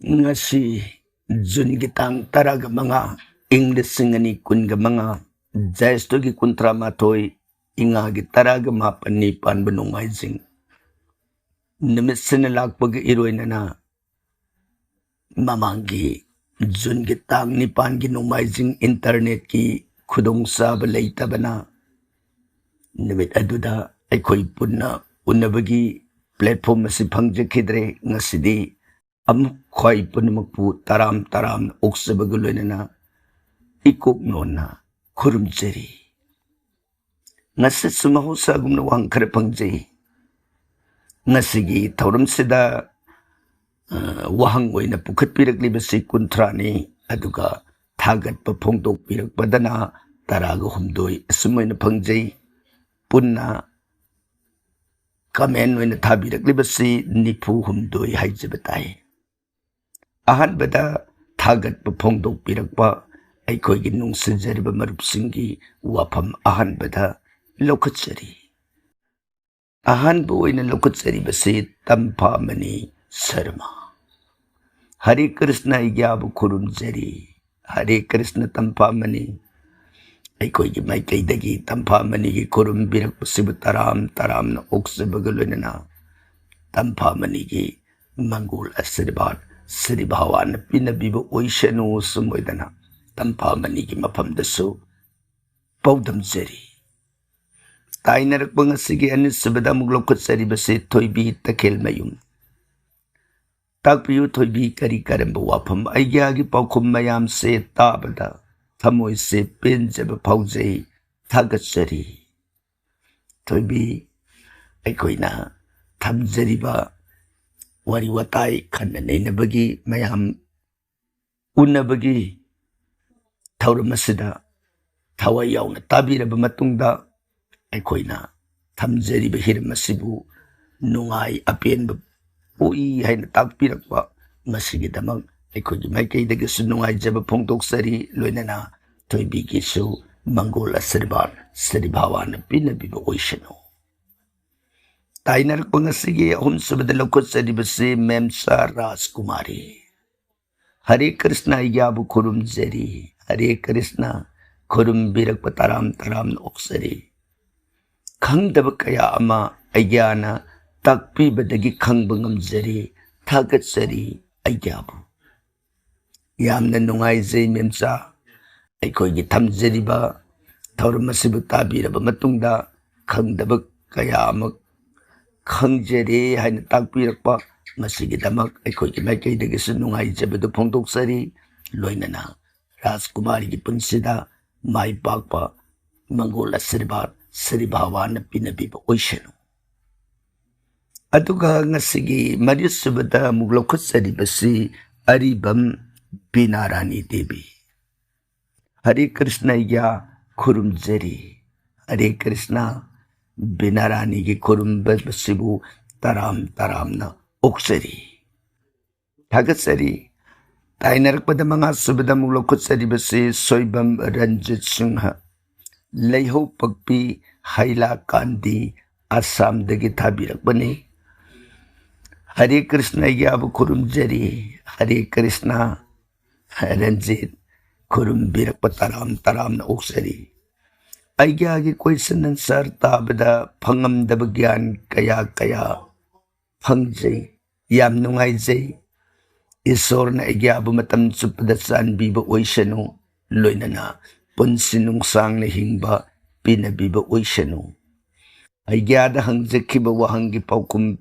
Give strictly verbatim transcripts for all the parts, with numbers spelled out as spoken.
ꯉꯁꯤ ꯖꯨꯟꯒꯤ ꯇꯥꯡ ꯇꯔꯥꯒ ꯃꯉꯥ, ꯏꯪ ꯂꯤꯁꯤꯡ ꯑꯅꯤ ꯀꯨꯟꯒ ꯃꯉꯥ, ꯖ꯭ꯌꯦꯁꯊꯒꯤ ꯀꯨꯟꯊ꯭ꯔꯥ ꯃꯥꯊꯣꯏ, ꯏꯉꯥꯒꯤ ꯇꯔꯥꯒ ꯃꯥꯄꯟꯅꯤ ꯄꯥꯟꯕ ꯅꯣꯡꯃꯥꯏꯖꯤꯡ ꯅꯨꯃꯤꯠꯁꯤꯅ ꯂꯥꯛꯄꯒ ꯏꯔꯣꯏꯅꯅ ꯃꯃꯥꯡꯒꯤ ꯖꯨꯟꯒꯤ ꯇꯥꯡ ꯅꯤꯄꯥꯟꯒꯤ ꯅꯣꯡꯃꯥꯏꯖꯤꯡ ꯏꯟꯇꯔꯅꯦꯠꯀꯤ ꯈꯨꯗꯣꯡꯆꯥꯕ ꯂꯩꯇꯕꯅ ꯅꯨꯃꯤꯠ ꯑꯗꯨꯗ ꯑꯩꯈꯣꯏ ꯄꯨꯟꯅ ꯎꯅꯕꯒꯤ platform ꯑꯁꯤ ꯐꯪꯖꯈꯤꯗ꯭ꯔꯦ꯫ ꯉꯁꯤꯗꯤ ꯑꯃꯨꯛ ꯈ꯭ꯋꯥꯏ ꯄꯨꯝꯅꯃꯛꯄꯨ ꯇꯔꯥꯝ ꯇꯔꯥꯝꯅ ꯑꯣꯛꯆꯕꯒ ꯂꯣꯏꯅꯅ ꯏꯀꯣꯛ ꯅꯣꯟꯅ ꯈꯨꯔꯨꯝꯖꯔꯤ꯫ ꯉꯁꯤꯁꯨ ꯃꯍꯧꯁꯥꯒꯨꯝꯅ ꯋꯥꯍꯪ ꯈꯔ ꯐꯪꯖꯩ꯫ ꯉꯁꯤꯒꯤ ꯊꯧꯔꯝꯁꯤꯗ, ꯑ, ꯋꯥꯍꯪ ꯑꯣꯏꯅ ꯄꯨꯈꯠꯄꯤꯔꯛꯂꯤꯕꯁꯤ ꯀꯨꯟꯊ꯭ꯔꯥꯅꯤ, ꯑꯗꯨꯒ ꯊꯥꯒꯠꯄ ꯐꯣꯡꯗꯣꯛꯄꯤꯔꯛꯄꯗꯅ ꯇꯔꯥꯒ ꯍꯨꯝꯗꯣꯏ ꯑꯁꯨꯝ ꯑꯣꯏꯅ ꯐꯪꯖꯩ꯫ ꯄꯨꯟꯅ comment ꯑꯣꯏꯅ ꯊꯥꯕꯤꯔꯛꯂꯤꯕꯁꯤ ꯅꯤꯐꯨ ꯍꯨꯝꯗꯣꯏ ꯍꯥꯏꯖꯕ ꯇꯥꯏ꯫ ꯑꯍꯥꯟꯕꯗ ꯊꯥꯒꯠꯄ ꯐꯣꯡꯗꯣꯛꯄꯤꯔꯛꯄ ꯑꯩꯈꯣꯏꯒꯤ ꯅꯨꯡꯁꯤꯖꯔꯤꯕ ꯃꯔꯨꯞꯁꯤꯡꯒꯤ ꯋꯥꯐꯝ ꯑꯍꯥꯟꯕꯗ ꯂꯧꯈꯠꯆꯔꯤ꯫ ꯑꯍꯥꯟꯕ ꯑꯣꯏꯅ ꯂꯧꯈꯠꯆꯔꯤꯕꯁꯤ ꯇꯝꯐꯥꯃꯅꯤ ꯁꯔꯃ꯫ ꯍꯔꯦ ꯀ꯭ꯔꯤꯁꯅ, ꯑꯩꯒꯤ ꯑꯥꯕꯨ ꯈꯨꯔꯨꯝꯖꯔꯤ꯫ ꯍꯔꯦ ꯀ꯭ꯔꯤꯁꯅ ꯇꯝꯐꯥꯃꯅꯤ꯫ ꯑꯩꯈꯣꯏꯒꯤ ꯃꯥꯏꯀꯩꯗꯒꯤ ꯇꯝꯐꯥꯃꯅꯤꯒꯤ ꯈꯨꯔꯨꯝꯕꯤꯔꯛꯄꯁꯤꯕꯨ ꯇꯔꯥꯝ ꯇꯔꯥꯝꯅ ꯑꯣꯛꯆꯕꯒ ꯂꯣꯏꯅꯅ ꯇꯝꯐꯥꯃꯅꯤꯒꯤ ꯃꯪꯒꯣꯜ ꯑꯁꯤꯔꯕꯥꯗ ꯁ꯭ꯔꯤ ꯚꯒꯋꯥꯟꯅ ꯄꯤꯅꯕꯤꯕ ꯑꯣꯏꯁꯅꯨ꯫ ꯁꯨꯝ ꯑꯣꯏꯗꯅ ꯇꯝꯐꯥꯃꯅꯤꯒꯤ ꯃꯐꯝꯗꯁꯨ ꯄꯥꯎꯗꯝꯖꯔꯤ꯫ ꯇꯥꯏꯅꯔꯛꯄ ꯉꯁꯤꯒꯤ ꯑꯅꯤꯁꯨꯕꯗ ꯑꯃꯨꯛ ꯂꯧꯈꯠꯆꯔꯤꯕꯁꯤ ꯊꯣꯏꯕꯤ ꯇꯈꯦꯜꯃꯌꯨꯝ꯫ ꯇꯥꯛꯄꯤꯌꯨ ꯊꯣꯏꯕꯤ, ꯀꯔꯤ ꯀꯔꯝꯕ ꯋꯥꯐꯝ? ꯑꯩꯒꯤ ꯄꯥꯎꯈꯨꯝ ꯃꯌꯥꯝꯁꯦ ꯇꯥꯕꯗ ꯊꯃꯣꯏꯁꯦ ꯄꯦꯟꯖꯕ ꯐꯥꯎꯖꯩ꯫ ꯊꯥꯒꯠꯆꯔꯤ꯫ ꯊꯣꯏꯕꯤ, ꯑꯩꯈꯣꯏꯅ ꯊꯝꯖꯔꯤꯕ ꯋꯥꯔꯤ ꯋꯥꯇꯥꯏ ꯈꯟꯅ ꯅꯩꯅꯕꯒꯤ, ꯃꯌꯥꯝ ꯎꯅꯕꯒꯤ ꯊꯧꯔꯝ ꯑꯁꯤꯗ ꯊꯋꯥꯏ ꯌꯥꯎꯅ ꯇꯥꯕꯤꯔꯕ ꯃꯇꯨꯡꯗ, ꯑꯩꯈꯣꯏꯅ ꯊꯝꯖꯔꯤꯕ ꯍꯤꯔꯝ ꯑꯁꯤꯕꯨ ꯅꯨꯡꯉꯥꯏ ꯑꯄꯦꯟꯕ ꯄꯣꯛꯏ ꯍꯥꯏꯅ ꯇꯥꯛꯄꯤꯔꯛꯄ, ꯃꯁꯤꯒꯤꯗꯃꯛ ꯑꯩꯈꯣꯏꯒꯤ ꯃꯥꯏꯀꯩꯗꯒꯤꯁꯨ ꯅꯨꯡꯉꯥꯏꯖꯕ ꯐꯣꯡꯗꯣꯛꯆꯔꯤ꯫ ꯂꯣꯏꯅꯅ ꯊꯣꯏꯕꯤꯒꯤꯁꯨ ꯃꯪꯒꯣꯜ ꯑꯁꯤꯔꯕꯥꯗ ꯁ꯭ꯔꯤ ꯚꯒꯋꯥꯟꯅ ꯄꯤꯅꯕꯤꯕ ꯑꯣꯏꯁꯅꯨ꯫ ꯇꯥꯏꯅꯔꯛꯄ ꯉꯁꯤꯒꯤ ꯑꯍꯨꯝꯁꯨꯕꯗ ꯂꯧꯈꯠꯆꯔꯤꯕꯁꯤ ꯃꯦꯝꯆꯥ ꯔꯥꯖꯀꯨꯃꯥꯔꯤ꯫ ꯍꯔꯦ ꯀ꯭ꯔꯤꯁꯅ, ꯑꯩꯒ꯭ꯌꯥꯕꯨ ꯈꯨꯔꯨꯝꯖꯔꯤ꯫ ꯍꯔꯦ ꯀ꯭ꯔꯤꯁꯅ, ꯈꯨꯔꯨꯝꯕꯤꯔꯛꯄ ꯇꯔꯥꯝ ꯇꯔꯥꯝꯅ ꯑꯣꯛꯆꯔꯤ꯫ ꯈꯪꯗꯕ ꯀꯌꯥ ꯑꯃ ꯑꯩꯒ꯭ꯌꯥꯅ ꯇꯥꯛꯄꯤꯕꯗꯒꯤ ꯈꯪꯕ ꯉꯝꯖꯔꯤ꯫ ꯊꯥꯒꯠꯆꯔꯤ ꯑꯩꯒ꯭ꯌꯥꯕꯨ꯫ ꯌꯥꯝꯅ ꯅꯨꯡꯉꯥꯏꯖꯩ ꯃꯦꯝꯆꯥ꯫ ꯑꯩꯈꯣꯏꯒꯤ ꯊꯝꯖꯔꯤꯕ ꯊꯧꯔꯝ ꯑꯁꯤꯕꯨ ꯇꯥꯕꯤꯔꯕ ꯃꯇꯨꯡꯗ ꯈꯪꯗꯕ ꯀꯌꯥ ꯑꯃ ꯈꯪꯖꯔꯦ ꯍꯥꯏꯅ ꯇꯥꯛꯄꯤꯔꯛꯄ, ꯃꯁꯤꯒꯤꯗꯃꯛ ꯑꯩꯈꯣꯏꯒꯤ ꯃꯥꯏꯀꯩꯗꯒꯤꯁꯨ ꯅꯨꯡꯉꯥꯏꯖꯕꯗꯨ ꯐꯣꯡꯗꯣꯛꯆꯔꯤ꯫ ꯂꯣꯏꯅꯅ ꯔꯥꯖꯀꯨꯃꯥꯔꯤꯒꯤ ꯄꯨꯟꯁꯤꯗ ꯃꯥꯏ ꯄꯥꯛꯄ, ꯃꯪꯒꯣꯜ ꯑꯁꯤꯔꯕꯥꯗ ꯁ꯭ꯔꯤ ꯚꯒꯋꯥꯟꯅ ꯄꯤꯅꯕꯤꯕ ꯑꯣꯏꯁꯅꯨ꯫ ꯑꯗꯨꯒ ꯉꯁꯤꯒꯤ ꯃꯔꯤꯁꯨꯕꯗ ꯑꯃꯨꯛ ꯂꯧꯈꯠꯆꯔꯤꯕꯁꯤ ꯑꯔꯤꯕꯝ ꯕꯤꯅꯥꯔꯥꯅꯤ ꯗꯦꯕꯤ꯫ ꯍꯔꯦ ꯀ꯭ꯔꯤꯁꯅ ꯑꯩꯒ꯭ꯌꯥ ꯈꯨꯔꯨꯝꯖꯔꯤ꯫ ꯍꯔꯦ ꯀ꯭ꯔꯤꯁꯅ, ꯕꯤꯅꯥꯔꯥꯅꯤꯒꯤ ꯈꯨꯔꯨꯝꯕꯁꯤꯕꯨ ꯇꯔꯥꯝ ꯇꯔꯥꯝꯅ ꯑꯣꯛꯆꯔꯤ꯫ ꯊꯥꯒꯠꯆꯔꯤ꯫ ꯇꯥꯏꯅꯔꯛꯄꯗ ꯃꯉꯥ ꯁꯨꯕꯗ ꯑꯃꯨꯛ ꯂꯧꯈꯠꯆꯔꯤꯕꯁꯤ ꯁꯣꯏꯕꯝ ꯔꯟꯖꯤꯠ ꯁꯤꯡꯍ, ꯂꯩꯍꯧ ꯄꯛꯄꯤ, ꯍꯩꯂꯥꯀꯥꯟꯗꯤ, ꯑꯁꯥꯝꯗꯒꯤ ꯊꯥꯕꯤꯔꯛꯄꯅꯤ꯫ ꯍꯔꯦ ꯀ꯭ꯔꯤꯁꯅ ꯑꯩꯒ꯭ꯌꯥꯕꯨ ꯈꯨꯔꯨꯝꯖꯔꯤ꯫ ꯍꯔꯦ ꯀ꯭ꯔꯤꯁꯅ꯫ ꯔꯟꯖꯤꯠ, ꯈꯨꯔꯨꯝꯕꯤꯔꯛꯄ ꯇꯔꯥꯝ ꯇꯔꯥꯝꯅ ꯑꯣꯛꯆꯔꯤ꯫ ꯑꯩꯒ꯭ꯌꯥꯒꯤ question answer ꯇꯥꯕꯗ ꯐꯪꯉꯝꯗꯕ ꯒ꯭ꯌꯥꯟ ꯀꯌꯥ ꯀꯌꯥ ꯐꯪꯖꯩ꯫ ꯌꯥꯝ ꯅꯨꯡꯉꯥꯏꯖꯩ꯫ ꯏꯁꯣꯔꯅ ꯑꯩꯒ꯭ꯌꯥꯕꯨ ꯃꯇꯝ ꯆꯨꯞꯄꯗ ꯆꯥꯟꯕꯤꯕ ꯑꯣꯏꯁꯅꯨ, ꯂꯣꯏꯅꯅ ꯄꯨꯟꯁꯤ ꯅꯨꯡꯁꯥꯡꯅ ꯍꯤꯡꯕ ꯄꯤꯅꯕꯤꯕ ꯑꯣꯏꯁꯅꯨ꯫ ꯑꯩꯒ꯭ꯌꯥꯗ ꯍꯪꯖꯈꯤꯕ ꯋꯥꯍꯪꯒꯤ ꯄꯥꯎꯈꯨꯝ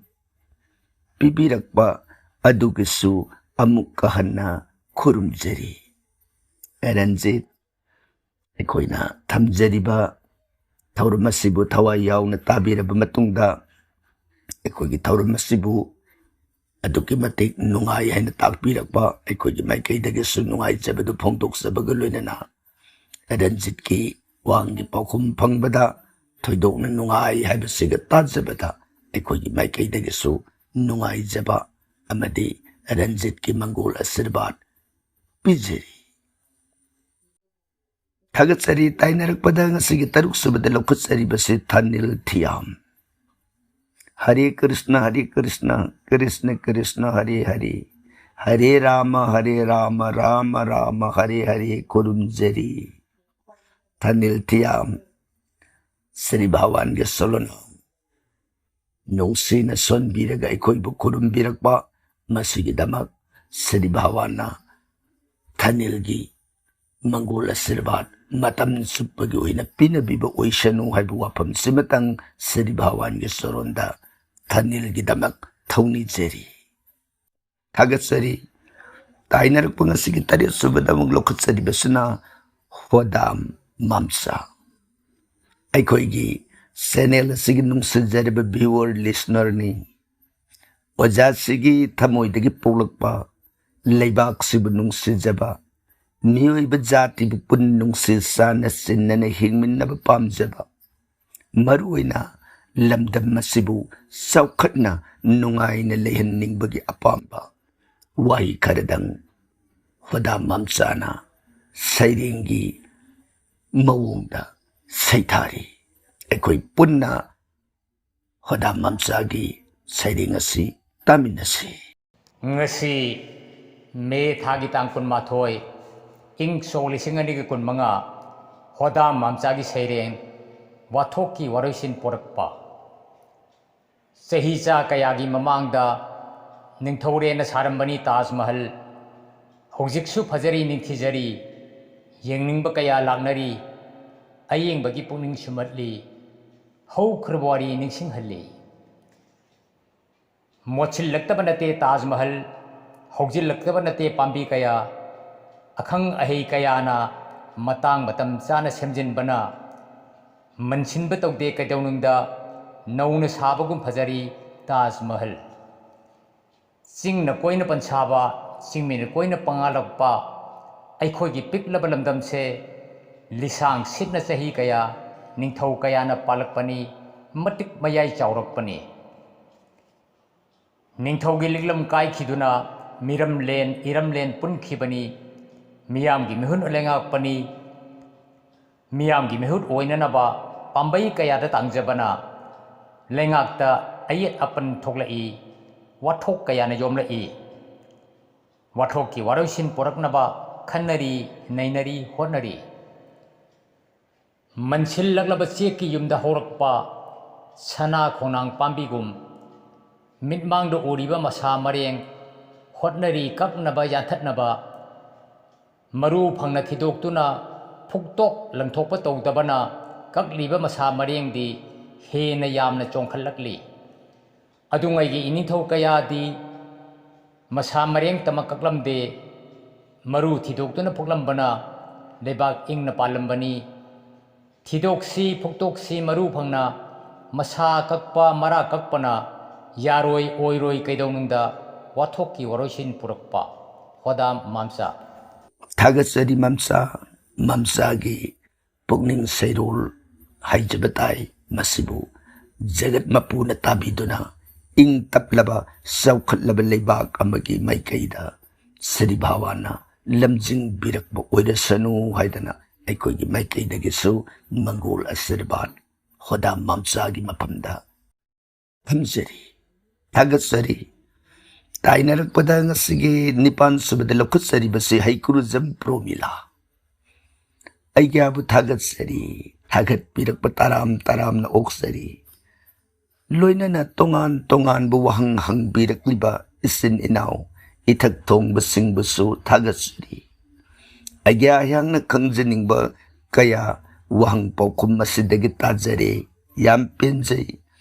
ꯄꯤꯕꯤꯔꯛꯄ ꯑꯗꯨꯒꯤꯁꯨ ꯑꯃꯨꯛꯀ ꯍꯟꯅ ꯈꯨꯔꯨꯝꯖꯔꯤ꯫ ꯔꯟꯖꯤꯠ, ꯑꯩꯈꯣꯏꯅ ꯊꯝꯖꯔꯤꯕ ꯊꯧꯔꯝ ꯑꯁꯤꯕꯨ ꯊꯋꯥꯏ ꯌꯥꯎꯅ ꯇꯥꯕꯤꯔꯕ ꯃꯇꯨꯡꯗ, ꯑꯩꯈꯣꯏꯒꯤ ꯊꯧꯔꯝ ꯑꯁꯤꯕꯨ ꯑꯗꯨꯛꯀꯤ ꯃꯇꯤꯛ ꯅꯨꯡꯉꯥꯏ ꯍꯥꯏꯅ ꯇꯥꯛꯄꯤꯔꯛꯄ ꯑꯩꯈꯣꯏꯒꯤ ꯃꯥꯏꯀꯩꯗꯒꯤꯁꯨ ꯅꯨꯡꯉꯥꯏꯖꯕꯗꯨ ꯐꯣꯡꯗꯣꯛꯆꯕꯒ ꯂꯣꯏꯅꯅ, ꯔꯟꯖꯤꯠꯀꯤ ꯋꯥꯍꯪꯒꯤ ꯄꯥꯎꯈꯨꯝ ꯐꯪꯕꯗ ꯊꯣꯏꯗꯣꯛꯅ ꯅꯨꯡꯉꯥꯏ ꯍꯥꯏꯕꯁꯤꯒ ꯇꯥꯖꯕꯗ ꯑꯩꯈꯣꯏꯒꯤ ꯃꯥꯏꯀꯩꯗꯒꯤꯁꯨ ꯅꯨꯡꯉꯥꯏꯖꯕ ꯑꯃꯗꯤ ꯔꯟꯖꯤꯠꯀꯤ ꯃꯪꯒꯣꯜ ꯑꯁꯤꯔꯕꯥꯗ ꯄꯤꯖꯔꯤ꯫ ꯊꯥꯒꯠꯆꯔꯤ꯫ ꯇꯥꯏꯅꯔꯛꯄꯗ ꯉꯁꯤꯒꯤ ꯇꯔꯨꯛ ꯁꯨꯕꯗ ꯂꯧꯈꯠꯆꯔꯤꯕꯁꯤ ꯊꯥꯅꯤꯜ ꯊꯤꯌꯥꯝ꯫ ꯍꯔꯦ ꯀ꯭ꯔꯤꯁꯅ, ꯍꯔꯦ ꯀ꯭ꯔꯤꯁꯅ, ꯀ꯭ꯔꯤꯁꯅ ꯀ꯭ꯔꯤꯁꯅ, ꯍꯔꯦ ꯍꯔꯦ, ꯍꯔꯦ ꯔꯥꯃ ꯍꯔꯦ ꯔꯥꯃ ꯔꯥꯃ ꯔꯥꯃ ꯍꯔꯦ ꯍꯔꯦ ꯈꯨꯔꯨꯝꯖꯔꯤ꯫ ꯊꯥꯅꯤꯜ ꯊꯤꯌꯥꯝ ꯁ꯭ꯔꯤ ꯚꯒꯋꯥꯟꯒꯤ ꯁꯣꯂꯣꯟ ꯅꯨꯡꯁꯤꯅ ꯁꯣꯟꯕꯤꯔꯒ ꯑꯩꯈꯣꯏꯕꯨ ꯈꯨꯔꯨꯝꯕꯤꯔꯛꯄ, ꯃꯁꯤꯒꯤꯗꯃꯛ ꯁ꯭ꯔꯤ ꯚꯒꯋꯥꯟꯅ ꯊꯥꯅꯤꯜꯒꯤ ꯃꯪꯒꯣꯜ ꯑꯁꯤꯔꯕꯥꯗ ꯃꯇꯝ ꯆꯨꯞꯄꯒꯤ ꯑꯣꯏꯅ ꯄꯤꯅꯕꯤꯕ ꯑꯣꯏꯁꯅꯨ ꯍꯥꯏꯕ ꯋꯥꯐꯝꯁꯤꯃꯇꯪ ꯁ꯭ꯔꯤ ꯚꯒꯋꯥꯟꯒꯤ ꯆꯔꯣꯟꯗ ꯊꯥꯅꯤꯜꯒꯤꯗꯃꯛ ꯊꯧꯅꯤꯖꯔꯤ꯫ ꯊꯥꯒꯠꯆꯔꯤ꯫ ꯇꯥꯏꯅꯔꯛꯄ ꯉꯁꯤꯒꯤ ꯇꯔꯦꯠ ꯁꯨꯕꯗ ꯑꯃꯨꯛ ꯂꯧꯈꯠꯆꯔꯤꯕꯁꯤꯅ ꯍꯣꯗꯥꯝ ꯃꯥꯝꯆꯥ꯫ ꯑꯩꯈꯣꯏꯒꯤ ꯆꯦꯅꯦꯜ ꯑꯁꯤꯒꯤ ꯅꯨꯡꯁꯤꯖꯔꯤꯕ ꯚ꯭ꯌꯨꯋꯔ, ꯂꯤꯁꯅꯔꯅꯤ꯫ ꯑꯣꯖꯥꯁꯤꯒꯤ ꯊꯃꯣꯏꯗꯒꯤ ꯄꯣꯛꯂꯛꯄ, ꯂꯩꯕꯥꯛꯁꯤꯕꯨ ꯅꯨꯡꯁꯤꯖꯕ, ꯃꯤꯑꯣꯏꯕ ꯖꯥꯇꯤꯕꯨ ꯄꯨꯟꯅ ꯅꯨꯡꯁꯤ ꯆꯥꯟꯅ ꯆꯤꯟꯅꯅ ꯍꯤꯡꯃꯤꯟꯅꯕ ꯄꯥꯝꯖꯕ, ꯃꯔꯨꯑꯣꯏꯅ ꯂꯝꯗꯝ ꯑꯁꯤꯕꯨ ꯆꯥꯎꯈꯠꯅ ꯅꯨꯡꯉꯥꯏꯅ ꯂꯩꯍꯟꯅꯤꯡꯕꯒꯤ ꯑꯄꯥꯝꯕ ꯋꯥꯍꯩ ꯈꯔꯗꯪ ꯍꯣꯗꯥꯝ ꯃꯥꯝꯆꯥꯅ ꯁꯩꯔꯦꯡꯒꯤ ꯃꯑꯣꯡꯗ ꯁꯩꯊꯥꯔꯤ꯫ ꯑꯩꯈꯣꯏ ꯄꯨꯟꯅ ꯍꯣꯗꯥꯝ ꯃꯥꯝꯆꯥꯒꯤ ꯁꯩꯔꯦꯡ ꯑꯁꯤ ꯇꯥꯃꯤꯟꯅꯁꯤ꯫ ꯉꯁꯤ ꯃꯦ ꯊꯥꯒꯤ ꯇꯥꯡ ꯀꯨꯟꯃꯥꯊꯣꯏ, ꯏꯪ ꯁꯣꯛ ꯂꯤꯁꯤꯡ ꯑꯅꯤꯒ ꯀꯨꯟꯃꯉꯥ, ꯍꯣꯗꯥꯝ ꯃꯥꯝꯆꯥꯒꯤ ꯁꯩꯔꯦꯡ, ꯋꯥꯊꯣꯛꯀꯤ ꯋꯥꯔꯣꯏꯁꯤꯟ ꯄꯣꯔꯛꯄ꯫ ꯆꯍꯤ ꯆꯥ ꯀꯌꯥꯒꯤ ꯃꯃꯥꯡꯗ ꯅꯤꯡꯊꯧꯔꯦꯟꯅ ꯁꯥꯔꯝꯕꯅꯤ ꯇꯥꯖ ꯃꯍꯜ꯫ ꯍꯧꯖꯤꯛꯁꯨ ꯐꯖꯔꯤ, ꯅꯤꯡꯊꯤꯖꯔꯤ, ꯌꯦꯡꯅꯤꯡꯕ ꯀꯌꯥ ꯂꯥꯛꯅꯔꯤ, ꯑꯌꯦꯡꯕꯒꯤ ꯄꯨꯛꯅꯤꯡ ꯁꯨꯝꯍꯠꯂꯤ, ꯍꯧꯈ꯭ꯔꯕ ꯋꯥꯔꯤ ꯅꯤꯡꯁꯤꯡꯍꯜꯂꯤ꯫ ꯃꯣꯠꯁꯤꯜꯂꯛꯇꯕ ꯅꯠꯇꯦ ꯇꯥꯖ ꯃꯍꯜ, ꯍꯧꯖꯤꯜꯂꯛꯇꯕ ꯅꯠꯇꯦ ꯄꯥꯝꯕꯤ ꯀꯌꯥ, ꯑꯈꯪ ꯑꯍꯩ ꯀꯌꯥꯅ ꯃꯇꯥꯡ ꯃꯇꯝ ꯆꯥꯅ ꯁꯦꯝꯖꯤꯟꯕꯅ ꯃꯟꯁꯤꯟꯕ ꯇꯧꯗꯦ ꯀꯩꯗꯧꯅꯨꯡꯗ, ꯅꯧꯅ ꯁꯥꯕꯒꯨꯝ ꯐꯖꯔꯤ ꯇꯥꯖ ꯃꯍꯜ꯫ ꯆꯤꯡꯅ ꯀꯣꯏꯅ ꯄꯟꯁꯥꯕ, ꯆꯤꯡꯃꯤꯅ ꯀꯣꯏꯅ ꯄꯪꯉꯥꯜꯂꯛꯄ ꯑꯩꯈꯣꯏꯒꯤ ꯄꯤꯛꯂꯕ ꯂꯝꯗꯝꯁꯦ ꯂꯤꯁꯥꯡ ꯁꯤꯠꯅ ꯆꯍꯤ ꯀꯌꯥ ꯅꯤꯡꯊꯧ ꯀꯌꯥꯅ ꯄꯥꯜꯂꯛꯄꯅꯤ, ꯃꯇꯤꯛ ꯃꯌꯥꯏ ꯆꯥꯎꯔꯛꯄꯅꯤ꯫ ꯅꯤꯡꯊꯧꯒꯤ ꯂꯤꯛꯂꯝ ꯀꯥꯏꯈꯤꯗꯨꯅ ꯃꯤꯔꯝꯂꯦꯟ ꯏꯔꯝꯂꯦꯟ ꯄꯨꯟꯈꯤꯕꯅꯤ, ꯃꯤꯌꯥꯝꯒꯤ ꯃꯤꯍꯨꯠ ꯂꯩꯉꯥꯛꯄꯅꯤ꯫ ꯃꯤꯌꯥꯝꯒꯤ ꯃꯤꯍꯨꯠ ꯑꯣꯏꯅꯅꯕ ꯄꯥꯝꯕꯩ ꯀꯌꯥꯗ ꯇꯥꯡꯖꯕꯅ ꯂꯩꯉꯥꯛꯇ ꯑꯌꯦꯠ ꯑꯄꯟ ꯊꯣꯛꯂꯛꯏ, ꯋꯥꯊꯣꯛ ꯀꯌꯥꯅ ꯌꯣꯝꯂꯛꯏ꯫ ꯋꯥꯊꯣꯛꯀꯤ ꯋꯥꯔꯣꯏꯁꯤꯟ ꯄꯨꯔꯛꯅꯕ ꯈꯟꯅꯔꯤ, ꯅꯩꯅꯔꯤ, ꯍꯣꯠꯅꯔꯤ꯫ ꯃꯟꯁꯤꯜꯂꯛꯂꯕ ꯆꯦꯛꯀꯤ ꯌꯨꯝꯗ ꯍꯧꯔꯛꯄ ꯁꯅꯥ ꯈꯣꯡꯅꯥꯡ ꯄꯥꯝꯕꯤꯒꯨꯝ ꯃꯤꯠꯃꯥꯡꯗ ꯎꯔꯤꯕ ꯃꯁꯥ ꯃꯔꯦꯡ ꯍꯣꯠꯅꯔꯤ ꯀꯛꯅꯕ ꯌꯥꯟꯊꯠꯅꯕ꯫ ꯃꯔꯨ ꯐꯪꯅ ꯊꯤꯗꯣꯛꯇꯨꯅ ꯐꯨꯛꯇꯣꯛ ꯂꯪꯊꯣꯛꯄ ꯇꯧꯗꯕꯅ ꯀꯛꯂꯤꯕ ꯃꯁꯥ ꯃꯔꯦꯡꯗꯤ ꯍꯦꯟꯅ ꯌꯥꯝꯅ ꯆꯣꯡꯈꯠꯂꯛꯂꯤ꯫ ꯑꯗꯨꯉꯩꯒꯤ ꯏꯅꯤꯡꯊꯧ ꯀꯌꯥꯗꯤ ꯃꯁꯥ ꯃꯔꯦꯡꯇꯃꯛ ꯀꯛꯂꯝꯗꯦ, ꯃꯔꯨ ꯊꯤꯗꯣꯛꯇꯨꯅ ꯐꯨꯛꯂꯝꯕꯅ ꯂꯩꯕꯥꯛ ꯏꯪꯅ ꯄꯥꯜꯂꯝꯕꯅꯤ꯫ ꯊꯤꯗꯣꯛꯁꯤ, ꯐꯨꯛꯇꯣꯛꯁꯤ ꯃꯔꯨ ꯐꯪꯅ, ꯃꯁꯥ ꯀꯛꯄ, ꯃꯔꯥ ꯀꯛꯄꯅ ꯌꯥꯔꯣꯏ, ꯑꯣꯏꯔꯣꯏ ꯀꯩꯗꯧꯅꯨꯡꯗ ꯋꯥꯊꯣꯛꯀꯤ ꯋꯥꯔꯣꯏꯁꯤꯟ ꯄꯨꯔꯛꯄ꯫ ꯍꯣꯗꯥꯝ ꯃꯥꯝꯆꯥ꯫ ꯊꯥꯒꯠꯆꯔꯤ ꯃꯥꯝꯆꯥ, ꯃꯥꯝꯆꯥꯒꯤ ꯄꯨꯛꯅꯤꯡ ꯁꯩꯔꯣꯜ ꯍꯥꯏꯖꯕ ꯇꯥꯏ꯫ ꯃꯁꯤꯕꯨ ꯖꯒꯠ ꯃꯄꯨꯅ ꯇꯥꯕꯤꯗꯨꯅ ꯏꯪ ꯇꯞꯂꯕ ꯆꯥꯎꯈꯠꯂꯕ ꯂꯩꯕꯥꯛ ꯑꯃꯒꯤ ꯃꯥꯏꯀꯩꯗ ꯁ꯭ꯔꯤ ꯚꯒꯋꯥꯟꯅ ꯂꯝꯖꯤꯡꯕꯤꯔꯛꯄ ꯑꯣꯏꯔꯁꯅꯨ ꯍꯥꯏꯗꯅ ꯑꯩꯈꯣꯏꯒꯤ ꯃꯥꯏꯀꯩꯗꯒꯤꯁꯨ ꯃꯪꯒꯣꯜ ꯑꯁꯤꯔꯕꯥꯗ ꯍꯣꯗꯥꯝ ꯃꯥꯝꯆꯥꯒꯤ ꯃꯐꯝꯗ ꯊꯝꯖꯔꯤ, ꯊꯥꯒꯠꯆꯔꯤ꯫ ꯇꯥꯏꯅꯔꯛꯄꯗ ꯉꯁꯤꯒꯤ ꯅꯤꯄꯥꯟ ꯁꯨꯕꯗ ꯂꯧꯈꯠꯆꯔꯤꯕꯁꯤ ꯍꯩꯀ꯭ꯔꯨꯖꯝ ꯄ꯭ꯔꯣꯃꯤꯂꯥ꯫ ꯑꯩꯒ꯭ꯌꯥꯕꯨ ꯊꯥꯒꯠꯆꯔꯤ, ꯊꯥꯒꯠꯄꯤꯔꯛꯄ ꯇꯔꯥꯝ ꯇꯔꯥꯝꯅ ꯑꯣꯛꯆꯔꯤ꯫ ꯂꯣꯏꯅꯅ ꯇꯣꯉꯥꯟ ꯇꯣꯉꯥꯟꯕ ꯋꯥꯍꯪ ꯍꯪꯕꯤꯔꯛꯂꯤꯕ ꯏꯆꯤꯟ ꯏꯅꯥꯎ ꯏꯊꯛ ꯊꯣꯡꯕꯁꯤꯡꯕꯨꯁꯨ ꯊꯥꯒꯠꯆꯔꯤ꯫ ꯑꯩꯒꯤ ꯑꯩꯍꯥꯛꯅ ꯈꯪꯖꯅꯤꯡꯕ ꯀꯌꯥ ꯋꯥꯍꯪ ꯄꯥꯎꯈꯨꯝ ꯑꯁꯤꯗꯒꯤ ꯇꯥꯖꯔꯦ꯫ ꯌꯥꯝ ꯄꯦꯟꯖꯩ꯫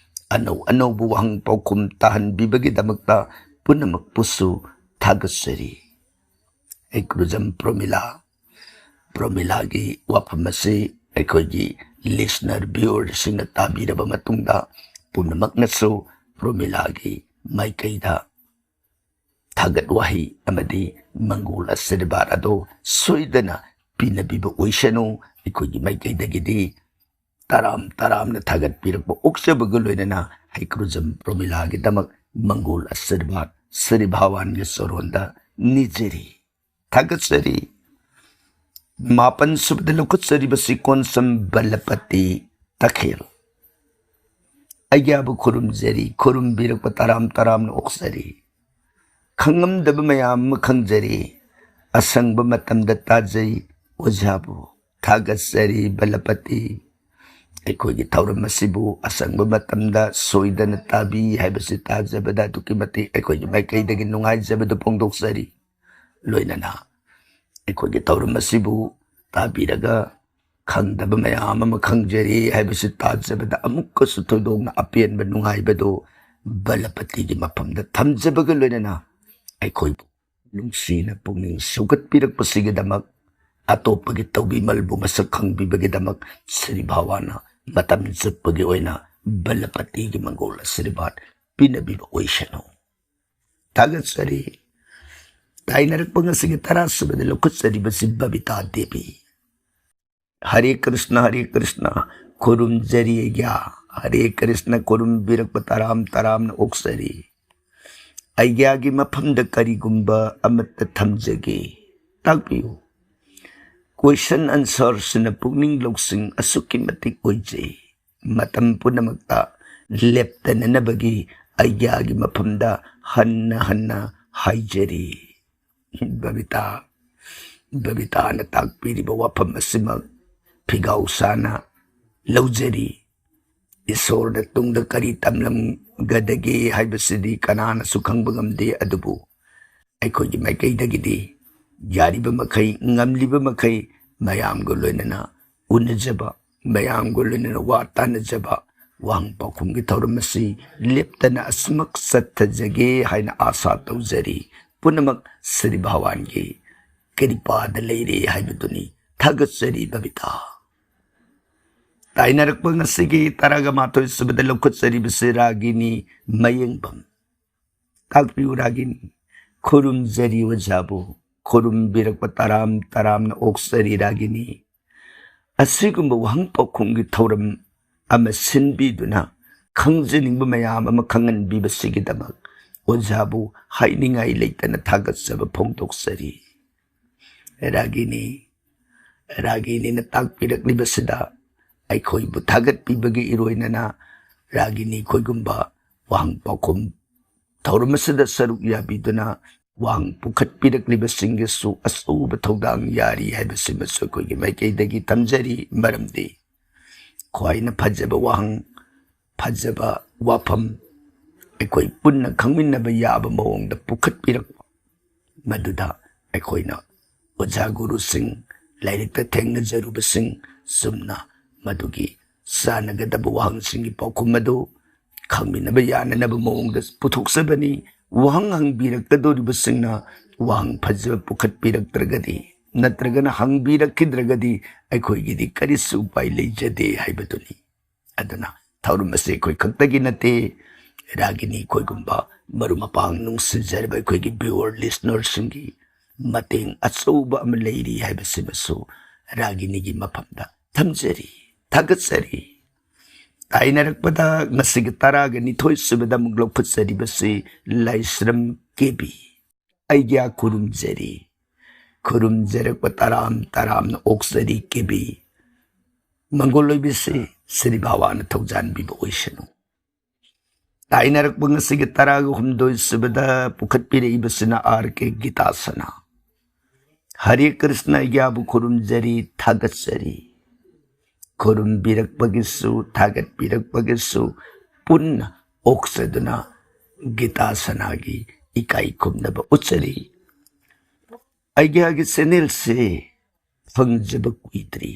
ꯑꯅꯧ ꯑꯅꯧꯕ ꯋꯥꯍꯪ ꯄꯥꯎꯈꯨꯝ ꯇꯥꯍꯟꯕꯤꯕꯒꯤꯗꯃꯛꯇ ꯄꯨꯝꯅꯃꯛꯄꯨꯁꯨ ꯊꯥꯒꯠꯆꯔꯤ꯫ ꯍꯩꯀ꯭ꯔꯨꯖꯝ ꯄ꯭ꯔꯣꯃꯤꯂꯥ꯫ ꯄ꯭ꯔꯣꯃꯤꯂꯥꯒꯤ ꯋꯥꯐꯝ ꯑꯁꯤ ꯑꯩꯈꯣꯏꯒꯤ listener viewerꯁꯤꯡꯅ ꯇꯥꯕꯤꯔꯕ ꯃꯇꯨꯡꯗ ꯄꯨꯝꯅꯃꯛꯅꯁꯨ ꯄ꯭ꯔꯣꯃꯤꯂꯥꯒꯤ ꯃꯥꯏꯀꯩꯗ ꯊꯥꯒꯠ ꯋꯥꯍꯩ ꯑꯃꯗꯤ ꯃꯪꯒꯣꯜ ꯑꯁꯤꯔꯕꯥꯗ ꯑꯗꯣ ꯁꯣꯏꯗꯅ ꯄꯤꯅꯕꯤꯕ ꯑꯣꯏꯁꯅꯨ꯫ ꯑꯩꯈꯣꯏꯒꯤ ꯃꯥꯏꯀꯩꯗꯒꯤꯗꯤ ꯇꯔꯥꯝ ꯇꯔꯥꯝꯅ ꯊꯥꯒꯠꯄꯤꯔꯛꯄ ꯑꯣꯛꯆꯕꯒ ꯂꯣꯏꯅꯅ ꯍꯩꯀ꯭ꯔꯨꯖꯝ ꯄ꯭ꯔꯣꯃꯤꯂꯥꯒꯤꯗꯃꯛ ꯃꯪꯒꯣꯜ ꯑꯁꯤꯔꯕꯥꯗ ꯁ꯭ꯔꯤ ꯚꯒꯋꯥꯟꯒꯤ ꯆꯔꯣꯟꯗ ꯅꯤꯖꯔꯤ, ꯊꯥꯒꯠꯆꯔꯤ꯫ ꯃꯥꯄꯟ ꯁꯨꯕꯗ ꯂꯧꯈꯠꯆꯔꯤꯕꯁꯤ ꯀꯣꯟꯁꯝ ꯕꯂꯄꯇꯤ ꯇꯈꯦꯜ꯫ ꯑꯩꯒ꯭ꯌꯥꯕꯨ ꯈꯨꯔꯨꯝꯖꯔꯤ, ꯈꯨꯔꯨꯝꯕꯤꯔꯛꯄ ꯇꯔꯥꯝ ꯇꯔꯥꯝꯅ ꯑꯣꯛꯆꯔꯤ꯫ ꯈꯪꯉꯝꯗꯕ ꯃꯌꯥꯝ ꯑꯃ ꯈꯪꯖꯔꯤ꯫ ꯑꯁꯪꯕ ꯃꯇꯝꯗ ꯇꯥꯖꯩ ꯑꯣꯖꯥꯕꯨ꯫ ꯊꯥꯒꯠꯆꯔꯤ ꯕꯂꯄꯇꯤ꯫ ꯑꯩꯈꯣꯏꯒꯤ ꯊꯧꯔꯝ ꯑꯁꯤꯕꯨ ꯑꯁꯪꯕ ꯃꯇꯝꯗ ꯁꯣꯏꯗꯅ ꯇꯥꯕꯤ ꯍꯥꯏꯕꯁꯤ ꯇꯥꯖꯕꯗ ꯑꯗꯨꯛꯀꯤ ꯃꯇꯤꯛ ꯑꯩꯈꯣꯏꯒꯤ ꯃꯥꯏꯀꯩꯗꯒꯤ ꯅꯨꯡꯉꯥꯏꯖꯕꯗꯨ ꯐꯣꯡꯗꯣꯛꯆꯔꯤ꯫ ꯂꯣꯏꯅꯅ ꯑꯩꯈꯣꯏꯒꯤ ꯊꯧꯔꯝ ꯑꯁꯤꯕꯨ ꯇꯥꯕꯤꯔꯒ ꯈꯪꯗꯕ ꯃꯌꯥꯝ ꯑꯃ ꯈꯪꯖꯔꯤ ꯍꯥꯏꯕꯁꯤ ꯇꯥꯖꯕꯗ ꯑꯃꯨꯛꯀꯁꯨ ꯊꯣꯏꯗꯣꯛꯅ ꯑꯄꯦꯟꯕ ꯅꯨꯡꯉꯥꯏꯕꯗꯨ ꯕꯂꯄꯇꯤꯒꯤ ꯃꯐꯝꯗ ꯊꯝꯖꯕꯒ ꯂꯣꯏꯅꯅ ꯑꯩꯈꯣꯏꯕꯨ ꯅꯨꯡꯁꯤꯅ ꯄꯨꯛꯅꯤꯡ ꯁꯧꯒꯠꯄꯤꯔꯛꯄꯁꯤꯒꯤꯗꯃꯛ, ꯑꯇꯣꯞꯄꯒꯤ ꯇꯧꯕꯤꯃꯜꯕꯨ ꯃꯁꯛ ꯈꯪꯕꯤꯕꯒꯤꯗꯃꯛ ꯁ꯭ꯔꯤ ꯚꯒꯋꯥꯟꯅ ꯃꯇꯝ ꯆꯨꯞꯄꯒꯤ ꯑꯣꯏꯅ ꯕꯂꯄꯇꯤꯒꯤ ꯃꯪꯒꯣꯜ ꯑꯁꯤꯔꯕꯥꯗ ꯄꯤꯅꯕꯤꯕ ꯑꯣꯏꯁꯅꯨ꯫ ꯊꯥꯒꯠꯆꯔꯤ꯫ ꯇꯥꯏꯅꯔꯛꯄ ꯉꯁꯤꯒꯤ ꯇꯔꯥꯁꯨꯕꯗ ꯂꯧꯈꯠꯆꯔꯤꯕꯁꯤ ꯕꯕꯤꯇꯥ ꯗꯦꯕꯤ꯫ ꯍꯔꯦ ꯀ꯭ꯔꯤꯁꯅ, ꯍꯔꯦ ꯀ꯭ꯔꯤꯁꯅ, ꯈꯨꯔꯨꯝꯖꯔꯤ ꯑꯩꯒ꯭ꯌꯥ꯫ ꯍꯔꯦ ꯀ꯭ꯔꯤꯁꯅ, ꯈꯨꯔꯨꯝꯕꯤꯔꯛꯄ ꯇꯔꯥꯝ ꯇꯔꯥꯝꯅ ꯑꯣꯛꯆꯔꯤ꯫ ꯑꯩꯒ꯭ꯌꯥꯒꯤ ꯃꯐꯝꯗ ꯀꯔꯤꯒꯨꯝꯕ ꯑꯃꯠꯇ ꯊꯝꯖꯒꯦ꯫ ꯇꯥꯛꯄꯤꯌꯨ꯫ ꯀꯣꯏꯁꯟ ꯑꯟꯁꯔꯁꯤꯅ ꯄꯨꯛꯅꯤꯡ ꯂꯧꯁꯤꯡ ꯑꯁꯨꯛꯀꯤ ꯃꯇꯤꯛ ꯑꯣꯏꯖꯩ꯫ ꯃꯇꯝ ꯄꯨꯝꯅꯃꯛꯇ ꯂꯦꯞꯇꯅꯅꯕꯒꯤ ꯑꯩꯒ꯭ꯌꯥꯒꯤ ꯃꯐꯝꯗ ꯍꯟꯅ ꯍꯟꯅ ꯍꯥꯏꯖꯔꯤ꯫ ꯕꯕꯤꯇꯥ, ꯕꯕꯤꯇꯥꯅ ꯇꯥꯛꯄꯤꯔꯤꯕ ꯋꯥꯐꯝ ꯑꯁꯤꯃꯛ ꯐꯤꯒꯥꯎ ꯁꯥꯅ ꯂꯧꯖꯔꯤ꯫ ꯏꯁꯣꯔꯅ ꯇꯨꯡꯗ ꯀꯔꯤ ꯇꯝꯂꯝꯒꯗꯒꯦ ꯍꯥꯏꯕꯁꯤꯗꯤ ꯀꯅꯥꯅꯁꯨ ꯈꯪꯕ ꯉꯝꯗꯦ, ꯑꯗꯨꯕꯨ ꯑꯩꯈꯣꯏꯒꯤ ꯃꯥꯏꯀꯩꯗꯒꯤꯗꯤ ꯌꯥꯔꯤꯕ ꯃꯈꯩ, ꯉꯝꯂꯤꯕ ꯃꯈꯩ ꯃꯌꯥꯝꯒ ꯂꯣꯏꯅꯅ ꯎꯅꯖꯕ, ꯃꯌꯥꯝꯒ ꯂꯣꯏꯅꯅ ꯋꯥ ꯇꯥꯅꯖꯕ, ꯋꯥꯍꯪ ꯄꯥꯎꯈꯨꯝꯒꯤ ꯊꯧꯔꯝ ꯑꯁꯤ ꯂꯦꯞꯇꯅ ꯑꯁꯨꯃꯛ ꯆꯠꯊꯖꯒꯦ ꯍꯥꯏꯅ ꯑꯥꯁꯥ ꯇꯧꯖꯔꯤ꯫ ꯄꯨꯝꯅꯃꯛ ꯁ꯭ꯔꯤ ꯚꯒꯋꯥꯟꯒꯤ ꯀ꯭ꯔꯤꯄꯥꯗ ꯂꯩꯔꯦ ꯍꯥꯏꯕꯗꯨꯅꯤ꯫ ꯊꯥꯒꯠꯆꯔꯤ ꯕꯕꯤꯇꯥ꯫ ꯇꯥꯏꯅꯔꯛꯄ ꯉꯁꯤꯒꯤ ꯇꯔꯥꯒ ꯃꯥꯊꯣꯏ ꯁꯨꯕꯗ ꯂꯧꯈꯠꯆꯔꯤꯕꯁꯤ ꯔꯥꯒꯤꯅꯤ ꯃꯌꯦꯡꯕꯝ꯫ ꯇꯥꯛꯄꯤꯌꯨ ꯔꯥꯒꯤꯅꯤ꯫ ꯈꯨꯔꯨꯝꯖꯔꯤ ꯑꯣꯖꯥꯕꯨ꯫ ꯈꯨꯔꯨꯝꯕꯤꯔꯛꯄ ꯇꯔꯥꯝ ꯇꯔꯥꯝꯅ ꯑꯣꯛꯆꯔꯤ ꯔꯥꯒꯤꯅꯤ꯫ ꯑꯁꯤꯒꯨꯝꯕ ꯋꯥꯍꯪ ꯄꯥꯎꯈꯨꯝꯒꯤ ꯊꯧꯔꯝ ꯑꯃ ꯁꯤꯟꯕꯤꯗꯨꯅ ꯈꯪꯖꯅꯤꯡꯕ ꯃꯌꯥꯝ ꯑꯃ ꯈꯪꯍꯟꯕꯤꯕꯁꯤꯒꯤꯗꯃꯛ ꯑꯣꯖꯥꯕꯨ ꯍꯥꯏꯅꯤꯡꯉꯥꯏ ꯂꯩꯇꯅ ꯊꯥꯒꯠꯆꯕ ꯐꯣꯡꯗꯣꯛꯆꯔꯤ꯫ ꯔꯥꯒꯤꯅꯤ, ꯔꯥꯒꯤꯅꯤꯅ ꯇꯥꯛꯄꯤꯔꯛꯂꯤꯕꯁꯤꯗ ꯑꯩꯈꯣꯏꯕꯨ ꯊꯥꯒꯠꯄꯤꯕꯒꯤ ꯏꯔꯣꯏꯅꯅ ꯔꯥꯒꯤꯅꯤ ꯑꯩꯈꯣꯏꯒꯨꯝꯕ ꯋꯥꯍꯪ ꯄꯥꯎꯈꯨꯝ ꯊꯧꯔꯝ ꯑꯁꯤꯗ ꯁꯔꯨꯛ ꯌꯥꯕꯤꯗꯨꯅ ꯋꯥꯍꯪ ꯄꯨꯈꯠꯄꯤꯔꯛꯂꯤꯕꯁꯤꯡꯒꯤꯁꯨ ꯑꯆꯧꯕ ꯊꯧꯗꯥꯡ ꯌꯥꯔꯤ ꯍꯥꯏꯕꯁꯤꯃꯁꯨ ꯑꯩꯈꯣꯏꯒꯤ ꯃꯥꯏꯀꯩꯗꯒꯤ ꯊꯝꯖꯔꯤ꯫ ꯃꯔꯝꯗꯤ ꯈ꯭ꯋꯥꯏꯅ ꯐꯖꯕ ꯋꯥꯍꯪ, ꯐꯖꯕ ꯋꯥꯐꯝ ꯑꯩꯈꯣꯏ ꯄꯨꯟꯅ ꯈꯪꯃꯤꯟꯅꯕ ꯌꯥꯕ ꯃꯑꯣꯡꯗ ꯄꯨꯈꯠꯄꯤꯔꯛꯄ, ꯃꯗꯨꯗ ꯑꯩꯈꯣꯏꯅ ꯑꯣꯖꯥ ꯒꯨꯔꯨꯁꯤꯡ, ꯂꯥꯏꯔꯤꯛꯇ ꯊꯦꯡꯅꯖꯔꯨꯕꯁꯤꯡ, ꯆꯨꯝꯅ ꯃꯗꯨꯒꯤ ꯆꯥꯟꯅꯒꯗꯕ ꯋꯥꯍꯪꯁꯤꯡꯒꯤ ꯄꯥꯎꯈꯨꯝ ꯑꯗꯨ ꯈꯪꯃꯤꯟꯅꯕ ꯌꯥꯅꯅꯕ ꯃꯑꯣꯡꯗ ꯄꯨꯊꯣꯛꯆꯕꯅꯤ꯫ ꯋꯥꯍꯪ ꯍꯪꯕꯤꯔꯛꯀꯗꯧꯔꯤꯕꯁꯤꯡꯅ ꯋꯥꯍꯪ ꯐꯖꯕ ꯄꯨꯈꯠꯄꯤꯔꯛꯇ꯭ꯔꯒꯗꯤ, ꯅꯠꯇ꯭ꯔꯒꯅ ꯍꯪꯕꯤꯔꯛꯈꯤꯗ꯭ꯔꯒꯗꯤ, ꯑꯩꯈꯣꯏꯒꯤꯗꯤ ꯀꯔꯤꯁꯨ ꯎꯄꯥꯏ ꯂꯩꯖꯗꯦ ꯍꯥꯏꯕꯗꯨꯅꯤ꯫ ꯑꯗꯨꯅ ꯊꯧꯔꯝ ꯑꯁꯤ ꯑꯩꯈꯣꯏ ꯈꯛꯇꯒꯤ ꯅꯠꯇꯦ, ꯔꯥꯒꯤꯅꯤ ꯑꯩꯈꯣꯏꯒꯨꯝꯕ ꯃꯔꯨꯞ ꯃꯄꯥꯡ ꯅꯨꯡꯁꯤꯖꯔꯕ ꯑꯩꯈꯣꯏꯒꯤ viewer listenerꯁꯤꯡꯒꯤ ꯃꯇꯦꯡ ꯑꯆꯧꯕ ꯑꯃ ꯂꯩꯔꯤ ꯍꯥꯏꯕꯁꯤꯃꯁꯨ ꯔꯥꯒꯤꯅꯤꯒꯤ ꯃꯐꯝꯗ ꯊꯝꯖꯔꯤ, ꯊꯥꯒꯠꯆꯔꯤ꯫ ꯇꯥꯏꯅꯔꯛꯄꯗ ꯉꯁꯤꯒꯤ ꯇꯔꯥꯒ ꯅꯤꯊꯣꯏ ꯁꯨꯕꯗ ꯑꯃꯨꯛ ꯂꯧꯈꯠꯆꯔꯤꯕꯁꯤ ꯂꯥꯏꯁ꯭ꯔꯝ ꯀꯦꯕꯤ꯫ ꯑꯩꯒ꯭ꯌꯥ ꯈꯨꯔꯨꯝꯖꯔꯤ꯫ ꯈꯨꯔꯨꯝꯖꯔꯛꯄ ꯇꯔꯥꯝ ꯇꯔꯥꯝꯅ ꯑꯣꯛꯆꯔꯤ ꯀꯦꯕꯤ꯫ ꯃꯪꯒꯣꯜ ꯑꯣꯏꯕꯤꯁꯤ ꯁ꯭ꯔꯤ ꯕꯥꯕꯥꯅ ꯊꯧꯖꯥꯟꯕꯤꯕ ꯑꯣꯏꯁꯅꯨ꯫ ꯇꯥꯏꯅꯔꯛꯄ ꯉꯁꯤꯒꯤ ꯇꯔꯥꯒ ꯍꯨꯝꯗꯣꯏ ꯁꯨꯕꯗ ꯄꯨꯈꯠꯄꯤꯔꯛꯏꯕꯁꯤꯅ ꯑꯥꯔ ꯀꯦ ꯒꯤꯇꯥꯁꯅꯥ꯫ ꯍꯔꯦ ꯀ꯭ꯔꯤꯁꯅ, ꯑꯩꯒ꯭ꯌꯥꯕꯨ ꯈꯨꯔꯨꯝꯖꯔꯤ, ꯊꯥꯒꯠꯆꯔꯤ꯫ ꯈꯨꯔꯨꯝꯕꯤꯔꯛꯄꯒꯤꯁꯨ ꯊꯥꯒꯠꯄꯤꯔꯛꯄꯒꯤꯁꯨ ꯄꯨꯟꯅ ꯑꯣꯛꯆꯗꯨꯅ ꯒꯤꯇꯥꯁꯅꯥꯒꯤ ꯏꯀꯥꯏ ꯈꯨꯝꯅꯕ ꯎꯠꯆꯔꯤ꯫ ꯑꯩꯒ꯭ꯌꯥꯒꯤ ꯆꯦꯅꯦꯜꯁꯦ ꯐꯪꯖꯕ ꯀꯨꯏꯗ꯭ꯔꯤ꯫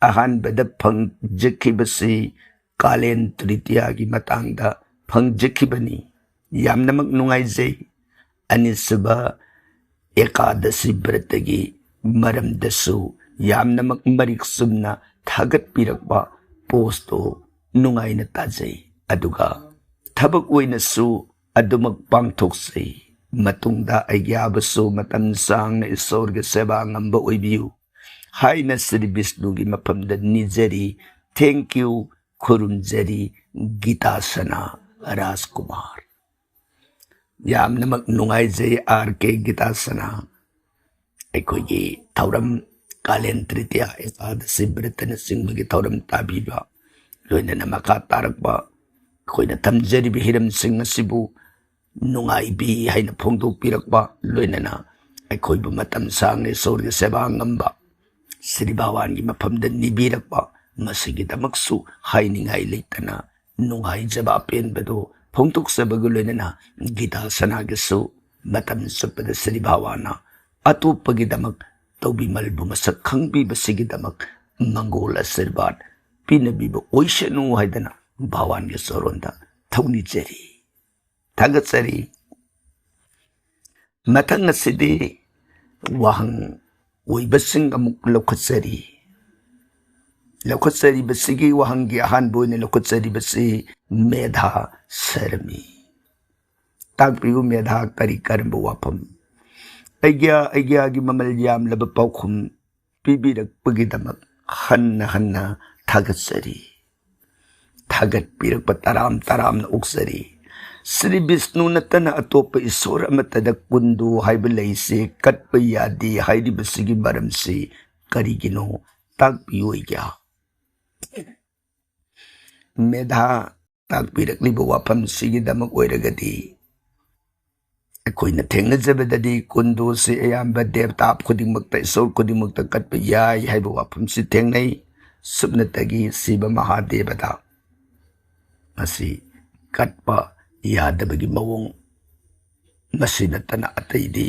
ꯑꯍꯥꯟꯕꯗ ꯐꯪꯖꯈꯤꯕꯁꯤ ꯀꯥꯂꯦꯟ ꯇ꯭ꯔꯤꯇꯤꯌꯥꯒꯤ ꯃꯇꯥꯡꯗ ꯐꯪꯖꯈꯤꯕꯅꯤ꯫ ꯌꯥꯝꯅꯃꯛ ꯅꯨꯡꯉꯥꯏꯖꯩ꯫ ꯑꯅꯤꯁꯨꯕ ꯑꯦꯀꯥꯗꯁꯤ ꯕ꯭ꯔꯇꯒꯤ ꯃꯔꯝꯗꯁꯨ ꯌꯥꯝꯅꯃꯛ ꯃꯔꯤꯛ ꯆꯨꯝꯅ ꯊꯥꯒꯠꯄꯤꯔꯛꯄ ꯄꯣꯁꯇꯣ ꯅꯨꯡꯉꯥꯏꯅ ꯇꯥꯖꯩ꯫ ꯑꯗꯨꯒ ꯊꯕꯛ ꯑꯣꯏꯅꯁꯨ ꯑꯗꯨꯃꯛ ꯄꯥꯡꯊꯣꯛꯆꯩ꯫ ꯃꯇꯨꯡꯗ ꯑꯩꯒ꯭ꯌꯥꯕꯨꯁꯨ ꯃꯇꯝ ꯁꯥꯡꯅ ꯏꯁꯣꯔꯒꯤ ꯁꯦꯕꯥ ꯉꯝꯕ ꯑꯣꯏꯕꯤꯌꯨ ꯍꯥꯏꯅ ꯁ꯭ꯔꯤ ꯕꯤꯁꯅꯨꯒꯤ ꯃꯐꯝꯗ ꯅꯤꯖꯔꯤ꯫ Thank you, ꯈꯨꯔꯨꯝꯖꯔꯤ, ꯒꯤꯇꯥꯁꯅꯥ ꯔꯥꯖꯀꯨꯃꯥꯔ꯫ ꯌꯥꯝꯅꯃꯛ ꯅꯨꯡꯉꯥꯏꯖꯩ, ꯑꯥꯔ ꯀꯦ ꯒꯤꯇꯥꯁꯅꯥ꯫ ꯑꯩꯈꯣꯏꯒꯤ ꯊꯧꯔꯝ ꯀꯥꯂꯦꯟ ꯇ꯭ꯔꯤꯇꯤꯌꯥ, ꯑꯦꯀꯥꯗꯁꯤ ꯕ꯭ꯔꯇꯅꯆꯤꯡꯕꯒꯤ ꯊꯧꯔꯝ ꯇꯥꯕꯤꯕ, ꯂꯣꯏꯅꯅ ꯃꯈꯥ ꯇꯥꯔꯛꯄ ꯑꯩꯈꯣꯏꯅ ꯊꯝꯖꯔꯤꯕ ꯍꯤꯔꯝꯁꯤꯡ ꯑꯁꯤꯕꯨ ꯅꯨꯡꯉꯥꯏꯕꯤ ꯍꯥꯏꯅ ꯐꯣꯡꯗꯣꯛꯄꯤꯔꯛꯄ, ꯂꯣꯏꯅꯅ ꯑꯩꯈꯣꯏꯕꯨ ꯃꯇꯝ ꯁꯥꯡꯅ ꯏꯁꯣꯔꯒꯤ ꯁꯦꯕꯥ ꯉꯝꯕ ꯁ꯭ꯔꯤ ꯚꯒꯋꯥꯟꯒꯤ ꯃꯐꯝꯗ ꯅꯤꯕꯤꯔꯛꯄ, ꯃꯁꯤꯒꯤꯗꯃꯛꯁꯨ ꯍꯥꯏꯅꯤꯡꯉꯥꯏ ꯂꯩꯇꯅ ꯅꯨꯡꯉꯥꯏꯖꯕ ꯑꯄꯦꯟꯕꯗꯨ ꯐꯣꯡꯗꯣꯛꯆꯕꯒ ꯂꯣꯏꯅꯅ ꯒꯤꯇꯥ ꯁꯅꯥꯒꯤꯁꯨ ꯃꯇꯝ ꯆꯨꯞꯄꯗ ꯁ꯭ꯔꯤ ꯚꯒꯋꯥꯟꯅ ꯑꯇꯣꯞꯄꯒꯤꯗꯃꯛ ꯇꯧꯕꯤꯃꯜꯕꯨ ꯃꯁꯛ ꯈꯪꯕꯤꯕꯁꯤꯒꯤꯗꯃꯛ ꯃꯪꯒꯣꯜ ꯑꯁꯤꯔꯕꯥꯗ ꯄꯤꯅꯕꯤꯕ ꯑꯣꯏꯁꯅꯨ ꯍꯥꯏꯗꯅ ꯚꯒꯋꯥꯟꯒꯤ ꯆꯔꯣꯟꯗ ꯊꯧꯅꯤꯖꯔꯤ, ꯊꯥꯒꯠꯆꯔꯤ꯫ ꯃꯊꯪ ꯑꯁꯤꯗꯤ ꯋꯥꯍꯪ ꯑꯣꯏꯕꯁꯤꯡ ꯑꯃꯨꯛ ꯂꯧꯈꯠꯆꯔꯤ꯫ ꯂꯧꯈꯠꯆꯔꯤꯕꯁꯤꯒꯤ ꯋꯥꯍꯪꯒꯤ ꯑꯍꯥꯟꯕ ꯑꯣꯏꯅ ꯂꯧꯈꯠꯆꯔꯤꯕꯁꯤ ꯃꯦꯙꯥ ꯁꯔꯃꯤ꯫ ꯇꯥꯛꯄꯤꯌꯨ ꯃꯦꯙꯥ ꯀꯔꯤ ꯀꯔꯝꯕ ꯋꯥꯐꯝ? ꯑꯩꯒ꯭ꯌꯥ, ꯑꯩꯒ꯭ꯌꯥꯒꯤ ꯃꯃꯜ ꯌꯥꯝꯂꯕ ꯄꯥꯎꯈꯨꯝ ꯄꯤꯕꯤꯔꯛꯄꯒꯤꯗꯃꯛ ꯍꯟꯅ ꯍꯟꯅ ꯊꯥꯒꯠꯆꯔꯤ꯫ ꯊꯥꯒꯠꯄꯤꯔꯛꯄ ꯇꯔꯥꯝ ꯇꯔꯥꯝꯅ ꯑꯣꯛꯆꯔꯤ꯫ ꯁ꯭ꯔꯤ ꯕꯤꯁꯅꯨ ꯅꯠꯇꯅ ꯑꯇꯣꯞꯄ ꯏꯁꯣꯔ ꯑꯃꯠꯇꯗ ꯀꯨꯟꯗꯨ ꯍꯥꯏꯕ ꯂꯩꯁꯦ ꯀꯠꯄ ꯌꯥꯗꯦ ꯍꯥꯏꯔꯤꯕꯁꯤꯒꯤ ꯃꯔꯝꯁꯤ ꯀꯔꯤꯒꯤꯅꯣ? ꯇꯥꯛꯄꯤꯌꯨ ꯑꯩꯒ꯭ꯌꯥ꯫ ꯃꯦꯙꯥ ꯇꯥꯛꯄꯤꯔꯛꯂꯤꯕ ꯋꯥꯐꯝꯁꯤꯒꯤꯗꯃꯛ ꯑꯣꯏꯔꯒꯗꯤ, ꯑꯩꯈꯣꯏꯅ ꯊꯦꯡꯅꯖꯕꯗꯗꯤ ꯀꯨꯟꯗꯨꯁꯤ ꯑꯌꯥꯝꯕ ꯗꯦꯕꯇꯥ ꯈꯨꯗꯤꯡꯃꯛꯇ, ꯏꯁꯣꯔ ꯈꯨꯗꯤꯡꯃꯛꯇ ꯀꯠꯄ ꯌꯥꯏ ꯍꯥꯏꯕ ꯋꯥꯐꯝꯁꯤ ꯊꯦꯡꯅꯩ꯫ ꯁꯨꯞꯅꯇꯒꯤ ꯁꯤꯕ ꯃꯍꯥꯗꯦꯕꯗ ꯃꯁꯤ ꯀꯠꯄ ꯌꯥꯗꯕꯒꯤ ꯃꯑꯣꯡ, ꯃꯁꯤ ꯅꯠꯇꯅ ꯑꯇꯩꯗꯤ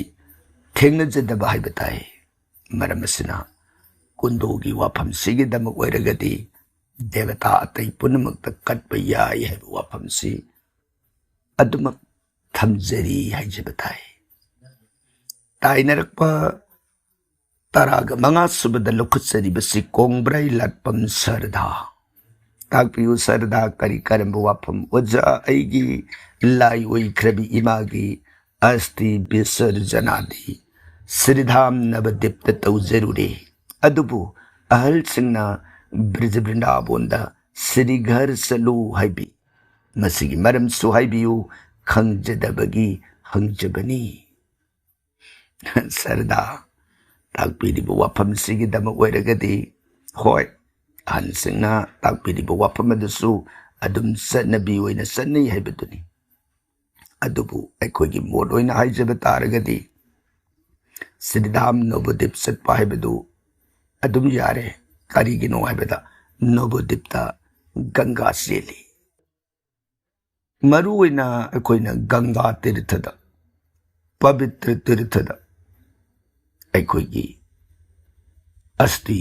ꯊꯦꯡꯅꯖꯗꯕ ꯍꯥꯏꯕ ꯇꯥꯏ꯫ ꯃꯔꯝ ꯑꯁꯤꯅ ꯀꯨꯟꯗꯨꯒꯤ ꯋꯥꯐꯝꯁꯤꯒꯤꯗꯃꯛ ꯑꯣꯏꯔꯒꯗꯤ ꯗꯦꯕꯇꯥ ꯑꯇꯩ ꯄꯨꯝꯅꯃꯛꯇ ꯀꯠꯄ ꯌꯥꯏ ꯍꯥꯏꯕ ꯋꯥꯐꯝꯁꯤ ꯑꯗꯨꯃꯛ ꯊꯝꯖꯔꯤ ꯍꯥꯏꯖꯕ ꯇꯥꯏ꯫ ꯇꯥꯏꯅꯔꯛꯄ ꯇꯔꯥꯒ ꯃꯉꯥ ꯁꯨꯕꯗ ꯂꯧꯈꯠꯆꯔꯤꯕꯁꯤ ꯀꯣꯡꯕ꯭ꯔꯩ ꯂꯥꯠꯄꯝ ꯁꯔꯗꯥ꯫ ꯇꯥꯛꯄꯤꯌꯨ ꯁꯔꯗꯥ, ꯀꯔꯤ ꯀꯔꯝꯕ ꯋꯥꯐꯝ? ꯑꯣꯖꯥ, ꯑꯩꯒꯤ ꯂꯥꯏ ꯑꯣꯏꯈ꯭ꯔꯕꯤ ꯏꯃꯥꯒꯤ ꯑꯁꯇꯤ ꯕꯤꯁꯔꯖꯅꯥꯗꯤ ꯁ꯭ꯔꯤꯙꯥꯝ ꯅꯕꯗꯤꯞꯇ ꯇꯧꯖꯔꯨꯔꯦ, ꯑꯗꯨꯕꯨ ꯑꯍꯜꯁꯤꯡꯅ ꯕ꯭ꯔꯤꯖ ꯕ꯭ꯔꯤꯟꯗꯥꯕꯣꯟꯗ ꯁ꯭ꯔꯤꯘꯔ ꯆꯠꯂꯨ ꯍꯥꯏꯕꯤ꯫ ꯃꯁꯤꯒꯤ ꯃꯔꯝꯁꯨ ꯍꯥꯏꯕꯤꯌꯨ, ꯈꯪꯖꯗꯕꯒꯤ ꯍꯪꯖꯕꯅꯤ꯫ ꯁꯔꯗꯥ, ꯇꯥꯛꯄꯤꯔꯤꯕ ꯋꯥꯐꯝꯁꯤꯒꯤꯗꯃꯛ ꯑꯣꯏꯔꯒꯗꯤ, ꯍꯣꯏ, ꯑꯍꯟꯁꯤꯡꯅ ꯇꯥꯛꯄꯤꯔꯤꯕ ꯋꯥꯐꯝ ꯑꯗꯨꯁꯨ ꯑꯗꯨꯝ ꯆꯠꯅꯕꯤ ꯑꯣꯏꯅ ꯆꯠꯅꯩ ꯍꯥꯏꯕꯗꯨꯅꯤ꯫ ꯑꯗꯨꯕꯨ ꯑꯩꯈꯣꯏꯒꯤ ꯃꯣꯠ ꯑꯣꯏꯅ ꯍꯥꯏꯖꯕ ꯇꯥꯔꯒꯗꯤ, ꯁ꯭ꯔꯤꯙꯥꯝ ꯅꯣꯕꯣꯗꯤꯞ ꯆꯠꯄ ꯍꯥꯏꯕꯗꯨ ꯑꯗꯨꯝ ꯌꯥꯔꯦ꯫ ꯀꯔꯤꯒꯤꯅꯣ ꯍꯥꯏꯕꯗ, ꯅꯣꯕꯣꯗꯤꯞꯇ ꯒꯪꯒꯥ ꯆꯦꯜꯂꯤ꯫ ꯃꯔꯨ ꯑꯣꯏꯅ ꯑꯩꯈꯣꯏꯅ ꯒꯪꯒꯥ ꯇꯤꯔꯊꯗ, ꯄꯕꯤꯇ꯭ꯔ ꯇꯤꯔꯊꯗ ꯑꯩꯈꯣꯏꯒꯤ ꯑꯁꯇꯤ,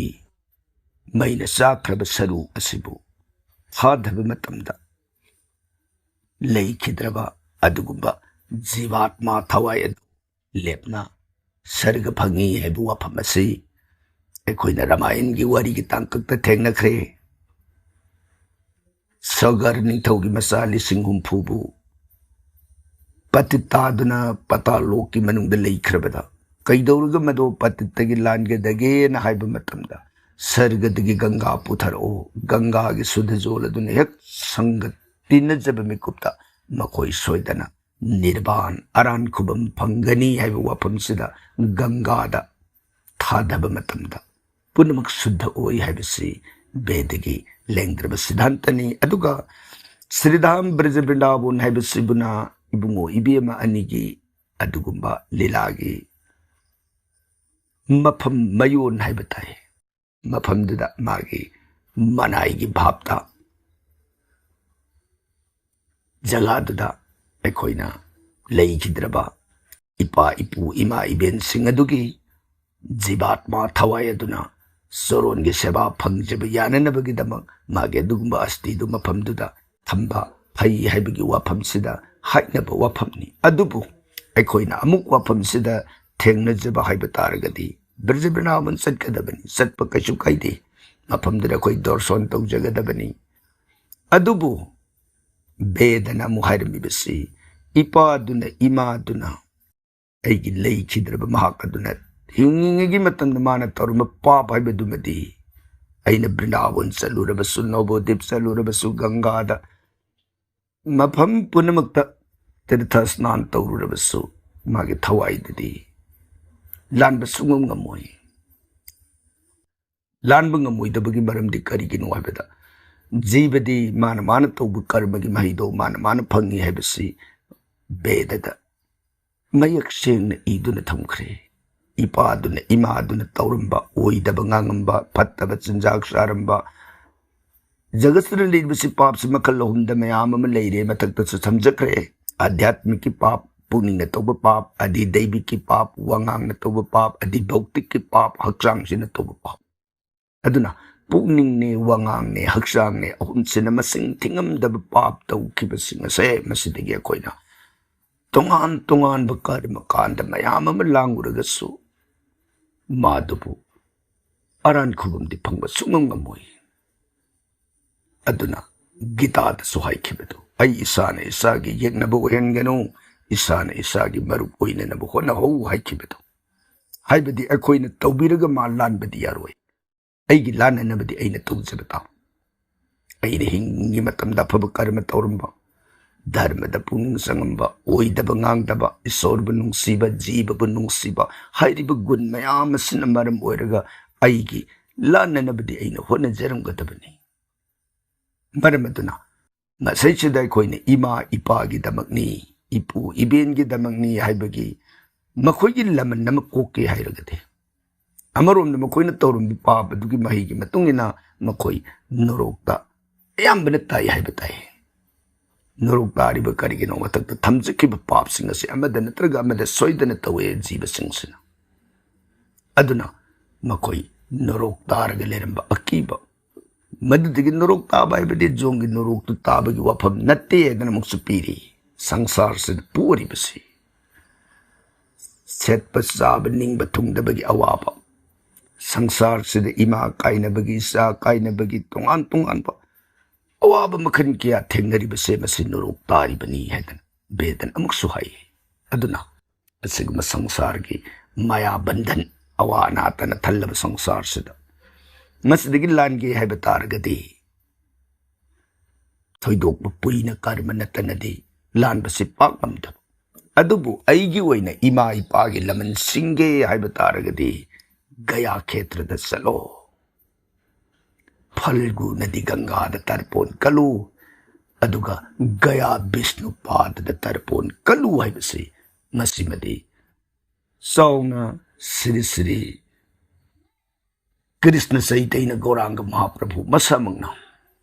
ꯃꯩꯅ ꯆꯥꯛꯈ꯭ꯔꯕ ꯁꯔꯨ ꯑꯁꯤꯕꯨ ꯊꯥꯗꯕ ꯃꯇꯝꯗ, ꯂꯩꯈꯤꯗ꯭ꯔꯕ ꯑꯗꯨꯒꯨꯝꯕ ꯖꯤꯕꯥꯠꯃꯥ ꯊꯋꯥꯏ ꯑꯗꯨ ꯂꯦꯞꯅ ꯁꯔꯒ ꯐꯪꯉꯤ ꯍꯥꯏꯕ ꯋꯥꯐꯝ ꯑꯁꯤ ꯑꯩꯈꯣꯏꯅ ꯔꯥꯃꯥꯌꯟꯒꯤ ꯋꯥꯔꯤꯒꯤ ꯇꯥꯡꯀꯛꯇ ꯊꯦꯡꯅꯈ꯭ꯔꯦ꯫ ꯁꯒꯔ ꯅꯤꯡꯊꯧꯒꯤ ꯃꯆꯥ ꯂꯤꯁꯤꯡ ꯍꯨꯝꯐꯨꯕꯨ ꯄꯇꯤꯠ ꯇꯥꯗꯨꯅ ꯄꯇꯥꯂꯣꯛꯀꯤ ꯃꯅꯨꯡꯗ ꯂꯩꯈ꯭ꯔꯕꯗ, ꯀꯩꯗꯧꯔꯒ ꯃꯗꯣ ꯄꯇꯤꯠꯇꯒꯤ ꯂꯥꯟꯒꯗꯒꯦꯅ ꯍꯥꯏꯕ ꯃꯇꯝꯗ, ꯁꯔꯒꯗꯒꯤ ꯒꯪꯒꯥ ꯄꯨꯊꯔꯛꯑꯣ, ꯒꯪꯒꯥꯒꯤ ꯁꯨꯗ ꯖꯣꯜ ꯑꯗꯨꯅ ꯍꯦꯛ ꯁꯪꯒ ꯇꯤꯟꯅꯖꯕ ꯃꯤꯀꯨꯞꯇ ꯃꯈꯣꯏ ꯁꯣꯏꯗꯅ ꯅꯤꯔꯕꯥꯟ, ꯑꯔꯥꯟ ꯈꯨꯕꯝ ꯐꯪꯒꯅꯤ ꯍꯥꯏꯕ ꯋꯥꯐꯝꯁꯤꯗ ꯒꯪꯒꯥꯗ ꯊꯥꯗꯕ ꯃꯇꯝꯗ ꯄꯨꯝꯅꯃꯛ ꯁꯨꯗ꯭ꯙ ꯑꯣꯏ ꯍꯥꯏꯕꯁꯤ ꯕꯦꯗꯒꯤ ꯂꯦꯡꯗ꯭ꯔꯕ ꯁꯤꯗꯥꯟꯇꯅꯤ꯫ ꯑꯗꯨꯒ ꯁ꯭ꯔꯤꯙꯥꯝ ꯕ꯭ꯔꯖ ꯕ꯭ꯔꯤꯟꯗꯥꯕꯣꯟ ꯍꯥꯏꯕꯁꯤꯕꯨꯅ ꯏꯕꯨꯡꯉꯣ ꯏꯕꯦꯝꯃ ꯑꯅꯤꯒꯤ ꯑꯗꯨꯒꯨꯝꯕ ꯂꯤꯂꯥꯒꯤ ꯃꯐꯝ ꯃꯌꯣꯟ ꯍꯥꯏꯕ ꯇꯥꯏ꯫ ꯃꯐꯝꯗꯨꯗ ꯃꯥꯒꯤ ꯃꯅꯥꯏꯒꯤ ꯚꯥꯞꯇ ꯖꯒꯥꯗꯨꯗ ꯑꯩꯈꯣꯏꯅ ꯂꯩꯈꯤꯗ꯭ꯔꯕ ꯏꯄꯥ ꯏꯄꯨ ꯏꯃꯥ ꯏꯕꯦꯟꯁꯤꯡ ꯑꯗꯨꯒꯤ ꯖꯤꯕꯥꯠꯃꯥ ꯊꯋꯥꯏ ꯑꯗꯨꯅ ꯆꯣꯔꯣꯟꯒꯤ ꯁꯦꯕꯥ ꯐꯪꯖꯕ ꯌꯥꯅꯅꯕꯒꯤꯗꯃꯛ ꯃꯥꯒꯤ ꯑꯗꯨꯒꯨꯝꯕ ꯑꯁꯇꯤꯗꯨ ꯃꯐꯝꯗꯨꯗ ꯊꯝꯕ ꯐꯩ ꯍꯥꯏꯕꯒꯤ ꯋꯥꯐꯝꯁꯤꯗ ꯍꯥꯏꯅꯕ ꯋꯥꯐꯝꯅꯤ꯫ ꯑꯗꯨꯕꯨ ꯑꯩꯈꯣꯏꯅ ꯑꯃꯨꯛ ꯋꯥꯐꯝꯁꯤꯗ ꯊꯦꯡꯅꯖꯕ ꯍꯥꯏꯕ ꯇꯥꯔꯒꯗꯤ, ꯕ꯭ꯔꯖ ꯕ꯭ꯔꯤꯟꯗꯥꯕꯟ ꯆꯠꯀꯗꯕꯅꯤ, ꯆꯠꯄ ꯀꯩꯁꯨ ꯀꯥꯏꯗꯦ, ꯃꯐꯝꯗꯨꯗ ꯑꯩꯈꯣꯏ ꯗꯣꯔꯁꯣꯟ ꯇꯧꯖꯒꯗꯕꯅꯤ꯫ ꯑꯗꯨꯕꯨ ꯕꯦꯗꯅ ꯑꯃꯨꯛ ꯍꯥꯏꯔꯝꯃꯤꯕꯁꯤ, ꯏꯄꯥꯗꯨꯅ ꯏꯃꯥꯗꯨꯅ ꯑꯩꯒꯤ ꯂꯩꯈꯤꯗ꯭ꯔꯕ ꯃꯍꯥꯛ ꯑꯗꯨꯅ ꯍꯤꯡꯂꯤꯉꯩꯒꯤ ꯃꯇꯝꯗ ꯃꯥꯅ ꯇꯧꯔꯝꯕ ꯄꯥꯞ ꯍꯥꯏꯕꯗꯨꯃꯗꯤ, ꯑꯩꯅ ꯕ꯭ꯔꯤꯟꯗꯥꯕꯟ ꯆꯠꯂꯨꯔꯕꯁꯨ, ꯅꯣꯕꯣꯗꯤꯞ ꯆꯠꯂꯨꯔꯕꯁꯨ, ꯒꯪꯒꯥꯗ ꯃꯐꯝ ꯄꯨꯝꯅꯃꯛꯇ ꯇꯤꯔꯊ ꯁ꯭ꯅꯥꯟ ꯇꯧꯔꯨꯔꯕꯁꯨ, ꯃꯥꯒꯤ ꯊꯋꯥꯏꯗꯨꯗꯤ ꯂꯥꯟꯕ ꯁꯨꯡꯉꯝ ꯉꯝꯃꯣꯏ꯫ ꯂꯥꯟꯕ ꯉꯝꯃꯣꯏꯗꯕꯒꯤ ꯃꯔꯝꯗꯤ ꯀꯔꯤꯒꯤꯅꯣ ꯍꯥꯏꯕꯗ, ꯖꯤꯕꯗꯤ ꯃꯥꯅ ꯃꯥꯅ ꯇꯧꯕ ꯀꯔꯃꯒꯤ ꯃꯍꯩꯗꯣ ꯃꯥꯅ ꯃꯥꯅ ꯐꯪꯉꯤ ꯍꯥꯏꯕꯁꯤ ꯕꯦꯗꯗ ꯃꯌꯦꯛ ꯁꯦꯡꯅ ꯏꯗꯨꯅ ꯊꯝꯈ꯭ꯔꯦ꯫ ꯏꯄꯥꯗꯨꯅ, ꯏꯃꯥꯗꯨꯅ ꯇꯧꯔꯝꯕ, ꯑꯣꯏꯗꯕ ꯉꯥꯡꯉꯝꯕ, ꯐꯠꯇꯕ ꯆꯤꯟꯖꯥꯛ ꯆꯥꯔꯝꯕ, ꯖꯒꯠꯁꯤꯗ ꯂꯩꯔꯤꯕꯁꯤ ꯄꯥꯞꯁꯤ ꯃꯈꯜ ꯑꯍꯨꯝꯗ ꯃꯌꯥꯝ ꯑꯃ ꯂꯩꯔꯦ, ꯃꯊꯛꯇꯁꯨ ꯊꯝꯖꯈ꯭ꯔꯦ꯫ ꯑꯙ꯭ꯌꯥꯠꯃꯤꯛꯀꯤ ꯄꯥꯞ, ꯄꯨꯛꯅꯤꯡꯅ ꯇꯧꯕ ꯄꯥꯞ, ꯑꯗꯤ ꯗꯩꯕꯤꯛꯀꯤ ꯄꯥꯞ, ꯋꯥꯉꯥꯡꯅ ꯇꯧꯕ ꯄꯥꯞ, ꯑꯗꯤ ꯚꯧꯇꯤꯛꯀꯤ ꯄꯥꯞ, ꯍꯛꯆꯥꯡꯁꯤꯅ ꯇꯧꯕ ꯄꯥꯞ꯫ ꯑꯗꯨꯅ ꯄꯨꯛꯅꯤꯡꯅꯦ, ꯋꯥꯉꯥꯡꯅꯦ, ꯍꯛꯆꯥꯡꯅꯦ, ꯑꯍꯨꯝꯁꯤꯅ ꯃꯁꯤꯡ ꯊꯤꯉꯝꯗꯕ ꯄꯥꯞ ꯇꯧꯈꯤꯕꯁꯤꯡ ꯑꯁꯦ, ꯃꯁꯤꯗꯒꯤ ꯑꯩꯈꯣꯏꯅ ꯇꯣꯉꯥꯟ ꯇꯣꯉꯥꯟꯕ ꯀꯔꯃ ꯀꯥꯟꯗ ꯃꯌꯥꯝ ꯑꯃ ꯂꯥꯡꯉꯨꯔꯒꯁꯨ, ꯃꯥꯗꯨꯕꯨ ꯑꯔꯥꯟ ꯈꯨꯕꯝꯗꯤ ꯐꯪꯕ ꯁꯨꯡꯉꯝ ꯉꯝꯃꯣꯏ꯫ ꯑꯗꯨꯅ ꯒꯤꯇꯥꯗꯁꯨ ꯍꯥꯏꯈꯤꯕꯗꯨ, "ꯑꯩ ꯏꯁꯥꯅ ꯏꯁꯥꯒꯤ ꯌꯦꯛꯅꯕ ꯑꯣꯏꯍꯟꯒꯅꯨ, ꯏꯁꯥꯅ ꯏꯁꯥꯒꯤ ꯃꯔꯨꯞ ꯑꯣꯏꯅꯅꯕ ꯍꯣꯠꯅꯍꯧ" ꯍꯥꯏꯈꯤꯕꯗꯨ, ꯍꯥꯏꯕꯗꯤ ꯑꯩꯈꯣꯏꯅ ꯇꯧꯕꯤꯔꯒ ꯃꯥ ꯂꯥꯟꯕꯗꯤ ꯌꯥꯔꯣꯏ꯫ ꯑꯩꯒꯤ ꯂꯥꯟꯅꯅꯕꯗꯤ ꯑꯩꯅ ꯇꯧꯖꯕ ꯇꯥꯕ꯫ ꯑꯩꯅ ꯍꯤꯡꯉꯤ ꯃꯇꯝꯗ ꯑꯐꯕ ꯀꯔꯃ ꯇꯧꯔꯝꯕ, ꯙꯔꯃꯗ ꯄꯨꯛꯅꯤꯡ ꯆꯪꯉꯝꯕ, ꯑꯣꯏꯗꯕ ꯉꯥꯡꯗꯕ, ꯏꯁꯣꯔꯕꯨ ꯅꯨꯡꯁꯤꯕ, ꯖꯤꯕꯕꯨ ꯅꯨꯡꯁꯤꯕ ꯍꯥꯏꯔꯤꯕ ꯒꯨꯟ ꯃꯌꯥꯝ ꯑꯁꯤꯅ ꯃꯔꯝ ꯑꯣꯏꯔꯒ ꯑꯩꯒꯤ ꯂꯥꯟꯅꯅꯕꯗꯤ ꯑꯩꯅ ꯍꯣꯠꯅꯖꯔꯝꯒꯗꯕꯅꯤ꯫ ꯃꯔꯝ ꯑꯗꯨꯅ ꯃꯁꯤꯁꯤꯗ ꯑꯩꯈꯣꯏꯅ ꯏꯃꯥ ꯏꯄꯥꯒꯤꯗꯃꯛꯅꯤ, ꯏꯄꯨ ꯏꯕꯦꯟꯒꯤꯗꯃꯛꯅꯤ ꯍꯥꯏꯕꯒꯤ ꯃꯈꯣꯏꯒꯤ ꯂꯃꯟ ꯑꯃ ꯀꯣꯛꯀꯦ ꯍꯥꯏꯔꯒꯗꯤ, ꯑꯃꯔꯣꯝꯗ ꯃꯈꯣꯏꯅ ꯇꯧꯔꯝꯕ ꯄꯥꯞ ꯑꯗꯨꯒꯤ ꯃꯍꯩꯒꯤ ꯃꯇꯨꯡ ꯏꯟꯅ ꯃꯈꯣꯏ ꯅꯣꯔꯣꯛꯇ ꯑꯌꯥꯝꯕꯅ ꯇꯥꯏ ꯍꯥꯏꯕ ꯇꯥꯏ꯫ ꯅꯣꯔꯣꯛ ꯇꯥꯔꯤꯕ ꯀꯔꯤꯒꯤꯅꯣ? ꯃꯊꯛꯇ ꯊꯝꯖꯈꯤꯕ ꯄꯥꯞꯁꯤꯡ ꯑꯁꯤ ꯑꯃꯗ ꯅꯠꯇ꯭ꯔꯒ ꯑꯃꯗ ꯁꯣꯏꯗꯅ ꯇꯧꯋꯦ ꯖꯤꯕꯁꯤꯡꯁꯤꯅ꯫ ꯑꯗꯨꯅ ꯃꯈꯣꯏ ꯅꯣꯔꯣꯛ ꯇꯥꯔꯒ ꯂꯩꯔꯝꯕ ꯑꯀꯤꯕ, ꯃꯗꯨꯗꯒꯤ ꯅꯣꯔꯣꯛ ꯇꯥꯕ ꯍꯥꯏꯕꯗꯤ ꯖꯣꯡꯒꯤ ꯅꯣꯔꯣꯛꯇꯨ ꯇꯥꯕꯒꯤ ꯋꯥꯐꯝ ꯅꯠꯇꯦ ꯍꯥꯏꯗꯅ ꯑꯃꯨꯛꯁꯨ ꯄꯤꯔꯤ꯫ ꯁꯪꯁꯥꯔꯁꯤꯗ ꯄꯣꯔꯤꯕꯁꯤ ꯁꯦꯠꯄ ꯆꯥꯕ ꯅꯤꯡꯕ ꯊꯨꯡꯗꯕꯒꯤ ꯑꯋꯥꯕ, ꯁꯪꯁꯥꯔꯁꯤꯗ ꯏꯃꯥ ꯀꯥꯏꯅꯕꯒꯤ, ꯏꯆꯥ ꯀꯥꯏꯅꯕꯒꯤ, ꯇꯣꯉꯥꯟ ꯇꯣꯉꯥꯟꯕ ꯑꯋꯥꯕ ꯃꯈꯜ ꯀꯌꯥ ꯊꯦꯡꯅꯔꯤꯕꯁꯦ ꯃꯁꯤ ꯅꯣꯔꯣꯛ ꯇꯥꯔꯤꯕꯅꯤ ꯍꯥꯏꯗꯅ ꯕꯦꯗꯅ ꯑꯃꯨꯛꯁꯨ ꯍꯥꯏ꯫ ꯑꯗꯨꯅ ꯑꯁꯤꯒꯨꯝꯕ ꯁꯪꯁꯥꯔꯒꯤ ꯃꯌꯥ ꯕꯟꯙꯟ, ꯑꯋꯥ ꯑꯅꯥꯇꯅ ꯊꯜꯂꯕ ꯁꯪꯁꯥꯔꯁꯤꯗ ꯃꯁꯤꯗꯒꯤ ꯂꯥꯟꯒꯦ ꯍꯥꯏꯕ ꯇꯥꯔꯒꯗꯤ ꯊꯣꯏꯗꯣꯛꯄ ꯄꯨꯏꯅ ꯀꯔꯃ ꯅꯠꯇꯅꯗꯤ ꯂꯥꯟꯕꯁꯤ ꯄꯥꯛ ꯉꯝꯗꯕ꯫ ꯑꯗꯨꯕꯨ ꯑꯩꯒꯤ ꯑꯣꯏꯅ ꯏꯃꯥ ꯏꯄꯥꯒꯤ ꯂꯃꯟ ꯁꯤꯡꯒꯦ ꯍꯥꯏꯕ ꯇꯥꯔꯒꯗꯤ ꯒꯌꯥ ꯈꯦꯇ꯭ꯔꯗ ꯆꯠꯂꯣ, ꯐꯜꯒꯨ ꯅꯗꯤ ꯒꯪꯒꯥꯗ ꯇꯔꯄꯣꯟ ꯀꯜꯂꯨ, ꯑꯗꯨꯒ ꯒꯌꯥ ꯕꯤꯁꯅꯨ ꯄꯥꯗꯗ ꯇꯔꯄꯣꯟ ꯀꯠꯂꯨ ꯍꯥꯏꯕꯁꯤ ꯉꯁꯤꯃꯗꯤ ꯆꯥꯎꯅ ꯁ꯭ꯔꯤ ꯁ꯭ꯔꯤ ꯀ꯭ꯔꯤꯁꯅ ꯆꯩꯇꯩꯅ ꯒꯧꯔꯥꯡꯒ ꯃꯍꯥꯄ꯭ꯔꯚꯨ ꯃꯁꯥꯃꯛꯅ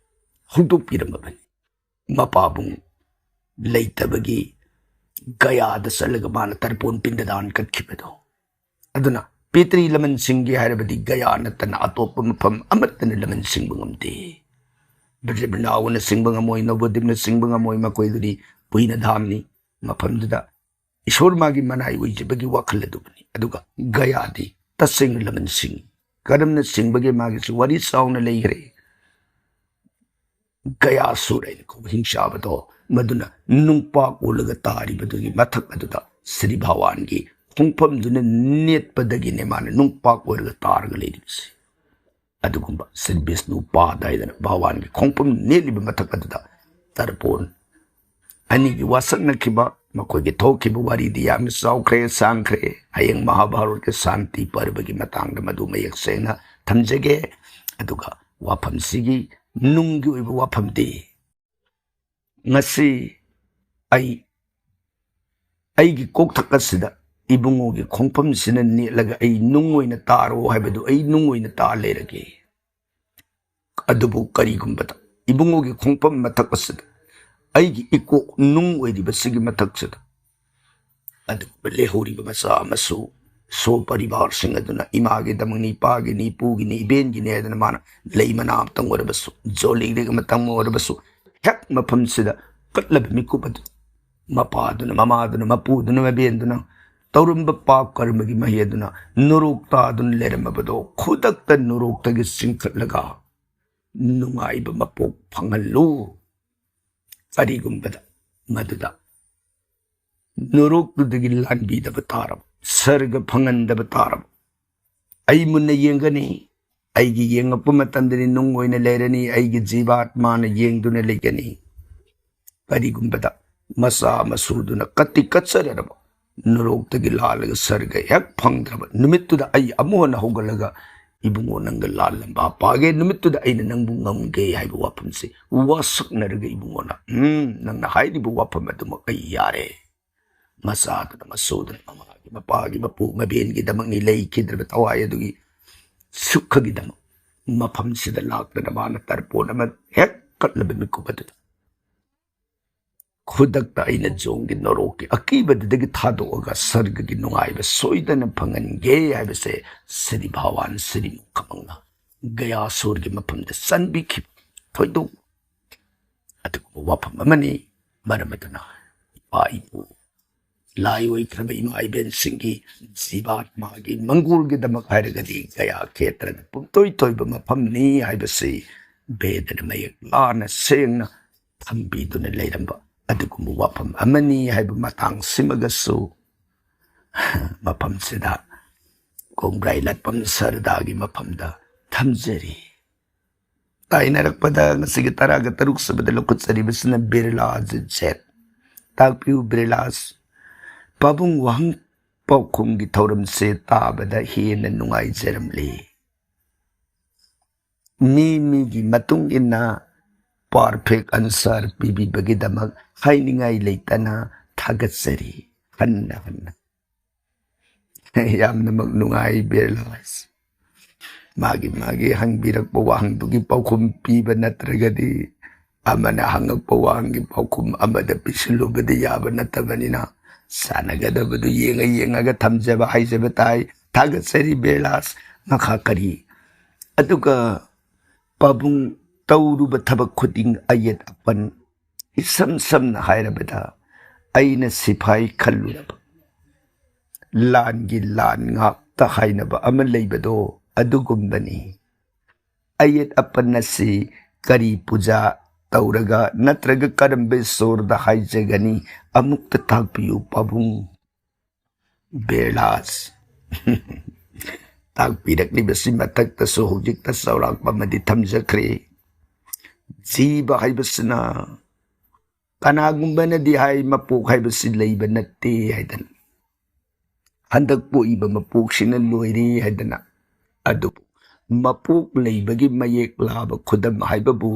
ꯍꯧꯗꯣꯛꯄꯤꯔꯝꯃꯕꯅꯤ꯫ ꯃꯄꯥꯕꯨꯡ ꯂꯩꯇꯕꯒꯤ ꯒꯌꯥꯗ ꯆꯠꯂꯒ ꯃꯥꯅ ꯇꯔꯄꯣꯟ ꯄꯤꯟꯗꯗꯥꯟ ꯀꯠꯈꯤꯕꯗꯣ꯫ ꯑꯗꯨꯅ ꯄꯤꯇ꯭ꯔꯤ ꯂꯃꯟꯁꯤꯡꯒꯤ ꯍꯥꯏꯔꯕꯗꯤ ꯒꯌꯥ ꯅꯠꯇꯅ ꯑꯇꯣꯞꯄ ꯃꯐꯝ ꯑꯃꯠꯇꯅ ꯂꯃꯟꯁꯤꯡꯕ ꯉꯝꯗꯦ꯫ ꯕ꯭ꯔꯖꯕ꯭ꯔꯤꯟꯗꯥꯋꯟꯅ ꯁꯤꯡꯕ ꯉꯝꯃꯣꯏ, ꯅꯕꯣꯗꯤꯞꯅ ꯁꯤꯡꯕ ꯉꯝꯃꯣꯏ, ꯃꯈꯣꯏꯗꯨꯗꯤ ꯄꯨꯏꯅ ꯙꯥꯝꯅꯤ꯫ ꯃꯐꯝꯗꯨꯗ ꯏꯁꯣꯔ ꯃꯥꯒꯤ ꯃꯅꯥꯏ ꯑꯣꯏꯖꯕꯒꯤ ꯋꯥꯈꯜ ꯑꯗꯨꯕꯨꯅꯤ꯫ ꯑꯗꯨꯒ ꯒꯌꯥꯗꯤ ꯇꯁꯦꯡꯅ ꯂꯃꯟ ꯁꯤꯡꯉꯤ꯫ ꯀꯔꯝꯅ ꯁꯤꯡꯕꯒꯦ? ꯃꯥꯒꯤꯁꯨ ꯋꯥꯔꯤ ꯆꯥꯎꯅ ꯂꯩꯈ꯭ꯔꯦ꯫ ꯒꯌꯥꯁꯨꯔ ꯍꯥꯏꯅ ꯀꯧꯕ ꯍꯤꯡꯆꯥꯕꯗꯣ, ꯃꯗꯨꯅ ꯅꯨꯡꯄꯥꯛ ꯑꯣꯜꯂꯒ ꯇꯥꯔꯤꯕꯗꯨꯒꯤ ꯃꯊꯛ ꯑꯗꯨꯗ ꯁ꯭ꯔꯤ ꯚꯒꯋꯥꯟꯒꯤ ꯈꯣꯡꯐꯝꯗꯨꯅ ꯅꯦꯠꯄꯗꯒꯤꯅꯦ ꯃꯥꯅ ꯅꯨꯡꯄꯥꯛ ꯑꯣꯏꯔꯒ ꯇꯥꯔꯒ ꯂꯩꯔꯤꯕꯁꯤ꯫ ꯑꯗꯨꯒꯨꯝꯕ ꯁ꯭ꯔꯤ ꯕꯤꯁꯅꯨ ꯄꯥꯗ ꯍꯥꯏꯗꯅ ꯚꯒꯋꯥꯟꯒꯤ ꯈꯣꯡꯐꯝ ꯅꯦꯠꯂꯤꯕ ꯃꯊꯛ ꯑꯗꯨꯗ ꯇꯔꯄꯣꯟ ꯑꯅꯤꯒꯤ ꯋꯥꯁꯛꯅꯈꯤꯕ, ꯃꯈꯣꯏꯒꯤ ꯊꯣꯛꯈꯤꯕ ꯋꯥꯔꯤꯗꯤ ꯌꯥꯝꯅ ꯆꯥꯎꯈ꯭ꯔꯦ, ꯁꯥꯡꯈ꯭ꯔꯦ꯫ ꯍꯌꯦꯡ ꯃꯍꯥꯚꯥꯔꯠꯀꯤ ꯁꯥꯟꯇꯤ ꯄꯔꯕꯒꯤ ꯃꯇꯥꯡꯗ ꯃꯗꯨ ꯃꯌꯦꯛ ꯁꯦꯡꯅ ꯊꯝꯖꯒꯦ꯫ ꯑꯗꯨꯒ ꯋꯥꯐꯝꯁꯤꯒꯤ ꯅꯨꯡꯒꯤ ꯑꯣꯏꯕ ꯋꯥꯐꯝꯗꯤ, ꯉꯁꯤ ꯑꯩ ꯑꯩꯒꯤ ꯀꯣꯛꯊꯛ ꯑꯁꯤꯗ ꯏꯕꯨꯡꯉꯣꯒꯤ ꯈꯣꯡꯐꯝꯁꯤꯅ ꯅꯦꯠꯂꯒ ꯑꯩ ꯅꯨꯡ ꯑꯣꯏꯅ ꯇꯥꯔꯣ ꯍꯥꯏꯕꯗꯨ ꯑꯩ ꯅꯨꯡ ꯑꯣꯏꯅ ꯇꯥ ꯂꯩꯔꯒꯦ꯫ ꯑꯗꯨꯕꯨ ꯀꯔꯤꯒꯨꯝꯕꯗ ꯏꯕꯨꯡꯉꯣꯒꯤ ꯈꯣꯡꯐꯝ ꯃꯊꯛ ꯑꯁꯤꯗ ꯑꯩꯒꯤ ꯏꯀꯣꯛ ꯅꯨꯡ ꯑꯣꯏꯔꯤꯕꯁꯤꯒꯤ ꯃꯊꯛꯁꯤꯗ ꯑꯗꯨꯒꯨꯝꯕ ꯂꯩꯍꯧꯔꯤꯕ ꯃꯆꯥ ꯃꯁꯨ ꯁꯣ ꯄꯔꯤꯕꯥꯔꯁꯤꯡ ꯑꯗꯨꯅ ꯏꯃꯥꯒꯤꯗꯃꯛꯅꯤ, ꯏꯄꯥꯒꯤꯅꯤ, ꯏꯄꯨꯒꯤꯅꯤ, ꯏꯕꯦꯟꯒꯤꯅꯤ ꯍꯥꯏꯗꯅ ꯃꯥꯅ ꯂꯩ ꯃꯅꯥ ꯑꯃꯇꯪ ꯑꯣꯏꯔꯕꯁꯨ, ꯖꯣꯂꯤꯔꯤꯛ ꯑꯃꯇꯪ ꯑꯣꯏꯔꯕꯁꯨ, ꯍꯦꯛ ꯃꯐꯝꯁꯤꯗ ꯀꯠꯂꯕ ꯃꯤꯀꯨꯞ ꯑꯗꯨ ꯃꯄꯥꯗꯨꯅ, ꯃꯃꯥꯗꯨꯅ, ꯃꯄꯨꯗꯨꯅ, ꯃꯕꯦꯟꯗꯨꯅ ꯇꯧꯔꯝꯕ ꯄꯥꯞ ꯀꯔꯃꯒꯤ ꯃꯍꯩ ꯑꯗꯨꯅ ꯅꯣꯔꯣꯛ ꯇꯥꯗꯨꯅ ꯂꯩꯔꯝꯃꯕꯗꯣ ꯈꯨꯗꯛꯇ ꯅꯣꯔꯣꯛꯇꯒꯤ ꯆꯤꯡꯈꯠꯂꯒ ꯅꯨꯡꯉꯥꯏꯕ ꯃꯄꯣꯛ ꯐꯪꯍꯜꯂꯨ꯫ ꯀꯔꯤꯒꯨꯝꯕꯗ ꯃꯗꯨꯗ ꯅꯣꯔꯣꯛꯇꯨꯗꯒꯤ ꯂꯥꯟꯕꯤꯗꯕ ꯇꯥꯔꯕ, ꯁꯔꯒ ꯐꯪꯍꯟꯗꯕ ꯇꯥꯔꯕ, ꯑꯩ ꯃꯨꯟꯅ ꯌꯦꯡꯒꯅꯤ꯫ ꯑꯩꯒꯤ ꯌꯦꯡꯉꯛꯄ ꯃꯇꯝꯗꯗꯤ ꯅꯨꯡ ꯑꯣꯏꯅ ꯂꯩꯔꯅꯤ, ꯑꯩꯒꯤ ꯖꯤꯕꯥꯠꯃꯥꯅ ꯌꯦꯡꯗꯨꯅ ꯂꯩꯒꯅꯤ꯫ ꯀꯔꯤꯒꯨꯝꯕꯗ ꯃꯆꯥ ꯃꯁꯨꯗꯨꯅ ꯀꯠꯇꯤ ꯀꯠꯆꯔꯔꯕ, ꯅꯣꯔꯣꯛꯇꯒꯤ ꯂꯥꯜꯂꯒ ꯁꯔꯒ ꯍꯦꯛ ꯐꯪꯗ꯭ꯔꯕ ꯅꯨꯃꯤꯠꯇꯨꯗ ꯑꯩ ꯑꯃꯨꯛ ꯍꯟꯅ ꯍꯧꯒꯠꯂꯒ ꯏꯕꯨꯡꯉꯣ, ꯅꯪꯒ ꯂꯥꯜꯂꯝꯕ ꯄꯥꯒꯦ ꯅꯨꯃꯤꯠꯇꯨꯗ ꯑꯩꯅ ꯅꯪꯕꯨ ꯉꯝꯒꯦ ꯍꯥꯏꯕ ꯋꯥꯐꯝꯁꯦ ꯋꯥꯁꯛꯅꯔꯒ, ꯏꯕꯨꯡꯉꯣꯅ, "ꯎꯝ, ꯅꯪꯅ ꯍꯥꯏꯔꯤꯕ ꯋꯥꯐꯝ ꯑꯗꯨꯃꯛ ꯑꯩ ꯌꯥꯔꯦ"꯫ ꯃꯆꯥꯗꯨꯅ, ꯃꯁꯨꯗꯨꯅ, ꯃꯃꯥꯒꯤ, ꯃꯄꯥꯒꯤ, ꯃꯄꯨ ꯃꯕꯦꯟꯒꯤꯗꯃꯛꯅꯤ ꯂꯩꯈꯤꯗ꯭ꯔꯕ ꯊꯋꯥꯏ ꯑꯗꯨꯒꯤ ꯁꯨꯈꯒꯤꯗꯃꯛ ꯃꯐꯝꯁꯤꯗ ꯂꯥꯛꯇꯅ ꯃꯥꯅ ꯇꯔꯄꯣꯟ ꯑꯃ ꯍꯦꯛ ꯀꯠꯂꯕ ꯃꯤꯀꯨꯞ ꯑꯗꯨꯗ ꯈꯨꯗꯛꯇ ꯑꯩꯅ ꯖꯣꯡꯒꯤ ꯅꯣꯔꯣꯛꯀꯤ ꯑꯀꯤꯕꯗꯨꯗꯒꯤ ꯊꯥꯗꯣꯛꯑꯒ ꯁꯔꯒꯒꯤ ꯅꯨꯡꯉꯥꯏꯕ ꯁꯣꯏꯗꯅ ꯐꯪꯍꯟꯒꯦ ꯍꯥꯏꯕꯁꯦ ꯁ꯭ꯔꯤ ꯚꯒꯋꯥꯟ ꯁ꯭ꯔꯤ ꯃꯨꯈꯃꯪꯅ ꯒꯌꯥꯁꯨꯔꯒꯤ ꯃꯐꯝꯗ ꯆꯟꯕꯤꯈꯤꯕ ꯊꯣꯏꯗꯣꯛ ꯑꯗꯨꯒꯨꯝꯕ ꯋꯥꯐꯝ ꯑꯃꯅꯤ꯫ ꯃꯔꯝ ꯑꯗꯨꯅ ꯏꯄꯥ ꯏꯄꯨ ꯂꯥꯏ ꯑꯣꯏꯈ꯭ꯔꯕ ꯏꯃꯥ ꯏꯕꯦꯟꯁꯤꯡꯒꯤ ꯖꯤꯕꯥꯠꯃꯥꯒꯤ ꯃꯪꯒꯣꯜꯒꯤꯗꯃꯛ ꯍꯥꯏꯔꯒꯗꯤ ꯒꯌꯥ ꯈꯦꯇ꯭ꯔꯅ ꯄꯨꯝꯇꯣꯏ ꯇꯣꯏꯕ ꯃꯐꯝꯅꯤ ꯍꯥꯏꯕꯁꯤ ꯕꯦꯗꯅ ꯃꯌꯦꯛ ꯂꯥꯅ ꯁꯦꯡꯅ ꯊꯝꯕꯤꯗꯨꯅ ꯂꯩꯔꯝꯕ ꯑꯗꯨꯒꯨꯝꯕ ꯋꯥꯐꯝ ꯑꯃꯅꯤ ꯍꯥꯏꯕ ꯃꯇꯥꯡꯁꯤꯃꯒꯁꯨ ꯃꯐꯝꯁꯤꯗ ꯀꯣꯡꯕ꯭ꯔꯥꯏ ꯂꯥꯠꯄꯝ ꯁꯔꯗꯥꯒꯤ ꯃꯐꯝꯗ ꯊꯝꯖꯔꯤ꯫ ꯇꯥꯏꯅꯔꯛꯄꯗ ꯉꯁꯤꯒꯤ ꯇꯔꯥꯒ ꯇꯔꯨꯛ ꯁꯨꯕꯗ ꯂꯧꯈꯠꯆꯔꯤꯕꯁꯤꯅ ꯕꯤꯔꯂꯥꯁ ꯖꯦꯠ꯫ ꯇꯥꯛꯄꯤꯌꯨ ꯕꯤꯔꯂꯥꯁ, ꯄꯥꯕꯨꯡ ꯋꯥꯍꯪ ꯄꯥꯎꯈꯨꯝꯒꯤ ꯊꯧꯔꯝꯁꯦ ꯇꯥꯕꯗ ꯍꯦꯟꯅ ꯅꯨꯡꯉꯥꯏꯖꯔꯝꯂꯤ꯫ ꯃꯤ ꯃꯤꯒꯤ ꯃꯇꯨꯡ ꯏꯟꯅ perfect answer ꯄꯤꯕꯤꯕꯒꯤꯗꯃꯛ ꯍꯥꯏꯅꯤꯡꯉꯥꯏ ꯂꯩꯇꯅ ꯊꯥꯒꯠꯆꯔꯤ ꯍꯟꯅ ꯍꯟꯅ꯫ ꯌꯥꯝꯅꯃꯛ ꯅꯨꯡꯉꯥꯏ ꯕꯤꯔꯂꯥꯁ꯫ ꯃꯥꯒꯤ ꯃꯥꯒꯤ ꯍꯪꯕꯤꯔꯛꯄ ꯋꯥꯍꯪꯗꯨꯒꯤ ꯄꯥꯎꯈꯨꯝ ꯄꯤꯕ ꯅꯠꯇ꯭ꯔꯒꯗꯤ ꯑꯃꯅ ꯍꯪꯉꯛꯄ ꯋꯥꯍꯪꯒꯤ ꯄꯥꯎꯈꯨꯝ ꯑꯃꯗ ꯄꯤꯁꯤꯜꯂꯨꯕꯗꯤ ꯌꯥꯕ ꯅꯠꯇꯕꯅꯤꯅ, ꯁꯥꯟꯅꯒꯗꯕꯗꯨ ꯌꯦꯡꯉ ꯌꯦꯡꯉꯒ ꯊꯝꯖꯕ ꯍꯥꯏꯖꯕ ꯇꯥꯏ꯫ ꯊꯥꯒꯠꯆꯔꯤ ꯕꯤꯔꯂꯥꯁ꯫ ꯃꯈꯥ ꯀꯔꯤ? ꯑꯗꯨꯒ ꯄꯥꯕꯨꯡ, ꯇꯧꯔꯨꯕ ꯊꯕꯛ ꯈꯨꯗꯤꯡ ꯑꯌꯦꯠ ꯑꯄꯟ, ꯏꯁꯝ ꯁꯝꯅ ꯍꯥꯏꯔꯕꯗ ꯑꯩꯅ ꯁꯤꯐꯥꯏ ꯈꯜꯂꯨꯔꯕ, ꯂꯥꯟꯒꯤ ꯂꯥꯟ ꯉꯥꯛꯇ ꯍꯥꯏꯅꯕ ꯑꯃ ꯂꯩꯕꯗꯣ ꯑꯗꯨꯒꯨꯝꯕꯅꯤ꯫ ꯑꯌꯦꯠ ꯑꯄꯟ ꯑꯁꯤ ꯀꯔꯤ ꯄꯨꯖꯥ ꯇꯧꯔꯒ ꯅꯠꯇ꯭ꯔꯒ ꯀꯔꯝꯕ ꯏꯁꯣꯔꯗ ꯍꯥꯏꯖꯒꯅꯤ? ꯑꯃꯨꯛꯇ ꯇꯥꯛꯄꯤꯌꯨ ꯄꯥꯕꯨꯡ꯫ ꯕꯤꯔꯂꯥꯁ꯫ ꯇꯥꯛꯄꯤꯔꯛꯂꯤꯕꯁꯤ ꯃꯊꯛꯇꯁꯨ ꯍꯧꯖꯤꯛꯇ ꯆꯥꯎꯔꯥꯛꯄ ꯑꯃꯗꯤ ꯊꯝꯖꯈ꯭ꯔꯦ꯫ ꯖꯤꯕ ꯍꯥꯏꯕꯁꯤꯅ ꯀꯅꯥꯒꯨꯝꯕꯅꯗꯤ ꯍꯥꯏ, ꯃꯄꯣꯛ ꯍꯥꯏꯕꯁꯤ ꯂꯩꯕ ꯅꯠꯇꯦ ꯍꯥꯏꯗꯅ, ꯍꯟꯗꯛ ꯄꯣꯛꯏꯕ ꯃꯄꯣꯛꯁꯤꯅ ꯂꯣꯏꯔꯦ ꯍꯥꯏꯗꯅ꯫ ꯑꯗꯨꯕꯨ ꯃꯄꯣꯛ ꯂꯩꯕꯒꯤ ꯃꯌꯦꯛ ꯂꯥꯕ ꯈꯨꯗꯝ ꯍꯥꯏꯕꯕꯨ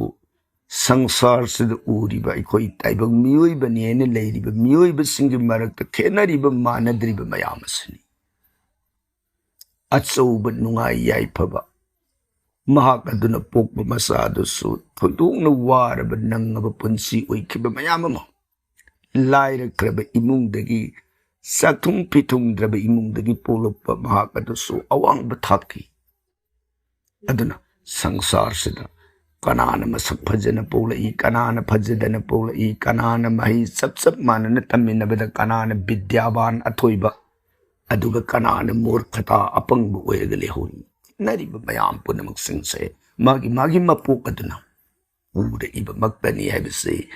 ꯁꯪꯁꯥꯔꯁꯤꯗ ꯎꯔꯤꯕ ꯑꯩꯈꯣꯏ ꯇꯥꯏꯕꯪ ꯃꯤꯑꯣꯏꯕꯅꯦꯅ ꯂꯩꯔꯤꯕ ꯃꯤꯑꯣꯏꯕꯁꯤꯡꯒꯤ ꯃꯔꯛꯇ ꯈꯦꯠꯅꯔꯤꯕ ꯃꯥꯟꯅꯗ꯭ꯔꯤꯕ ꯃꯌꯥꯝ ꯑꯁꯤꯅꯤ꯫ ꯑꯆꯧꯕ ꯅꯨꯡꯉꯥꯏ ꯌꯥꯏꯐꯕ ꯃꯍꯥꯛ ꯑꯗꯨꯅ ꯄꯣꯛꯄ ꯃꯆꯥ ꯑꯗꯨꯁꯨ ꯊꯣꯏꯗꯣꯛꯅ ꯋꯥꯔꯕ ꯅꯪꯉꯕ ꯄꯨꯟꯁꯤ ꯑꯣꯏꯈꯤꯕ ꯃꯌꯥꯝ ꯑꯃ, ꯂꯥꯏꯔꯈ꯭ꯔꯕ ꯏꯃꯨꯡꯗꯒꯤ, ꯆꯥꯛꯊꯨꯡ ꯐꯤꯊꯨꯡꯗ꯭ꯔꯕ ꯏꯃꯨꯡꯗꯒꯤ ꯄꯣꯛꯂꯛꯄ ꯃꯍꯥꯛ ꯑꯗꯨꯁꯨ ꯑꯋꯥꯡꯕ ꯊꯥꯛꯀꯤ꯫ ꯑꯗꯨꯅ ꯁꯪꯁꯥꯔꯁꯤꯗ ꯀꯅꯥꯅ ꯃꯁꯛ ꯐꯖꯅ ꯄꯣꯛꯂꯛꯏ, ꯀꯅꯥꯅ ꯐꯖꯗꯅ ꯄꯣꯛꯂꯛꯏ, ꯀꯅꯥꯅ ꯃꯍꯩ ꯆꯞ ꯆꯞ ꯃꯥꯟꯅꯅ ꯇꯝꯃꯤꯟꯅꯕꯗ ꯀꯅꯥꯅ ꯕꯤꯗ꯭ꯌꯥꯕꯥꯟ ꯑꯊꯣꯏꯕ, ꯑꯗꯨꯒ ꯀꯅꯥꯅ ꯃꯨꯔꯈꯇꯥ ꯑꯄꯪꯕ ꯑꯣꯏꯔꯒ ꯂꯩꯍꯧꯔꯤ? ꯈꯦꯠꯅꯔꯤꯕ ꯃꯌꯥꯝ ꯄꯨꯝꯅꯃꯛꯁꯤꯡꯁꯦ ꯃꯥꯒꯤ ꯃꯥꯒꯤ ꯃꯄꯣꯛ ꯑꯗꯨꯅ ꯎꯔꯛꯏꯕꯃꯛꯇꯅꯤ ꯍꯥꯏꯕꯁꯤ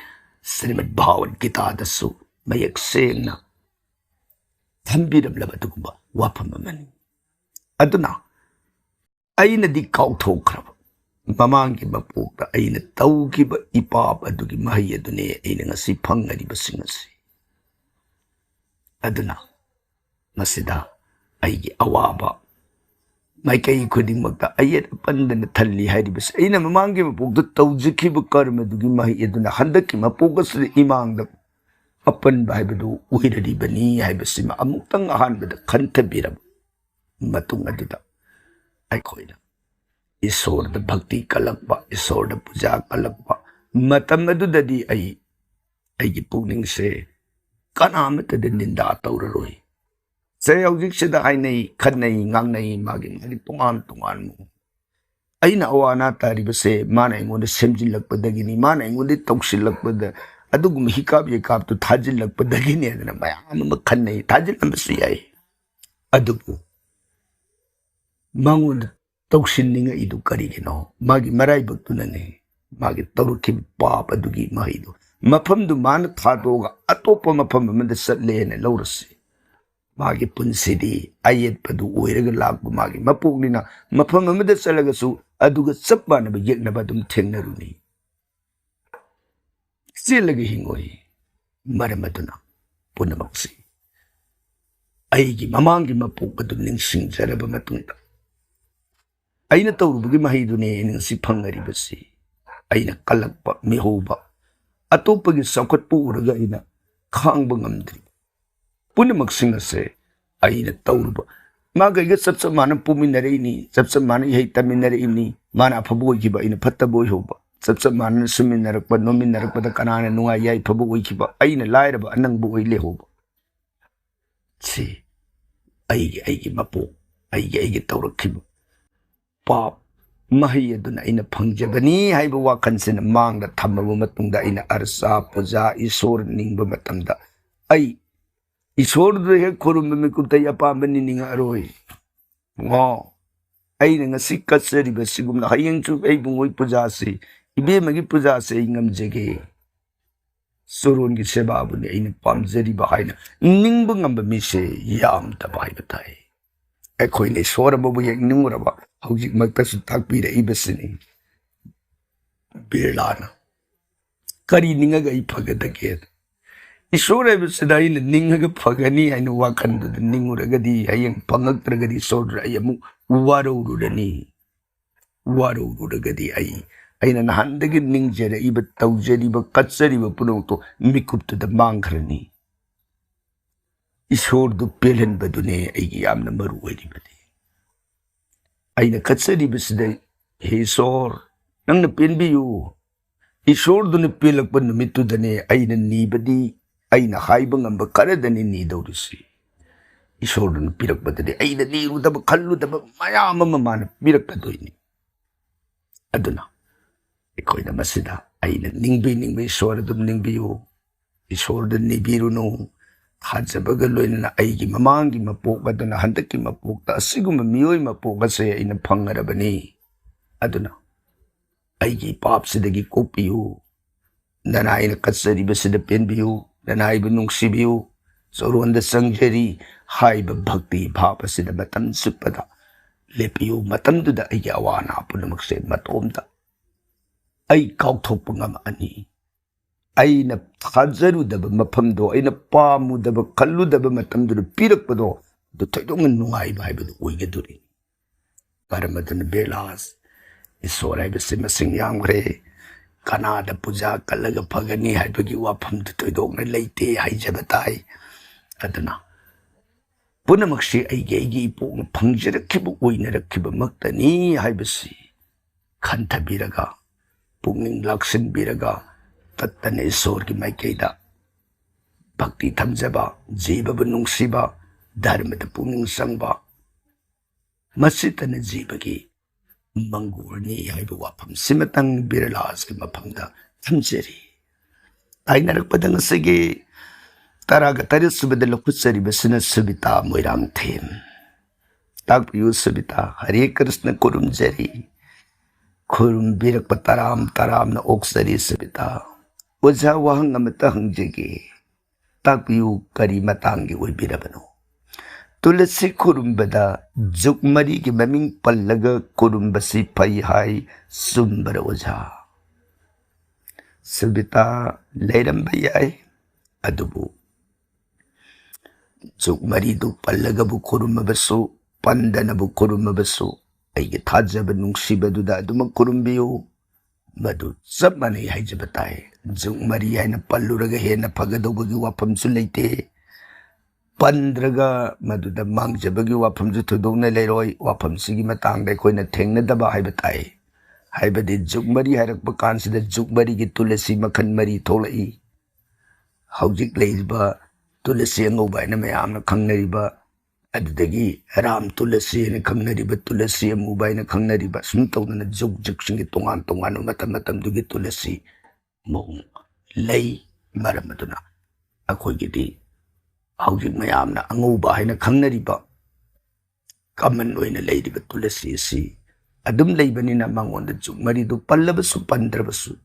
ꯁ꯭ꯔꯤꯃꯗ ꯚꯥꯒꯕꯠ ꯒꯤꯇꯥꯗꯁꯨ ꯃꯌꯦꯛ ꯁꯦꯡꯅ ꯊꯝꯕꯤꯔꯝꯂꯕ ꯑꯗꯨꯒꯨꯝꯕ ꯋꯥꯐꯝ ꯑꯃꯅꯤ꯫ ꯑꯗꯨꯅ ꯑꯩꯅꯗꯤ ꯀꯥꯎꯊꯣꯛꯈ꯭ꯔꯕ ꯃꯃꯥꯡꯒꯤ ꯃꯄꯣꯛꯇ ꯑꯩꯅ ꯇꯧꯈꯤꯕ ꯏꯄꯥꯞ ꯑꯗꯨꯒꯤ ꯃꯍꯩ ꯑꯗꯨꯅꯦ ꯑꯩꯅ ꯉꯁꯤ ꯐꯪꯂꯤꯕꯁꯤꯡ ꯑꯁꯤ꯫ ꯑꯗꯨꯅ ꯃꯁꯤꯗ ꯑꯩꯒꯤ ꯑꯋꯥꯕ ꯃꯥꯏꯀꯩ ꯈꯨꯗꯤꯡꯃꯛꯇ ꯑꯌꯦꯠ ꯑꯄꯟꯗꯅ ꯊꯜꯂꯤ ꯍꯥꯏꯔꯤꯕꯁꯤ ꯑꯩꯅ ꯃꯃꯥꯡꯒꯤ ꯃꯄꯣꯛꯇ ꯇꯧꯖꯈꯤꯕ ꯀꯔꯃꯗꯨꯒꯤ ꯃꯍꯩ ꯑꯗꯨꯅ ꯍꯟꯗꯛꯀꯤ ꯃꯄꯣꯛ ꯑꯁꯤꯗ ꯏꯃꯥꯡꯗ ꯑꯄꯟꯕ ꯍꯥꯏꯕꯗꯨ ꯑꯣꯏꯔꯔꯤꯕꯅꯤ ꯍꯥꯏꯕꯁꯤꯃ ꯑꯃꯨꯛꯇꯪ ꯑꯍꯥꯟꯕꯗ ꯈꯟꯊꯕꯤꯔꯕ ꯃꯇꯨꯡ ꯑꯗꯨꯗ ꯑꯩꯈꯣꯏꯅ ꯏꯁꯣꯔꯗ ꯚꯛꯇꯤ ꯀꯜꯂꯛꯄ, ꯏꯁꯣꯔꯗ ꯄꯨꯖꯥ ꯀꯜꯂꯛꯄ ꯃꯇꯝ ꯑꯗꯨꯗꯗꯤ ꯑꯩ ꯑꯩꯒꯤ ꯄꯨꯛꯅꯤꯡꯁꯦ ꯀꯅꯥ ꯑꯃꯠꯇꯗ ꯅꯤꯟꯗꯥ ꯇꯧꯔꯔꯣꯏ꯫ ꯁꯦ, ꯍꯧꯖꯤꯛꯁꯤꯗ ꯍꯥꯏꯅꯩ, ꯈꯠꯅꯩ, ꯉꯥꯡꯅꯩ, ꯃꯥꯒꯤ ꯃꯥꯒꯤ ꯇꯣꯉꯥꯟ ꯇꯣꯉꯥꯟꯕ꯫ ꯑꯩꯅ ꯑꯋꯥ ꯑꯅꯥ ꯇꯥꯔꯤꯕꯁꯦ ꯃꯥꯅ ꯑꯩꯉꯣꯟꯗ ꯁꯦꯝꯖꯤꯜꯂꯛꯄꯗꯒꯤꯅꯤ, ꯃꯥꯅ ꯑꯩꯉꯣꯟꯗ ꯇꯧꯁꯤꯜꯂꯛꯄꯗ, ꯑꯗꯨꯒꯨꯝꯕ ꯍꯤꯀꯥꯞ ꯌꯩꯀꯥꯞꯇꯨ ꯊꯥꯖꯤꯜꯂꯛꯄꯗꯒꯤꯅꯦꯗꯅ ꯃꯌꯥꯝ ꯑꯃ ꯈꯟꯅꯩ, ꯊꯥꯖꯤꯜꯂꯝꯕꯁꯨ ꯌꯥꯏ꯫ ꯑꯗꯨꯕꯨ ꯃꯉꯣꯟꯗ ꯇꯧꯁꯤꯟꯅꯤꯡꯉꯛꯏꯗꯨ ꯀꯔꯤꯒꯤꯅꯣ? ꯃꯥꯒꯤ ꯃꯔꯥꯏꯕꯛꯇꯨꯅꯅꯤ, ꯃꯥꯒꯤ ꯇꯧꯔꯛꯈꯤꯕ ꯄꯥꯞ ꯑꯗꯨꯒꯤ ꯃꯍꯩꯗꯨ꯫ ꯃꯐꯝꯗꯨ ꯃꯥꯅ ꯊꯥꯗꯣꯛꯑꯒ ꯑꯇꯣꯞꯄ ꯃꯐꯝ ꯑꯃꯗ ꯆꯠꯂꯦꯅ ꯂꯧꯔꯁꯤ꯫ ꯃꯥꯒꯤ ꯄꯨꯟꯁꯤꯗꯤ ꯑꯌꯦꯠꯄꯗꯨ ꯑꯣꯏꯔꯒ ꯂꯥꯛꯄ ꯃꯥꯒꯤ ꯃꯄꯣꯛꯅꯤꯅ ꯃꯐꯝ ꯑꯃꯗ ꯆꯠꯂꯒꯁꯨ ꯑꯗꯨꯒ ꯆꯞ ꯃꯥꯟꯅꯕ ꯌꯦꯛꯅꯕ ꯑꯗꯨꯝ ꯊꯦꯡꯅꯔꯨꯅꯤ꯫ ꯆꯦꯜꯂꯒ ꯍꯤꯡꯉꯣꯏ꯫ ꯃꯔꯝ ꯑꯗꯨꯅ ꯄꯨꯝꯅꯃꯛꯁꯤ ꯑꯩꯒꯤ ꯃꯃꯥꯡꯒꯤ ꯃꯄꯣꯛ ꯑꯗꯨ ꯅꯤꯡꯁꯤꯡꯖꯔꯕ ꯃꯇꯨꯡꯗ ꯑꯩꯅ ꯇꯧꯔꯨꯕꯒꯤ ꯃꯍꯩꯗꯨꯅꯦ ꯑꯩꯅ ꯉꯁꯤ ꯐꯪꯅꯔꯤꯕꯁꯤ꯫ ꯑꯩꯅ ꯀꯜꯂꯛꯄ, ꯃꯤꯍꯧꯕ, ꯑꯇꯣꯞꯄꯒꯤ ꯆꯥꯎꯈꯠꯄ ꯎꯔꯒ ꯑꯩꯅ ꯈꯥꯡꯕ ꯉꯝꯗ꯭ꯔꯤꯕ ꯄꯨꯝꯅꯃꯛꯁꯤꯡ ꯑꯁꯦ ꯑꯩꯅ ꯇꯧꯔꯨꯕ꯫ ꯃꯥꯒ ꯑꯩꯒ ꯆꯞ ꯆꯞ ꯃꯥꯟꯅ ꯄꯣꯛꯃꯤꯟꯅꯔꯛꯏꯅꯤ, ꯆꯞ ꯆꯞ ꯃꯥꯟꯅ ꯏꯍꯩ ꯇꯝꯃꯤꯟꯅꯔꯛꯏꯕꯅꯤ꯫ ꯃꯥꯅ ꯑꯐꯕ ꯑꯣꯏꯈꯤꯕ, ꯑꯩꯅ ꯐꯠꯇꯕ ꯑꯣꯏꯍꯧꯕ꯫ ꯆꯞ ꯆꯞ ꯃꯥꯟꯅꯅ ꯁꯨꯃꯤꯟꯅꯔꯛꯄ, ꯅꯣꯝꯃꯤꯟꯅꯔꯛꯄꯗ ꯀꯅꯥꯅ ꯅꯨꯡꯉꯥꯏ ꯌꯥꯏꯐꯕ ꯑꯣꯏꯈꯤꯕ, ꯑꯩꯅ ꯂꯥꯏꯔꯕ ꯑꯅꯪꯕ ꯑꯣꯏ ꯂꯩꯍꯧꯕ꯫ ꯁꯤ ꯑꯩꯒꯤ, ꯑꯩꯒꯤ ꯃꯄꯣꯛ, ꯑꯩꯒꯤ, ꯑꯩꯒꯤ ꯇꯧꯔꯛꯈꯤꯕ ꯄꯥꯞ ꯃꯍꯩ ꯑꯗꯨꯅ ꯑꯩꯅ ꯐꯪꯖꯕꯅꯤ ꯍꯥꯏꯕ ꯋꯥꯈꯜꯁꯤꯅ ꯃꯥꯡꯗ ꯊꯝꯃꯕ ꯃꯇꯨꯡꯗ, ꯑꯩꯅ ꯑꯔꯆꯥ, ꯄꯨꯖꯥ, ꯏꯁꯣꯔ ꯅꯤꯡꯕ ꯃꯇꯝꯗ, ꯑꯩ ꯏꯁꯣꯔꯗꯨ ꯍꯦꯛ ꯈꯨꯔꯨꯝꯕ ꯃꯤꯀꯨꯞꯇ ꯑꯩ ꯑꯄꯥꯝꯕꯅꯤ ꯅꯤꯡꯉꯛꯑꯔꯣꯏ꯫ ꯉꯣ, ꯑꯩꯅ ꯉꯁꯤ ꯀꯠꯆꯔꯤꯕ ꯁꯤꯒꯨꯝꯅ ꯍꯌꯦꯡꯁꯨ ꯑꯩ ꯏꯕꯨꯡꯉꯣꯏ ꯄꯨꯖꯥꯁꯤ, ꯏꯕꯦꯝꯃꯒꯤ ꯄꯨꯖꯥꯁꯤ ꯑꯩ ꯉꯝꯖꯒꯦ, ꯆꯣꯔꯣꯟꯒꯤ ꯁꯦꯕꯥꯕꯨꯅꯤ ꯑꯩꯅ ꯄꯥꯝꯖꯔꯤꯕ ꯍꯥꯏꯅ ꯅꯤꯡꯕ ꯉꯝꯕ ꯃꯤꯁꯦ ꯌꯥꯝꯗꯕ ꯍꯥꯏꯕ ꯇꯥꯏ꯫ ꯑꯩꯈꯣꯏꯅ ꯏꯁꯣꯔ ꯑꯃꯕꯨ ꯍꯦꯛ ꯅꯤꯡꯉꯨꯔꯕ, ꯍꯧꯖꯤꯛꯃꯛꯇꯁꯨ ꯇꯥꯛꯄꯤꯔꯛꯏꯕꯁꯤꯅꯤ ꯕꯤꯔꯂꯥꯅ꯫ ꯀꯔꯤ ꯅꯤꯡꯉꯒ ꯑꯩ ꯐꯒꯗꯒꯦ? ꯏꯁꯣꯔ ꯍꯥꯏꯕꯁꯤꯗ ꯑꯩꯅ ꯅꯤꯡꯉꯒ ꯐꯒꯅꯤ ꯍꯥꯏꯅ ꯋꯥꯈꯜꯗꯨꯗ ꯅꯤꯡꯉꯨꯔꯒꯗꯤ, ꯍꯌꯦꯡ ꯐꯪꯉꯛꯇ꯭ꯔꯒꯗꯤ ꯏꯁꯣꯔꯗ ꯑꯩ ꯑꯃꯨꯛ ꯋꯥꯔꯧꯔꯨꯔꯅꯤ꯫ ꯋꯥꯔꯧꯔꯨꯔꯒꯗꯤ ꯑꯩ, ꯑꯩꯅ ꯅꯍꯥꯟꯗꯒꯤ ꯅꯤꯡꯖꯔꯛꯏꯕ, ꯇꯧꯖꯔꯤꯕ, ꯀꯠꯆꯔꯤꯕ ꯄꯨꯝꯅꯃꯛꯇꯣ ꯃꯤꯀꯨꯞꯇꯨꯗ ꯃꯥꯡꯈ꯭ꯔꯅꯤ꯫ ꯏꯁꯣꯔꯗꯨ ꯄꯦꯜꯍꯟꯕꯗꯨꯅꯦ ꯑꯩꯒꯤ ꯌꯥꯝꯅ ꯃꯔꯨ ꯑꯣꯏꯔꯤꯕꯗꯤ꯫ ꯑꯩꯅ ꯀꯠꯆꯔꯤꯕꯁꯤꯗ, "ꯍꯦ ꯏꯁꯣꯔ, ꯅꯪꯅ ꯄꯦꯟꯕꯤꯌꯨ"꯫ ꯏꯁꯣꯔꯗꯨꯅ ꯄꯦꯜꯂꯛꯄ ꯅꯨꯃꯤꯠꯇꯨꯗꯅꯦ ꯑꯩꯅ ꯅꯤꯕꯗꯤ, ꯑꯩꯅ ꯍꯥꯏꯕ ꯉꯝꯕ ꯈꯔꯗꯅꯤ ꯅꯤꯗꯧꯔꯤꯁꯤ꯫ ꯏꯁꯣꯔꯗꯨꯅ ꯄꯤꯔꯛꯄꯗꯗꯤ ꯑꯩꯅ ꯅꯤꯔꯨꯗꯕ, ꯈꯜꯂꯨꯗꯕ ꯃꯌꯥꯝ ꯑꯃ ꯃꯥꯅ ꯄꯤꯔꯛꯀꯗꯣꯏꯅꯤ꯫ ꯑꯗꯨꯅ ꯑꯩꯈꯣꯏꯅ ꯃꯁꯤꯗ ꯑꯩꯅ ꯅꯤꯡꯕꯤ ꯅꯤꯡꯕ ꯏꯁꯣꯔ ꯑꯗꯨꯝ ꯅꯤꯡꯕꯤꯌꯨ, ꯏꯁꯣꯔꯗ ꯅꯤꯕꯤꯔꯨꯅꯨ꯫ ꯊꯥꯖꯕꯒ ꯂꯣꯏꯅꯅ ꯑꯩꯒꯤ ꯃꯃꯥꯡꯒꯤ ꯃꯄꯣꯛ ꯑꯗꯨꯅ ꯍꯟꯗꯛꯀꯤ ꯃꯄꯣꯛꯇ ꯑꯁꯤꯒꯨꯝꯕ ꯃꯤꯑꯣꯏ ꯃꯄꯣꯛ ꯑꯁꯦ ꯑꯩꯅ ꯐꯪꯉꯔꯕꯅꯤ꯫ ꯑꯗꯨꯅ ꯑꯩꯒꯤ ꯄꯥꯞꯁꯤꯗꯒꯤ ꯀꯣꯛꯄꯤꯌꯨ꯫ ꯅꯅꯥꯏꯅ ꯀꯠꯆꯔꯤꯕꯁꯤꯗ ꯄꯦꯟꯕꯤꯌꯨ, ꯅꯅꯥꯏꯕꯨ ꯅꯨꯡꯁꯤꯕꯤꯌꯨ꯫ ꯆꯣꯔꯣꯟꯗ ꯆꯪꯖꯔꯤ ꯍꯥꯏꯕ ꯚꯛꯇꯤ ꯚꯥꯕ ꯑꯁꯤꯗ ꯃꯇꯝ ꯆꯨꯞꯄꯗ ꯂꯦꯞꯄꯤꯌꯨ꯫ ꯃꯇꯝꯗꯨꯗ ꯑꯩꯒꯤ ꯑꯋꯥ ꯑꯅꯥ ꯄꯨꯝꯅꯃꯛꯁꯦ ꯃꯇꯣꯝꯇ ꯑꯩ ꯀꯥꯎꯊꯣꯛꯄ ꯉꯝꯃꯛꯑꯅꯤ꯫ ꯑꯩꯅ ꯊꯥꯖꯔꯨꯗꯕ ꯃꯐꯝꯗꯣ, ꯑꯩꯅ ꯄꯥꯝꯃꯨꯗꯕ, ꯈꯜꯂꯨꯗꯕ ꯃꯇꯝꯗꯨꯗ ꯄꯤꯔꯛꯄꯗꯣ, ꯑꯗꯨ ꯊꯣꯏꯗꯣꯛꯅ ꯅꯨꯡꯉꯥꯏꯕ ꯍꯥꯏꯕꯗꯨ ꯑꯣꯏꯒꯗꯣꯔꯤꯅꯤ꯫ ꯃꯔꯝ ꯑꯗꯨꯅ ꯕꯤꯔꯂꯥꯁ, ꯏꯁꯣꯔ ꯍꯥꯏꯕꯁꯤ ꯃꯁꯤꯡ ꯌꯥꯝꯈ꯭ꯔꯦ, ꯀꯅꯥꯗ ꯄꯨꯖꯥ ꯀꯠꯂꯒ ꯐꯒꯅꯤ ꯍꯥꯏꯕꯒꯤ ꯋꯥꯐꯝꯗꯨ ꯊꯣꯏꯗꯣꯛꯅ ꯂꯩꯇꯦ ꯍꯥꯏꯖꯕ ꯇꯥꯏ꯫ ꯑꯗꯨꯅ ꯄꯨꯝꯅꯃꯛꯁꯤ ꯑꯩꯒꯤ ꯑꯩꯒꯤ ꯏꯄꯣꯛꯅ ꯐꯪꯖꯔꯛꯈꯤꯕ ꯑꯣꯏꯅꯔꯛꯈꯤꯕꯃꯛꯇꯅꯤ ꯍꯥꯏꯕꯁꯤ ꯈꯟꯊꯕꯤꯔꯒ, ꯄꯨꯛꯅꯤꯡ ꯂꯥꯛꯁꯤꯟꯕꯤꯔꯒ, ꯇꯠꯇꯅ ꯏꯁꯣꯔꯒꯤ ꯃꯥꯏꯀꯩꯗ ꯚꯛꯇꯤ ꯊꯝꯖꯕ, ꯖꯤꯕꯕꯨ ꯅꯨꯡꯁꯤꯕ, ꯙꯔꯃꯗ ꯄꯨꯛꯅꯤꯡ ꯆꯪꯕ, ꯃꯁꯤꯇꯅ ꯖꯤꯕꯒꯤ ꯃꯪꯒꯣꯜꯅꯤ ꯍꯥꯏꯕ ꯋꯥꯐꯝꯁꯤꯃꯇꯪ ꯕꯤꯔꯂꯥꯁꯀꯤ ꯃꯐꯝꯗ ꯊꯝꯖꯔꯤ꯫ ꯇꯥꯏꯅꯔꯛꯄꯗ ꯉꯁꯤꯒꯤ ꯇꯔꯥꯒ ꯇꯔꯦꯠ ꯁꯨꯕꯗ ꯂꯧꯈꯠꯆꯔꯤꯕꯁꯤꯅ ꯁꯨꯕꯤꯇꯥ ꯃꯣꯏꯔꯥꯡꯊꯦꯝ꯫ ꯇꯥꯛꯄꯤꯌꯨ ꯁꯨꯕꯤꯇꯥ꯫ ꯍꯔꯦ ꯀ꯭ꯔꯤꯁꯅ ꯈꯨꯔꯨꯝꯖꯔꯤ꯫ ꯈꯨꯔꯨꯝꯕꯤꯔꯛꯄ ꯇꯔꯥꯝ ꯇꯔꯥꯝꯅ ꯑꯣꯛꯆꯔꯤ ꯁꯨꯕꯤꯇꯥ꯫ ꯑꯣꯖꯥ, ꯋꯥꯍꯪ ꯑꯃꯇ ꯍꯪꯖꯒꯦ꯫ ꯇꯥꯛꯄꯤꯌꯨ, ꯀꯔꯤ ꯃꯇꯥꯡꯒꯤ ꯑꯣꯏꯕꯤꯔꯕꯅꯣ? ꯇꯨꯂꯁꯤ ꯈꯨꯔꯨꯝꯕꯗ ꯖꯨꯛ ꯃꯔꯤꯒꯤ ꯃꯃꯤꯡ ꯄꯜꯂꯒ ꯈꯨꯔꯨꯝꯕꯁꯤ ꯐꯩ ꯍꯥꯏ, ꯆꯨꯝꯕꯔ ꯑꯣꯖꯥ? ꯁꯨꯕꯤꯇꯥ, ꯂꯩꯔꯝꯕ ꯌꯥꯏ, ꯑꯗꯨꯕꯨ ꯖꯨꯛ ꯃꯔꯤꯗꯨ ꯄꯜꯂꯒꯕꯨ ꯈꯨꯔꯨꯝꯃꯕꯁꯨ, ꯄꯟꯗꯅꯕꯨ ꯈꯨꯔꯨꯝꯃꯕꯁꯨ, ꯑꯩꯒꯤ ꯊꯥꯖꯕ ꯅꯨꯡꯁꯤꯕꯗꯨꯗ ꯑꯗꯨꯃꯛ ꯈꯨꯔꯨꯝꯕꯤꯌꯨ꯫ ꯃꯗꯨ ꯆꯞ ꯃꯥꯟꯅꯩ ꯍꯥꯏꯖꯕ ꯇꯥꯏ꯫ ꯖꯨꯛ ꯃꯔꯤ ꯍꯥꯏꯅ ꯄꯜꯂꯨꯔꯒ ꯍꯦꯟꯅ ꯐꯒꯗꯧꯕꯒꯤ ꯋꯥꯐꯝꯁꯨ ꯂꯩꯇꯦ, ꯄꯟꯗ꯭ꯔꯒ ꯃꯗꯨꯗ ꯃꯥꯡꯖꯕꯒꯤ ꯋꯥꯐꯝꯁꯨ ꯊꯣꯏꯗꯣꯛꯅ ꯂꯩꯔꯣꯏ꯫ ꯋꯥꯐꯝꯁꯤꯒꯤ ꯃꯇꯥꯡꯗ ꯑꯩꯈꯣꯏꯅ ꯊꯦꯡꯅꯗꯕ ꯍꯥꯏꯕ ꯇꯥꯏ꯫ ꯍꯥꯏꯕꯗꯤ ꯖꯨꯛ ꯃꯔꯤ ꯍꯥꯏꯔꯛꯄ ꯀꯥꯟꯁꯤꯗ ꯖꯨꯛ ꯃꯔꯤꯒꯤ ꯇꯨꯂꯁꯤ ꯃꯈꯜ ꯃꯔꯤ ꯊꯣꯛꯂꯛꯏ꯫ ꯍꯧꯖꯤꯛ ꯂꯩꯔꯤꯕ ꯇꯨꯂꯁꯤ ꯑꯉꯧꯕ ꯍꯥꯏꯅ ꯃꯌꯥꯝꯅ ꯈꯪꯅꯔꯤꯕ, ꯑꯗꯨꯗꯒꯤ ꯔꯥꯝ ꯇꯨꯂꯁꯤ ꯍꯥꯏꯅ ꯈꯪꯅꯔꯤꯕ, ꯇꯨꯂꯁꯤ ꯑꯃꯨꯕ ꯍꯥꯏꯅ ꯈꯪꯅꯔꯤꯕ, ꯁꯨꯝ ꯇꯧꯗꯅ ꯖꯨꯛ ꯖꯨꯛꯁꯤꯡꯒꯤ ꯇꯣꯉꯥꯟ ꯇꯣꯉꯥꯟꯕ ꯃꯇꯝ ꯃꯇꯝꯗꯨꯒꯤ ꯇꯨꯂꯁꯤ ꯃꯑꯣꯡ ꯂꯩ꯫ ꯃꯔꯝ ꯑꯗꯨꯅ ꯑꯩꯈꯣꯏꯒꯤꯗꯤ ꯍꯧꯖꯤꯛ ꯃꯌꯥꯝꯅ ꯑꯉꯧꯕ ꯍꯥꯏꯅ ꯈꯪꯅꯔꯤꯕ, ꯀꯃꯟ ꯑꯣꯏꯅ ꯂꯩꯔꯤꯕ ꯇꯨꯂꯁꯤ ꯑꯁꯤ ꯑꯗꯨꯝ ꯂꯩꯕꯅꯤꯅ ꯃꯉꯣꯟꯗ ꯖꯨꯛ ꯃꯔꯤꯗꯨ ꯄꯜꯂꯕꯁꯨ ꯄꯟꯗ꯭ꯔꯕꯁꯨ,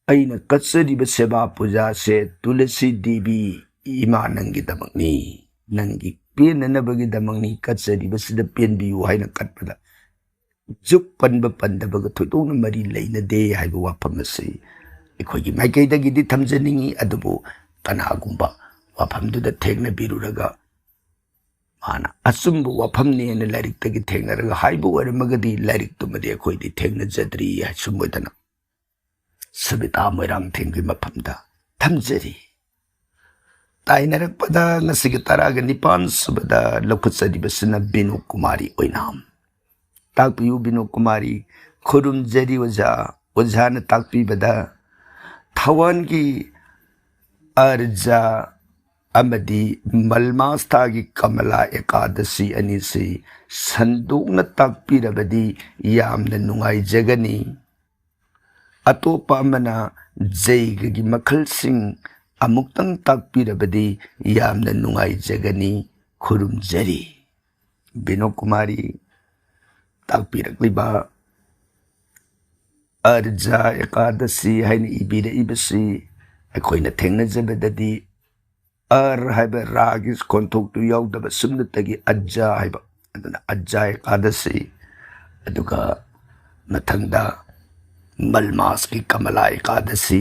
ꯑꯩꯅ ꯀꯠꯆꯔꯤꯕ ꯁꯦꯕꯥ ꯄꯨꯖꯥꯁꯦ ꯇꯨꯂꯁꯤ ꯗꯦꯕꯤ ꯏꯃꯥ ꯅꯪꯒꯤꯗꯃꯛꯅꯤ, ꯅꯪꯒꯤ ꯄꯦꯟꯅꯅꯕꯒꯤꯗꯃꯛꯅꯤ ꯀꯠꯆꯔꯤꯕꯁꯤꯗ ꯄꯦꯟꯕꯤꯌꯨ ꯍꯥꯏꯅ ꯀꯠꯄꯗ ꯖꯨꯛ ꯄꯟꯕ ꯄꯟꯗꯕꯒ ꯊꯣꯏꯗꯣꯛꯅ ꯃꯔꯤ ꯂꯩꯅꯗꯦ ꯍꯥꯏꯕ ꯋꯥꯐꯝ ꯑꯁꯤ ꯑꯩꯈꯣꯏꯒꯤ ꯃꯥꯏꯀꯩꯗꯒꯤꯗꯤ ꯊꯝꯖꯅꯤꯡꯏ꯫ ꯑꯗꯨꯕꯨ ꯀꯅꯥꯒꯨꯝꯕ ꯋꯥꯐꯝꯗꯨꯗ ꯊꯦꯡꯅꯕꯤꯔꯨꯔꯒ ꯃꯥꯅ ꯑꯆꯨꯝꯕ ꯋꯥꯐꯝꯅꯦꯅ ꯂꯥꯏꯔꯤꯛꯇꯒꯤ ꯊꯦꯡꯅꯔꯒ ꯍꯥꯏꯕ ꯑꯣꯏꯔꯝꯃꯒꯗꯤ, ꯂꯥꯏꯔꯤꯛꯇꯨꯃꯗꯤ ꯑꯩꯈꯣꯏꯗꯤ ꯊꯦꯡꯅꯖꯗ꯭ꯔꯤ ꯍꯥꯏ ꯁꯨꯝ ꯑꯣꯏꯗꯅ ꯁꯕꯤꯇꯥ ꯃꯣꯏꯔꯥꯡꯊꯦꯝꯒꯤ ꯃꯐꯝꯗ ꯊꯝꯖꯔꯤ꯫ ꯇꯥꯏꯅꯔꯛꯄꯗ ꯉꯁꯤꯒꯤ ꯇꯔꯥꯒ ꯅꯤꯄꯥꯟ ꯁꯨꯕꯗ ꯂꯧꯈꯠꯆꯔꯤꯕꯁꯤꯅ ꯕꯤꯅꯣ ꯀꯨꯃꯥꯔꯤ ꯑꯣꯏꯅꯥꯝ꯫ ꯇꯥꯛꯄꯤꯌꯨ ꯕꯤꯅꯣ ꯀꯨꯃꯥꯔꯤ꯫ ꯈꯨꯔꯨꯝꯖꯔꯤ ꯑꯣꯖꯥ꯫ ꯑꯣꯖꯥꯅ ꯇꯥꯛꯄꯤꯕꯗ ꯊꯋꯥꯟꯒꯤ ꯑꯔꯖꯥ ꯑꯃꯗꯤ ꯃꯜꯃꯥꯁ ꯊꯥꯒꯤ ꯀꯃꯂꯥ ꯑꯦꯀꯥꯗꯁꯤ ꯑꯅꯤꯁꯤ ꯁꯟꯗꯣꯛꯅ ꯇꯥꯛꯄꯤꯔꯕꯗꯤ ꯌꯥꯝꯅ ꯅꯨꯡꯉꯥꯏꯖꯒꯅꯤ꯫ ꯑꯇꯣꯞꯄ ꯑꯃꯅ ꯖꯩꯒꯒꯤ ꯃꯈꯜꯁꯤꯡ ꯑꯃꯨꯛꯇꯪ ꯇꯥꯛꯄꯤꯔꯕꯗꯤ ꯌꯥꯝꯅ ꯅꯨꯡꯉꯥꯏꯖꯒꯅꯤ꯫ ꯈꯨꯔꯨꯝꯖꯔꯤ꯫ ꯕꯤꯅꯣ ꯀꯨꯃꯥꯔꯤ ꯇꯥꯛꯄꯤꯔꯛꯂꯤꯕ ꯑꯔꯖꯥ ꯑꯦꯀꯥꯗꯁꯤ ꯍꯥꯏꯅ ꯏꯕꯤꯔꯛꯏꯕꯁꯤ ꯑꯩꯈꯣꯏꯅ ꯊꯦꯡꯅꯖꯕꯗꯗꯤ ꯑꯔ ꯍꯥꯏꯕ ꯔꯥꯒꯤ ꯈꯣꯟꯊꯣꯛꯇꯨ ꯌꯥꯎꯗꯕ ꯁꯨꯞꯅꯇꯒꯤ ꯑꯖꯥ ꯍꯥꯏꯕ, ꯑꯗꯨꯅ ꯑꯖꯥ ꯑꯦꯀꯥꯗꯁꯤ, ꯑꯗꯨꯒ ꯃꯊꯪꯗ ꯃꯜꯃꯥꯁꯀꯤ ꯀꯃꯂꯥ ꯑꯦꯀꯥꯗꯁꯤ,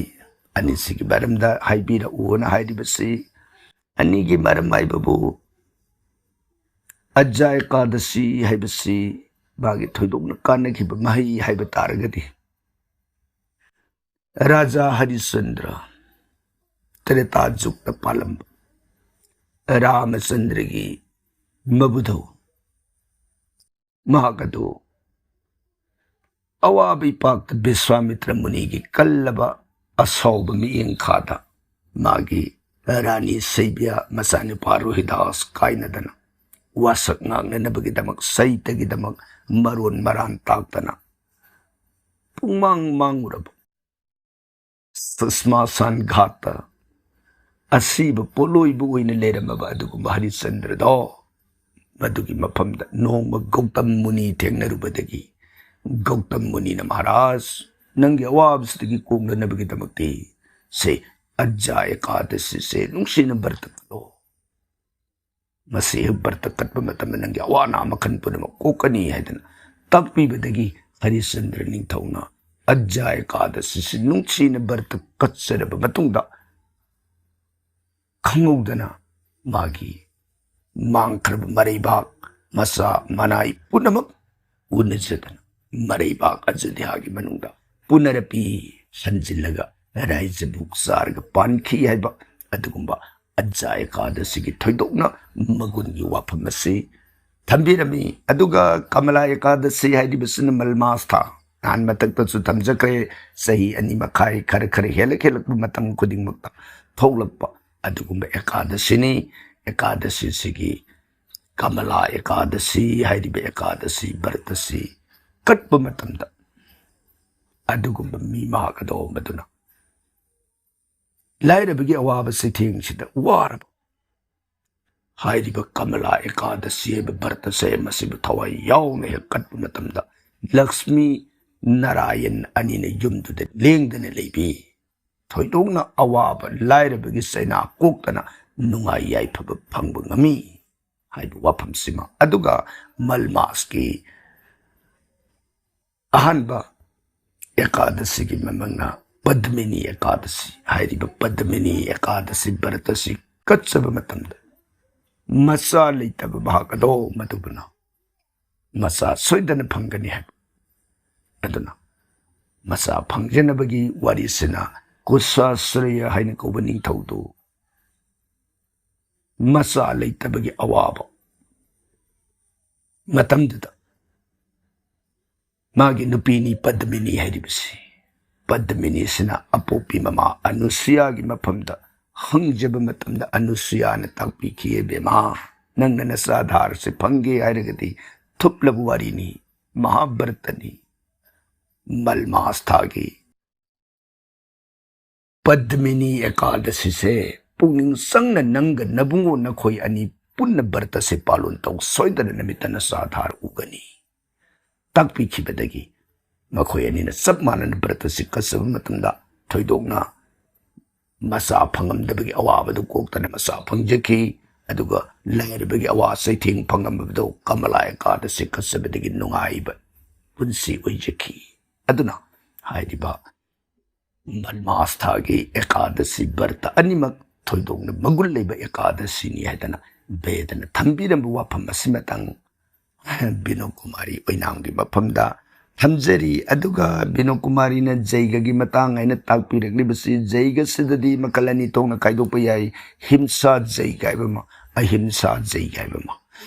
ꯑꯅꯤꯁꯤꯒꯤ ꯃꯔꯝꯗ ꯍꯥꯏꯕꯤꯔꯛꯎꯅ ꯍꯥꯏꯔꯤꯕꯁꯤ꯫ ꯑꯅꯤꯒꯤ ꯃꯔꯝ ꯍꯥꯏꯕꯕꯨ, ꯑꯖꯥ ꯑꯦꯀꯥꯗꯁꯤ ꯍꯥꯏꯕꯁꯤ ꯃꯥꯒꯤ ꯊꯣꯏꯗꯣꯛꯅ ꯀꯥꯟꯅꯈꯤꯕ ꯃꯍꯩ ꯍꯥꯏꯕ ꯇꯥꯔꯒꯗꯤ, ꯔꯥꯖꯥ ꯍꯔꯤꯆꯟꯗ꯭ꯔ, ꯇ꯭ꯔꯦꯇꯥ ꯖꯨꯒꯇ ꯄꯥꯜꯂꯝꯕ ꯔꯥꯃꯆꯟꯗ꯭ꯔꯒꯤ ꯃꯕꯨꯙꯧ, ꯃꯍꯥꯛ ꯑꯗꯨ ꯑꯋꯥꯕ ꯏꯄꯥꯛꯇ ꯕꯤꯁ꯭ꯋꯥꯃꯤꯇ꯭ꯔ ꯃꯨꯅꯤꯒꯤ ꯀꯜꯂꯕ ꯑꯁꯥꯎꯕ ꯃꯤꯠꯌꯦꯡꯈꯥꯗ ꯃꯥꯒꯤ ꯔꯥꯅꯤ ꯁꯩꯕꯤꯌꯥ ꯃꯆꯥꯅꯨꯄꯥ ꯔꯣꯍꯤꯗꯥꯁ ꯀꯥꯏꯅꯗꯅ ꯋꯥꯁꯛ ꯉꯥꯡꯅꯅꯕꯒꯤꯗꯃꯛ ꯁꯩꯇꯒꯤꯗꯃꯛ ꯃꯔꯣꯟ ꯃꯔꯥꯟ ꯇꯥꯛꯇꯅ ꯄꯨꯡꯃꯥꯡ ꯃꯥꯡꯉꯨꯔꯕ ꯁꯨꯁꯃꯥꯁꯥꯟ ꯘꯥꯠꯇ ꯑꯁꯤꯕ ꯄꯣꯠꯂꯣꯏꯕ ꯑꯣꯏꯅ ꯂꯩꯔꯝꯃꯕ ꯑꯗꯨꯒꯨꯝꯕ ꯍꯔꯤꯆꯟꯗ꯭ꯔꯗꯣ, ꯃꯗꯨꯒꯤ ꯃꯐꯝꯗ ꯅꯣꯡꯃ ꯒꯧꯇꯝ ꯃꯨꯅꯤ ꯊꯦꯡꯅꯔꯨꯕꯗꯒꯤ ꯒꯧꯇꯝ ꯃꯨꯅꯤꯅ, "ꯃꯍꯥꯔꯥꯖ, ꯅꯪꯒꯤ ꯑꯋꯥꯕꯁꯤꯗꯒꯤ ꯀꯣꯛꯅꯅꯕꯒꯤꯗꯃꯛꯇꯤ ꯁꯦ ꯑꯖꯥ ꯑꯦꯀꯥꯗꯁꯤꯁꯦ ꯅꯨꯡꯁꯤꯅ ꯕ꯭ꯔꯇ ꯀꯠꯂꯣ꯫ ꯃꯁꯤ ꯍꯦꯛ ꯕ꯭ꯔꯇ ꯀꯠꯄ ꯃꯇꯝꯗ ꯅꯪꯒꯤ ꯑꯋꯥ ꯑꯅꯥ ꯃꯈꯜ ꯄꯨꯝꯅꯃꯛ ꯀꯣꯛꯀꯅꯤ" ꯍꯥꯏꯗꯅ ꯇꯥꯛꯄꯤꯕꯗꯒꯤ ꯍꯔꯤꯆꯟꯗ꯭ꯔ ꯅꯤꯡꯊꯧꯅ ꯑꯖꯥ ꯑꯦꯀꯥꯗꯁꯤꯁꯤ ꯅꯨꯡꯁꯤꯅ ꯕ꯭ꯔꯇ ꯀꯠꯆꯔꯕ ꯃꯇꯨꯡꯗ ꯈꯪꯍꯧꯗꯅ ꯃꯥꯒꯤ ꯃꯥꯡꯈ꯭ꯔꯕ ꯃꯔꯩꯕꯥꯛ, ꯃꯆꯥ ꯃꯅꯥꯏ ꯄꯨꯝꯅꯃꯛ ꯎꯅꯖꯗꯅ ꯃꯔꯩꯕꯥꯛ ꯑꯖꯗꯤꯌꯥꯒꯤ ꯃꯅꯨꯡꯗ ꯄꯨꯅꯔꯄꯤ ꯁꯟꯖꯤꯜꯂꯒ ꯔꯥꯏꯖꯕꯨ ꯆꯥꯔꯒ ꯄꯥꯟꯈꯤ ꯍꯥꯏꯕ ꯑꯗꯨꯒꯨꯝꯕ ꯑꯖꯥ ꯑꯦꯀꯥꯗꯁꯤꯒꯤ ꯊꯣꯏꯗꯣꯛꯅ ꯃꯒꯨꯟꯒꯤ ꯋꯥꯐꯝ ꯑꯁꯤ ꯊꯝꯕꯤꯔꯝꯃꯤ꯫ ꯑꯗꯨꯒ ꯀꯃꯂꯥ ꯑꯦꯀꯥꯗꯁꯤ ꯍꯥꯏꯔꯤꯕꯁꯤꯅ ꯃꯜꯃꯥꯁ ꯊꯥ, ꯅꯍꯥꯟ ꯃꯊꯛꯇꯁꯨ ꯊꯝꯖꯈ꯭ꯔꯦ, ꯆꯍꯤ ꯑꯅꯤ ꯃꯈꯥꯏ ꯈꯔ ꯈꯔ ꯍꯦꯜꯂꯛ ꯍꯦꯜꯂꯛꯄ ꯃꯇꯝ ꯈꯨꯗꯤꯡꯃꯛꯇ ꯊꯣꯛꯂꯛꯄ ꯑꯗꯨꯒꯨꯝꯕ ꯑꯦꯀꯥꯗꯁꯤꯅꯤ꯫ ꯑꯦꯀꯥꯗꯁꯤꯁꯤꯒꯤ ꯀꯃꯂꯥ ꯑꯦꯀꯥꯗꯁꯤ ꯍꯥꯏꯔꯤꯕ ꯑꯦꯀꯥꯗꯁꯤ ꯕ꯭ꯔꯠ ꯑꯁꯤ ꯀꯠꯄ ꯃꯇꯝꯗ ꯑꯗꯨꯒꯨꯝꯕ ꯃꯤ ꯃꯍꯥꯛ ꯑꯗꯣ ꯃꯗꯨꯅ ꯂꯥꯏꯔꯕꯒꯤ ꯑꯋꯥꯕ ꯆꯩꯊꯦꯡꯁꯤꯗ ꯋꯥꯔꯕ ꯍꯥꯏꯔꯤꯕ ꯀꯃꯂꯥ ꯑꯦꯀꯥꯗꯁꯤ ꯍꯥꯏꯕ ꯕ꯭ꯔꯠ ꯑꯁꯦ ꯃꯁꯤꯕꯨ ꯊꯋꯥꯏ ꯌꯥꯎꯅ ꯍꯦꯛ ꯀꯠꯄ ꯃꯇꯝꯗ ꯂꯛꯁꯃꯤ ꯅꯥꯔꯥꯌꯟ ꯑꯅꯤꯅ ꯌꯨꯝꯗꯨꯗ ꯂꯦꯡꯗꯅ ꯂꯩꯕꯤ꯫ ꯊꯣꯏꯗꯣꯛꯅ ꯑꯋꯥꯕ ꯂꯥꯏꯔꯕꯒꯤ ꯆꯩꯅꯥ ꯀꯣꯛꯇꯅ ꯅꯨꯡꯉꯥꯏ ꯌꯥꯏꯐꯕ ꯐꯪꯕ ꯉꯝꯃꯤ ꯍꯥꯏꯕ ꯋꯥꯐꯝꯁꯤꯃ꯫ ꯑꯗꯨꯒ ꯃꯜꯃꯥꯁꯀꯤ ꯑꯍꯥꯟꯕ ꯑꯦꯀꯥꯗꯁꯤꯒꯤ ꯃꯃꯤꯡꯅ ꯄꯗꯃꯤꯅꯤ ꯑꯦꯀꯥꯗꯁꯤ꯫ ꯍꯥꯏꯔꯤꯕ ꯄꯗꯃꯤꯅꯤ ꯑꯦꯀꯥꯗꯁꯤ ꯕ꯭ꯔꯠ ꯑꯁꯤ ꯀꯠꯆꯕ ꯃꯇꯝꯗ ꯃꯆꯥ ꯂꯩꯇꯕ ꯃꯍꯥꯛ ꯑꯗꯣ ꯃꯗꯨꯕꯨꯅ ꯃꯆꯥ ꯁꯣꯏꯗꯅ ꯐꯪꯒꯅꯤ ꯍꯥꯏꯕ꯫ ꯑꯗꯨꯅ ꯃꯆꯥ ꯐꯪꯖꯅꯕꯒꯤ ꯋꯥꯔꯤꯁꯤꯅ ꯀꯨꯁꯥꯁ꯭ꯔꯌ ꯍꯥꯏꯅ ꯀꯧꯕ ꯅꯤꯡꯊꯧꯗꯨ ꯃꯆꯥ ꯂꯩꯇꯕꯒꯤ ꯑꯋꯥꯕ ꯃꯇꯝꯗꯨꯗ ꯃꯥꯒꯤ ꯅꯨꯄꯤꯅꯤ ꯄꯗꯃꯤꯅꯤ ꯍꯥꯏꯔꯤꯕꯁꯤ, ꯄꯗꯃꯤꯅꯤꯁꯤꯅ ꯑꯄꯣꯛꯄꯤ ꯃꯃꯥ ꯑꯅꯨꯁꯨꯌꯥꯒꯤ ꯃꯐꯝꯗ ꯍꯪꯖꯕ ꯃꯇꯝꯗ ꯑꯅꯨꯁꯨꯌꯥꯅ ꯇꯥꯛꯄꯤꯈꯤ, "ꯏꯕꯦꯝꯃ, ꯅꯪꯅ ꯅꯆꯥ ꯙꯥꯔꯁꯦ ꯐꯪꯒꯦ ꯍꯥꯏꯔꯒꯗꯤ ꯊꯨꯞꯂꯕ ꯋꯥꯔꯤꯅꯤ, ꯃꯍꯥꯚꯥꯔꯇꯅꯤ, ꯃꯜꯃꯥꯁ ꯊꯥꯒꯤ ꯄꯗꯃꯤꯅꯤ ꯑꯦꯀꯥꯗꯁꯤꯁꯦ ꯄꯨꯛꯅꯤꯡ ꯆꯪꯅ ꯅꯪꯒ ꯅꯕꯨꯡꯉꯣ ꯅꯈꯣꯏ ꯑꯅꯤ ꯄꯨꯟꯅ ꯕ꯭ꯔꯇꯁꯦ ꯄꯥꯂꯣꯟ ꯇꯧ, ꯁꯣꯏꯗꯅ ꯅꯨꯃꯤꯠꯇ ꯅꯆꯥ ꯙꯥꯔ ꯎꯒꯅꯤ" ꯇꯥꯛꯄꯤꯈꯤꯕꯗꯒꯤ ꯃꯈꯣꯏ ꯑꯅꯤꯅ ꯆꯞ ꯃꯥꯟꯅꯅ ꯕ꯭ꯔꯇꯁꯦ ꯀꯠꯆꯕ ꯃꯇꯝꯗ ꯊꯣꯏꯗꯣꯛꯅ ꯃꯆꯥ ꯐꯪꯉꯝꯗꯕꯒꯤ ꯑꯋꯥꯕꯗꯨ ꯀꯣꯛꯇꯅ ꯃꯆꯥ ꯐꯪꯖꯈꯤ꯫ ꯑꯗꯨꯒ ꯂꯥꯏꯔꯕꯒꯤ ꯑꯋꯥ ꯆꯩꯊꯦꯡ ꯐꯪꯉꯝꯕꯗꯨ ꯀꯃꯂꯥ ꯑꯦꯀꯥꯗꯁꯤ ꯀꯠꯆꯕꯗꯒꯤ ꯅꯨꯡꯉꯥꯏꯕ ꯄꯨꯟꯁꯤ ꯑꯣꯏꯖꯈꯤ꯫ ꯑꯗꯨꯅ ꯍꯥꯏꯔꯤꯕ ꯃꯟꯃꯥꯁꯊꯥꯒꯤ ꯑꯦꯀꯥꯗꯁꯤ ꯕ꯭ꯔꯇ ꯑꯅꯤꯃꯛ ꯊꯣꯏꯗꯣꯛꯅ ꯃꯒꯨꯟ ꯂꯩꯕ ꯑꯦꯀꯥꯗꯁꯤꯅꯤ ꯍꯥꯏꯗꯅ ꯕꯦꯗꯅ ꯊꯝꯕꯤꯔꯝꯕ ꯋꯥꯐꯝ ꯑꯁꯤꯃꯇꯪ ꯕꯤꯅꯣ ꯀꯨꯃꯥꯔꯤ ꯑꯣꯏꯅꯥꯝꯒꯤ ꯃꯐꯝꯗ ꯊꯝꯖꯔꯤ꯫ ꯑꯗꯨꯒ ꯕꯤꯅꯣ ꯀꯨꯃꯥꯔꯤꯅ ꯖꯩꯒꯒꯤ ꯃꯇꯥꯡ ꯍꯥꯏꯅ ꯇꯥꯛꯄꯤꯔꯛꯂꯤꯕꯁꯤ, ꯖꯩꯒꯁꯤꯗꯗꯤ ꯃꯈꯜ ꯑꯅꯤ ꯊꯣꯛꯅ ꯈꯥꯏꯗꯣꯛꯄ ꯌꯥꯏ, ꯍꯤꯝꯁꯥ ꯖꯩꯒ ꯍꯥꯏꯕ ꯑꯃ, ꯑꯍꯤꯝꯁꯥ ꯖꯩꯒ ꯍꯥꯏꯕ ꯑꯃ꯫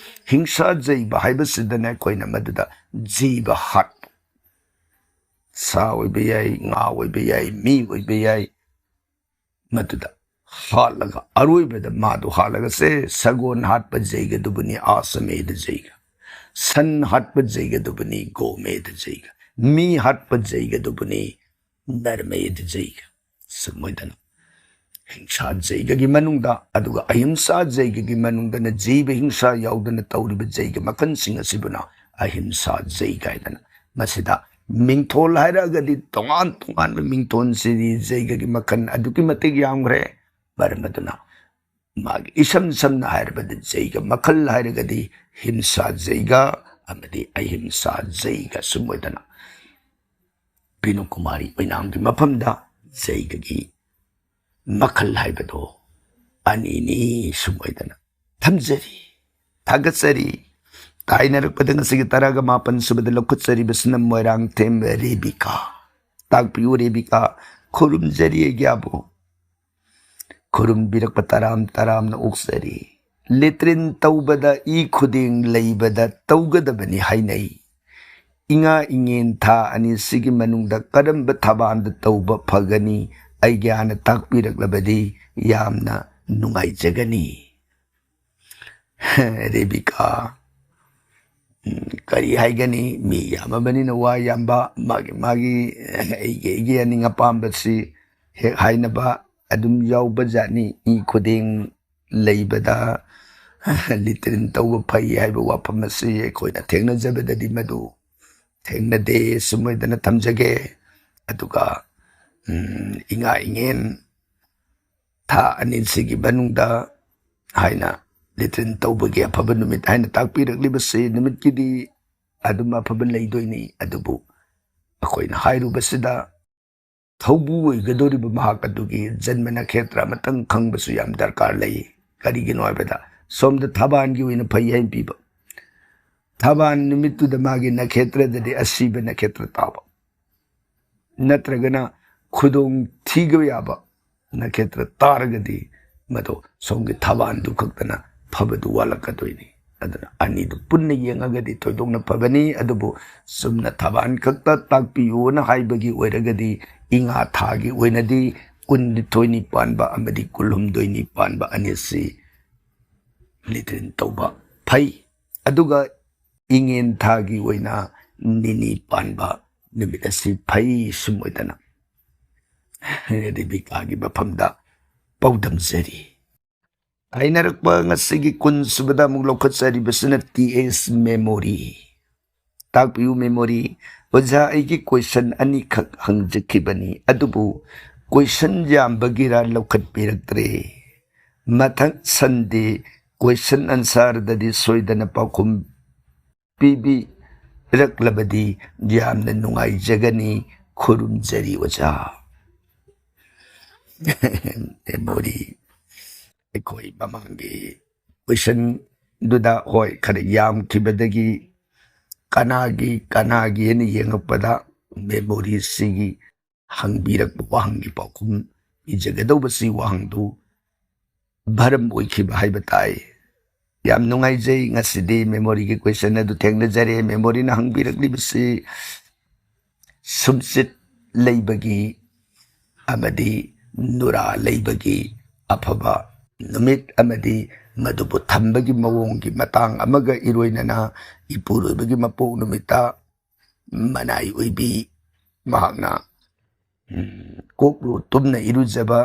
ꯍꯤꯡꯁꯥ ꯖꯩꯕ ꯍꯥꯏꯕꯁꯤꯗꯅ ꯑꯩꯈꯣꯏꯅ ꯃꯗꯨꯗ ꯖꯤꯕ ꯍꯥꯠꯄ, ꯁꯥ ꯑꯣꯏꯕ ꯌꯥꯏ, ꯉꯥ ꯑꯣꯏꯕ ꯌꯥꯏ, ꯃꯤ ꯑꯣꯏꯕ ꯌꯥꯏ, ꯃꯗꯨꯗ ꯍꯥꯠꯂꯒ, ꯑꯔꯣꯏꯕꯗ ꯃꯥꯗꯨ ꯍꯥꯠꯂꯒ, ꯁꯦ, ꯁꯒꯣꯜ ꯍꯥꯠꯄ ꯖꯩꯒꯗꯨꯕꯨꯅꯤ ꯑꯥꯁꯃꯦꯙ ꯖꯩꯒ, ꯁꯟ ꯍꯥꯠꯄ ꯖꯩꯒꯗꯨꯕꯨꯅꯤ ꯒꯣꯃꯦꯙ ꯖꯩꯒ, ꯃꯤ ꯍꯥꯠꯄ ꯖꯩꯒꯗꯨꯕꯨꯅꯤ ꯅꯔꯃꯦꯙ ꯖꯩꯒ꯫ ꯁꯨꯝ ꯑꯣꯏꯗꯅ ꯍꯤꯡꯁꯥ ꯖꯩꯒꯒꯤ ꯃꯅꯨꯡꯗ, ꯑꯗꯨꯒ ꯑꯍꯤꯝꯁꯥ ꯖꯩꯒꯒꯤ ꯃꯅꯨꯡꯗꯅ ꯖꯤꯕ ꯍꯤꯡꯁꯥ ꯌꯥꯎꯗꯅ ꯇꯧꯔꯤꯕ ꯖꯩꯒ ꯃꯈꯜꯁꯤꯡ ꯑꯁꯤꯕꯨꯅ ꯑꯍꯤꯝꯁꯥ ꯖꯩꯒ ꯍꯥꯏꯗꯅ꯫ ꯃꯁꯤꯗ ꯃꯤꯡꯊꯣꯜ ꯍꯥꯏꯔꯛꯑꯒꯗꯤ ꯇꯣꯉꯥꯟ ꯇꯣꯉꯥꯟꯕ ꯃꯤꯡꯊꯣꯜꯁꯤꯗꯤ ꯖꯩꯒꯒꯤ ꯃꯈꯜ ꯑꯗꯨꯛꯀꯤ ꯃꯇꯤꯛ ꯌꯥꯝꯈ꯭ꯔꯦ꯫ ꯃꯔꯝ ꯑꯗꯨꯅ ꯃꯥꯒꯤ ꯏꯁꯝ ꯁꯝꯅ ꯍꯥꯏꯔꯕꯗ ꯖꯩꯒ ꯃꯈꯜ ꯍꯥꯏꯔꯒꯗꯤ ꯍꯤꯝꯁꯥ ꯖꯩꯒ ꯑꯃꯗꯤ ꯑꯍꯤꯝꯁꯥ ꯖꯩꯒ꯫ ꯁꯨꯝ ꯑꯣꯏꯗꯅ ꯕꯤꯅꯨ ꯀꯨꯃꯥꯔꯤ ꯑꯣꯏꯅꯥꯝꯒꯤ ꯃꯐꯝꯗ ꯖꯩꯒꯒꯤ ꯃꯈꯜ ꯍꯥꯏꯕꯗꯣ ꯑꯅꯤꯅꯤ꯫ ꯁꯨꯝ ꯑꯣꯏꯗꯅ ꯊꯝꯖꯔꯤ, ꯊꯥꯒꯠꯆꯔꯤ꯫ ꯇꯥꯏꯅꯔꯛꯄꯗ ꯉꯁꯤꯒꯤ ꯇꯔꯥꯒ ꯃꯥꯄꯟ ꯁꯨꯕꯗ ꯂꯧꯈꯠꯆꯔꯤꯕꯁꯤꯅ ꯃꯣꯏꯔꯥꯡꯊꯦꯝ ꯔꯦꯕꯤꯀꯥ꯫ ꯇꯥꯛꯄꯤꯌꯨ ꯔꯦꯕꯤꯀꯥ, ꯈꯨꯔꯨꯝꯖꯔꯤ ꯑꯩꯒꯤ ꯑꯕꯣ꯫ ꯈꯨꯔꯨꯝꯕꯤꯔꯛꯄ ꯇꯔꯥꯝ ꯇꯔꯥꯝꯅ ꯑꯣꯛꯆꯔꯤ꯫ ꯂꯦꯇ꯭ꯔꯤꯟ ꯇꯧꯕꯗ ꯏ ꯈꯨꯗꯦꯡ ꯂꯩꯕꯗ ꯇꯧꯒꯗꯕꯅꯤ ꯍꯥꯏꯅꯩ꯫ ꯏꯉꯥ ꯏꯉꯦꯟ ꯊꯥ ꯑꯅꯤꯁꯤꯒꯤ ꯃꯅꯨꯡꯗ ꯀꯔꯝꯕ ꯊꯕꯥꯟꯗ ꯇꯧꯕ ꯐꯒꯅꯤ? ꯑꯩꯒꯤ ꯍꯥꯟꯅ ꯇꯥꯛꯄꯤꯔꯛꯂꯕꯗꯤ ꯌꯥꯝꯅ ꯅꯨꯡꯉꯥꯏꯖꯒꯅꯤ꯫ ꯔꯦꯕꯤꯀꯥ, ꯎꯝ, ꯀꯔꯤ ꯍꯥꯏꯒꯅꯤ? ꯃꯤ ꯌꯥꯝꯃꯕꯅꯤꯅ ꯋꯥ ꯌꯥꯝꯕ, ꯃꯥꯒꯤ, ꯃꯥꯒꯤ, ꯑꯩꯒꯤ, ꯑꯩꯒꯤ ꯑꯅꯤꯡ ꯑꯄꯥꯝꯕꯁꯤ ꯍꯦꯛ ꯍꯥꯏꯅꯕ ꯑꯗꯨꯝ ꯌꯥꯎꯕ ꯖꯥꯠꯅꯤ꯫ ꯏ ꯈꯨꯗꯦꯡ ꯂꯩꯕꯗ ꯂꯤꯇ꯭ꯔꯤꯟ ꯇꯧꯕ ꯐꯩ ꯍꯥꯏꯕ ꯋꯥꯐꯝ ꯑꯁꯤ ꯑꯩꯈꯣꯏꯅ ꯊꯦꯡꯅꯖꯕꯗꯗꯤ ꯃꯗꯨ ꯊꯦꯡꯅꯗꯦ꯫ ꯁꯨꯝ ꯑꯣꯏꯗꯅ ꯊꯝꯖꯒꯦ꯫ ꯑꯗꯨꯒ, ꯎꯝ, ꯏꯉꯥ ꯏꯉꯦꯟ ꯊꯥ ꯑꯅꯤꯁꯤꯒꯤ ꯃꯅꯨꯡꯗ ꯍꯥꯏꯅ ꯂꯦꯇ꯭ꯔꯤꯟ ꯇꯧꯕꯒꯤ ꯑꯐꯕ ꯅꯨꯃꯤꯠ ꯍꯥꯏꯅ ꯇꯥꯛꯄꯤꯔꯛꯂꯤꯕꯁꯤ ꯅꯨꯃꯤꯠꯀꯤꯗꯤ ꯑꯗꯨꯝ ꯑꯐꯕ ꯂꯩꯗꯣꯏꯅꯤ꯫ ꯑꯗꯨꯕꯨ ꯑꯩꯈꯣꯏꯅ ꯍꯥꯏꯔꯨꯕꯁꯤꯗ ꯊꯧꯕꯨ ꯑꯣꯏꯒꯗꯧꯔꯤꯕ ꯃꯍꯥꯛ ꯑꯗꯨꯒꯤ ꯖꯟꯃ ꯅꯈꯦꯇ꯭ꯔ ꯑꯃꯇꯪ ꯈꯪꯕꯁꯨ ꯌꯥꯝ ꯗꯔꯀꯥꯔ ꯂꯩ꯫ ꯀꯔꯤꯒꯤꯅꯣ ꯍꯥꯏꯕꯗ ꯁꯣꯝꯗ ꯊꯕꯥꯟꯒꯤ ꯑꯣꯏꯅ ꯐꯩ ꯍꯥꯏꯅ ꯄꯤꯕ꯫ ꯊꯕꯥꯟ ꯅꯨꯃꯤꯠꯇꯨꯗ ꯃꯥꯒꯤ ꯅꯈꯦꯇ꯭ꯔꯗꯗꯤ ꯑꯁꯤꯕ ꯅꯈꯦꯇ꯭ꯔ ꯇꯥꯕ, ꯅꯠꯇ꯭ꯔꯒꯅ ꯈꯨꯗꯣꯡ ꯊꯤꯕ ꯌꯥꯕ ꯅꯈꯦꯇ꯭ꯔ ꯇꯥꯔꯒꯗꯤ ꯃꯗꯨ ꯁꯣꯝꯒꯤ ꯊꯕꯥꯟꯗꯨ ꯈꯛꯇꯅ ꯐꯕꯗꯨ ꯋꯥꯠꯂꯛꯀꯗꯣꯏꯅꯤ꯫ ꯑꯗꯨꯅ ꯑꯅꯤꯗꯨ ꯄꯨꯟꯅ ꯌꯦꯡꯉꯒꯗꯤ ꯊꯣꯏꯗꯣꯛꯅ ꯐꯕꯅꯤ꯫ ꯑꯗꯨꯕꯨ ꯆꯨꯝꯅ ꯊꯕꯥꯟ ꯈꯛꯇ ꯇꯥꯛꯄꯤꯌꯨꯅ ꯍꯥꯏꯕꯒꯤ ꯑꯣꯏꯔꯒꯗꯤ ꯏꯉꯥ ꯊꯥꯒꯤ ꯑꯣꯏꯅꯗꯤ ꯀꯨꯟꯅꯤꯊꯣꯏꯅꯤ ꯄꯥꯟꯕ ꯑꯃꯗꯤ ꯀꯨꯟꯍꯨꯝꯗꯣꯏꯅꯤ ꯄꯥꯟꯕ ꯑꯅꯤꯁꯤ ꯂꯤꯇ꯭ꯔꯤꯟ ꯇꯧꯕ ꯐꯩ꯫ ꯑꯗꯨꯒ ꯏꯉꯦꯟ ꯊꯥꯒꯤ ꯑꯣꯏꯅ ꯅꯤꯅꯤ ꯄꯥꯟꯕ ꯅꯨꯃꯤꯠ ꯑꯁꯤ ꯐꯩ꯫ ꯁꯨꯝ ꯑꯣꯏꯗꯅ ꯔꯦꯕꯤꯀꯥꯒꯤ ꯃꯐꯝꯗ ꯄꯥꯎꯗꯝꯖꯔꯤ꯫ ꯍꯥꯏꯅꯔꯛꯄ ꯉꯁꯤꯒꯤ ꯀꯨꯟ ꯁꯨꯕꯗ ꯑꯃꯨꯛ ꯂꯧꯈꯠꯆꯔꯤꯕꯁꯤꯅ ꯇꯤ ꯑꯦꯁ ꯃꯦꯃꯣꯔꯤ꯫ ꯇꯥꯛꯄꯤꯌꯨ ꯃꯦꯃꯣꯔꯤ꯫ ꯑꯣꯖꯥ, ꯑꯩꯒꯤ ꯀꯣꯏꯁꯟ ꯑꯅꯤꯈꯛ ꯍꯪꯖꯈꯤꯕꯅꯤ, ꯑꯗꯨꯕꯨ ꯀꯣꯏꯁꯟ ꯌꯥꯝꯕꯒꯤꯔ ꯂꯧꯈꯠꯄꯤꯔꯛꯇ꯭ꯔꯦ꯫ ꯃꯊꯪ ꯁꯟꯗꯦ ꯀꯣꯏꯁꯟ ꯑꯟꯁꯥꯔꯗꯗꯤ ꯁꯣꯏꯗꯅ ꯄꯥꯎꯈꯨꯝ ꯄꯤꯕꯤꯔꯛꯂꯕꯗꯤ ꯌꯥꯝꯅ ꯅꯨꯡꯉꯥꯏꯖꯒꯅꯤ꯫ ꯈꯨꯔꯨꯝꯖꯔꯤ ꯑꯣꯖꯥ꯫ ꯃꯦꯃꯣꯔꯤ꯫ ꯑꯩꯈꯣꯏ ꯃꯃꯥꯡꯒꯤ ꯀꯣꯏꯁꯟꯗꯨꯗ, ꯍꯣꯏ, ꯈꯔ ꯌꯥꯝꯈꯤꯕꯗꯒꯤ ꯀꯅꯥꯒꯤ ꯀꯅꯥꯒꯤ ꯍꯥꯏꯅ ꯌꯦꯡꯉꯛꯄꯗ ꯃꯦꯃꯣꯔꯤꯁꯤꯒꯤ ꯍꯪꯕꯤꯔꯛꯄ ꯋꯥꯍꯪꯒꯤ ꯄꯥꯎꯈꯨꯝ ꯄꯤꯖꯒꯗꯧꯕꯁꯤ ꯋꯥꯍꯪꯗꯨ ꯚꯔꯝ ꯑꯣꯏꯈꯤꯕ ꯍꯥꯏꯕ ꯇꯥꯏ꯫ ꯌꯥꯝ ꯅꯨꯡꯉꯥꯏꯖꯩ, ꯉꯁꯤꯗꯤ ꯃꯦꯃꯣꯔꯤꯒꯤ ꯀꯣꯏꯁꯟ ꯑꯗꯨ ꯊꯦꯡꯅꯖꯔꯦ꯫ ꯃꯦꯃꯣꯔꯤꯅ ꯍꯪꯕꯤꯔꯛꯂꯤꯕꯁꯤ ꯁꯨꯝꯆꯤꯠ ꯂꯩꯕꯒꯤ ꯑꯃꯗꯤ ꯅꯨꯔꯥ ꯂꯩꯕꯒꯤ ꯑꯐꯕ ꯅꯨꯃꯤꯠ ꯑꯃꯗꯤ ꯃꯗꯨꯕꯨ ꯊꯝꯕꯒꯤ ꯃꯑꯣꯡꯒꯤ ꯃꯇꯥꯡ ꯑꯃꯒ ꯏꯔꯣꯏꯅꯅ ꯏꯄꯨꯔꯣꯏꯕꯒꯤ ꯃꯄꯣꯛ ꯅꯨꯃꯤꯠꯇ ꯃꯅꯥꯏ ꯑꯣꯏꯕꯤ ꯃꯍꯥꯛꯅ, ꯎꯝ, ꯀꯣꯛꯂꯨ ꯇꯨꯝꯅ ꯏꯔꯨꯖꯕ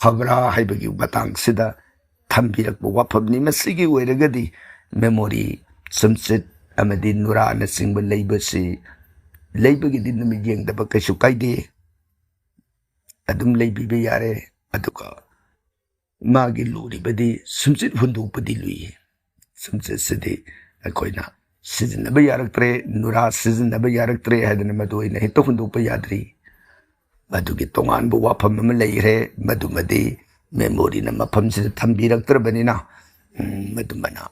ꯐꯕ꯭ꯔꯥ ꯍꯥꯏꯕꯒꯤ ꯃꯇꯥꯡꯁꯤꯗ ꯊꯝꯕꯤꯔꯛꯄ ꯋꯥꯐꯝꯅꯤ꯫ ꯃꯁꯤꯒꯤ ꯑꯣꯏꯔꯒꯗꯤ ꯃꯦꯃꯣꯔꯤ, ꯁꯨꯝꯆꯤꯠ ꯑꯃꯗꯤ ꯅꯨꯔꯥꯅꯆꯤꯡꯕ ꯂꯩꯕꯁꯤ, ꯂꯩꯕꯒꯤꯗꯤ ꯅꯨꯃꯤꯠ ꯌꯦꯡꯗꯕ ꯀꯩꯁꯨ ꯀꯥꯏꯗꯦ, ꯑꯗꯨꯝ ꯂꯩꯕꯤꯕ ꯌꯥꯔꯦ꯫ ꯑꯗꯨꯒ ꯃꯥꯒꯤ ꯂꯨꯔꯤꯕꯗꯤ ꯁꯨꯝꯆꯤꯠ ꯍꯨꯟꯗꯣꯛꯄꯗꯤ ꯂꯨꯏ꯫ ꯁꯨꯝꯆꯤꯠꯁꯤꯗꯤ ꯑꯩꯈꯣꯏꯅ ꯁꯤꯖꯤꯟꯅꯕ ꯌꯥꯔꯛꯇ꯭ꯔꯦ, ꯅꯨꯔꯥ ꯁꯤꯖꯤꯟꯅꯕ ꯌꯥꯔꯛꯇ꯭ꯔꯦ ꯍꯥꯏꯗꯅ ꯃꯗꯨ ꯑꯩꯅ ꯍꯦꯛꯇ ꯍꯨꯟꯗꯣꯛꯄ ꯌꯥꯗ꯭ꯔꯤ꯫ ꯃꯗꯨꯒꯤ ꯇꯣꯉꯥꯟꯕ ꯋꯥꯐꯝ ꯑꯃ ꯂꯩꯈ꯭ꯔꯦ꯫ ꯃꯗꯨꯃꯗꯤ ꯃꯦꯃꯣꯔꯤꯅ ꯃꯐꯝꯁꯤꯗ ꯊꯝꯕꯤꯔꯛꯇ꯭ꯔꯕꯅꯤꯅ, ꯎꯝ, ꯃꯗꯨꯃꯅ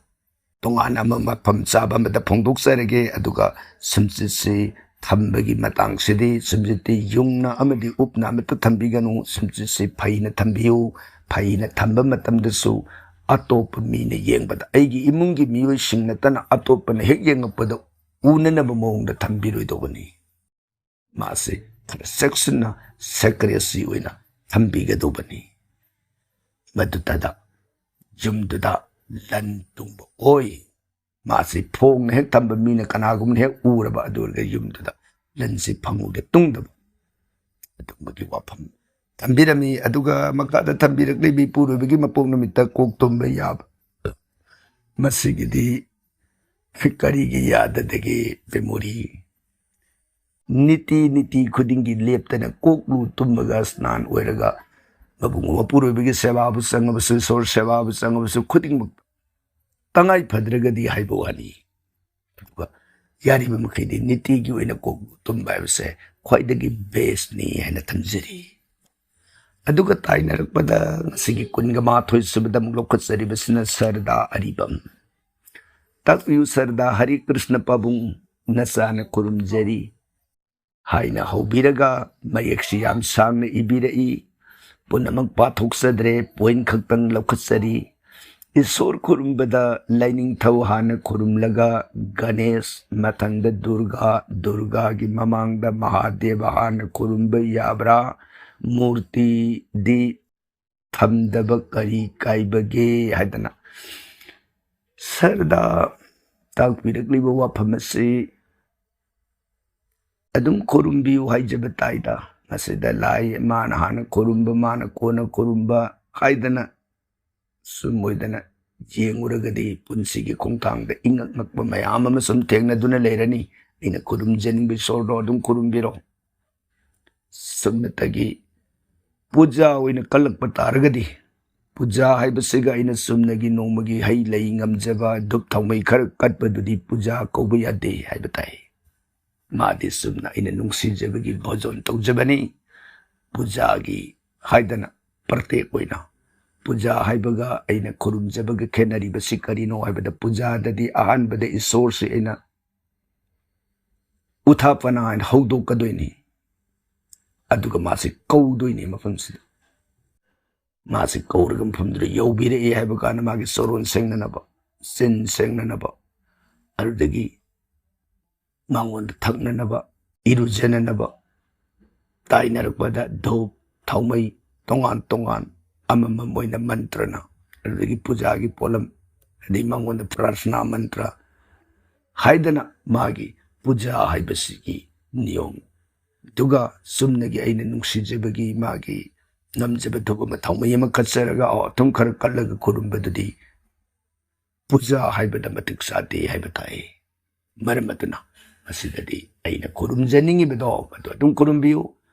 ꯇꯣꯉꯥꯟꯅ ꯑꯃ ꯃꯐꯝ ꯆꯥꯕ ꯑꯃꯗ ꯐꯣꯡꯗꯣꯛꯆꯔꯒꯦ꯫ ꯑꯗꯨꯒ ꯁꯨꯝꯆꯤꯠꯁꯤ ꯊꯝꯕꯒꯤ ꯃꯇꯥꯡꯁꯤꯗꯤ, ꯁꯨꯝꯆꯤꯠꯇꯤ ꯌꯨꯡꯅ ꯑꯃꯗꯤ ꯎꯞꯅ ꯑꯃꯠꯇ ꯊꯝꯕꯤꯒꯅꯨ꯫ ꯁꯨꯝꯆꯤꯠꯁꯤ ꯐꯩꯅ ꯊꯝꯕꯤꯌꯨ꯫ ꯐꯩꯅ ꯊꯝꯕ ꯃꯇꯝꯗꯁꯨ ꯑꯇꯣꯞꯄ ꯃꯤꯅ ꯌꯦꯡꯕꯗ, ꯑꯩꯒꯤ ꯏꯃꯨꯡꯒꯤ ꯃꯤꯑꯣꯏꯁꯤꯡ ꯅꯠꯇꯅ ꯑꯇꯣꯞꯄꯅ ꯍꯦꯛ ꯌꯦꯡꯉꯛꯄꯗ ꯎꯅꯅꯕ ꯃꯑꯣꯡꯗ ꯊꯝꯕꯤꯔꯣꯏꯗꯧꯕꯅꯤ꯫ ꯃꯥꯁꯤ ꯈꯔ ꯆꯦꯛꯁꯤꯟꯅ, ꯁꯦꯀ꯭ꯔꯦꯁꯤ ꯑꯣꯏꯅ ꯊꯝꯕꯤꯒꯗꯧꯕꯅꯤ꯫ ꯃꯗꯨꯇꯗ ꯌꯨꯝꯗꯨꯗ ꯂꯟ ꯇꯨꯡꯕ ꯑꯣꯏ꯫ ꯃꯥꯁꯤ ꯐꯣꯡꯅ ꯍꯦꯛ ꯊꯝꯕ, ꯃꯤꯅ ꯀꯅꯥꯒꯨꯝꯕꯅ ꯍꯦꯛ ꯎꯔꯕ, ꯑꯗꯨ ꯑꯣꯏꯔꯒ ꯌꯨꯝꯗꯨꯗ ꯂꯟꯁꯤ ꯐꯪꯉꯨꯗ ꯇꯨꯡꯗꯕ, ꯑꯗꯨꯒꯨꯝꯕꯒꯤ ꯋꯥꯐꯝ ꯊꯝꯕꯤꯔꯝꯃꯤ꯫ ꯑꯗꯨꯒ ꯃꯈꯥꯗ ꯊꯝꯕꯤꯔꯛꯂꯤꯕ ꯏꯄꯨꯔꯣꯏꯕꯒꯤ ꯃꯄꯣꯛ ꯅꯨꯃꯤꯠꯇ ꯀꯣꯛ ꯇꯨꯝꯕ ꯌꯥꯕ, ꯃꯁꯤꯒꯤꯗꯤ ꯀꯔꯤꯒꯤ ꯌꯥꯗꯗꯒꯦ? ꯃꯦꯃꯣꯔꯤ ꯅꯤꯇꯤ ꯅꯤꯇꯤ ꯈꯨꯗꯤꯡꯒꯤ ꯂꯦꯞꯇꯅ ꯀꯣꯛꯂꯨ ꯇꯨꯝꯕꯒ ꯁ꯭ꯅꯥꯟ ꯑꯣꯏꯔꯒ ꯃꯕꯨꯡ ꯃꯄꯨꯔꯣꯏꯕꯒꯤ ꯁꯦꯕꯥꯕꯨ ꯆꯪꯉꯕꯁꯨ, ꯏꯁꯣꯔ ꯁꯦꯕꯥꯕꯨ ꯆꯪꯉꯕꯁꯨ, ꯈꯨꯗꯤꯡꯃꯛ ꯇꯉꯥꯏ ꯐꯗ꯭ꯔꯒꯗꯤ ꯍꯥꯏꯕ ꯋꯥꯅꯤ꯫ ꯑꯗꯨꯒ ꯌꯥꯔꯤꯕ ꯃꯈꯩꯗꯤ ꯅꯤꯇꯤꯒꯤ ꯑꯣꯏꯅ ꯀꯣꯛꯂꯨ ꯇꯨꯝꯕ ꯍꯥꯏꯕꯁꯦ ꯈ꯭ꯋꯥꯏꯗꯒꯤ ꯕꯦꯁꯅꯤ ꯍꯥꯏꯅ ꯊꯝꯖꯔꯤ꯫ ꯑꯗꯨꯒ ꯇꯥꯏꯅꯔꯛꯄꯗ ꯉꯁꯤꯒꯤ ꯀꯨꯟꯒ ꯃꯥꯊꯣꯏ ꯁꯨꯕꯗ ꯑꯃꯨꯛ ꯂꯧꯈꯠꯆꯔꯤꯕꯁꯤꯅ ꯁꯔꯗꯥ ꯑꯔꯤꯕꯝ꯫ ꯇꯥꯛꯄꯤꯌꯨ ꯁꯔꯗꯥ ꯍꯔꯤ ꯀ꯭ꯔꯤꯁꯅ ꯄꯥꯕꯨꯡ, ꯅꯆꯥꯅ ꯈꯨꯔꯨꯝꯖꯔꯤ ꯍꯥꯏꯅ ꯍꯧꯕꯤꯔꯒ ꯃꯌꯦꯛꯁꯤ ꯌꯥꯝ ꯁꯥꯡꯅ ꯏꯕꯤꯔꯛꯏ꯫ ꯄꯨꯝꯅꯃꯛ ꯄꯥꯊꯣꯛꯆꯗ꯭ꯔꯦ, ꯄꯣꯏꯟ ꯈꯛꯇꯪ ꯂꯧꯈꯠꯆꯔꯤ꯫ ꯏꯁꯣꯔ ꯈꯨꯔꯨꯝꯕꯗ ꯂꯥꯏꯅꯤꯡꯊꯧ ꯍꯥꯟꯅ ꯈꯨꯔꯨꯝꯂꯒ ꯒꯅꯦꯁ, ꯃꯊꯪꯗ ꯗꯨꯔꯒꯥ, ꯗꯨꯔꯒꯥꯒꯤ ꯃꯃꯥꯡꯗ ꯃꯍꯥꯗꯦꯕ ꯍꯥꯟꯅ ꯈꯨꯔꯨꯝꯕ ꯌꯥꯕ꯭ꯔꯥ? ꯃꯨꯔꯇꯤꯗꯤ ꯊꯝꯗꯕ ꯀꯔꯤ ꯀꯥꯏꯕꯒꯦ ꯍꯥꯏꯗꯅ ꯁꯔꯗꯥ ꯇꯥꯛꯄꯤꯔꯛꯂꯤꯕ ꯋꯥꯐꯝ ꯑꯁꯤ ꯑꯗꯨꯝ ꯈꯨꯔꯨꯝꯕꯤꯌꯨ ꯍꯥꯏꯖꯕ ꯇꯥꯏꯗ꯫ ꯃꯁꯤꯗ ꯂꯥꯏ ꯃꯥꯅ ꯍꯥꯟꯅ ꯈꯨꯔꯨꯝꯕ, ꯃꯥꯅ ꯀꯣꯟꯅ ꯈꯨꯔꯨꯝꯕ ꯍꯥꯏꯗꯅ ꯁꯨꯝ ꯑꯣꯏꯗꯅ ꯌꯦꯡꯉꯨꯔꯒꯗꯤ ꯄꯨꯟꯁꯤꯒꯤ ꯈꯣꯡꯊꯥꯡꯗ ꯏꯉꯛ ꯉꯛꯄ ꯃꯌꯥꯝ ꯑꯃ ꯁꯨꯝ ꯊꯦꯡꯅꯗꯨꯅ ꯂꯩꯔꯅꯤ꯫ ꯑꯩꯅ ꯈꯨꯔꯨꯝꯖꯅꯤꯡꯕ ꯏꯁꯣꯔꯗꯣ ꯑꯗꯨꯝ ꯈꯨꯔꯨꯝꯕꯤꯔꯣ꯫ ꯁꯨꯞꯅꯇꯒꯤ ꯄꯨꯖꯥ ꯑꯣꯏꯅ ꯀꯜꯂꯛꯄ ꯇꯥꯔꯒꯗꯤ, ꯄꯨꯖꯥ ꯍꯥꯏꯕꯁꯤꯒ ꯑꯩꯅ ꯆꯨꯝꯅꯒꯤ ꯅꯣꯡꯃꯒꯤ ꯍꯩ ꯂꯩ ꯉꯝꯖꯕ ꯙꯨꯞ ꯊꯥꯎꯃꯩ ꯈꯔ ꯀꯠꯄꯗꯨꯗꯤ ꯄꯨꯖꯥ ꯀꯧꯕ ꯌꯥꯗꯦ ꯍꯥꯏꯕ ꯇꯥꯏ꯫ ꯃꯥꯗꯤ ꯆꯨꯝꯅ ꯑꯩꯅ ꯅꯨꯡꯁꯤꯖꯕꯒꯤ ꯚꯣꯖꯣꯟ ꯇꯧꯖꯕꯅꯤ꯫ ꯄꯨꯖꯥꯒꯤ ꯍꯥꯏꯗꯅ ꯄ꯭ꯔꯇꯦꯛ ꯑꯣꯏꯅ ꯄꯨꯖꯥ ꯍꯥꯏꯕꯒ ꯑꯩꯅ ꯈꯨꯔꯨꯝꯖꯕꯒ ꯈꯦꯠꯅꯔꯤꯕꯁꯤ ꯀꯔꯤꯅꯣ ꯍꯥꯏꯕꯗ, ꯄꯨꯖꯥꯗꯗꯤ ꯑꯍꯥꯟꯕꯗ ꯏꯁꯣꯔꯁꯤ ꯑꯩꯅ ꯎꯊꯥꯄꯅ ꯍꯥꯏꯅ ꯍꯧꯗꯣꯛꯀꯗꯣꯏꯅꯤ꯫ ꯑꯗꯨꯒ ꯃꯥꯁꯤ ꯀꯧꯗꯣꯏꯅꯤ ꯃꯐꯝꯁꯤꯗ꯫ ꯃꯥꯁꯤ ꯀꯧꯔꯒ ꯃꯐꯝꯗꯨꯗ ꯌꯧꯕꯤꯔꯛꯏ ꯍꯥꯏꯕ ꯀꯥꯟꯗ ꯃꯥꯒꯤ ꯆꯣꯔꯣꯟ ꯁꯦꯡꯅꯅꯕ, ꯆꯤꯟ ꯁꯦꯡꯅꯅꯕ, ꯑꯗꯨꯗꯒꯤ ꯃꯉꯣꯟꯗ ꯊꯛꯅꯅꯕ, ꯏꯔꯨꯖꯅꯅꯕ, ꯇꯥꯏꯅꯔꯛꯄꯗ ꯙꯨꯞ, ꯊꯥꯎꯃꯩ, ꯇꯣꯉꯥꯟ ꯇꯣꯉꯥꯟ ꯑꯃꯃꯝ ꯑꯣꯏꯅ ꯃꯟꯇ꯭ꯔꯅ, ꯑꯗꯨꯗꯒꯤ ꯄꯨꯖꯥꯒꯤ ꯄꯣꯠꯂꯝ, ꯑꯗꯩ ꯃꯉꯣꯟꯗ ꯄ꯭ꯔꯥꯔꯊꯅꯥ ꯃꯟꯇ꯭ꯔ ꯍꯥꯏꯗꯅ ꯃꯥꯒꯤ ꯄꯨꯖꯥ ꯍꯥꯏꯕꯁꯤꯒꯤ ꯅꯤꯌꯣꯝ ꯑꯗꯨꯒ ꯆꯨꯝꯅꯒꯤ ꯑꯩꯅ ꯅꯨꯡꯁꯤꯖꯕꯒꯤ ꯃꯥꯒꯤ ꯉꯝꯖꯕ ꯊꯕꯛ ꯑꯃ ꯊꯥꯎꯃꯩ ꯑꯃ ꯀꯠꯆꯔꯒ ꯑꯊꯨꯝ ꯈꯔ ꯀꯠꯂꯒ ꯈꯨꯔꯨꯝꯕꯗꯨꯗꯤ ꯄꯨꯖꯥ ꯍꯥꯏꯕꯗ ꯃꯇꯤꯛ ꯆꯥꯗꯦ ꯍꯥꯏꯕ ꯇꯥꯏ꯫ ꯃꯔꯝ ꯑꯗꯨꯅ ꯃꯁꯤꯗꯗꯤ ꯑꯩꯅ ꯈꯨꯔꯨꯝꯖꯅꯤꯡꯉꯤꯕꯗꯣ ꯃꯗꯨ ꯑꯗꯨꯝ ꯈꯨꯔꯨꯝꯕꯤꯌꯨ꯫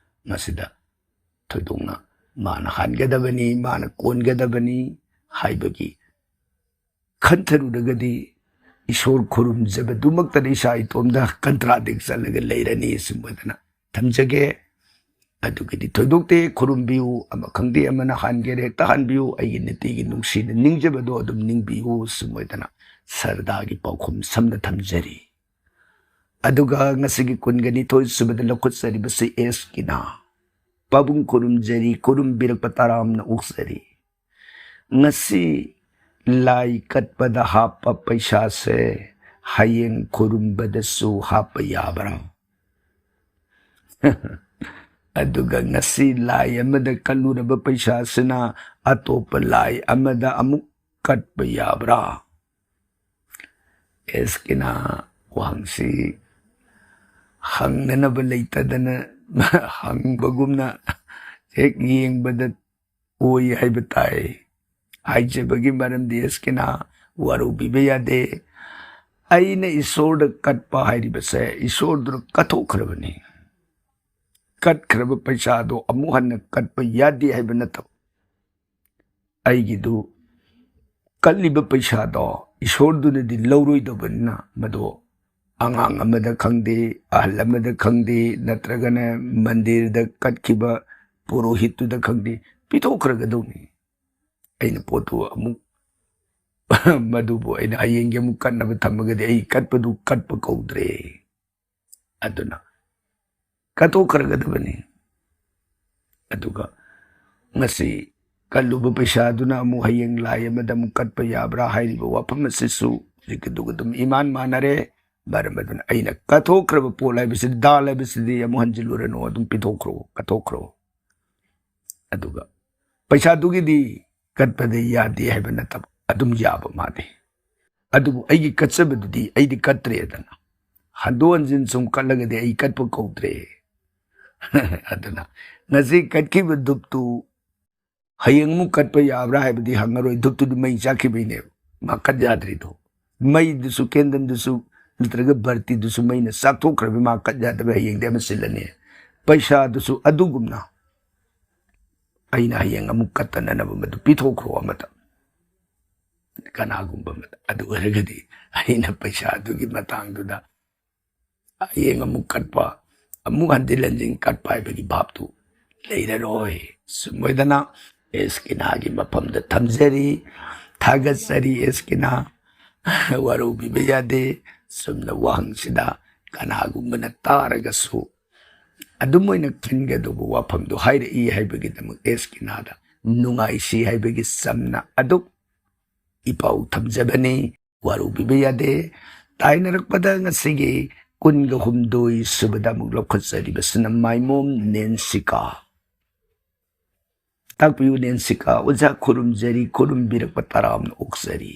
ꯃꯁꯤꯗ ꯊꯣꯏꯗꯣꯛꯅ ꯃꯥꯅ ꯍꯥꯟꯒꯗꯕꯅꯤ, ꯃꯥꯅ ꯀꯣꯟꯒꯗꯕꯅꯤ ꯍꯥꯏꯕꯒꯤ ꯈꯟꯊꯔꯨꯔꯒꯗꯤ ꯏꯁꯣꯔ ꯈꯨꯔꯨꯝꯖꯕꯗꯨꯃꯛꯇꯗ ꯏꯁꯥ ꯏꯇꯣꯝꯗ ꯀꯟꯇ꯭ꯔꯥꯗꯤꯛ ꯆꯠꯂꯒ ꯂꯩꯔꯅꯤ꯫ ꯁꯨꯝꯕꯗꯅ ꯊꯝꯖꯒꯦ꯫ ꯑꯗꯨꯒꯤꯗꯤ ꯊꯣꯏꯗꯣꯛꯇꯦ, ꯈꯨꯔꯨꯝꯕꯤꯌꯨ, ꯑꯃ ꯈꯪꯗꯦ ꯑꯃꯅ ꯍꯥꯟꯒꯦꯔꯦ ꯍꯦꯛꯇ ꯍꯥꯟꯕꯤꯌꯨ, ꯑꯩꯒꯤ ꯅꯤꯇꯤꯒꯤ ꯅꯨꯡꯁꯤꯅ ꯅꯤꯡꯖꯕꯗꯣ ꯑꯗꯨꯝ ꯅꯤꯡꯕꯤꯌꯨ꯫ ꯁꯨꯝꯕꯗꯅ ꯁꯔꯗꯥꯒꯤ ꯄꯥꯎꯈꯨꯝ ꯁꯝꯅ ꯊꯝꯖꯔꯤ꯫ ꯑꯗꯨꯒ ꯉꯁꯤꯒꯤ ꯀꯨꯟꯒ ꯅꯤꯊꯣꯏ ꯁꯨꯕꯗ ꯂꯧꯈꯠꯆꯔꯤꯕꯁꯤ ꯑꯦꯁ ꯀꯤꯅ ꯄꯥꯕꯨꯡ ꯈꯨꯔꯨꯝꯖꯔꯤ, ꯈꯨꯔꯨꯝꯕꯤꯔꯛꯄ ꯇꯔꯥꯝꯅ ꯑꯣꯛꯆꯔꯤ꯫ ꯉꯁꯤ ꯂꯥꯏ ꯀꯠꯄꯗ ꯍꯥꯞꯄ ꯄꯩꯁꯥꯁꯦ ꯍꯌꯦꯡ ꯈꯨꯔꯨꯝꯕꯗꯁꯨ ꯍꯥꯞꯄ ꯌꯥꯕ꯭ꯔꯥ? ꯑꯗꯨꯒ ꯉꯁꯤ ꯂꯥꯏ ꯑꯃꯗ ꯀꯠꯂꯨꯔꯕ ꯄꯩꯁꯥꯁꯤꯅ ꯑꯇꯣꯞꯄ ꯂꯥꯏ ꯑꯃꯗ ꯑꯃꯨꯛ ꯀꯠꯄ ꯌꯥꯕ꯭ꯔꯥ? ꯑꯦꯁ ꯀꯤꯅ ꯋꯥꯍꯪꯁꯤ ꯍꯪꯅꯅꯕ ꯂꯩꯇꯗꯅ ꯍꯪꯕꯒꯨꯝꯅ ꯍꯦꯛ ꯌꯦꯡꯕꯗ ꯑꯣꯏ ꯍꯥꯏꯕ ꯇꯥꯏ꯫ ꯍꯥꯏꯖꯕꯒꯤ ꯃꯔꯝꯗꯤ ꯑꯦꯁ ꯀꯤꯅ ꯋꯥꯔꯧꯕꯤꯕ ꯌꯥꯗꯦ꯫ ꯑꯩꯅ ꯏꯁꯣꯔꯗ ꯀꯠꯄ ꯍꯥꯏꯔꯤꯕꯁꯦ ꯏꯁꯣꯔꯗꯨꯅ ꯀꯠꯊꯣꯛꯈ꯭ꯔꯕꯅꯤ꯫ ꯀꯠꯈ꯭ꯔꯕ ꯄꯩꯁꯥꯗꯣ ꯑꯃꯨꯛ ꯍꯟꯅ ꯀꯠꯄ ꯌꯥꯗꯦ ꯍꯥꯏꯕ ꯅꯠꯇꯕ, ꯑꯩꯒꯤꯗꯨ ꯀꯠꯂꯤꯕ ꯄꯩꯁꯥꯗꯣ ꯏꯁꯣꯔꯗꯨꯅꯗꯤ ꯂꯧꯔꯣꯏꯗꯕꯅꯤꯅ ꯃꯗꯣ ꯑꯉꯥꯡ ꯑꯃꯗ ꯈꯪꯗꯦ, ꯑꯍꯜ ꯑꯃꯗ ꯈꯪꯗꯦ, ꯅꯠꯇ꯭ꯔꯒꯅ ꯃꯟꯗꯤꯔꯗ ꯀꯠꯈꯤꯕ ꯄꯨꯔꯣꯍꯤꯠꯇꯨꯗ ꯈꯪꯗꯦ, ꯄꯤꯊꯣꯛꯈ꯭ꯔꯒꯗꯧꯅꯤ꯫ ꯑꯩꯅ ꯄꯣꯠꯇꯨ ꯑꯃꯨꯛ ꯃꯗꯨꯕꯨ ꯑꯩꯅ ꯍꯌꯦꯡꯒꯤ ꯑꯃꯨꯛ ꯀꯠꯅꯕ ꯊꯝꯃꯒꯗꯤ ꯑꯩ ꯀꯠꯄꯗꯨ ꯀꯠꯄ ꯀꯧꯗ꯭ꯔꯦ꯫ ꯑꯗꯨꯅ ꯀꯠꯊꯣꯛꯈ꯭ꯔꯒꯗꯕꯅꯤ꯫ ꯑꯗꯨꯒ ꯉꯁꯤ ꯀꯠꯂꯨꯕ ꯄꯩꯁꯥꯗꯨꯅ ꯑꯃꯨꯛ ꯍꯌꯦꯡ ꯂꯥꯏ ꯑꯃꯗ ꯑꯃꯨꯛ ꯀꯠꯄ ꯌꯥꯕ꯭ꯔꯥ ꯍꯥꯏꯔꯤꯕ ꯋꯥꯐꯝ ꯑꯁꯤꯁꯨ ꯍꯧꯖꯤꯛꯀꯤꯗꯨꯒ ꯑꯗꯨꯝ ꯏꯃꯥꯟ ꯃꯥꯟꯅꯔꯦ꯫ ꯃꯔꯝ ꯑꯗꯨꯅ ꯑꯩꯅ ꯀꯠꯊꯣꯛꯈ꯭ꯔꯕ ꯄꯣꯠ ꯍꯥꯏꯕꯁꯤꯗꯤ, ꯗꯥꯜ ꯍꯥꯏꯕꯁꯤꯗꯤ ꯑꯃꯨꯛ ꯍꯟꯖꯤꯜꯂꯨꯔꯅꯨ, ꯑꯗꯨꯝ ꯄꯤꯊꯣꯛꯈ꯭ꯔꯣ, ꯀꯠꯊꯣꯛꯈ꯭ꯔꯣ꯫ ꯑꯗꯨꯒ ꯄꯩꯁꯥꯗꯨꯒꯤꯗꯤ ꯀꯠꯄꯗ ꯌꯥꯗꯦ ꯍꯥꯏꯕ ꯅꯠꯇꯕ, ꯑꯗꯨꯝ ꯌꯥꯕ ꯃꯥꯜꯂꯤ꯫ ꯑꯗꯨꯕꯨ ꯑꯩꯒꯤ ꯀꯠꯆꯕꯗꯨꯗꯤ ꯑꯩꯗꯤ ꯀꯠꯇ꯭ꯔꯦꯗꯅ, ꯍꯟꯗꯣꯛ ꯍꯟꯖꯤꯟ ꯁꯨꯝ ꯀꯠꯂꯒꯗꯤ ꯑꯩ ꯀꯠꯄ ꯀꯧꯗ꯭ꯔꯦ꯫ ꯑꯗꯨꯅ ꯉꯁꯤ ꯀꯠꯈꯤꯕ ꯙꯨꯞꯇꯨ ꯍꯌꯦꯡ ꯑꯃꯨꯛ ꯀꯠꯄ ꯌꯥꯕ꯭ꯔꯥ ꯍꯥꯏꯕꯗꯤ ꯍꯪꯉꯔꯣꯏ, ꯙꯨꯞꯇꯨꯗꯤ ꯃꯩ ꯆꯥꯛꯈꯤꯕꯩꯅꯦꯕ ꯃꯥ ꯀꯠ ꯌꯥꯗ꯭ꯔꯤꯗꯣ꯫ ꯃꯩꯗꯨꯁꯨ, ꯀꯦꯟꯗꯜꯗꯨꯁꯨ, ꯅꯠꯇ꯭ꯔꯒ ꯕꯔꯇꯤꯗꯨꯁꯨ ꯃꯩꯅ ꯆꯥꯛꯊꯣꯛꯈ꯭ꯔꯕ ꯃꯥ ꯀꯠ ꯌꯥꯗꯕ, ꯍꯌꯦꯡꯗꯤ ꯑꯃ ꯁꯤꯜꯂꯅꯤ꯫ ꯄꯩꯁꯥꯗꯨꯁꯨ ꯑꯗꯨꯒꯨꯝꯅ ꯑꯩꯅ ꯍꯌꯦꯡ ꯑꯃꯨꯛ ꯀꯠꯇꯅꯅꯕ ꯃꯗꯨ ꯄꯤꯊꯣꯛꯈ꯭ꯔꯣ ꯑꯃꯗ, ꯀꯅꯥꯒꯨꯝꯕ ꯑꯃꯗ꯫ ꯑꯗꯨ ꯑꯣꯏꯔꯒꯗꯤ ꯑꯩꯅ ꯄꯩꯁꯥ ꯑꯗꯨꯒꯤ ꯃꯇꯥꯡꯗꯨꯗ ꯍꯌꯦꯡ ꯑꯃꯨꯛ ꯀꯠꯄ, ꯑꯃꯨꯛ ꯍꯟꯖꯤꯟ ꯍꯟꯖꯤꯟ ꯀꯠꯄ ꯍꯥꯏꯕꯒꯤ ꯚꯥꯞꯇꯨ ꯂꯩꯔꯔꯣꯏ꯫ ꯁꯨꯝ ꯑꯣꯏꯗꯅ ꯑꯦꯁ ꯀꯤꯅꯥꯒꯤ ꯃꯐꯝꯗ ꯊꯝꯖꯔꯤ, ꯊꯥꯒꯠꯆꯔꯤ ꯑꯦꯁ ꯀꯤꯅꯥ꯫ ꯋꯥꯔꯧꯕꯤꯕ ꯌꯥꯗꯦ꯫ ꯆꯨꯝꯅ ꯋꯥꯍꯪꯁꯤꯗ ꯀꯅꯥꯒꯨꯝꯕꯅ ꯇꯥꯔꯒꯁꯨ ꯑꯗꯨꯝ ꯑꯣꯏꯅ ꯈꯟꯒꯗꯧꯕ ꯋꯥꯐꯝꯗꯨ ꯍꯥꯏꯔꯛꯏ ꯍꯥꯏꯕꯒꯤꯗꯃꯛ ꯑꯦꯁ ꯀꯤꯅꯥꯗ ꯅꯨꯡꯉꯥꯏꯁꯤ ꯍꯥꯏꯕꯒꯤ ꯆꯝꯅ ꯑꯗꯨꯛ ꯏꯄꯥꯎ ꯊꯝꯖꯕꯅꯤ꯫ ꯋꯥꯔꯧꯕꯤꯕ ꯌꯥꯗꯦ꯫ ꯇꯥꯏꯅꯔꯛꯄꯗ ꯉꯁꯤꯒꯤ ꯀꯨꯟꯒ ꯍꯨꯝꯗꯣꯏ ꯁꯨꯕꯗ ꯑꯃꯨꯛ ꯂꯧꯈꯠꯆꯔꯤꯕꯁꯤꯅ ꯃꯥꯏꯃꯣꯝ ꯅꯦꯟꯁꯤꯀꯥ꯫ ꯇꯥꯛꯄꯤꯌꯨ ꯅꯦꯟꯁꯤꯀꯥ, ꯑꯣꯖꯥ ꯈꯨꯔꯨꯝꯖꯔꯤ, ꯈꯨꯔꯨꯝꯕꯤꯔꯛꯄ ꯇꯔꯥꯝꯅ ꯑꯣꯛꯆꯔꯤ꯫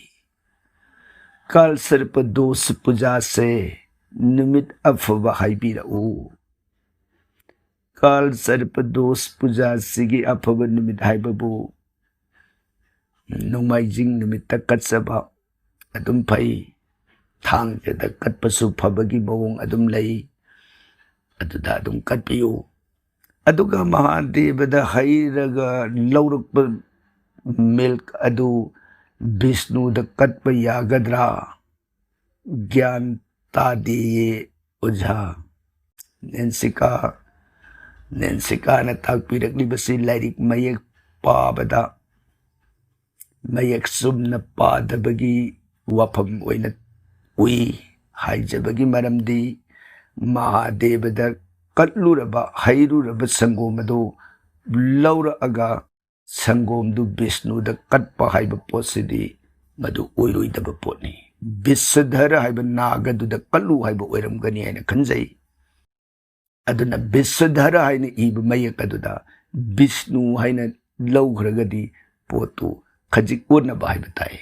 ꯀꯥꯜ ꯁꯔꯄ ꯗꯣꯁ ꯄꯨꯖꯥꯁꯦ ꯅꯨꯃꯤꯠ ꯑꯐꯕ ꯍꯥꯏꯕꯤꯔꯛꯎ꯫ ꯀꯥꯜ ꯁꯔꯄ ꯗꯣꯁ ꯄꯨꯖꯥꯁꯤꯒꯤ ꯑꯐꯕ ꯅꯨꯃꯤꯠ ꯍꯥꯏꯕꯕꯨ ꯅꯣꯡꯃꯥꯏꯖꯤꯡ ꯅꯨꯃꯤꯠꯇ ꯀꯠꯆꯕ ꯑꯗꯨꯝ ꯐꯩ꯫ ꯊꯥꯡꯖꯗ ꯀꯠꯄꯁꯨ ꯐꯕꯒꯤ ꯃꯑꯣꯡ ꯑꯗꯨꯝ ꯂꯩ꯫ ꯑꯗꯨꯗ ꯑꯗꯨꯝ ꯀꯠꯄꯤꯌꯨ꯫ ꯑꯗꯨꯒ ꯃꯍꯥꯗꯦꯕꯗ ꯍꯩꯔꯒ ꯂꯧꯔꯛꯄ ꯃꯤꯜꯛ ꯑꯗꯨ ꯕꯤꯁꯅꯨꯗ ꯀꯠꯄ ꯌꯥꯒꯗ꯭ꯔꯥ? ꯒ꯭ꯌꯥꯟ ꯇꯥꯗꯦꯌꯦ ꯑꯣꯖꯥ꯫ ꯅꯦꯟꯁꯤꯀꯥ, ꯅꯦꯟꯁꯤꯀꯥꯅ ꯇꯥꯛꯄꯤꯔꯛꯂꯤꯕꯁꯤ ꯂꯥꯏꯔꯤꯛ ꯃꯌꯦꯛ ꯄꯥꯕꯗ ꯃꯌꯦꯛ ꯆꯨꯝꯅ ꯄꯥꯗꯕꯒꯤ ꯋꯥꯐꯝ ꯑꯣꯏꯅ ꯎꯏ꯫ ꯍꯥꯏꯖꯕꯒꯤ ꯃꯔꯝꯗꯤ, ꯃꯍꯥꯗꯦꯕꯗ ꯀꯠꯂꯨꯔꯕ ꯍꯩꯔꯨꯔꯕ ꯁꯪꯒꯣꯝ ꯑꯗꯨ ꯂꯧꯔꯛꯑꯒ ꯁꯪꯒꯣꯝꯗꯨ ꯕꯤꯁꯅꯨꯗ ꯀꯠꯄ ꯍꯥꯏꯕ ꯄꯣꯠꯁꯤꯗꯤ ꯃꯗꯨ ꯑꯣꯏꯔꯣꯏꯗꯕ ꯄꯣꯠꯅꯤ꯫ ꯕꯤꯁꯗ꯭ꯔ ꯍꯥꯏꯕ ꯅꯥꯒꯗꯨꯗ ꯀꯠꯂꯨ ꯍꯥꯏꯕ ꯑꯣꯏꯔꯝꯒꯅꯤ ꯍꯥꯏꯅ ꯈꯟꯖꯩ꯫ ꯑꯗꯨꯅ ꯕꯤꯁꯗ꯭ꯔ ꯍꯥꯏꯅ ꯏꯕ ꯃꯌꯦꯛ ꯑꯗꯨꯗ ꯕꯤꯁꯅꯨ ꯍꯥꯏꯅ ꯂꯧꯈ꯭ꯔꯒꯗꯤ ꯄꯣꯠꯇꯨ ꯈꯖꯤꯛ ꯑꯣꯟꯅꯕ ꯍꯥꯏꯕ ꯇꯥꯏ꯫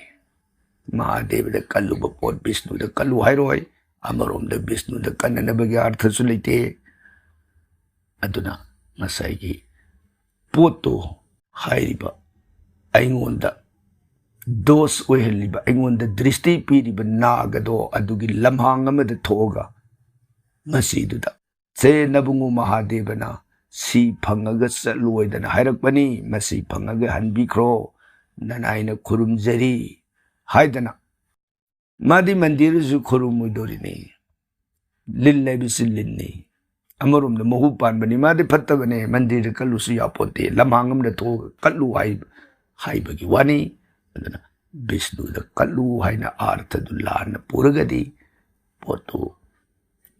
ꯃꯍꯥꯗꯦꯕꯗ ꯀꯜꯂꯨꯕ ꯄꯣꯠ ꯕꯤꯁꯅꯨꯗ ꯀꯜꯂꯨ ꯍꯥꯏꯔꯣꯏ꯫ ꯑꯃꯔꯣꯝꯗ ꯕꯤꯁꯅꯨꯗ ꯀꯟꯅꯅꯕꯒꯤ ꯑꯥꯔꯊꯁꯨ ꯂꯩꯇꯦ꯫ ꯑꯗꯨꯅ ꯉꯁꯥꯏꯒꯤ ꯄꯣꯠꯇꯨ ꯍꯥꯏꯔꯤꯕ ꯑꯩꯉꯣꯟꯗ ꯗꯣꯁ ꯑꯣꯏꯍꯜꯂꯤꯕ, ꯑꯩꯉꯣꯟꯗ ꯗ꯭ꯔꯤꯁꯇꯤ ꯄꯤꯔꯤꯕ ꯅꯥꯒꯗꯣ ꯑꯗꯨꯒꯤ ꯂꯝꯍꯥꯡ ꯑꯃꯗ ꯊꯣꯛꯑꯒ ꯃꯁꯤꯗꯨꯗ ꯁꯦ ꯅꯕꯨꯡꯉꯣ ꯃꯍꯥꯗꯦꯕꯅ ꯁꯤ ꯐꯪꯉꯒ ꯆꯠꯂꯣꯏꯗꯅ ꯍꯥꯏꯔꯛꯄꯅꯤ, ꯃꯁꯤ ꯐꯪꯉꯒ ꯍꯟꯕꯤꯈ꯭ꯔꯣ, ꯅꯅꯥꯏꯅ ꯈꯨꯔꯨꯝꯖꯔꯤ ꯍꯥꯏꯗꯅ꯫ ꯃꯥꯗꯤ ꯃꯟꯗꯤꯔꯗꯁꯨ ꯈꯨꯔꯨꯝꯃꯣꯏꯗꯧꯔꯤꯅꯤ꯫ ꯂꯤꯟ ꯍꯥꯏꯕꯁꯤ ꯂꯤꯟꯅꯤ꯫ ꯑꯃꯔꯣꯝꯗ ꯃꯍꯨ ꯄꯥꯟꯕꯅꯤ, ꯃꯥꯗꯤ ꯐꯠꯇꯕꯅꯦ, ꯃꯟꯗꯤꯔꯗ ꯀꯠꯂꯨꯁꯨ ꯌꯥꯄꯣꯠꯇꯦ, ꯂꯝꯍꯥꯡ ꯑꯃꯗ ꯊꯣꯛꯑꯒ ꯀꯠꯂꯨ ꯍꯥꯏ-, ꯍꯥꯏꯕꯒꯤ ꯋꯥꯅꯤ꯫ ꯑꯗꯨꯅ ꯕꯤꯁꯅꯨꯗ ꯀꯠꯂꯨ ꯍꯥꯏꯅ ꯑꯥꯔꯊꯗꯨ ꯂꯥꯟꯅ ꯄꯨꯔꯒꯗꯤ ꯄꯣꯠꯇꯨ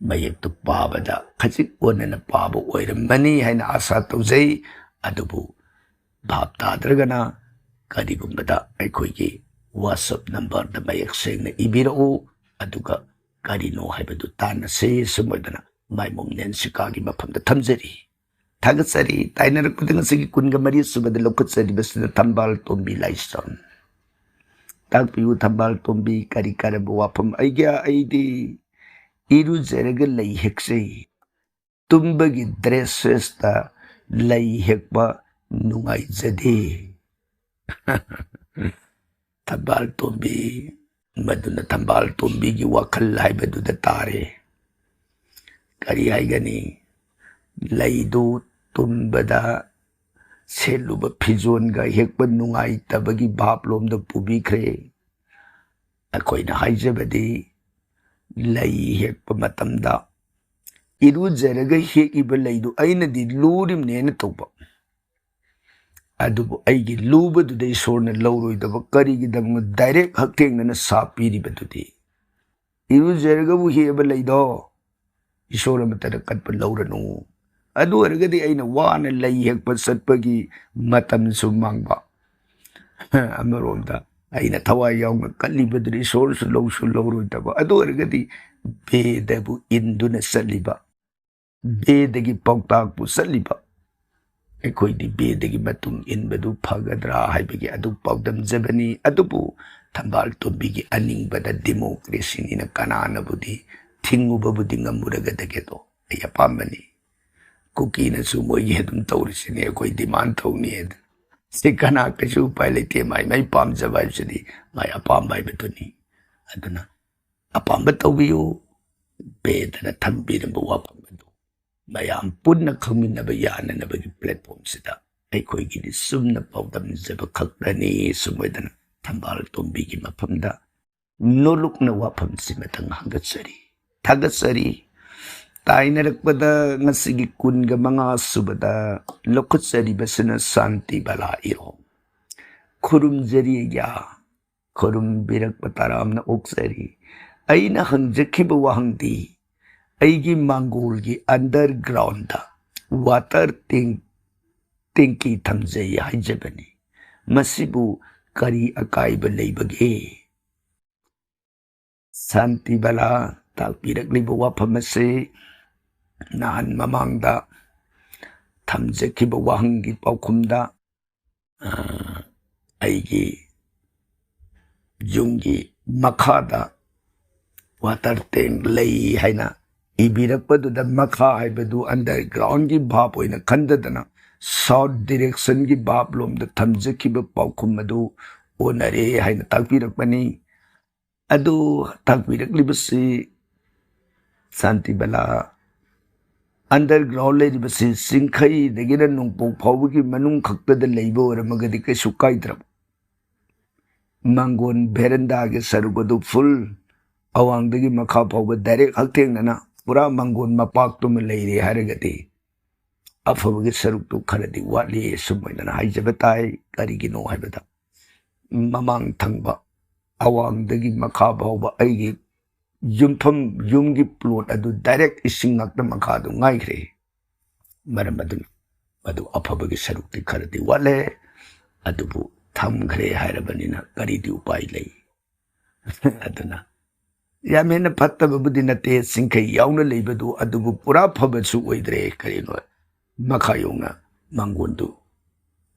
ꯃꯌꯦꯛꯇꯨ ꯄꯥꯕꯗ ꯈꯖꯤꯛ ꯑꯣꯟꯅꯅ ꯄꯥꯕ ꯑꯣꯏꯔꯝꯃꯅꯤ ꯍꯥꯏꯅ ꯑꯥꯁꯥ ꯇꯧꯖꯩ꯫ ꯑꯗꯨꯕꯨ ꯚꯥꯞ ꯇꯥꯗ꯭ꯔꯒꯅ ꯀꯔꯤꯒꯨꯝꯕꯗ ꯑꯩꯈꯣꯏꯒꯤ WhatsApp ꯅꯝꯕꯔꯗ ꯃꯌꯦꯛ ꯁꯦꯡꯅ ꯏꯕꯤꯔꯛꯎ, ꯑꯗꯨꯒ ꯀꯔꯤꯅꯣ ꯍꯥꯏꯕꯗꯨ ꯇꯥꯟꯅꯁꯤ꯫ ꯁꯨꯝ ꯑꯣꯏꯗꯅ ꯃꯥꯏꯃꯣꯝ ꯅꯦꯟꯁꯤꯀꯥꯒꯤ ꯃꯐꯝꯗ ꯊꯝꯖꯔꯤ꯫ ꯊꯥꯒꯠꯆꯔꯤ꯫ ꯇꯥꯏꯅꯔꯛꯄꯗ ꯉꯁꯤꯒꯤ ꯀꯨꯟꯒ ꯃꯔꯤ ꯁꯨꯕꯗ ꯂꯧꯈꯠꯆꯔꯤꯕꯁꯤꯅ ꯊꯝꯕꯥꯜ ꯇꯣꯝꯕꯤ ꯂꯥꯏꯁ꯭ꯔꯝ꯫ ꯇꯥꯛꯄꯤꯌꯨ ꯊꯝꯕꯥꯜ ꯇꯣꯝꯕꯤ, ꯀꯔꯤ ꯀꯔꯝꯕ ꯋꯥꯐꯝ? ꯑꯩꯒꯤ, ꯑꯩꯗꯤ ꯏꯔꯨꯖꯔꯒ ꯂꯩ ꯍꯦꯛꯆꯩ꯫ ꯇꯨꯝꯕꯒꯤ ꯗ꯭ꯔꯦꯁꯦꯁꯇ ꯂꯩ ꯍꯦꯛꯄ ꯅꯨꯡꯉꯥꯏꯖꯗꯦ꯫ ꯊꯝꯕꯥꯜ ꯇꯣꯝꯕꯤ, ꯃꯗꯨꯅ ꯊꯝꯕꯥꯜ ꯇꯣꯝꯕꯤꯒꯤ ꯋꯥꯈꯜ ꯍꯥꯏꯕꯗꯨꯗ ꯇꯥꯔꯦ꯫ ꯀꯔꯤ ꯍꯥꯏꯒꯅꯤ? ꯂꯩꯗꯨ ꯇꯨꯝꯕꯗ ꯁꯦꯠꯂꯨꯕ ꯐꯤꯖꯣꯟꯒ ꯍꯦꯛꯄ ꯅꯨꯡꯉꯥꯏꯇꯕꯒꯤ ꯚꯥꯞꯂꯣꯝꯗ ꯄꯨꯕꯤꯈ꯭ꯔꯦ꯫ ꯑꯩꯈꯣꯏꯅ ꯍꯥꯏꯖꯕꯗꯤ, ꯂꯩ ꯍꯦꯛꯄ ꯃꯇꯝꯗ ꯏꯔꯨꯖꯔꯒ ꯍꯦꯛꯏꯕ ꯂꯩꯗꯨ ꯑꯩꯅꯗꯤ ꯂꯨꯔꯤꯕꯅꯦꯅ ꯇꯧꯕ꯫ ꯑꯗꯨꯕꯨ ꯑꯩꯒꯤ ꯂꯨꯕꯗꯨꯗ ꯏꯁꯣꯔꯅ ꯂꯧꯔꯣꯏꯗꯕ ꯀꯔꯤꯒꯤꯗꯃꯛ? ꯗꯥꯏꯔꯦꯛ ꯍꯛꯊꯦꯡꯅꯅ ꯁꯥꯞ ꯄꯤꯔꯤꯕꯗꯨꯗꯤ꯫ ꯏꯔꯨꯖꯔꯒꯕꯨ ꯍꯦꯕ ꯂꯩꯗꯣ? ꯏꯁꯣꯔ ꯑꯃꯠꯇꯅ ꯀꯠꯄ ꯂꯧꯔꯅꯨ꯫ ꯑꯗꯨ ꯑꯣꯏꯔꯒꯗꯤ ꯑꯩꯅ ꯋꯥꯅ ꯂꯩ ꯍꯦꯛꯄ ꯆꯠꯄꯒꯤ ꯃꯇꯝꯁꯨ ꯃꯥꯡꯕ꯫ ꯑꯃꯔꯣꯝꯗ ꯑꯩꯅ ꯊꯋꯥꯏ ꯌꯥꯎꯅ ꯀꯠꯂꯤꯕꯗꯨꯗꯤ ꯏꯁꯣꯔꯁꯨ ꯂꯧꯁꯨ ꯂꯧꯔꯣꯏꯗꯕ꯫ ꯑꯗꯨ ꯑꯣꯏꯔꯒꯗꯤ ꯕꯦꯗꯕꯨ ꯏꯟꯗꯨꯅ ꯆꯠꯂꯤꯕ, ꯕꯦꯗꯒꯤ ꯄꯥꯎꯇꯥꯛꯄꯨ ꯆꯠꯂꯤꯕ ꯑꯩꯈꯣꯏꯗꯤ ꯕꯦꯗꯒꯤ ꯃꯇꯨꯡ ꯏꯟꯕꯗꯨ ꯐꯒꯗ꯭ꯔꯥ ꯍꯥꯏꯕꯒꯤ ꯑꯗꯨ ꯄꯥꯎꯗꯝꯖꯕꯅꯤ꯫ ꯑꯗꯨꯕꯨ ꯊꯝꯕꯥꯜ ꯇꯣꯝꯕꯤꯒꯤ ꯑꯅꯤꯡꯕꯗ ꯗꯤꯃꯣꯀ꯭ꯔꯦꯁꯤꯅꯤꯅ ꯀꯅꯥꯅꯕꯨꯗꯤ ꯊꯤꯡꯉꯨꯕꯕꯨꯗꯤ ꯉꯝꯃꯨꯔꯒꯗꯒꯦꯗꯣ ꯑꯩ ꯑꯄꯥꯝꯕꯅꯤ꯫ ꯀꯨꯀꯤꯅꯁꯨ ꯃꯣꯏꯒꯤ ꯑꯗꯨꯝ ꯇꯧꯔꯤꯁꯤꯅꯤ, ꯑꯩꯈꯣꯏ ꯗꯤꯃꯥꯟ ꯇꯧꯅꯤ ꯑꯗꯨ꯫ ꯁꯤ ꯀꯅꯥ ꯀꯩꯁꯨ ꯎꯄꯥꯏ ꯂꯩꯇꯦ, ꯃꯥꯏ ꯃꯥꯏ ꯄꯥꯝꯖꯕ ꯍꯥꯏꯕꯁꯤꯗꯤ ꯃꯥꯏ ꯑꯄꯥꯝꯕ ꯍꯥꯏꯕꯗꯨꯅꯤ꯫ ꯑꯗꯨꯅ ꯑꯄꯥꯝꯕ ꯇꯧꯕꯤꯌꯨ꯫ ꯕꯦꯗꯅ ꯊꯝꯕꯤꯔꯝꯕ ꯋꯥꯐꯝ ꯑꯗꯨ ꯃꯌꯥꯝ ꯄꯨꯟꯅ ꯈꯪꯃꯤꯟꯅꯕ ꯌꯥꯅꯅꯕꯒꯤ platformꯁꯤꯗ ꯑꯩꯈꯣꯏꯒꯤꯗꯤ ꯆꯨꯝꯅ ꯄꯥꯎꯗꯝꯖꯕ ꯈꯛꯇꯅꯤ꯫ ꯁꯨꯝ ꯑꯣꯏꯗꯅ ꯊꯝꯕꯥꯜ ꯇꯣꯝꯕꯤꯒꯤ ꯃꯐꯝꯗ ꯅꯣꯂꯨꯛꯅ ꯋꯥꯐꯝꯁꯤꯃꯇꯪ ꯍꯪꯒꯠꯆꯔꯤ, ꯊꯥꯒꯠꯆꯔꯤ꯫ ꯇꯥꯏꯅꯔꯛꯄꯗ ꯉꯁꯤꯒꯤ ꯀꯨꯟꯒ ꯃꯉꯥ ꯁꯨꯕꯗ ꯂꯧꯈꯠꯆꯔꯤꯕꯁꯤꯅ ꯁꯥꯟꯇꯤ ꯕꯂꯥ ꯏꯔꯣꯝ꯫ ꯈꯨꯔꯨꯝꯖꯔꯤ ꯑꯩꯌꯥ, ꯈꯨꯔꯨꯝꯕꯤꯔꯛꯄ ꯇꯔꯥꯝꯅ ꯑꯣꯛꯆꯔꯤ꯫ ꯑꯩꯅ ꯍꯪꯖꯈꯤꯕ ꯋꯥꯍꯪꯗꯤ ꯑꯩꯒꯤ ꯃꯥꯡꯒꯣꯜꯒꯤ undergroundꯗ water tank, ꯇꯦꯡꯀꯤ ꯊꯝꯖꯩ ꯍꯥꯏꯖꯕꯅꯤ꯫ ꯃꯁꯤꯕꯨ ꯀꯔꯤ ꯑꯀꯥꯏꯕ ꯂꯩꯕꯒꯦ? ꯁꯥꯟꯇꯤ ꯕꯂꯥ ꯇꯥꯛꯄꯤꯔꯛꯂꯤꯕ ꯋꯥꯐꯝ ꯑꯁꯤ ꯅꯍꯥꯟ ꯃꯃꯥꯡꯗ ꯊꯝꯖꯈꯤꯕ ꯋꯥꯍꯪꯒꯤ ꯄꯥꯎꯈꯨꯝꯗ, ꯑ, ꯑꯩꯒꯤ ꯌꯨꯝꯒꯤ ꯃꯈꯥꯗ water tank ꯂꯩ ꯍꯥꯏꯅ ꯏꯕꯤꯔꯛꯄꯗꯨꯗ ꯃꯈꯥ ꯍꯥꯏꯕꯗꯨ undergroundꯒꯤ ꯚꯥꯞ ꯑꯣꯏꯅ ꯈꯟꯗꯗꯅ south directionꯒꯤ ꯚꯥꯞ ꯂꯣꯝꯗ ꯊꯝꯖꯈꯤꯕ ꯄꯥꯎꯈꯨꯝ ꯑꯗꯨ ꯑꯣꯟꯅꯔꯦ ꯍꯥꯏꯅ ꯇꯥꯛꯄꯤꯔꯛꯄꯅꯤ꯫ ꯑꯗꯨ ꯇꯥꯛꯄꯤꯔꯛꯂꯤꯕꯁꯤ ꯁꯥꯟꯇꯤꯕꯂꯥ, underground ꯂꯩꯔꯤꯕꯁꯤ ꯆꯤꯡꯈꯩꯗꯒꯤꯅ ꯅꯣꯡꯄꯣꯛ ꯐꯥꯎꯕꯒꯤ ꯃꯅꯨꯡ ꯈꯛꯇꯗ ꯂꯩꯕ ꯑꯣꯏꯔꯝꯃꯒꯗꯤ ꯀꯩꯁꯨ ꯀꯥꯏꯗ꯭ꯔꯕ꯫ ꯃꯥꯡꯒꯣꯟ verandaꯒꯤ ꯁꯔꯨꯛ ꯑꯗꯨ full ꯑꯋꯥꯡꯗꯒꯤ ꯃꯈꯥ ꯐꯥꯎꯕ direct ꯍꯛꯊꯦꯡꯅꯅ ꯄꯨꯔꯥ ꯃꯥꯡꯒꯣꯟ ꯃꯄꯥꯛꯇꯨꯃ ꯂꯩꯔꯦ ꯍꯥꯏꯔꯒꯗꯤ ꯑꯐꯕꯒꯤ ꯁꯔꯨꯛꯇꯨ ꯈꯔꯗꯤ ꯋꯥꯠꯂꯤ, ꯁꯨꯝ ꯑꯣꯏꯅ ꯍꯥꯏꯖꯕ ꯇꯥꯏ꯫ ꯀꯔꯤꯒꯤꯅꯣ ꯍꯥꯏꯕꯗ, ꯃꯃꯥꯡ ꯊꯪꯕ, ꯑꯋꯥꯡꯗꯒꯤ ꯃꯈꯥ ꯐꯥꯎꯕ ꯑꯩꯒꯤ ꯌꯨꯝꯐꯝ, ꯌꯨꯝꯒꯤ ꯄ꯭ꯂꯣꯠ ꯑꯗꯨ ꯗꯥꯏꯔꯦꯛ ꯏꯁꯤꯡ ꯉꯥꯛꯇ ꯃꯈꯥꯗꯨ ꯉꯥꯏꯈ꯭ꯔꯦ꯫ ꯃꯔꯝ ꯑꯗꯨꯅ ꯃꯗꯨ ꯑꯐꯕꯒꯤ ꯁꯔꯨꯛꯇꯤ ꯈꯔꯗꯤ ꯋꯥꯠꯂꯦ, ꯑꯗꯨꯕꯨ ꯊꯝꯈ꯭ꯔꯦ ꯍꯥꯏꯔꯕꯅꯤꯅ ꯀꯔꯤꯗꯤ ꯎꯄꯥꯏ ꯂꯩ? ꯑꯗꯨꯅ ꯌꯥꯝ ꯍꯦꯟꯅ ꯐꯠꯇꯕꯕꯨꯗꯤ ꯅꯠꯇꯦ, ꯆꯤꯡꯈꯩ ꯌꯥꯎꯅ ꯂꯩꯕꯗꯨ, ꯑꯗꯨꯕꯨ ꯄꯨꯔꯥ ꯐꯕꯁꯨ ꯑꯣꯏꯗ꯭ꯔꯦ꯫ ꯀꯔꯤꯅꯣ, ꯃꯈꯥ ꯌꯧꯅ ꯃꯥꯡꯒꯣꯟꯗꯨ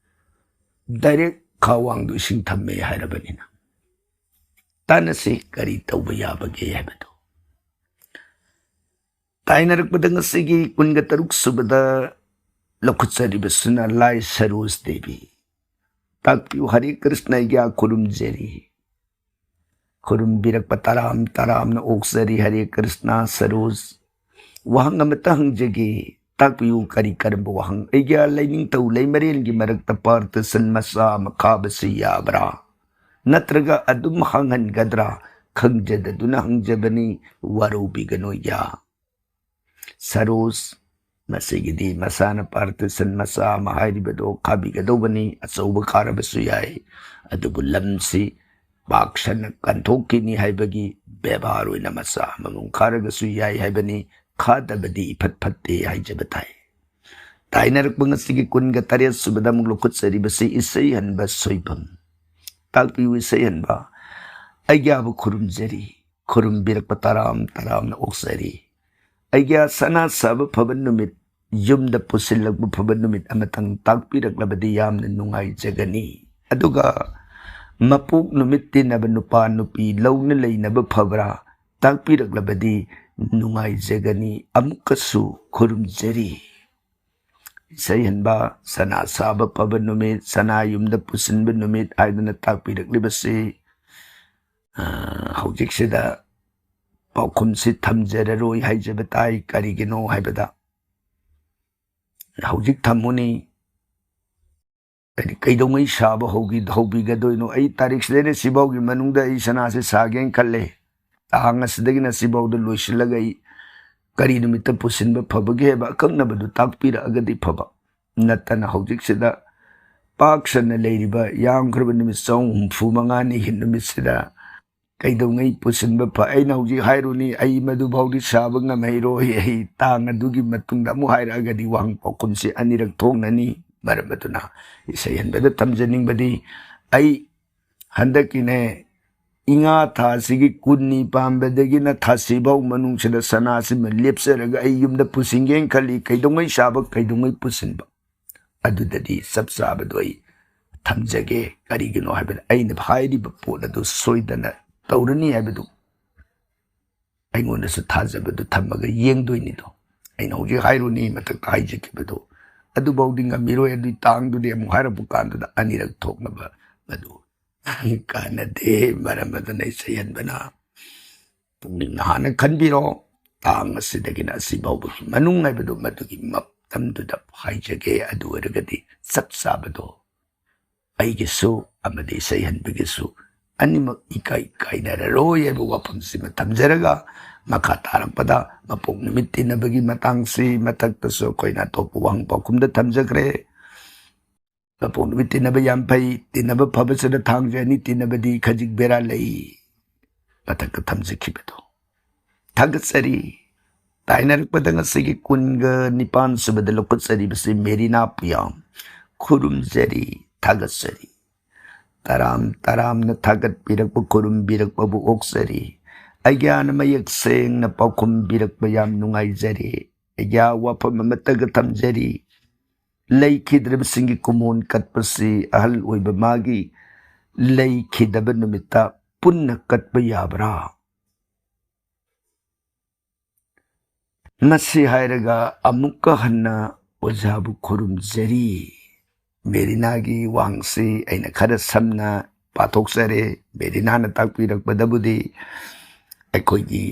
ꯗꯥꯏꯔꯦꯛ ꯈꯥꯋꯥꯡꯗꯨ ꯏꯁꯤꯡ ꯊꯝꯃꯦ ꯍꯥꯏꯔꯕꯅꯤꯅ, ꯇꯥꯟꯅꯁꯤ, ꯀꯔꯤ ꯇꯧꯕ ꯌꯥꯕꯒꯦ ꯍꯥꯏꯕꯗꯨ꯫ ꯇꯥꯏꯅꯔꯛꯄꯗ ꯉꯁꯤꯒꯤ ꯀꯨꯟꯒ ꯇꯔꯨꯛ ꯁꯨꯕꯗ ꯂꯧꯈꯠꯆꯔꯤꯕꯁꯤꯅ ꯂꯥꯏ ꯁꯔꯣꯖ ꯗꯦꯕꯤ꯫ ꯇꯥꯛꯄꯤꯌꯨ, ꯍꯔꯦ ꯀ꯭ꯔꯤꯁꯅ, ꯑꯩꯒꯤ ꯈꯨꯔꯨꯝꯖꯔꯤ꯫ ꯈꯨꯔꯨꯝꯕꯤꯔꯛꯄ ꯇꯔꯥꯝ ꯇꯔꯥꯝꯅ ꯑꯣꯛꯆꯔꯤ꯫ ꯍꯔꯦ ꯀ꯭ꯔꯤꯁꯅ꯫ ꯁꯔꯣꯖ, ꯋꯥꯍꯪ ꯑꯃꯇ ꯍꯪꯖꯒꯦ, ꯇꯥꯛꯄꯤꯌꯨ, ꯀꯔꯤ ꯀꯔꯝꯕ ꯋꯥꯍꯪ? ꯑꯩꯒꯤ ꯂꯩꯅꯤꯡꯊꯧ ꯂꯩꯃꯔꯦꯜꯒꯤ ꯃꯔꯛꯇ partition ꯃꯆꯥ ꯑꯃ ꯈꯥꯕꯁꯤ ꯌꯥꯕ꯭ꯔꯥ? ꯅꯠꯇ꯭ꯔꯒ ꯑꯗꯨꯝ ꯍꯪꯍꯟꯒꯗ꯭ꯔꯥ? ꯈꯪꯖꯗꯗꯨꯅ ꯍꯪꯖꯕꯅꯤ, ꯋꯥꯔꯧꯕꯤꯒꯅꯨ ꯌꯥ꯫ ꯁꯔꯣꯖ, ꯃꯁꯤꯒꯤꯗꯤ ꯃꯁꯥꯅ partition ꯃꯆꯥ ꯑꯃ ꯍꯥꯏꯔꯤꯕꯗꯣ ꯈꯥꯕꯤꯒꯗꯧꯕꯅꯤ, ꯑꯆꯧꯕ ꯈꯥꯔꯕꯁꯨ ꯌꯥꯏ, ꯑꯗꯨꯕꯨ ꯂꯝꯁꯤ ꯄꯥꯛ ꯁꯟꯅ ꯀꯟꯊꯣꯛꯈꯤꯅꯤ ꯍꯥꯏꯕꯒꯤ ꯕꯦꯕꯥꯔ ꯑꯣꯏꯅ ꯃꯆꯥ ꯑꯃꯃꯝ ꯈꯥꯔꯒꯁꯨ ꯌꯥꯏ ꯍꯥꯏꯕꯅꯤ, ꯈꯥꯗꯕꯗꯤ ꯏꯐꯠ ꯐꯠꯇꯦ ꯍꯥꯏꯖꯕ ꯇꯥꯏ꯫ ꯇꯥꯏꯅꯔꯛꯄ ꯉꯁꯤꯒꯤ ꯀꯨꯟꯒ ꯇꯔꯦꯠ ꯁꯨꯕꯗ ꯑꯃꯨꯛ ꯂꯧꯈꯠꯆꯔꯤꯕꯁꯤ ꯏꯁꯩ ꯍꯟꯕ ꯁꯣꯏꯕꯝ꯫ ꯇꯥꯛꯄꯤꯌꯨ ꯏꯁꯩ ꯍꯟꯕ, ꯑꯩꯒꯤ ꯑꯕ ꯈꯨꯔꯨꯝꯖꯔꯤ꯫ ꯈꯨꯔꯨꯝꯕꯤꯔꯛꯄ ꯇꯔꯥꯝ ꯇꯔꯥꯝꯅ ꯑꯣꯛꯆꯔꯤ꯫ ꯑꯩꯒꯤ ꯁꯅꯥ ꯁꯥꯕ ꯐꯕ ꯅꯨꯃꯤꯠ, ꯌꯨꯝꯗ ꯄꯨꯁꯤꯜꯂꯛꯄ ꯐꯕ ꯅꯨꯃꯤꯠ ꯑꯃꯇꯪ ꯇꯥꯛꯄꯤꯔꯛꯂꯕꯗꯤ ꯌꯥꯝꯅ ꯅꯨꯡꯉꯥꯏꯖꯒꯅꯤ꯫ ꯑꯗꯨꯒ ꯃꯄꯣꯛ ꯅꯨꯃꯤꯠ ꯇꯤꯟꯅꯕ ꯅꯨꯄꯥ ꯅꯨꯄꯤ ꯂꯧꯅ ꯂꯩꯅꯕ ꯐꯕ꯭ꯔꯥ ꯇꯥꯛꯄꯤꯔꯛꯂꯕꯗꯤ ꯅꯨꯡꯉꯥꯏꯖꯒꯅꯤ꯫ ꯑꯃꯨꯛꯀꯁꯨ ꯈꯨꯔꯨꯝꯖꯔꯤ꯫ ꯏꯁꯩ ꯍꯟꯕ, ꯁꯅꯥ ꯁꯥꯕ ꯐꯕ ꯅꯨꯃꯤꯠ, ꯁꯅꯥ ꯌꯨꯝꯗ ꯄꯨꯁꯤꯟꯕ ꯅꯨꯃꯤꯠ ꯍꯥꯏꯗꯨꯅ ꯇꯥꯛꯄꯤꯔꯛꯂꯤꯕꯁꯤ, ꯑ, ꯍꯧꯖꯤꯛꯁꯤꯗ ꯄꯥꯎꯈꯨꯝꯁꯤ ꯊꯝꯖꯔꯔꯣꯏ ꯍꯥꯏꯖꯕ ꯇꯥꯏ꯫ ꯀꯔꯤꯒꯤꯅꯣ ꯍꯥꯏꯕꯗ, ꯍꯧꯖꯤꯛ ꯊꯝꯃꯨꯅꯤ, ꯀꯔꯤ, ꯀꯩꯗꯧꯉꯩ ꯁꯥꯕ ꯍꯧꯈꯤ-, ꯍꯧꯕꯤꯒꯗꯣꯏꯅꯣ? ꯑꯩ ꯇꯥꯔꯤꯛꯁꯤꯗꯩꯅ ꯁꯤꯐꯥꯎꯒꯤ ꯃꯅꯨꯡꯗ ꯑꯩ ꯁꯅꯥꯁꯦ ꯁꯥꯒꯦꯅ ꯈꯜꯂꯦ꯫ ꯇꯥꯡ ꯑꯁꯤꯗꯒꯤꯅ ꯁꯤꯐꯥꯎꯗ ꯂꯣꯏꯁꯤꯜꯂꯒ ꯑꯩ ꯀꯔꯤ ꯅꯨꯃꯤꯠꯇ ꯄꯨꯁꯤꯟꯕ ꯐꯕꯒꯦ ꯍꯥꯏꯕ ꯑꯀꯛꯅꯕꯗꯨ ꯇꯥꯛꯄꯤꯔꯛꯑꯒꯗꯤ ꯐꯕ꯫ ꯅꯠꯇꯅ ꯍꯧꯖꯤꯛꯁꯤꯗ ꯄꯥꯛ ꯁꯟꯅ ꯂꯩꯔꯤꯕ ꯌꯥꯝꯈ꯭ꯔꯕ ꯅꯨꯃꯤꯠ ꯆꯍꯨꯝ ꯍꯨꯝꯐꯨ ꯃꯉꯥꯅꯤꯒꯤ ꯅꯨꯃꯤꯠꯁꯤꯗ ꯀꯩꯗꯧꯉꯩ ꯄꯨꯁꯤꯟꯕ ꯐ-, ꯑꯩꯅ ꯍꯧꯖꯤꯛ ꯍꯥꯏꯔꯨꯅꯤ, ꯑꯩ ꯃꯗꯨꯐꯥꯎꯗꯤ ꯁꯥꯕ ꯉꯝꯍꯩꯔꯣꯏ, ꯑꯩ ꯇꯥꯡ ꯑꯗꯨꯒꯤ ꯃꯇꯨꯡꯗ ꯑꯃꯨꯛ ꯍꯥꯏꯔꯛꯑꯒꯗꯤ ꯋꯥꯍꯪ ꯄꯥꯎꯈꯨꯝꯁꯤ ꯑꯅꯤꯔꯛ ꯊꯣꯛꯅꯅꯤ꯫ ꯃꯔꯝ ꯑꯗꯨꯅ ꯏꯁꯩ ꯍꯟꯕꯗ ꯊꯝꯖꯅꯤꯡꯕꯗꯤ, ꯑꯩ ꯍꯟꯗꯛꯀꯤꯅꯦ, ꯏꯉꯥ ꯊꯥꯁꯤꯒꯤ ꯀꯨꯟꯅꯤ ꯄꯥꯟꯕꯗꯒꯤꯅ ꯊꯥꯁꯤ ꯐꯥꯎ ꯃꯅꯨꯡꯁꯤꯗ ꯁꯅꯥꯁꯤꯃ ꯂꯦꯞꯆꯔꯒ ꯑꯩ ꯌꯨꯝꯗ ꯄꯨꯁꯤꯟꯒꯦꯅ ꯈꯜꯂꯤ꯫ ꯀꯩꯗꯧꯉꯩ ꯁꯥꯕ, ꯀꯩꯗꯧꯉꯩ ꯄꯨꯁꯤꯟꯕ, ꯑꯗꯨꯗꯗꯤ ꯆꯞ ꯆꯥꯕꯗꯣ ꯑꯩ ꯊꯝꯖꯒꯦ꯫ ꯀꯔꯤꯒꯤꯅꯣ ꯍꯥꯏꯕꯗ ꯑꯩꯅ ꯍꯥꯏꯔꯤꯕ ꯄꯣꯠ ꯑꯗꯨ ꯁꯣꯏꯗꯅ ꯇꯧꯔꯅꯤ ꯍꯥꯏꯕꯗꯨ ꯑꯩꯉꯣꯟꯗꯁꯨ ꯊꯥꯖꯕꯗꯨ ꯊꯝꯃꯒ ꯌꯦꯡꯗꯣꯏꯅꯤꯗꯣ꯫ ꯑꯩꯅ ꯍꯧꯖꯤꯛ ꯍꯥꯏꯔꯨꯅꯤ, ꯃꯊꯛꯇ ꯍꯥꯏꯖꯈꯤꯕꯗꯣ, ꯑꯗꯨꯐꯥꯎꯗꯤ ꯉꯝꯃꯤꯔꯣꯏ꯫ ꯑꯗꯨꯒꯤ ꯇꯥꯡꯗꯨꯗꯤ ꯑꯃꯨꯛ ꯍꯥꯏꯔꯛꯄ ꯀꯥꯟꯗꯨꯗ ꯑꯅꯤꯔꯛ ꯊꯣꯛꯅꯕ ꯃꯗꯨ ꯀꯥꯟꯅꯗꯦ꯫ ꯃꯔꯝ ꯑꯗꯨꯅ ꯏꯁꯩ ꯍꯟꯕꯅ ꯄꯨꯛꯅꯤꯡ ꯍꯥꯟꯅ ꯈꯟꯕꯤꯔꯣ꯫ ꯇꯥꯡ ꯑꯁꯤꯗꯒꯤꯅ ꯑꯁꯤ ꯐꯥꯎꯕꯒꯤ ꯃꯅꯨꯡ ꯍꯥꯏꯕꯗꯨ ꯃꯗꯨꯒꯤ ꯃꯇꯝꯗꯨꯗ ꯍꯥꯏꯖꯒꯦ꯫ ꯑꯗꯨ ꯑꯣꯏꯔꯒꯗꯤ ꯆꯞ ꯆꯥꯕꯗꯣ ꯑꯩꯒꯤꯁꯨ ꯑꯃꯗꯤ ꯏꯁꯩ ꯍꯟꯕꯒꯤꯁꯨ ꯑꯅꯤꯃꯛ ꯏꯀꯥꯏ ꯀꯥꯏꯅꯔꯔꯣꯏ ꯍꯥꯏꯕ ꯋꯥꯐꯝꯁꯤꯃ ꯊꯝꯖꯔꯒ, ꯃꯈꯥ ꯇꯥꯔꯛꯄꯗ ꯃꯄꯣꯛ ꯅꯨꯃꯤꯠ ꯇꯤꯟꯅꯕꯒꯤ ꯃꯇꯥꯡꯁꯤ ꯃꯊꯛꯇꯁꯨ ꯑꯩꯈꯣꯏꯅ ꯑꯇꯣꯞꯄ ꯋꯥꯍꯪ ꯄꯥꯎꯈꯨꯝꯗ ꯊꯝꯖꯈ꯭ꯔꯦ꯫ ꯃꯄꯣꯛ ꯅꯨꯃꯤꯠ ꯇꯤꯟꯅꯕ ꯌꯥꯝ ꯐꯩ꯫ ꯇꯤꯟꯅꯕ ꯐꯕꯁꯤꯗ ꯊꯥꯡꯁꯦ ꯑꯅꯤ ꯇꯤꯟꯅꯕꯗꯤ ꯈꯖꯤꯛ ꯕꯦꯔꯥ ꯂꯩ꯫ ꯃꯊꯛꯇ ꯊꯝꯖꯈꯤꯕꯗꯣ ꯊꯥꯒꯠꯆꯔꯤ꯫ ꯇꯥꯏꯅꯔꯛꯄꯗ ꯉꯁꯤꯒꯤ ꯀꯨꯟꯒ ꯅꯤꯄꯥꯟ ꯁꯨꯕꯗ ꯂꯧꯈꯠꯆꯔꯤꯕꯁꯤ ꯃꯦꯔꯤꯅꯥ ꯄꯨꯌꯥꯝ꯫ ꯈꯨꯔꯨꯝꯖꯔꯤ, ꯊꯥꯒꯠꯆꯔꯤ꯫ ꯇꯔꯥꯝ ꯇꯔꯥꯝꯅ ꯊꯥꯒꯠꯄꯤꯔꯛꯄ, ꯈꯨꯔꯨꯝꯕꯤꯔꯛꯄꯕꯨ ꯑꯣꯛꯆꯔꯤ꯫ ꯑꯩꯒ꯭ꯌꯥꯅ ꯃꯌꯦꯛ ꯁꯦꯡꯅ ꯄꯥꯎꯈꯨꯝꯕꯤꯔꯛꯄ ꯌꯥꯝ ꯅꯨꯡꯉꯥꯏꯖꯔꯤ꯫ ꯑꯩꯒ꯭ꯌꯥ ꯋꯥꯐꯝ ꯑꯃꯠꯇꯒ ꯊꯝꯖꯔꯤ꯫ ꯂꯩꯈꯤꯗ꯭ꯔꯕꯁꯤꯡꯒꯤ ꯀꯨꯝꯑꯣꯟ ꯀꯠꯄꯁꯤ ꯑꯍꯜ ꯑꯣꯏꯕ ꯃꯥꯒꯤ ꯂꯩꯈꯤꯗꯕ ꯅꯨꯃꯤꯠꯇ ꯄꯨꯟꯅ ꯀꯠꯄ ꯌꯥꯕ꯭ꯔꯥ? ꯃꯁꯤ ꯍꯥꯏꯔꯒ ꯑꯃꯨꯛꯀ ꯍꯟꯅ ꯑꯣꯖꯥꯕꯨ ꯈꯨꯔꯨꯝꯖꯔꯤ꯫ ꯃꯦꯔꯤꯅꯥꯒꯤ ꯋꯥꯍꯪꯁꯤ ꯑꯩꯅ ꯈꯔ ꯁꯝꯅ ꯄꯥꯊꯣꯛꯆꯔꯦ꯫ ꯃꯦꯔꯤꯅꯥꯅ ꯇꯥꯛꯄꯤꯔꯛꯄꯗꯕꯨꯗꯤ ꯑꯩꯈꯣꯏꯒꯤ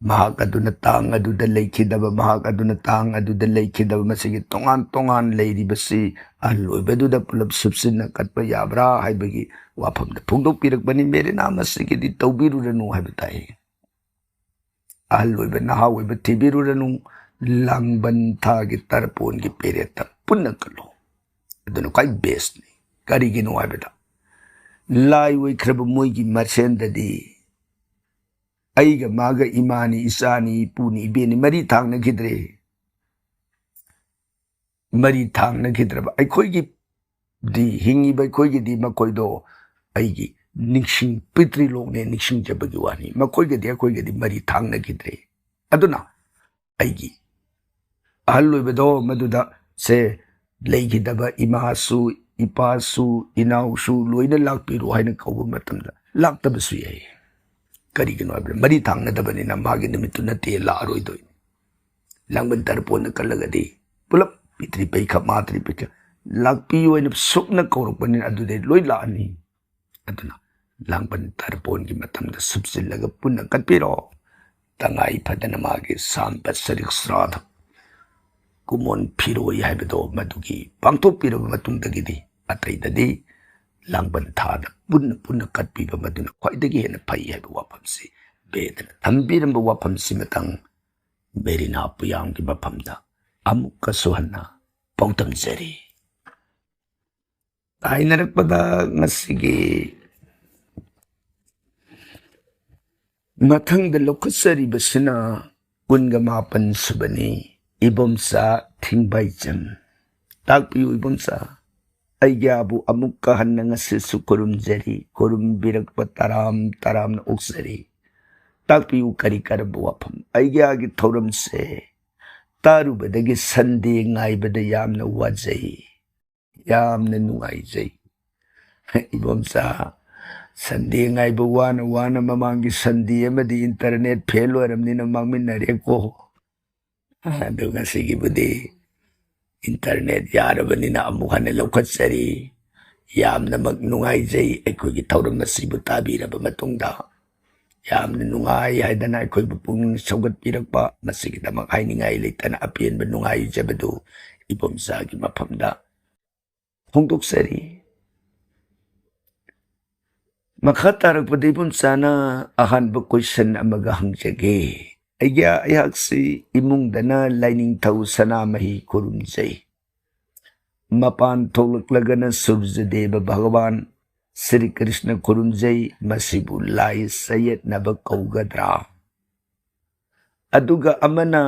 ꯃꯍꯥꯛ ꯑꯗꯨꯅ ꯇꯥꯡ ꯑꯗꯨꯗ ꯂꯩꯈꯤꯗꯕ, ꯃꯍꯥꯛ ꯑꯗꯨꯅ ꯇꯥꯡ ꯑꯗꯨꯗ ꯂꯩꯈꯤꯗꯕ, ꯃꯁꯤꯒꯤ ꯇꯣꯉꯥꯟ ꯇꯣꯉꯥꯟ ꯂꯩꯔꯤꯕꯁꯤ ꯑꯍꯜ ꯑꯣꯏꯕꯗꯨꯗ ꯄꯨꯂꯞ ꯁꯨꯞꯆꯤꯟꯅ ꯀꯠꯄ ꯌꯥꯕ꯭ꯔꯥ ꯍꯥꯏꯕꯒꯤ ꯋꯥꯐꯝꯗ ꯐꯣꯡꯗꯣꯛꯄꯤꯔꯛꯄꯅꯤ꯫ ꯃꯦꯔꯤꯅꯥ ꯃꯁꯤꯒꯤꯗꯤ ꯇꯧꯕꯤꯔꯨꯔꯅꯨ ꯍꯥꯏꯕ ꯇꯥꯏ꯫ ꯑꯍꯜ ꯑꯣꯏꯕ, ꯅꯍꯥ ꯑꯣꯏꯕ ꯊꯤꯕꯤꯔꯨꯔꯅꯨ, ꯂꯥꯡꯕꯟ ꯊꯥꯒꯤ ꯇꯔꯄꯣꯟꯒꯤ ꯄꯦꯔꯦꯠꯇ ꯄꯨꯟꯅ ꯀꯠꯂꯣ꯫ ꯑꯗꯨꯅ ꯈ꯭ꯋꯥꯏ ꯕꯦꯁꯅꯤ꯫ ꯀꯔꯤꯒꯤꯅꯣ ꯍꯥꯏꯕꯗ, ꯂꯥꯏ ꯑꯣꯏꯈ꯭ꯔꯕ ꯃꯣꯏꯒꯤ ꯃꯁꯦꯟꯗꯗꯤ ꯑꯩꯒ ꯃꯥꯒ ꯏꯃꯥꯅꯤ, ꯏꯆꯥꯅꯤ, ꯏꯄꯨꯅꯤ, ꯏꯕꯦꯟꯅꯤ ꯃꯔꯤ ꯊꯥꯡꯅꯈꯤꯗ꯭ꯔꯦ꯫ ꯃꯔꯤ ꯊꯥꯡꯅꯈꯤꯗ꯭ꯔꯕ ꯑꯩꯈꯣꯏꯒꯤꯗꯤ, ꯍꯤꯡꯉꯤꯕ ꯑꯩꯈꯣꯏꯒꯤꯗꯤ ꯃꯈꯣꯏꯗꯣ ꯑꯩꯒꯤ ꯅꯤꯡꯁꯤꯡ, ꯄꯤꯇ꯭ꯔꯤꯂꯣꯛꯅꯦ, ꯅꯤꯡꯁꯤꯡꯖꯕꯒꯤ ꯋꯥꯅꯤ꯫ ꯃꯈꯣꯏꯒꯗꯤ ꯑꯩꯈꯣꯏꯒꯗꯤ ꯃꯔꯤ ꯊꯥꯡꯅꯈꯤꯗ꯭ꯔꯦ꯫ ꯑꯗꯨꯅ ꯑꯩꯒꯤ ꯑꯍꯜ ꯑꯣꯏꯕꯗꯣ ꯃꯗꯨꯗ ꯁꯦ ꯂꯩꯈꯤꯗꯕ ꯏꯃꯥꯁꯨ, ꯏꯄꯥꯁꯨ, ꯏꯅꯥꯎꯁꯨ ꯂꯣꯏꯅ ꯂꯥꯛꯄꯤꯔꯣ ꯍꯥꯏꯅ ꯀꯧꯕ ꯃꯇꯝꯗ ꯂꯥꯛꯇꯕꯁꯨ ꯌꯥꯏ꯫ ꯀꯔꯤꯒꯤꯅꯣ ꯍꯥꯏꯕꯗ ꯃꯔꯤ ꯊꯥꯡꯅꯗꯕꯅꯤꯅ ꯃꯥꯒꯤ ꯅꯨꯃꯤꯠꯇꯨ ꯅꯠꯇꯦ ꯂꯥꯛꯑꯔꯣꯏꯗꯣꯏꯅꯤ꯫ ꯂꯥꯡꯕꯟ ꯇꯔꯄꯣꯟꯅ ꯀꯜꯂꯒꯗꯤ ꯄꯨꯂꯞ ꯄꯤꯇ꯭ꯔꯤ ꯄꯩꯈ, ꯃꯥꯇ꯭ꯔꯤ ꯄꯩꯈ, ꯂꯥꯛꯄꯤꯌꯨ ꯍꯥꯏꯅ ꯁꯨꯞꯅ ꯀꯧꯔꯛꯄꯅꯤꯅ ꯑꯗꯨꯗꯩ ꯂꯣꯏ ꯂꯥꯛꯑꯅꯤ꯫ ꯑꯗꯨꯅ ꯂꯥꯡꯕꯟ ꯇꯔꯄꯣꯟꯒꯤ ꯃꯇꯝꯗ ꯁꯨꯞꯆꯤꯜꯂꯒ ꯄꯨꯟꯅ ꯀꯠꯄꯤꯔꯣ꯫ ꯇꯉꯥꯏ ꯐꯗꯅ ꯃꯥꯒꯤ ꯁꯥꯝꯕ ꯁꯔꯤꯛ ꯁ꯭ꯔꯥꯗ, ꯀꯨꯃꯣꯟ ꯐꯤꯔꯣꯏ ꯍꯥꯏꯕꯗꯣ ꯃꯗꯨꯒꯤ ꯄꯥꯡꯊꯣꯛꯄꯤꯔꯕ ꯃꯇꯨꯡꯗꯒꯤꯗꯤ ꯑꯇꯩꯗꯗꯤ ꯂꯥꯡꯕꯟ ꯊꯥꯗ ꯄꯨꯟꯅ ꯄꯨꯟꯅ ꯀꯠꯄꯤꯕ ꯃꯗꯨꯅ ꯈ꯭ꯋꯥꯏꯗꯒꯤ ꯍꯦꯟꯅ ꯐꯩ ꯍꯥꯏꯕ ꯋꯥꯐꯝꯁꯤ ꯕꯦꯗꯅ ꯊꯝꯕꯤꯔꯝꯕ ꯋꯥꯐꯝꯁꯤꯃꯇꯪ ꯃꯦꯔꯤꯅꯥ ꯄꯨꯌꯥꯝꯒꯤ ꯃꯐꯝꯗ ꯑꯃꯨꯛꯀꯁꯨ ꯍꯟꯅ ꯄꯥꯎꯗꯝꯖꯔꯤ꯫ ꯇꯥꯏꯅꯔꯛꯄꯗ ꯉꯁꯤꯒꯤ ꯃꯊꯪꯗ ꯂꯧꯈꯠꯆꯔꯤꯕꯁꯤꯅ ꯀꯨꯟꯒ ꯃꯥꯄꯟ ꯁꯨꯕꯅꯤ꯫ ꯏꯕꯣꯝꯆꯥ ꯊꯤꯡꯕꯥꯏꯆꯝ꯫ ꯇꯥꯛꯄꯤꯌꯨ ꯏꯕꯣꯝꯆꯥ꯫ ꯑꯩꯒꯤ ꯑꯥꯕꯨ ꯑꯃꯨꯛꯀ ꯍꯟꯅ ꯉꯁꯤꯁꯨ ꯈꯨꯔꯨꯝꯖꯔꯤ, ꯈꯨꯔꯨꯝꯕꯤꯔꯛꯄ ꯇꯔꯥꯝ ꯇꯔꯥꯝꯅ ꯑꯣꯛꯆꯔꯤ꯫ ꯇꯥꯛꯄꯤꯌꯨ ꯀꯔꯤ ꯀꯔꯝꯕ ꯋꯥꯐꯝ? ꯑꯩꯒꯤ ꯑꯥꯒꯤ ꯊꯧꯔꯝꯁꯦ ꯇꯥꯔꯨꯕꯗꯒꯤ ꯁꯟꯗꯦ ꯉꯥꯏꯕꯗ ꯌꯥꯝꯅ ꯋꯥꯖꯩ, ꯌꯥꯝꯅ ꯅꯨꯡꯉꯥꯏꯖꯩ꯫ ꯏꯕꯣꯝꯆꯥ, ꯁꯟꯗꯦ ꯉꯥꯏꯕ ꯋꯥꯅ ꯋꯥꯅ ꯃꯃꯥꯡꯒꯤ ꯁꯟꯗꯦ ꯑꯃꯗꯤ ꯏꯟꯇꯔꯅꯦꯠ ꯐꯦꯜ ꯑꯣꯏꯔꯕꯅꯤꯅ ꯃꯥꯡꯃꯤꯟꯅꯔꯦꯀꯣ꯫ ꯑꯗꯨ ꯉꯁꯤꯒꯤꯕꯨꯗꯤ ꯏꯟꯇꯔꯅꯦꯠ ꯌꯥꯔꯕꯅꯤꯅ ꯑꯃꯨꯛ ꯍꯟꯅ ꯂꯧꯈꯠꯆꯔꯤ꯫ ꯌꯥꯝꯅꯃꯛ ꯅꯨꯡꯉꯥꯏꯖꯩ ꯑꯩꯈꯣꯏꯒꯤ ꯊꯧꯔꯝ ꯑꯁꯤꯕꯨ ꯇꯥꯕꯤꯔꯕ ꯃꯇꯨꯡꯗ꯫ ꯌꯥꯝꯅ ꯅꯨꯡꯉꯥꯏ ꯍꯥꯏꯗꯅ ꯑꯩꯈꯣꯏꯕꯨ ꯄꯨꯛꯅꯤꯡ ꯁꯧꯒꯠꯄꯤꯔꯛꯄ, ꯃꯁꯤꯒꯤꯗꯃꯛ ꯍꯥꯏꯅꯤꯡꯉꯥꯏ ꯂꯩꯇꯅ ꯑꯄꯦꯟꯕ ꯅꯨꯡꯉꯥꯏꯖꯕꯗꯨ ꯏꯕꯣꯝꯆꯥꯒꯤ ꯃꯐꯝꯗ ꯐꯣꯡꯗꯣꯛꯆꯔꯤ꯫ ꯃꯈꯥ ꯇꯥꯔꯛꯄꯗ ꯏꯕꯣꯝꯆꯥꯅ ꯑꯍꯥꯟꯕ ꯀꯣꯏꯁꯟ ꯑꯃꯒ ꯍꯪꯖꯒꯦ꯫ ꯑꯩꯒꯤ, ꯑꯩꯍꯥꯛꯁꯤ ꯏꯃꯨꯡꯗꯅ ꯂꯥꯏꯅꯤꯡꯊꯧ ꯁꯅꯥꯃꯍꯤ ꯈꯨꯔꯨꯝꯖꯩ, ꯃꯄꯥꯟ ꯊꯣꯛꯂꯛꯂꯒꯅ ꯁꯨꯔꯖꯗꯦꯕ ꯚꯒꯋꯥꯟ ꯁ꯭ꯔꯤ ꯀ꯭ꯔꯤꯁꯅ ꯈꯨꯔꯨꯝꯖꯩ꯫ ꯃꯁꯤꯕꯨ ꯂꯥꯏ ꯆꯌꯦꯠꯅꯕ ꯀꯧꯒꯗ꯭ꯔꯥ? ꯑꯗꯨꯒ ꯑꯃꯅ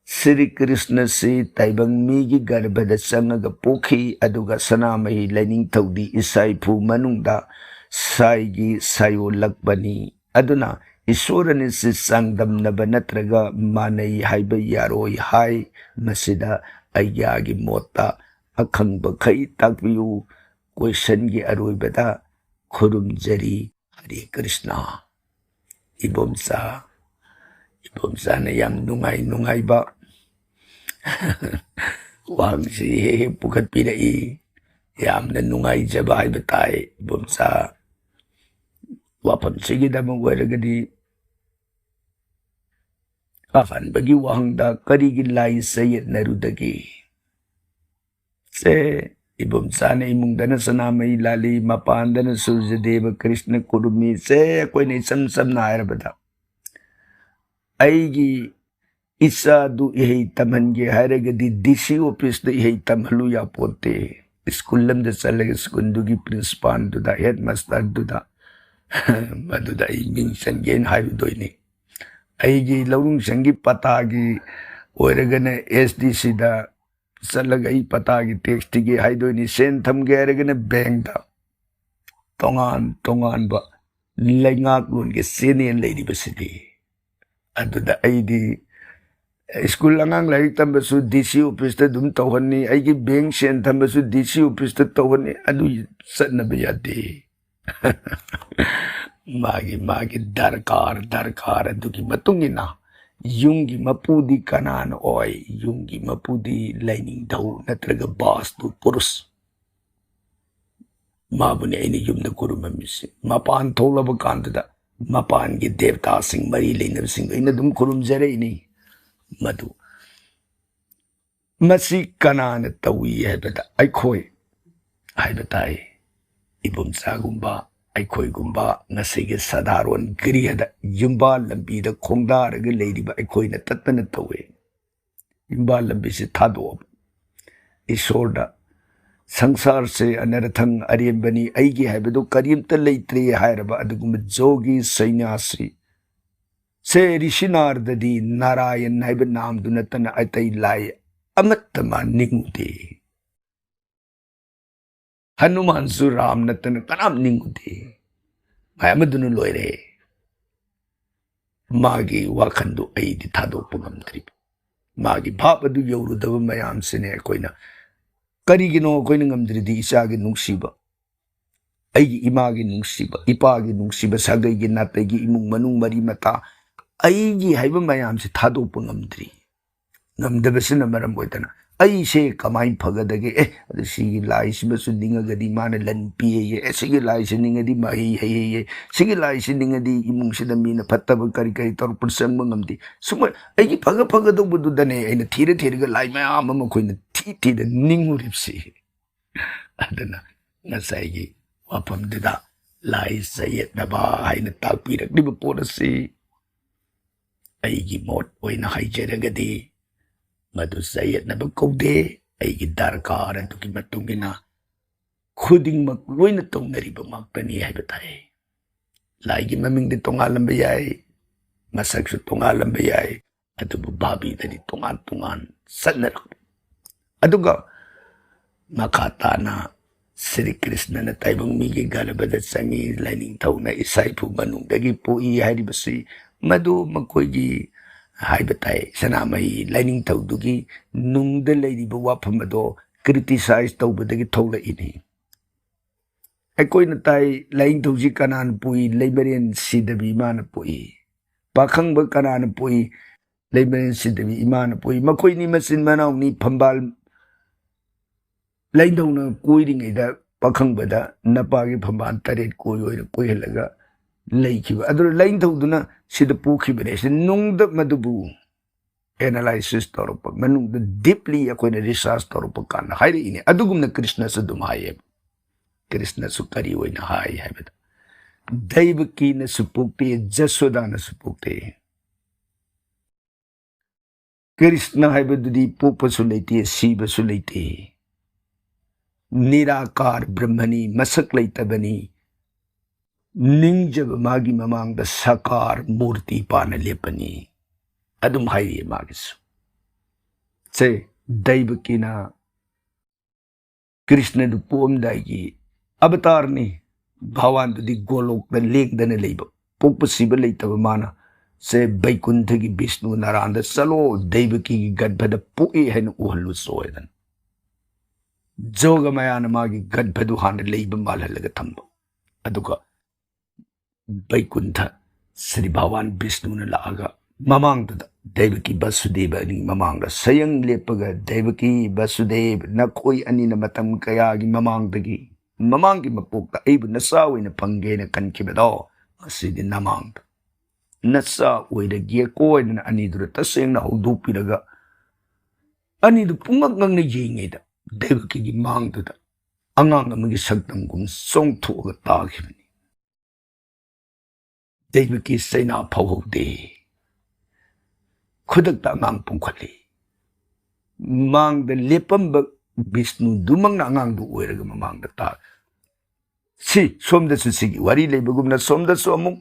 ꯁ꯭ꯔꯤ ꯀ꯭ꯔꯤꯁꯅꯁꯤ ꯇꯥꯏꯕꯪ ꯃꯤꯒꯤ ꯒꯔꯚꯗ ꯆꯪꯉꯒ ꯄꯣꯛꯈꯤ, ꯑꯗꯨꯒ ꯁꯅꯥꯃꯍꯤ ꯂꯥꯏꯅꯤꯡꯊꯧꯗꯤ ꯏꯁꯥ ꯏꯐꯨ ꯃꯅꯨꯡꯗ ꯁꯥꯏꯒꯤ ꯁꯥꯏꯑꯣꯜꯂꯛꯄꯅꯤ꯫ ꯑꯗꯨꯅ ꯏꯁꯣꯔ ꯑꯅꯤꯁꯤ ꯆꯥꯡꯗꯝꯅꯕ ꯅꯠꯇ꯭ꯔꯒ ꯃꯥꯟꯅꯩ ꯍꯥꯏꯕ ꯌꯥꯔꯣꯏ ꯍꯥꯏ꯫ ꯃꯁꯤꯗ ꯑꯩꯒꯤ ꯃꯣꯠꯇ ꯑꯈꯪꯕꯈꯩ ꯇꯥꯛꯄꯤꯌꯨ꯫ ꯀꯣꯏꯁꯟꯒꯤ ꯑꯔꯣꯏꯕꯗ ꯈꯨꯔꯨꯝꯖꯔꯤ꯫ ꯍꯔꯦ ꯀ꯭ꯔꯤꯁꯅ꯫ ꯏꯕꯣꯝꯆꯥ, ꯏꯕꯣꯝꯆꯥꯅ ꯌꯥꯝ ꯅꯨꯡꯉꯥꯏ ꯅꯨꯡꯉꯥꯏꯕ ꯋꯥꯍꯪꯁꯤ ꯍꯦꯛ ꯍꯦꯛ ꯄꯨꯈꯠꯄꯤꯔꯛꯏ꯫ ꯌꯥꯝꯅ ꯅꯨꯡꯉꯥꯏꯖꯕ ꯍꯥꯏꯕ ꯇꯥꯏ ꯏꯕꯣꯝꯆꯥ꯫ ꯋꯥꯐꯝꯁꯤꯒꯤꯗꯃꯛ ꯑꯣꯏꯔꯒꯗꯤ ꯑꯍꯥꯟꯕꯒꯤ ꯋꯥꯍꯪꯗ ꯀꯔꯤꯒꯤ ꯂꯥꯏ ꯆꯌꯦꯠꯅꯔꯨꯗꯒꯦ? ꯁꯦ, ꯏꯕꯣꯝꯆꯥꯅ ꯏꯃꯨꯡꯗꯅ ꯁꯅꯥꯃꯍꯤ ꯂꯥꯜꯂꯤ, ꯃꯄꯥꯟꯗꯅ ꯁꯨꯔꯖꯗꯦꯕ ꯀ꯭ꯔꯤꯁꯅ ꯈꯨꯔꯨꯝꯃꯤ꯫ ꯁꯦ, ꯑꯩꯈꯣꯏꯅ ꯏꯆꯝ ꯆꯝꯅ ꯍꯥꯏꯔꯕꯗ, ꯑꯩꯒꯤ ꯏꯆꯥꯗꯨ ꯏꯍꯩ ꯇꯝꯍꯟꯒꯦ ꯍꯥꯏꯔꯒꯗꯤ ꯗꯤ ꯁꯤ ꯑꯣꯐꯤꯁꯇ ꯏꯍꯩ ꯇꯝꯍꯜꯂꯨ ꯌꯥꯄꯣꯠꯇꯦ꯫ ꯁ꯭ꯀꯨꯜ ꯑꯃꯗ ꯆꯠꯂꯒ ꯁ꯭ꯀꯨꯜꯗꯨꯒꯤ ꯄ꯭ꯔꯤꯟꯁꯤꯄꯥꯜꯗꯨꯗ, ꯍꯦꯗ ꯃꯥꯁꯇꯔꯗꯨꯗ, ꯃꯗꯨꯗ ꯑꯩ ꯃꯤꯡ ꯆꯟꯒꯦꯅ ꯍꯥꯏꯔꯨꯗꯣꯏꯅꯤ꯫ ꯑꯩꯒꯤ ꯂꯧꯔꯤꯡꯁꯪꯒꯤ ꯄꯇꯥꯒꯤ ꯑꯣꯏꯔꯒꯅ ꯑꯦꯁ ꯗꯤ ꯁꯤꯗ ꯆꯠꯂꯒ ꯑꯩ ꯄꯇꯥꯒꯤ ꯇꯦꯛꯁ ꯊꯤꯒꯦ ꯍꯥꯏꯗꯣꯏꯅꯤ꯫ ꯁꯦꯟ ꯊꯝꯒꯦ ꯍꯥꯏꯔꯒꯅ ꯕꯦꯡꯗ꯫ ꯇꯣꯉꯥꯟ ꯇꯣꯉꯥꯟꯕ ꯂꯩꯉꯥꯛꯂꯣꯟꯒꯤ ꯆꯦꯅꯦꯜ ꯂꯩꯔꯤꯕꯁꯤꯗꯤ꯫ ꯑꯗꯨꯗ ꯑꯩꯗꯤ ꯁ꯭ꯀꯨꯜ ꯑꯉꯥꯡ ꯂꯥꯏꯔꯤꯛ ꯇꯝꯕꯁꯨ ꯗꯤ ꯁꯤ ꯑꯣꯐꯤꯁꯇ ꯑꯗꯨꯝ ꯇꯧꯍꯟꯅꯤ, ꯑꯩꯒꯤ ꯕꯦꯡ ꯁꯦꯟ ꯊꯝꯕꯁꯨ ꯗꯤ ꯁꯤ ꯑꯣꯐꯤꯁꯇ ꯇꯧꯍꯟꯅꯤ, ꯑꯗꯨ ꯆꯠꯅꯕ ꯌꯥꯗꯦ꯫ ꯃꯥꯒꯤ ꯃꯥꯒꯤ ꯗꯔꯀꯥꯔ, ꯗꯔꯀꯥꯔ ꯑꯗꯨꯒꯤ ꯃꯇꯨꯡ ꯏꯟꯅ ꯌꯨꯝꯒꯤ ꯃꯄꯨꯗꯤ ꯀꯅꯥꯅ ꯑꯣꯏ? ꯌꯨꯝꯒꯤ ꯃꯄꯨꯗꯤ ꯂꯥꯏꯅꯤꯡꯊꯧ ꯅꯠꯇ꯭ꯔꯒ ꯕꯥꯁꯇꯨ ꯄꯨꯔꯨꯁ꯫ ꯃꯥꯕꯨꯅꯤ ꯑꯩꯅ ꯌꯨꯝꯗ ꯈꯨꯔꯨꯝꯃꯝꯃꯤꯁꯤ꯫ ꯃꯄꯥꯟ ꯊꯣꯛꯂꯕ ꯀꯥꯟꯗꯨꯗ ꯃꯄꯥꯟꯒꯤ ꯗꯦꯕꯇꯥꯁꯤꯡ, ꯃꯔꯤ ꯂꯩꯅꯕꯁꯤꯡꯗꯨ ꯑꯩꯅ ꯑꯗꯨꯝ ꯈꯨꯔꯨꯝꯖꯔꯛꯏꯅꯤ꯫ ꯃꯗꯨ, ꯃꯁꯤ ꯀꯅꯥꯅ ꯇꯧꯏ ꯍꯥꯏꯕꯗ ꯑꯩꯈꯣꯏ ꯍꯥꯏꯕ ꯇꯥꯏ꯫ ꯏꯕꯣꯝꯆꯥꯒꯨꯝꯕ, ꯑꯩꯈꯣꯏꯒꯨꯝꯕ ꯉꯁꯤꯒꯤ ꯁꯥꯙꯥꯔꯣꯟ ꯒ꯭ꯔꯤꯍꯗ ꯌꯨꯝꯕꯥꯜ ꯂꯝꯕꯤꯗ ꯈꯣꯡꯗꯥꯔꯒ ꯂꯩꯔꯤꯕ ꯑꯩꯈꯣꯏꯅ ꯇꯠꯇꯅ ꯇꯧꯏ꯫ ꯌꯨꯝꯕꯥꯜ ꯂꯝꯕꯤꯁꯤ ꯊꯥꯗꯣꯛꯑꯕ, ꯏꯁꯣꯔꯗ "ꯁꯪꯁꯥꯔꯁꯦ ꯑꯅꯔꯊꯪ ꯑꯔꯦꯝꯕꯅꯤ, ꯑꯩꯒꯤ ꯍꯥꯏꯕꯗꯨ ꯀꯔꯤꯝꯇ ꯂꯩꯇ꯭ꯔꯦ" ꯍꯥꯏꯔꯕ ꯑꯗꯨꯒꯨꯝꯕ ꯖꯣꯒꯤ ꯁꯩꯅ꯭ꯌꯥꯁꯤ ꯁꯦ ꯔꯤꯁꯤꯅꯥꯔꯗꯗꯤ ꯅꯥꯔꯥꯌꯟ ꯍꯥꯏꯕ ꯅꯥꯝꯗꯨ ꯅꯠꯇꯅ ꯑꯇꯩ ꯂꯥꯏ ꯑꯃꯠꯇ ꯃꯥ ꯅꯤꯡꯉꯨꯗꯦ꯫ ꯍꯅꯨꯃꯥꯟꯁꯨ ꯔꯥꯝ ꯅꯠꯇꯅ ꯀꯅꯥꯝ ꯅꯤꯡꯉꯨꯗꯦ꯫ ꯃꯌꯥꯝ ꯑꯗꯨꯅ ꯂꯣꯏꯔꯦ꯫ ꯃꯥꯒꯤ ꯋꯥꯈꯜꯗꯨ ꯑꯩꯗꯤ ꯊꯥꯗꯣꯛꯄ ꯉꯝꯗ꯭ꯔꯤꯕ꯫ ꯃꯥꯒꯤ ꯚꯥꯞ ꯑꯗꯨ ꯌꯧꯔꯨꯗꯕ ꯃꯌꯥꯝꯁꯤꯅꯦ ꯑꯩꯈꯣꯏꯅ, ꯀꯔꯤꯒꯤꯅꯣ ꯑꯩꯈꯣꯏꯅ ꯉꯝꯗ꯭ꯔꯤꯗꯤ? ꯏꯆꯥꯒꯤ ꯅꯨꯡꯁꯤꯕ, ꯑꯩꯒꯤ ꯏꯃꯥꯒꯤ ꯅꯨꯡꯁꯤꯕ, ꯏꯄꯥꯒꯤ ꯅꯨꯡꯁꯤꯕ, ꯁꯥꯒꯩꯒꯤ ꯅꯥꯇꯩꯒꯤ ꯏꯃꯨꯡ ꯃꯅꯨꯡ ꯃꯔꯤ ꯃꯇꯥ, ꯑꯩꯒꯤ ꯍꯥꯏꯕ ꯃꯌꯥꯝꯁꯦ ꯊꯥꯗꯣꯛꯄ ꯉꯝꯗ꯭ꯔꯤ꯫ ꯉꯝꯗꯕꯁꯤꯅ ꯃꯔꯝ ꯑꯣꯏꯗꯅ ꯑꯩꯁꯦ ꯀꯃꯥꯏꯅ ꯐꯒꯗꯒꯦ? ꯑꯦ, ꯑꯗꯨ ꯁꯤꯒꯤ ꯂꯥꯏꯁꯤꯃꯁꯨ ꯅꯤꯡꯉꯒꯗꯤ ꯃꯥꯅ ꯂꯟ ꯄꯤꯌꯦꯌꯦ, ꯑꯦ, ꯁꯤꯒꯤ ꯂꯥꯏꯁꯤ ꯅꯤꯡꯉꯗꯤ ꯃꯍꯩ ꯍꯩꯌꯦꯌꯦ, ꯁꯤꯒꯤ ꯂꯥꯏꯁꯤ ꯅꯤꯡꯉꯗꯤ ꯏꯃꯨꯡꯁꯤꯗ ꯃꯤꯅ ꯐꯠꯇꯕ ꯀꯔꯤ ꯀꯔꯤ ꯇꯧꯔꯛꯄ ꯆꯪꯕ ꯉꯝꯗꯦ꯫ ꯁꯨꯝꯕ ꯑꯩꯒꯤ ꯐꯒ ꯐꯒꯗꯧꯕꯗꯨꯗꯅꯦ ꯑꯩꯅ ꯊꯤꯔ ꯊꯤꯔꯒ ꯂꯥꯏ ꯃꯌꯥꯝ ꯑꯃ ꯑꯩꯈꯣꯏꯅ ꯊꯤ ꯊꯤꯗ ꯅꯤꯡꯉꯨꯔꯤꯕꯁꯤ꯫ ꯑꯗꯨꯅ ꯉꯁꯥꯏꯒꯤ ꯋꯥꯐꯝꯗꯨꯗ ꯂꯥꯏ ꯆꯌꯦꯠꯅꯕ ꯍꯥꯏꯅ ꯇꯥꯛꯄꯤꯔꯛꯂꯤꯕ ꯄꯣꯠ ꯑꯁꯤ ꯑꯩꯒꯤ ꯃꯣꯠ ꯑꯣꯏꯅ ꯍꯥꯏꯖꯔꯒꯗꯤ ꯃꯗꯨ ꯆꯌꯦꯠꯅꯕ ꯀꯧꯗꯦ꯫ ꯑꯩꯒꯤ ꯗꯔꯀꯥꯔ ꯑꯗꯨꯒꯤ ꯃꯇꯨꯡ ꯏꯟꯅ ꯈꯨꯗꯤꯡꯃꯛ ꯂꯣꯏꯅ ꯇꯧꯅꯔꯤꯕ ꯉꯥꯛꯇꯅꯤ ꯍꯥꯏꯕ ꯇꯥꯏ꯫ ꯂꯥꯏꯒꯤ ꯃꯃꯤꯡꯗꯤ ꯇꯣꯉꯥꯜꯂꯝꯕ ꯌꯥꯏ, ꯃꯁꯛꯁꯨ ꯇꯣꯉꯥꯜꯂꯝꯕ ꯌꯥꯏ, ꯑꯗꯨꯕꯨ ꯚꯥꯕꯤꯗꯗꯤ ꯇꯣꯉꯥꯟ ꯇꯣꯉꯥꯟ ꯆꯠꯅꯔꯛꯄ꯫ ꯑꯗꯨꯒ ꯃꯈꯥ ꯇꯥꯅ ꯁ꯭ꯔꯤ ꯀ꯭ꯔꯤꯁꯅꯅ ꯇꯥꯏꯕꯪ ꯃꯤꯒꯤ ꯒꯔꯚꯗ ꯆꯪꯉꯤ, ꯂꯥꯏꯅꯤꯡꯊꯧꯅ ꯏꯁꯥ ꯏꯐꯨ ꯃꯅꯨꯡꯗꯒꯤ ꯄꯣꯛꯏ ꯍꯥꯏꯔꯤꯕꯁꯤ ꯃꯗꯨ ꯃꯈꯣꯏꯒꯤ ꯍꯥꯏꯕ ꯇꯥꯏ, ꯁꯅꯥꯃꯍꯤ ꯂꯥꯏꯅꯤꯡꯊꯧꯗꯨꯒꯤ ꯅꯨꯡꯗ ꯂꯩꯔꯤꯕ ꯋꯥꯐꯝ ꯑꯗꯣ criticize ꯇꯧꯕꯗꯒꯤ ꯊꯣꯛꯂꯛꯏꯅꯤ꯫ ꯑꯩꯈꯣꯏꯅ ꯇꯥꯏ, ꯂꯥꯏꯅꯤꯡꯊꯧꯁꯤ ꯀꯅꯥꯅ ꯄꯣꯛꯏ? ꯂꯩꯃꯔꯦꯟ ꯁꯤꯗꯕꯤ ꯏꯃꯥꯅ ꯄꯣꯛꯏ꯫ ꯄꯥꯈꯪꯕ ꯀꯅꯥꯅ ꯄꯣꯛꯏ? ꯂꯩꯃꯔꯦꯟ ꯁꯤꯗꯕꯤ ꯏꯃꯥꯅ ꯄꯣꯛꯏ꯫ ꯃꯈꯣꯏꯅꯤ ꯃꯆꯤꯟ ꯃꯅꯥꯎꯅꯤ꯫ ꯐꯝꯕꯥꯜ ꯂꯥꯏꯅꯤꯡꯊꯧꯅ ꯀꯣꯏꯔꯤꯉꯩꯗ ꯄꯥꯈꯪꯕꯗ ꯅꯄꯥꯒꯤ ꯐꯝꯕꯥꯜ ꯇꯔꯦꯠ ꯀꯣꯏ ꯑꯣꯏꯅ ꯀꯣꯏꯍꯜꯂꯒ ꯂꯩꯈꯤꯕ꯫ ꯑꯗꯨꯅ ꯂꯥꯏꯅꯤꯡꯊꯧꯗꯨꯅ ꯁꯤꯗ ꯄꯣꯛꯈꯤꯕꯅꯦ꯫ ꯁꯤ ꯅꯨꯡꯗ ꯃꯗꯨꯕꯨ analysis ꯇꯧꯔꯛꯄ, ꯃꯅꯨꯡꯗ deeply ꯑꯩꯈꯣꯏꯅ research ꯇꯧꯔꯛꯄ ꯀꯥꯟꯗ ꯍꯥꯏꯔꯛꯏꯅꯦ꯫ ꯑꯗꯨꯒꯨꯝꯅ ꯀ꯭ꯔꯤꯁꯅꯁꯨ ꯑꯗꯨꯝ ꯍꯥꯏꯌꯦꯕ꯫ ꯀ꯭ꯔꯤꯁꯅꯁꯨ ꯀꯔꯤ ꯑꯣꯏꯅ ꯍꯥꯏ ꯍꯥꯏꯕꯗ, ꯗꯩꯕꯀꯤꯅꯁꯨ ꯄꯣꯛꯇꯦ, ꯖꯁꯣꯗꯥꯅꯁꯨ ꯄꯣꯛꯇꯦ꯫ ꯀ꯭ꯔꯤꯁꯅ ꯍꯥꯏꯕꯗꯨꯗꯤ ꯄꯣꯛꯄꯁꯨ ꯂꯩꯇꯦ, ꯁꯤꯕꯁꯨ ꯂꯩꯇꯦ꯫ ꯅꯤꯔꯥꯀꯥꯔ ꯕ꯭ꯔꯍ꯭ꯃꯅꯤ, ꯃꯁꯛ ꯂꯩꯇꯕꯅꯤ꯫ ꯅꯤꯡꯖꯕ ꯃꯥꯒꯤ ꯃꯃꯥꯡꯗ ꯁꯥꯀꯥꯔ ꯃꯨꯔꯇꯤ ꯄꯥꯅ ꯂꯦꯞꯄꯅꯤ꯫ ꯑꯗꯨꯝ ꯍꯥꯏꯔꯤꯌꯦ ꯃꯥꯒꯤꯁꯨ꯫ ꯁꯦ, ꯗꯩꯕꯀꯤꯅ ꯀ꯭ꯔꯤꯁꯅꯗꯨ ꯄꯣꯛꯑꯝꯗꯥꯏꯒꯤ ꯑꯕꯇꯥꯔꯅꯤ꯫ ꯚꯒꯋꯥꯟꯗꯨꯗꯤ ꯒꯣꯂꯣꯛꯇ ꯂꯦꯡꯗꯅ ꯂꯩꯕ, ꯄꯣꯛꯄ ꯁꯤꯕ ꯂꯩꯇꯕ ꯃꯥꯅ꯫ ꯁꯦ, ꯕꯩꯀꯨꯟꯊꯒꯤ ꯕꯤꯁꯅꯨ ꯅꯥꯔꯥꯟꯗ ꯆꯠꯂꯣ, ꯗꯩꯕꯀꯤꯒꯤ ꯒꯔꯚꯗ ꯄꯣꯛꯏ ꯍꯥꯏꯅ ꯎꯍꯜꯂꯨ ꯆꯣ ꯍꯥꯏꯗꯅ꯫ ꯖꯣꯒ ꯃꯌꯥꯅ ꯃꯥꯒꯤ ꯒꯔꯚꯗꯨ ꯍꯥꯟꯅ ꯂꯩꯕ ꯃꯥꯜꯍꯜꯂꯒ ꯊꯝꯕ꯫ ꯑꯗꯨꯒ ꯕꯩꯀꯨꯟꯊ ꯁ꯭ꯔꯤ ꯚꯒꯋꯥꯟ ꯕꯤꯁꯅꯨꯅ ꯂꯥꯛꯑꯒ ꯃꯃꯥꯡꯗꯨꯗ ꯗꯩꯕꯀꯤ ꯕꯁꯨꯗꯦꯕ ꯑꯅꯤ ꯃꯃꯥꯡꯗ ꯁꯌꯪ ꯂꯦꯞꯄꯒ, "ꯗꯩꯕꯀꯤ, ꯕꯁꯨꯗꯦꯕ, ꯅꯈꯣꯏ ꯑꯅꯤꯅ ꯃꯇꯝ ꯀꯌꯥꯒꯤ ꯃꯃꯥꯡꯗꯒꯤ, ꯃꯃꯥꯡꯒꯤ ꯃꯄꯣꯛꯇ ꯑꯩꯕꯨ ꯅꯆꯥ ꯑꯣꯏꯅ ꯐꯪꯒꯦꯅ ꯈꯟꯈꯤꯕꯗꯣ, ꯉꯁꯤꯗꯤ ꯅꯃꯥꯡꯗ ꯅꯆꯥ ꯑꯣꯏꯔꯒꯦꯀꯣ" ꯍꯥꯏꯗꯅ ꯑꯅꯤꯗꯨꯗ ꯇꯁꯦꯡꯅ ꯍꯧꯗꯣꯛꯄꯤꯔꯒ, ꯑꯅꯤꯗꯨ ꯄꯨꯡꯉꯛ ꯉꯛꯅ ꯌꯦꯡꯉꯤꯗ ꯗꯩꯕꯀꯤꯒꯤ ꯃꯥꯡꯗꯨꯗ ꯑꯉꯥꯡ ꯑꯃꯒꯤ ꯁꯛꯇꯝꯒꯨꯝ ꯆꯣꯡꯊꯣꯛꯑꯒ ꯇꯥꯈꯤꯕꯅꯤ꯫ ꯗꯩꯕꯀꯤ ꯆꯩꯅꯥ ꯐꯥꯎꯍꯧꯗꯦ꯫ ꯈꯨꯗꯛꯇ ꯑꯉꯥꯡ ꯄꯣꯡꯈꯠꯂꯤ꯫ ꯃꯥꯡꯗ ꯂꯦꯞꯄꯝꯕ ꯕꯤꯁꯅꯨꯗꯨꯃꯛꯅ ꯑꯉꯥꯡꯗꯨ ꯑꯣꯏꯔꯒ ꯃꯃꯥꯡꯗ ꯇꯥ-, ꯁꯤ ꯁꯣꯝꯗꯁꯨ ꯁꯤꯒꯤ ꯋꯥꯔꯤ ꯂꯩꯕꯒꯨꯝꯅ ꯁꯣꯝꯗꯁꯨ ꯑꯃꯨꯛ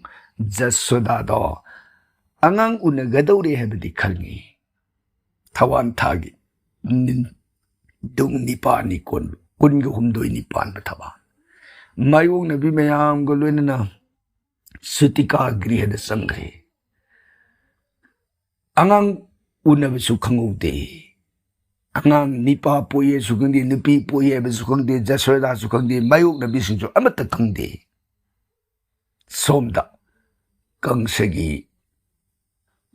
ꯖꯁꯣꯗꯥꯗꯣ ꯑꯉꯥꯡ ꯎꯅꯒꯗꯧꯔꯦ ꯍꯥꯏꯕꯗꯤ ꯈꯪꯉꯤ꯫ ꯊꯋꯥꯟ ꯊꯥꯒꯤ ꯅꯤꯟ-, ꯗꯨꯡ ꯅꯤꯄꯥꯜꯅꯤ ꯀꯣꯟꯕ, ꯀꯨꯟꯒ ꯍꯨꯝꯗꯣꯏꯅꯤ ꯄꯥꯟꯕ ꯊꯋꯥꯟ꯫ ꯃꯥꯌꯣꯛꯅꯕꯤ ꯃꯌꯥꯝꯒ ꯂꯣꯏꯅꯅ ꯁꯨꯇꯤꯀꯥ ꯒ꯭ꯔꯤꯍꯗ ꯆꯪꯈ꯭ꯔꯦ꯫ ꯑꯉꯥꯡ ꯎꯅꯕꯁꯨ ꯈꯪꯍꯧꯗꯦ꯫ ꯑꯉꯥꯡ ꯅꯤꯄꯥ ꯄꯣꯛꯑꯦꯁꯨ ꯈꯪꯗꯦ, ꯅꯨꯄꯤ ꯄꯣꯛꯑꯦ ꯍꯥꯏꯕꯁꯨ ꯈꯪꯗꯦ, ꯖꯁꯣꯗꯥꯁꯨ ꯈꯪꯗꯦ, ꯃꯥꯌꯣꯛꯅꯕꯤꯁꯤꯡꯁꯨ ꯑꯃꯠꯇ ꯈꯪꯗꯦ꯫ ꯁꯣꯝꯗ ꯀꯪꯁꯒꯤ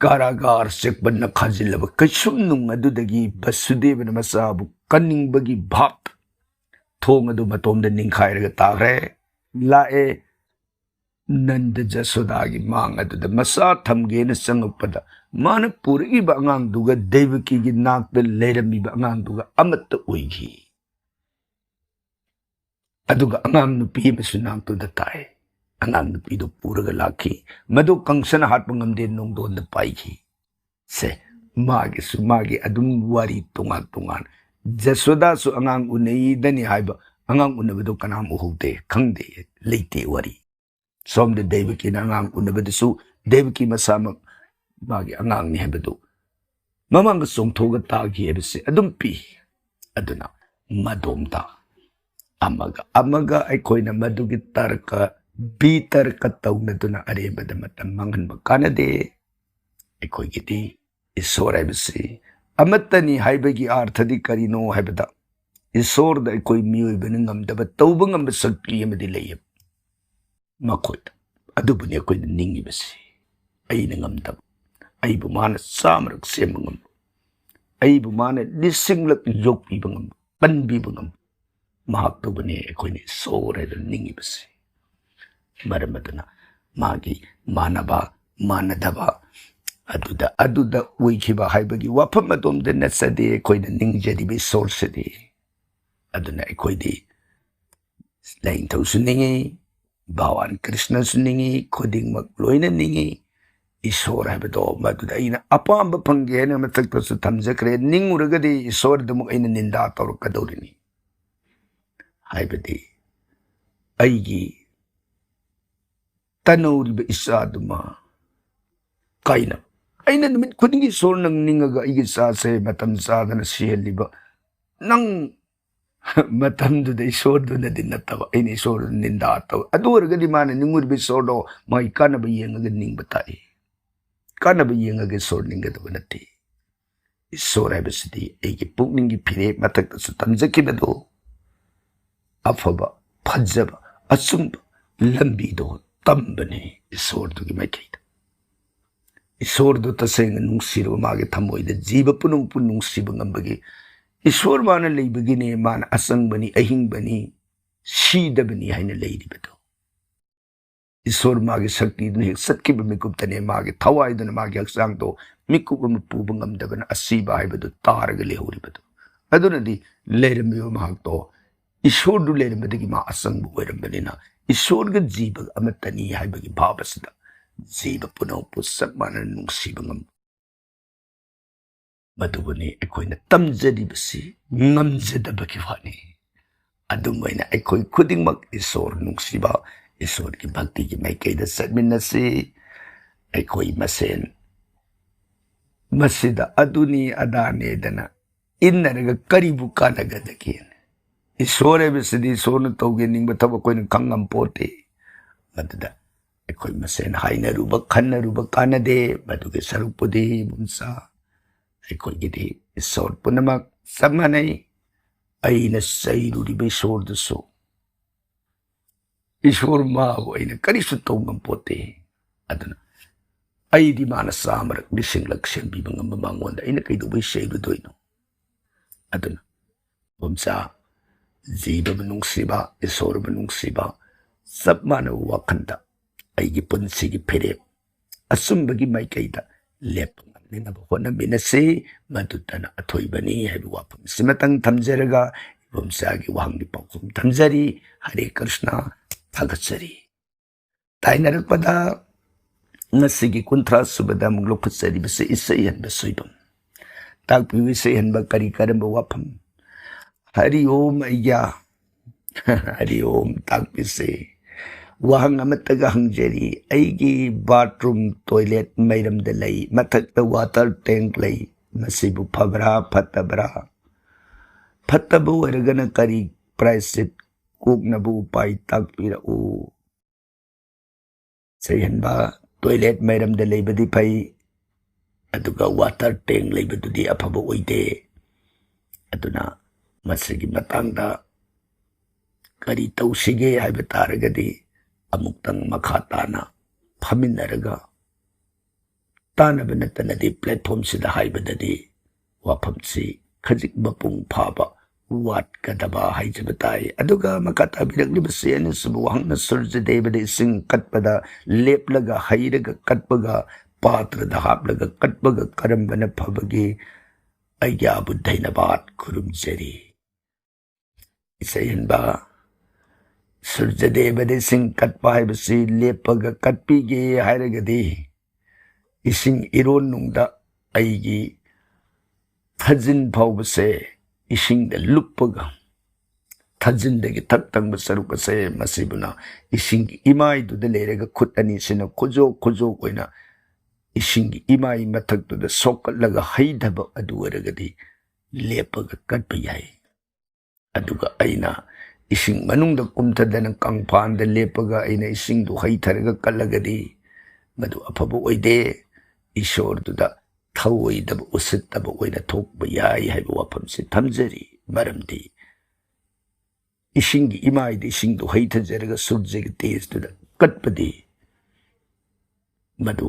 ꯀꯥꯔꯥꯒꯥꯔ ꯆꯦꯛꯄꯟꯅ ꯈꯥꯖꯤꯜꯂꯕ ꯀꯩꯁꯨꯝꯅꯨꯡ ꯑꯗꯨꯗꯒꯤ ꯕꯁꯨꯗꯦꯕꯅ ꯃꯆꯥꯕꯨ ꯀꯟꯅꯤꯡꯕꯒꯤ ꯚꯥꯞ, ꯊꯣꯡ ꯑꯗꯨ ꯃꯇꯣꯝꯗ ꯅꯤꯡꯈꯥꯏꯔꯒ ꯇꯥꯈ꯭ꯔꯦ꯫ ꯂꯥꯛꯑꯦ꯫ ꯅꯟꯗ ꯖꯁꯣꯗꯥꯒꯤ ꯃꯥꯡ ꯑꯗꯨꯗ ꯃꯆꯥ ꯊꯝꯒꯦꯅ ꯆꯪꯉꯛꯄꯗ, ꯃꯥꯅ ꯄꯨꯔꯛꯏꯕ ꯑꯉꯥꯡꯗꯨꯒ ꯗꯩꯕꯀꯤꯒꯤ ꯅꯥꯛꯇ ꯂꯩꯔꯝꯃꯤꯕ ꯑꯉꯥꯡꯗꯨꯒ ꯑꯃꯠꯇ ꯑꯣꯏꯈꯤ꯫ ꯑꯗꯨꯒ ꯑꯉꯥꯡ ꯅꯨꯄꯤ ꯑꯃꯁꯨ ꯅꯥꯛꯇꯨꯗ ꯇꯥꯏ꯫ ꯑꯉꯥꯡ ꯅꯨꯄꯤꯗꯨ ꯄꯨꯔꯒ ꯂꯥꯛꯈꯤ꯫ ꯃꯗꯨ ꯀꯥꯡꯁꯅ ꯍꯥꯠꯄ ꯉꯝꯗꯦ, ꯅꯣꯡꯗꯣꯟꯗ ꯄꯥꯏꯈꯤ꯫ ꯁꯦ, ꯃꯥꯒꯤꯁꯨ ꯃꯥꯒꯤ ꯑꯗꯨꯝ ꯋꯥꯔꯤ ꯇꯣꯉꯥꯟ ꯇꯣꯉꯥꯟ꯫ ꯖꯁꯣꯗꯥꯁꯨ ꯑꯉꯥꯡ ꯎꯅꯩꯗꯅꯤ ꯍꯥꯏꯕ, ꯑꯉꯥꯡ ꯎꯅꯕꯗꯣ ꯀꯅꯥꯝ ꯎꯍꯧꯗꯦ, ꯈꯪꯗꯦ, ꯂꯩꯇꯦ ꯋꯥꯔꯤ꯫ ꯁꯣꯝꯗ ꯗꯦꯕꯀꯤꯅ ꯑꯉꯥꯡ ꯎꯅꯕꯗꯁꯨ ꯗꯦꯕꯀꯤ ꯃꯁꯥꯃꯛ ꯃꯥꯒꯤ ꯑꯉꯥꯡꯅꯤ ꯍꯥꯏꯕꯗꯨ ꯃꯃꯥꯡꯗ ꯆꯣꯡꯊꯣꯛꯑꯒ ꯇꯥꯈꯤ ꯍꯥꯏꯕꯁꯦ ꯑꯗꯨꯝ ꯄꯤ꯫ ꯑꯗꯨꯅ ꯃꯗꯣꯝꯗ ꯑꯃꯒ ꯑꯃꯒ ꯑꯩꯈꯣꯏꯅ ꯃꯗꯨꯒꯤ ꯇꯔꯀ, ꯕꯤꯇꯔꯀ ꯇꯧꯅꯗꯨꯅ ꯑꯔꯦꯝꯕꯗ ꯃꯇꯝ ꯃꯥꯡꯍꯟꯕ ꯀꯥꯟꯅꯗꯦ꯫ ꯑꯩꯈꯣꯏꯒꯤꯗꯤ ꯏꯁꯣꯔ ꯍꯥꯏꯕꯁꯤ ꯑꯃꯠꯇꯅꯤ ꯍꯥꯏꯕꯒꯤ ꯑꯥꯔꯊꯗꯤ ꯀꯔꯤꯅꯣ ꯍꯥꯏꯕꯗ, ꯏꯁꯣꯔꯗ ꯑꯩꯈꯣꯏ ꯃꯤꯑꯣꯏꯕꯅ ꯉꯝꯗꯕ, ꯇꯧꯕ ꯉꯝꯕ ꯁꯛꯇꯤ ꯑꯃꯗꯤ ꯂꯩꯌꯦꯕ ꯃꯈꯣꯏꯗ꯫ ꯑꯗꯨꯕꯨꯅꯤ ꯑꯩꯈꯣꯏꯅ ꯅꯤꯡꯉꯤꯕꯁꯤ꯫ ꯑꯩꯅ ꯉꯝꯗꯕ, ꯑꯩꯕꯨ ꯃꯥꯅ ꯆꯥꯝꯃꯔꯛ ꯁꯦꯝꯕ ꯉꯝꯕ, ꯑꯩꯕꯨ ꯃꯥꯅ ꯂꯤꯁꯤꯡꯂꯛ ꯌꯣꯛꯄꯤꯕ ꯉꯝꯕ, ꯀꯟꯕꯤꯕ ꯉꯝꯕ, ꯃꯍꯥꯛꯇꯨꯕꯨꯅꯤ ꯑꯩꯈꯣꯏꯅ ꯏꯁꯣꯔ ꯍꯥꯏꯅ ꯅꯤꯡꯉꯤꯕꯁꯤ꯫ ꯃꯔꯝ ꯑꯗꯨꯅ ꯃꯥꯒꯤ ꯃꯥꯟꯅꯕ, ꯃꯥꯟꯅꯗꯕ, ꯑꯗꯨꯗ, ꯑꯗꯨꯗ ꯑꯣꯏꯈꯤꯕ ꯍꯥꯏꯕꯒꯤ ꯋꯥꯐꯝ ꯑꯗꯣꯝꯗ ꯅꯠꯆꯗꯦ ꯑꯩꯈꯣꯏꯅ ꯅꯤꯡꯖꯔꯤꯕ ꯏꯁꯣꯔꯁꯤꯗꯤ꯫ ꯑꯗꯨꯅ ꯑꯩꯈꯣꯏꯗꯤ ꯂꯥꯏꯅꯤꯡꯊꯧꯁꯨ ꯅꯤꯡꯉꯤ, ꯚꯒꯋꯥꯟ ꯀ꯭ꯔꯤꯁꯅꯁꯨ ꯅꯤꯡꯉꯤ, ꯈꯨꯗꯤꯡꯃꯛ ꯂꯣꯏꯅ ꯅꯤꯡꯉꯤ꯫ ꯏꯁꯣꯔ ꯍꯥꯏꯕꯗꯣ ꯃꯗꯨꯗ ꯑꯩꯅ ꯑꯄꯥꯝꯕ ꯐꯪꯒꯦ ꯍꯥꯏꯅ ꯃꯊꯛꯇꯁꯨ ꯊꯝꯖꯈ꯭ꯔꯦ꯫ ꯅꯤꯡꯉꯨꯔꯒꯗꯤ ꯏꯁꯣꯔꯗꯃꯛ ꯑꯩꯅ ꯅꯤꯟꯗꯥ ꯇꯧꯔꯛꯀꯗꯧꯔꯤꯅꯤ꯫ ꯍꯥꯏꯕꯗꯤ ꯑꯩꯒꯤ ꯇꯅꯧꯔꯤꯕ ꯏꯆꯥꯗꯨꯃ ꯀꯥꯏꯅ, ꯑꯩꯅ ꯅꯨꯃꯤꯠ ꯈꯨꯗꯤꯡꯒꯤ ꯏꯁꯣꯔ ꯅꯪ ꯅꯤꯡꯉꯒ ꯑꯩꯒꯤ ꯏꯆꯥꯁꯦ ꯃꯇꯝ ꯆꯥꯗꯅ ꯁꯤꯍꯜꯂꯤꯕ ꯅꯪ ꯃꯇꯝꯗꯨꯗ ꯏꯁꯣꯔꯗꯨꯅꯗꯤ ꯅꯠꯇꯕ, ꯑꯩꯅ ꯏꯁꯣꯔꯗꯨ ꯅꯤꯟꯗꯥ ꯇꯧ꯫ ꯑꯗꯨ ꯑꯣꯏꯔꯒꯗꯤ ꯃꯥꯅ ꯅꯤꯡꯉꯨꯔꯤꯕ ꯏꯁꯣꯔꯗꯣ ꯃꯥꯒꯤ ꯀꯥꯟꯅꯕ ꯌꯦꯡꯉꯒ ꯅꯤꯡꯕ ꯇꯥꯏ꯫ ꯀꯥꯟꯅꯕ ꯌꯦꯡꯉꯒ ꯏꯁꯣꯔ ꯅꯤꯡꯒꯗꯕ ꯅꯠꯇꯦ꯫ ꯏꯁꯣꯔ ꯍꯥꯏꯕꯁꯤꯗꯤ ꯑꯩꯒꯤ ꯄꯨꯛꯅꯤꯡꯒꯤ ꯐꯤꯔꯦꯞ ꯃꯊꯛꯇꯁꯨ ꯇꯝꯖꯈꯤꯕꯗꯣ, ꯑꯐꯕ, ꯐꯖꯕ, ꯑꯆꯨꯝꯕ ꯂꯝꯕꯤꯗꯣ ꯇꯝꯕꯅꯤ ꯏꯁꯣꯔꯗꯨꯒꯤ ꯃꯥꯏꯀꯩꯗ꯫ ꯏꯁꯣꯔꯗꯨ ꯇꯁꯦꯡꯅ ꯅꯨꯡꯁꯤꯔꯕ ꯃꯥꯒꯤ ꯊꯃꯣꯏꯗ ꯖꯤꯕ ꯄꯨꯝꯅꯃꯛꯄꯨ ꯅꯨꯡꯁꯤꯕ ꯉꯝꯕꯒꯤ, ꯏꯁꯣꯔ ꯃꯥꯅ ꯂꯩꯕꯒꯤꯅꯦ, ꯃꯥꯅ ꯑꯆꯪꯕꯅꯤ, ꯑꯍꯤꯡꯕꯅꯤ, ꯁꯤꯗꯕꯅꯤ ꯍꯥꯏꯅ ꯂꯩꯔꯤꯕꯗꯣ꯫ ꯏꯁꯣꯔ ꯃꯥꯒꯤ ꯁꯛꯇꯤꯗꯨꯅ ꯍꯦꯛ ꯆꯠꯈꯤꯕ ꯃꯤꯀꯨꯞꯇꯅꯦ ꯃꯥꯒꯤ ꯊꯋꯥꯏꯗꯨꯅ ꯃꯥꯒꯤ ꯍꯛꯆꯥꯡꯗꯣ ꯃꯤꯀꯨꯞ ꯑꯃ ꯄꯨꯕ ꯉꯝꯗꯕꯅ ꯑꯁꯤꯕ ꯍꯥꯏꯕꯗꯨ ꯇꯥꯔꯒ ꯂꯩꯍꯧꯔꯤꯕꯗꯣ꯫ ꯑꯗꯨꯅꯗꯤ ꯂꯩꯔꯝꯃꯤꯕ ꯃꯍꯥꯛꯇꯣ ꯏꯁꯣꯔꯗꯨ ꯂꯩꯔꯝꯕꯗꯒꯤ ꯃꯥ ꯑꯆꯪꯕ ꯑꯣꯏꯔꯝꯕꯅꯤꯅ ꯏꯁꯣꯔꯒ ꯖꯤꯕ ꯑꯃꯠꯇꯅꯤ ꯍꯥꯏꯕꯒꯤ ꯚꯥꯕ ꯑꯁꯤꯗ ꯖꯤꯕ ꯄꯨꯝꯅꯃꯛꯄꯨ ꯆꯞ ꯃꯥꯟꯅꯅ ꯅꯨꯡꯁꯤꯕ ꯉꯝꯕ, ꯃꯗꯨꯕꯨꯅꯤ ꯑꯩꯈꯣꯏꯅ ꯇꯝꯖꯔꯤꯕꯁꯤ꯫ ꯉꯝꯖꯗꯕꯒꯤ ꯋꯥꯅꯤ꯫ ꯑꯗꯨꯝ ꯑꯣꯏꯅ ꯑꯩꯈꯣꯏ ꯈꯨꯗꯤꯡꯃꯛ ꯏꯁꯣꯔ ꯅꯨꯡꯁꯤꯕ, ꯏꯁꯣꯔꯒꯤ ꯚꯛꯇꯤꯒꯤ ꯃꯥꯏꯀꯩꯗ ꯆꯠꯃꯤꯟꯅꯁꯤ꯫ ꯑꯩꯈꯣꯏ ꯃꯁꯦꯟ ꯃꯁꯤꯗ ꯑꯗꯨꯅꯤ ꯑꯗꯥꯅꯦꯗꯅ ꯏꯟꯅꯔꯒ ꯀꯔꯤꯕꯨ ꯀꯥꯟꯅꯒꯗꯒꯦ? ꯏꯁꯣꯔ ꯍꯥꯏꯕꯁꯤꯗꯤ ꯏꯁꯣꯔꯅ ꯇꯧꯒꯦ ꯅꯤꯡꯕ ꯊꯕꯛ ꯑꯩꯈꯣꯏꯅ ꯈꯪꯉꯝ ꯄꯣꯠꯇꯦ꯫ ꯃꯗꯨꯗ ꯑꯩꯈꯣꯏ ꯃꯁꯦꯟ ꯍꯥꯏꯅꯔꯨꯕ, ꯈꯟꯅꯔꯨꯕ ꯀꯥꯟꯅꯗꯦ꯫ ꯃꯗꯨꯒꯤ ꯁꯔꯨꯛꯄꯨꯗꯤ ꯏꯕꯨꯡꯁꯥ, ꯑꯩꯈꯣꯏꯒꯤꯗꯤ ꯏꯁꯣꯔ ꯄꯨꯝꯅꯃꯛ ꯆꯞ ꯃꯥꯟꯅꯩ꯫ ꯑꯩꯅ ꯆꯩꯔꯨꯔꯤꯕ ꯏꯁꯣꯔꯗꯨꯁꯨ ꯏꯁꯣꯔ ꯃꯥꯕꯨ ꯑꯩꯅ ꯀꯔꯤꯁꯨ ꯇꯧ ꯉꯝꯄꯣꯠꯇꯦ꯫ ꯑꯗꯨꯅ ꯑꯩꯗꯤ ꯃꯥꯅ ꯆꯥꯝꯃꯔꯛ ꯂꯤꯁꯤꯡꯂꯛ ꯁꯦꯝꯕꯤꯕ ꯉꯝꯕ ꯃꯉꯣꯟꯗ ꯑꯩꯅ ꯀꯩꯗꯧꯕꯩ ꯆꯩꯔꯨꯗꯣꯏꯅꯣ? ꯑꯗꯨꯅ ꯏꯕꯨꯡꯁꯥ, ꯖꯤꯕꯕꯨ ꯅꯨꯡꯁꯤꯕ, ꯏꯁꯣꯔꯕꯨ ꯅꯨꯡꯁꯤꯕ, ꯆꯞ ꯃꯥꯟꯅꯕ ꯋꯥꯈꯜꯗ ꯑꯩꯒꯤ ꯄꯨꯟꯁꯤꯒꯤ ꯐꯤꯔꯦꯞ ꯑꯆꯨꯝꯕꯒꯤ ꯃꯥꯏꯀꯩꯗ ꯂꯦꯞꯄ ꯉꯝꯅꯅꯕ ꯍꯣꯠꯅꯃꯤꯟꯅꯁꯤ꯫ ꯃꯗꯨꯇꯅ ꯑꯊꯣꯏꯕꯅꯤ ꯍꯥꯏꯕ ꯋꯥꯐꯝꯁꯤꯃꯇꯪ ꯊꯝꯖꯔꯒ ꯏꯕꯨꯡꯁꯥꯒꯤ ꯋꯥꯍꯪꯒꯤ ꯄꯥꯎꯈꯨꯝ ꯊꯝꯖꯔꯤ꯫ ꯍꯔꯦ ꯀ꯭ꯔꯤꯁꯅ, ꯊꯥꯒꯠꯆꯔꯤ꯫ ꯇꯥꯏꯅꯔꯛꯄꯗ ꯉꯁꯤꯒꯤ ꯀꯨꯟꯊ꯭ꯔꯥ ꯁꯨꯕꯗ ꯑꯃꯨꯛ ꯂꯧꯈꯠꯆꯔꯤꯕꯁꯤ ꯏꯁꯩ ꯍꯟꯕ ꯁꯣꯏꯕꯝ꯫ ꯇꯥꯛꯄꯤꯌꯨ, ꯏꯁꯩ ꯍꯟꯕ ꯀꯔꯤ ꯀꯔꯝꯕ ꯋꯥꯐꯝ? ꯍꯔꯤ ꯑꯣꯝ ꯑꯩꯌꯥ꯫ ꯍꯔꯤ ꯑꯣꯝ꯫ ꯇꯥꯛꯄꯤꯁꯦ꯫ ꯋꯥꯍꯪ ꯑꯃꯠꯇꯒ ꯍꯪꯖꯔꯤ, ꯑꯩꯒꯤ ꯕꯥꯊꯔꯨꯝ ꯇꯣꯏꯂꯦꯠ ꯃꯩꯔꯝꯗ ꯂꯩ, ꯃꯊꯛꯇ ꯋꯥꯇꯔ ꯇꯦꯡꯛ ꯂꯩ, ꯃꯁꯤꯕꯨ ꯐꯕ꯭ꯔꯥ ꯐꯠꯇꯕ꯭ꯔꯥ? ꯐꯠꯇꯕ ꯑꯣꯏꯔꯒꯅ ꯀꯔꯤ ꯄ꯭ꯔꯥꯏꯁꯤꯠ ꯀꯣꯛꯅꯕ ꯎꯄꯥꯏ ꯇꯥꯛꯄꯤꯔꯛꯎ꯫ ꯆꯩꯍꯟꯕ, ꯇꯣꯏꯂꯦꯠ ꯃꯩꯔꯝꯗ ꯂꯩꯕꯗꯤ ꯐꯩ, ꯑꯗꯨꯒ ꯋꯥꯇꯔ ꯇꯦꯡ ꯂꯩꯕꯗꯨꯗꯤ ꯑꯐꯕ ꯑꯣꯏꯗꯦ꯫ ꯑꯗꯨꯅ ꯃꯁꯤꯒꯤ ꯃꯇꯥꯡꯗ ꯀꯔꯤ ꯇꯧꯁꯤꯒꯦ ꯍꯥꯏꯕ ꯇꯥꯔꯒꯗꯤ, ꯑꯃꯨꯛꯇꯪ ꯃꯈꯥ ꯇꯥꯅ ꯐꯝꯃꯤꯟꯅꯔꯒ ꯇꯥꯟꯅꯕ ꯅꯠꯇꯅꯗꯤ ꯄ꯭ꯂꯦꯠꯐꯣꯝꯁꯤꯗ ꯍꯥꯏꯕꯗꯗꯤ ꯋꯥꯐꯝꯁꯤ ꯈꯖꯤꯛ ꯃꯄꯨꯡ ꯐꯥꯕ ꯋꯥꯠꯀꯗꯕ ꯍꯥꯏꯖꯕ ꯇꯥꯏ꯫ ꯑꯗꯨꯒ ꯃꯈꯥ ꯇꯥꯕꯤꯔꯛꯂꯤꯕꯁꯤ ꯑꯅꯤꯁꯨꯕ ꯋꯥꯍꯪꯅ ꯁꯨꯔꯖꯗꯦꯕꯗ ꯏꯁꯤꯡ ꯀꯠꯄꯗ ꯂꯦꯞꯂꯒ ꯍꯩꯔꯒ ꯀꯠꯄꯒ ꯄꯥꯇ꯭ꯔꯗ ꯍꯥꯞꯂꯒ ꯀꯠꯄꯒ ꯀꯔꯝꯕꯅ ꯐꯕꯒꯦ? ꯑꯩꯒ꯭ꯌꯥꯕꯨ ꯙꯩꯅꯕꯥꯗ ꯈꯨꯔꯨꯝꯖꯔꯤ꯫ ꯏꯁꯩꯍꯟꯕ, ꯁꯨꯔꯖꯗꯦꯕꯗ ꯏꯁꯤꯡ ꯀꯠꯄ ꯍꯥꯏꯕꯁꯤ ꯂꯦꯞꯄꯒ ꯀꯠꯄꯤꯒꯦ ꯍꯥꯏꯔꯒꯗꯤ, ꯏꯁꯤꯡ ꯏꯔꯣꯟꯅꯨꯡꯗ ꯑꯩꯒꯤ ꯊꯥꯖꯤꯟ ꯐꯥꯎꯕꯁꯦ ꯏꯁꯤꯡꯗ ꯂꯨꯞꯄꯒ, ꯊꯥꯖꯤꯟꯗꯒꯤ ꯊꯛ ꯊꯪꯕ ꯁꯔꯨꯛ ꯑꯁꯦ, ꯃꯁꯤꯕꯨꯅ ꯏꯁꯤꯡꯒꯤ ꯏꯃꯥꯏꯗꯨꯗ ꯂꯩꯔꯒ ꯈꯨꯠ ꯑꯅꯤꯁꯤꯅ ꯈꯨꯖꯣꯛ ꯈꯨꯖꯣꯛ ꯑꯣꯏꯅ ꯏꯁꯤꯡꯒꯤ ꯏꯃꯥꯏ ꯃꯊꯛꯇꯨꯗ ꯁꯣꯛꯀꯠꯂꯒ ꯍꯩꯊꯕ ꯑꯗꯨ ꯑꯣꯏꯔꯒꯗꯤ ꯂꯦꯞꯄꯒ ꯀꯠꯄ ꯌꯥꯏ꯫ ꯑꯗꯨꯒ ꯑꯩꯅ ꯏꯁꯤꯡ ꯃꯅꯨꯡꯗ ꯀꯨꯝꯊꯗꯅ ꯀꯪꯐꯥꯟꯗ ꯂꯦꯞꯄꯒ ꯑꯩꯅ ꯏꯁꯤꯡꯗꯨ ꯍꯩꯊꯔꯒ ꯀꯠꯂꯒꯗꯤ, ꯃꯗꯨ ꯑꯐꯕ ꯑꯣꯏꯗꯦ꯫ ꯏꯁꯣꯔꯗꯨꯗ ꯊꯧꯑꯣꯏꯗꯕ, ꯎꯁꯤꯠꯇꯕ ꯑꯣꯏꯅ ꯊꯣꯛꯄ ꯌꯥꯏ ꯍꯥꯏꯕ ꯋꯥꯐꯝꯁꯤ ꯊꯝꯖꯔꯤ꯫ ꯃꯔꯝꯗꯤ ꯏꯁꯤꯡꯒꯤ ꯏꯃꯥꯏꯗ ꯏꯁꯤꯡꯗꯨ ꯍꯩꯊꯖꯔꯒ ꯁꯨꯔꯖꯒꯤ ꯇꯦꯖꯇꯨꯗ ꯀꯠꯄꯗꯤ ꯃꯗꯨ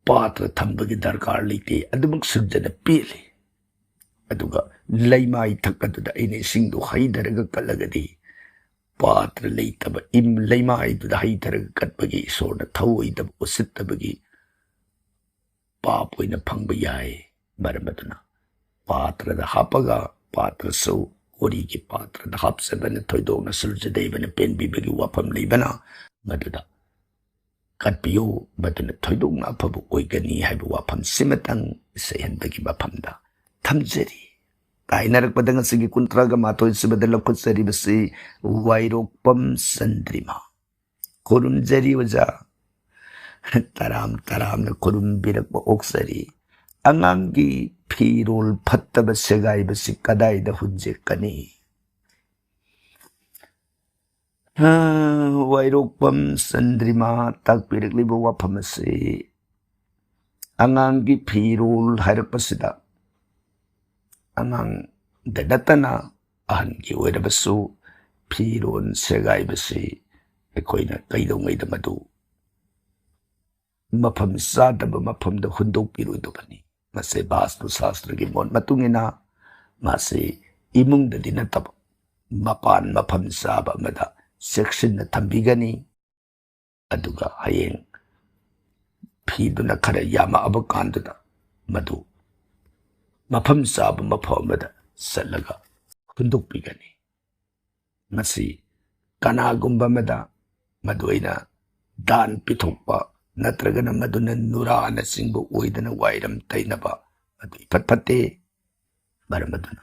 ꯄꯥꯇ꯭ꯔ ꯊꯝꯕꯒꯤ ꯗꯔꯀꯥꯔ ꯂꯩꯇꯦ꯫ ꯑꯗꯨꯃꯛ ꯁꯨꯔꯖꯅ ꯄꯦꯜꯂꯤ꯫ ꯑꯗꯨꯒ ꯂꯩꯃꯥꯏ ꯊꯛ ꯑꯗꯨꯗ ꯑꯩꯅ ꯏꯁꯤꯡꯗꯨ ꯍꯩꯊꯔꯒ ꯀꯠꯂꯒꯗꯤ, ꯄꯥꯇ꯭ꯔ ꯂꯩꯇꯕ ꯏꯝ-, ꯂꯩꯃꯥꯏꯗꯨꯗ ꯍꯩꯊꯔꯒ ꯀꯠꯄꯒꯤ ꯏꯁꯣꯔꯅ ꯊꯧꯑꯣꯏꯗꯕ, ꯎꯁꯤꯠꯇꯕꯒꯤ ꯄꯥꯞ ꯑꯣꯏꯅ ꯐꯪꯕ ꯌꯥꯏ꯫ ꯃꯔꯝ ꯑꯗꯨꯅ ꯄꯥꯇ꯭ꯔꯗ ꯍꯥꯞꯄꯒ, ꯄꯥꯇ꯭ꯔꯁꯨ ꯀꯣꯔꯤꯒꯤ ꯄꯥꯇ꯭ꯔꯗ ꯍꯥꯞꯆꯕꯅ ꯊꯣꯏꯗꯣꯛꯅ ꯁꯨꯔꯖꯗꯦꯕꯅ ꯄꯦꯟꯕꯤꯕꯒꯤ ꯋꯥꯐꯝ ꯂꯩꯕꯅ, ꯃꯗꯨꯗ ꯀꯠꯄꯤꯌꯨ, ꯃꯗꯨꯅ ꯊꯣꯏꯗꯣꯛꯅ ꯑꯐꯕ ꯑꯣꯏꯒꯅꯤ ꯍꯥꯏꯕ ꯋꯥꯐꯝꯁꯤꯃꯇꯪ ꯏꯁꯩꯍꯟꯕꯒꯤ ꯃꯐꯝꯗ ꯊꯝꯖꯔꯤ꯫ ꯀꯥꯏꯅꯔꯛꯄꯗ ꯉꯁꯤꯒꯤ ꯀꯨꯟꯊ꯭ꯔꯥꯒ ꯃꯥꯊꯣꯏ ꯁꯨꯕꯗ ꯂꯧꯈꯠꯆꯔꯤꯕꯁꯤ ꯋꯥꯏꯔꯣꯛꯄꯝ ꯆꯟꯗ꯭ꯔꯤꯃꯥ꯫ ꯈꯨꯔꯨꯝꯖꯔꯤ ꯑꯣꯖꯥ꯫ ꯇꯔꯥꯝ ꯇꯔꯥꯝꯅ ꯈꯨꯔꯨꯝꯕꯤꯔꯛꯄ ꯑꯣꯛꯆꯔꯤ꯫ ꯑꯉꯥꯡꯒꯤ ꯐꯤꯔꯣꯜ ꯐꯠꯇꯕ ꯁꯦꯒꯥꯏꯕꯁꯤ ꯀꯗꯥꯏꯗ ꯍꯨꯟꯖꯦꯛꯀꯅꯤ? ꯍꯥ, ꯋꯥꯏꯔꯣꯛꯄꯝ ꯆꯟꯗ꯭ꯔꯤꯃꯥ ꯇꯥꯛꯄꯤꯔꯛꯂꯤꯕ ꯋꯥꯐꯝ ꯑꯁꯤ ꯑꯉꯥꯡꯒꯤ ꯐꯤꯔꯣꯜ ꯍꯥꯏꯔꯛꯄꯁꯤꯗ ꯑꯉꯥꯡꯗ ꯅꯠꯇꯅ ꯑꯍꯟꯒꯤ ꯑꯣꯏꯔꯕꯁꯨ ꯐꯤꯔꯣꯜ ꯁꯦꯒꯥꯏꯕꯁꯤ ꯑꯩꯈꯣꯏꯅ ꯀꯩꯗꯧꯉꯩꯗ ꯃꯗꯨ ꯃꯐꯝ ꯆꯥꯗꯕ ꯃꯐꯝꯗ ꯍꯨꯟꯗꯣꯛꯄꯤꯔꯣꯏꯗꯕꯅꯤ꯫ ꯃꯁꯤ ꯚꯥꯁꯇꯨ ꯁꯥꯁꯇ꯭ꯔꯒꯤ ꯃꯣꯠ ꯃꯇꯨꯡ ꯏꯟꯅ ꯃꯁꯤ ꯏꯃꯨꯡꯗꯗꯤ ꯅꯠꯇꯕ ꯃꯄꯥꯟ ꯃꯐꯝ ꯆꯥꯕ ꯑꯃꯗ ꯆꯦꯛꯁꯤꯟꯅ ꯊꯝꯕꯤꯒꯅꯤ꯫ ꯑꯗꯨꯒ ꯍꯌꯦꯡ ꯐꯤꯗꯨꯅ ꯈꯔ ꯌꯥꯝꯃꯛꯑꯕ ꯀꯥꯟꯗꯨꯗ ꯃꯗꯨ ꯃꯐꯝ ꯆꯥꯕ ꯃꯐꯝ ꯑꯃꯗ ꯆꯠꯂꯒ ꯍꯨꯟꯗꯣꯛꯄꯤꯒꯅꯤ꯫ ꯃꯁꯤ ꯀꯅꯥꯒꯨꯝꯕ ꯑꯃꯗ ꯃꯗꯨ ꯑꯩꯅ ꯗꯥꯟ ꯄꯤꯊꯣꯛꯄ ꯅꯠꯇ꯭ꯔꯒꯅ ꯃꯗꯨꯅ ꯅꯨꯔꯥꯅꯆꯤꯡꯕ ꯑꯣꯏꯗꯅ ꯋꯥꯏꯔꯝ ꯇꯩꯅꯕ, ꯃꯗꯨ ꯏꯐꯠ ꯐꯠꯇꯦ꯫ ꯃꯔꯝ ꯑꯗꯨꯅ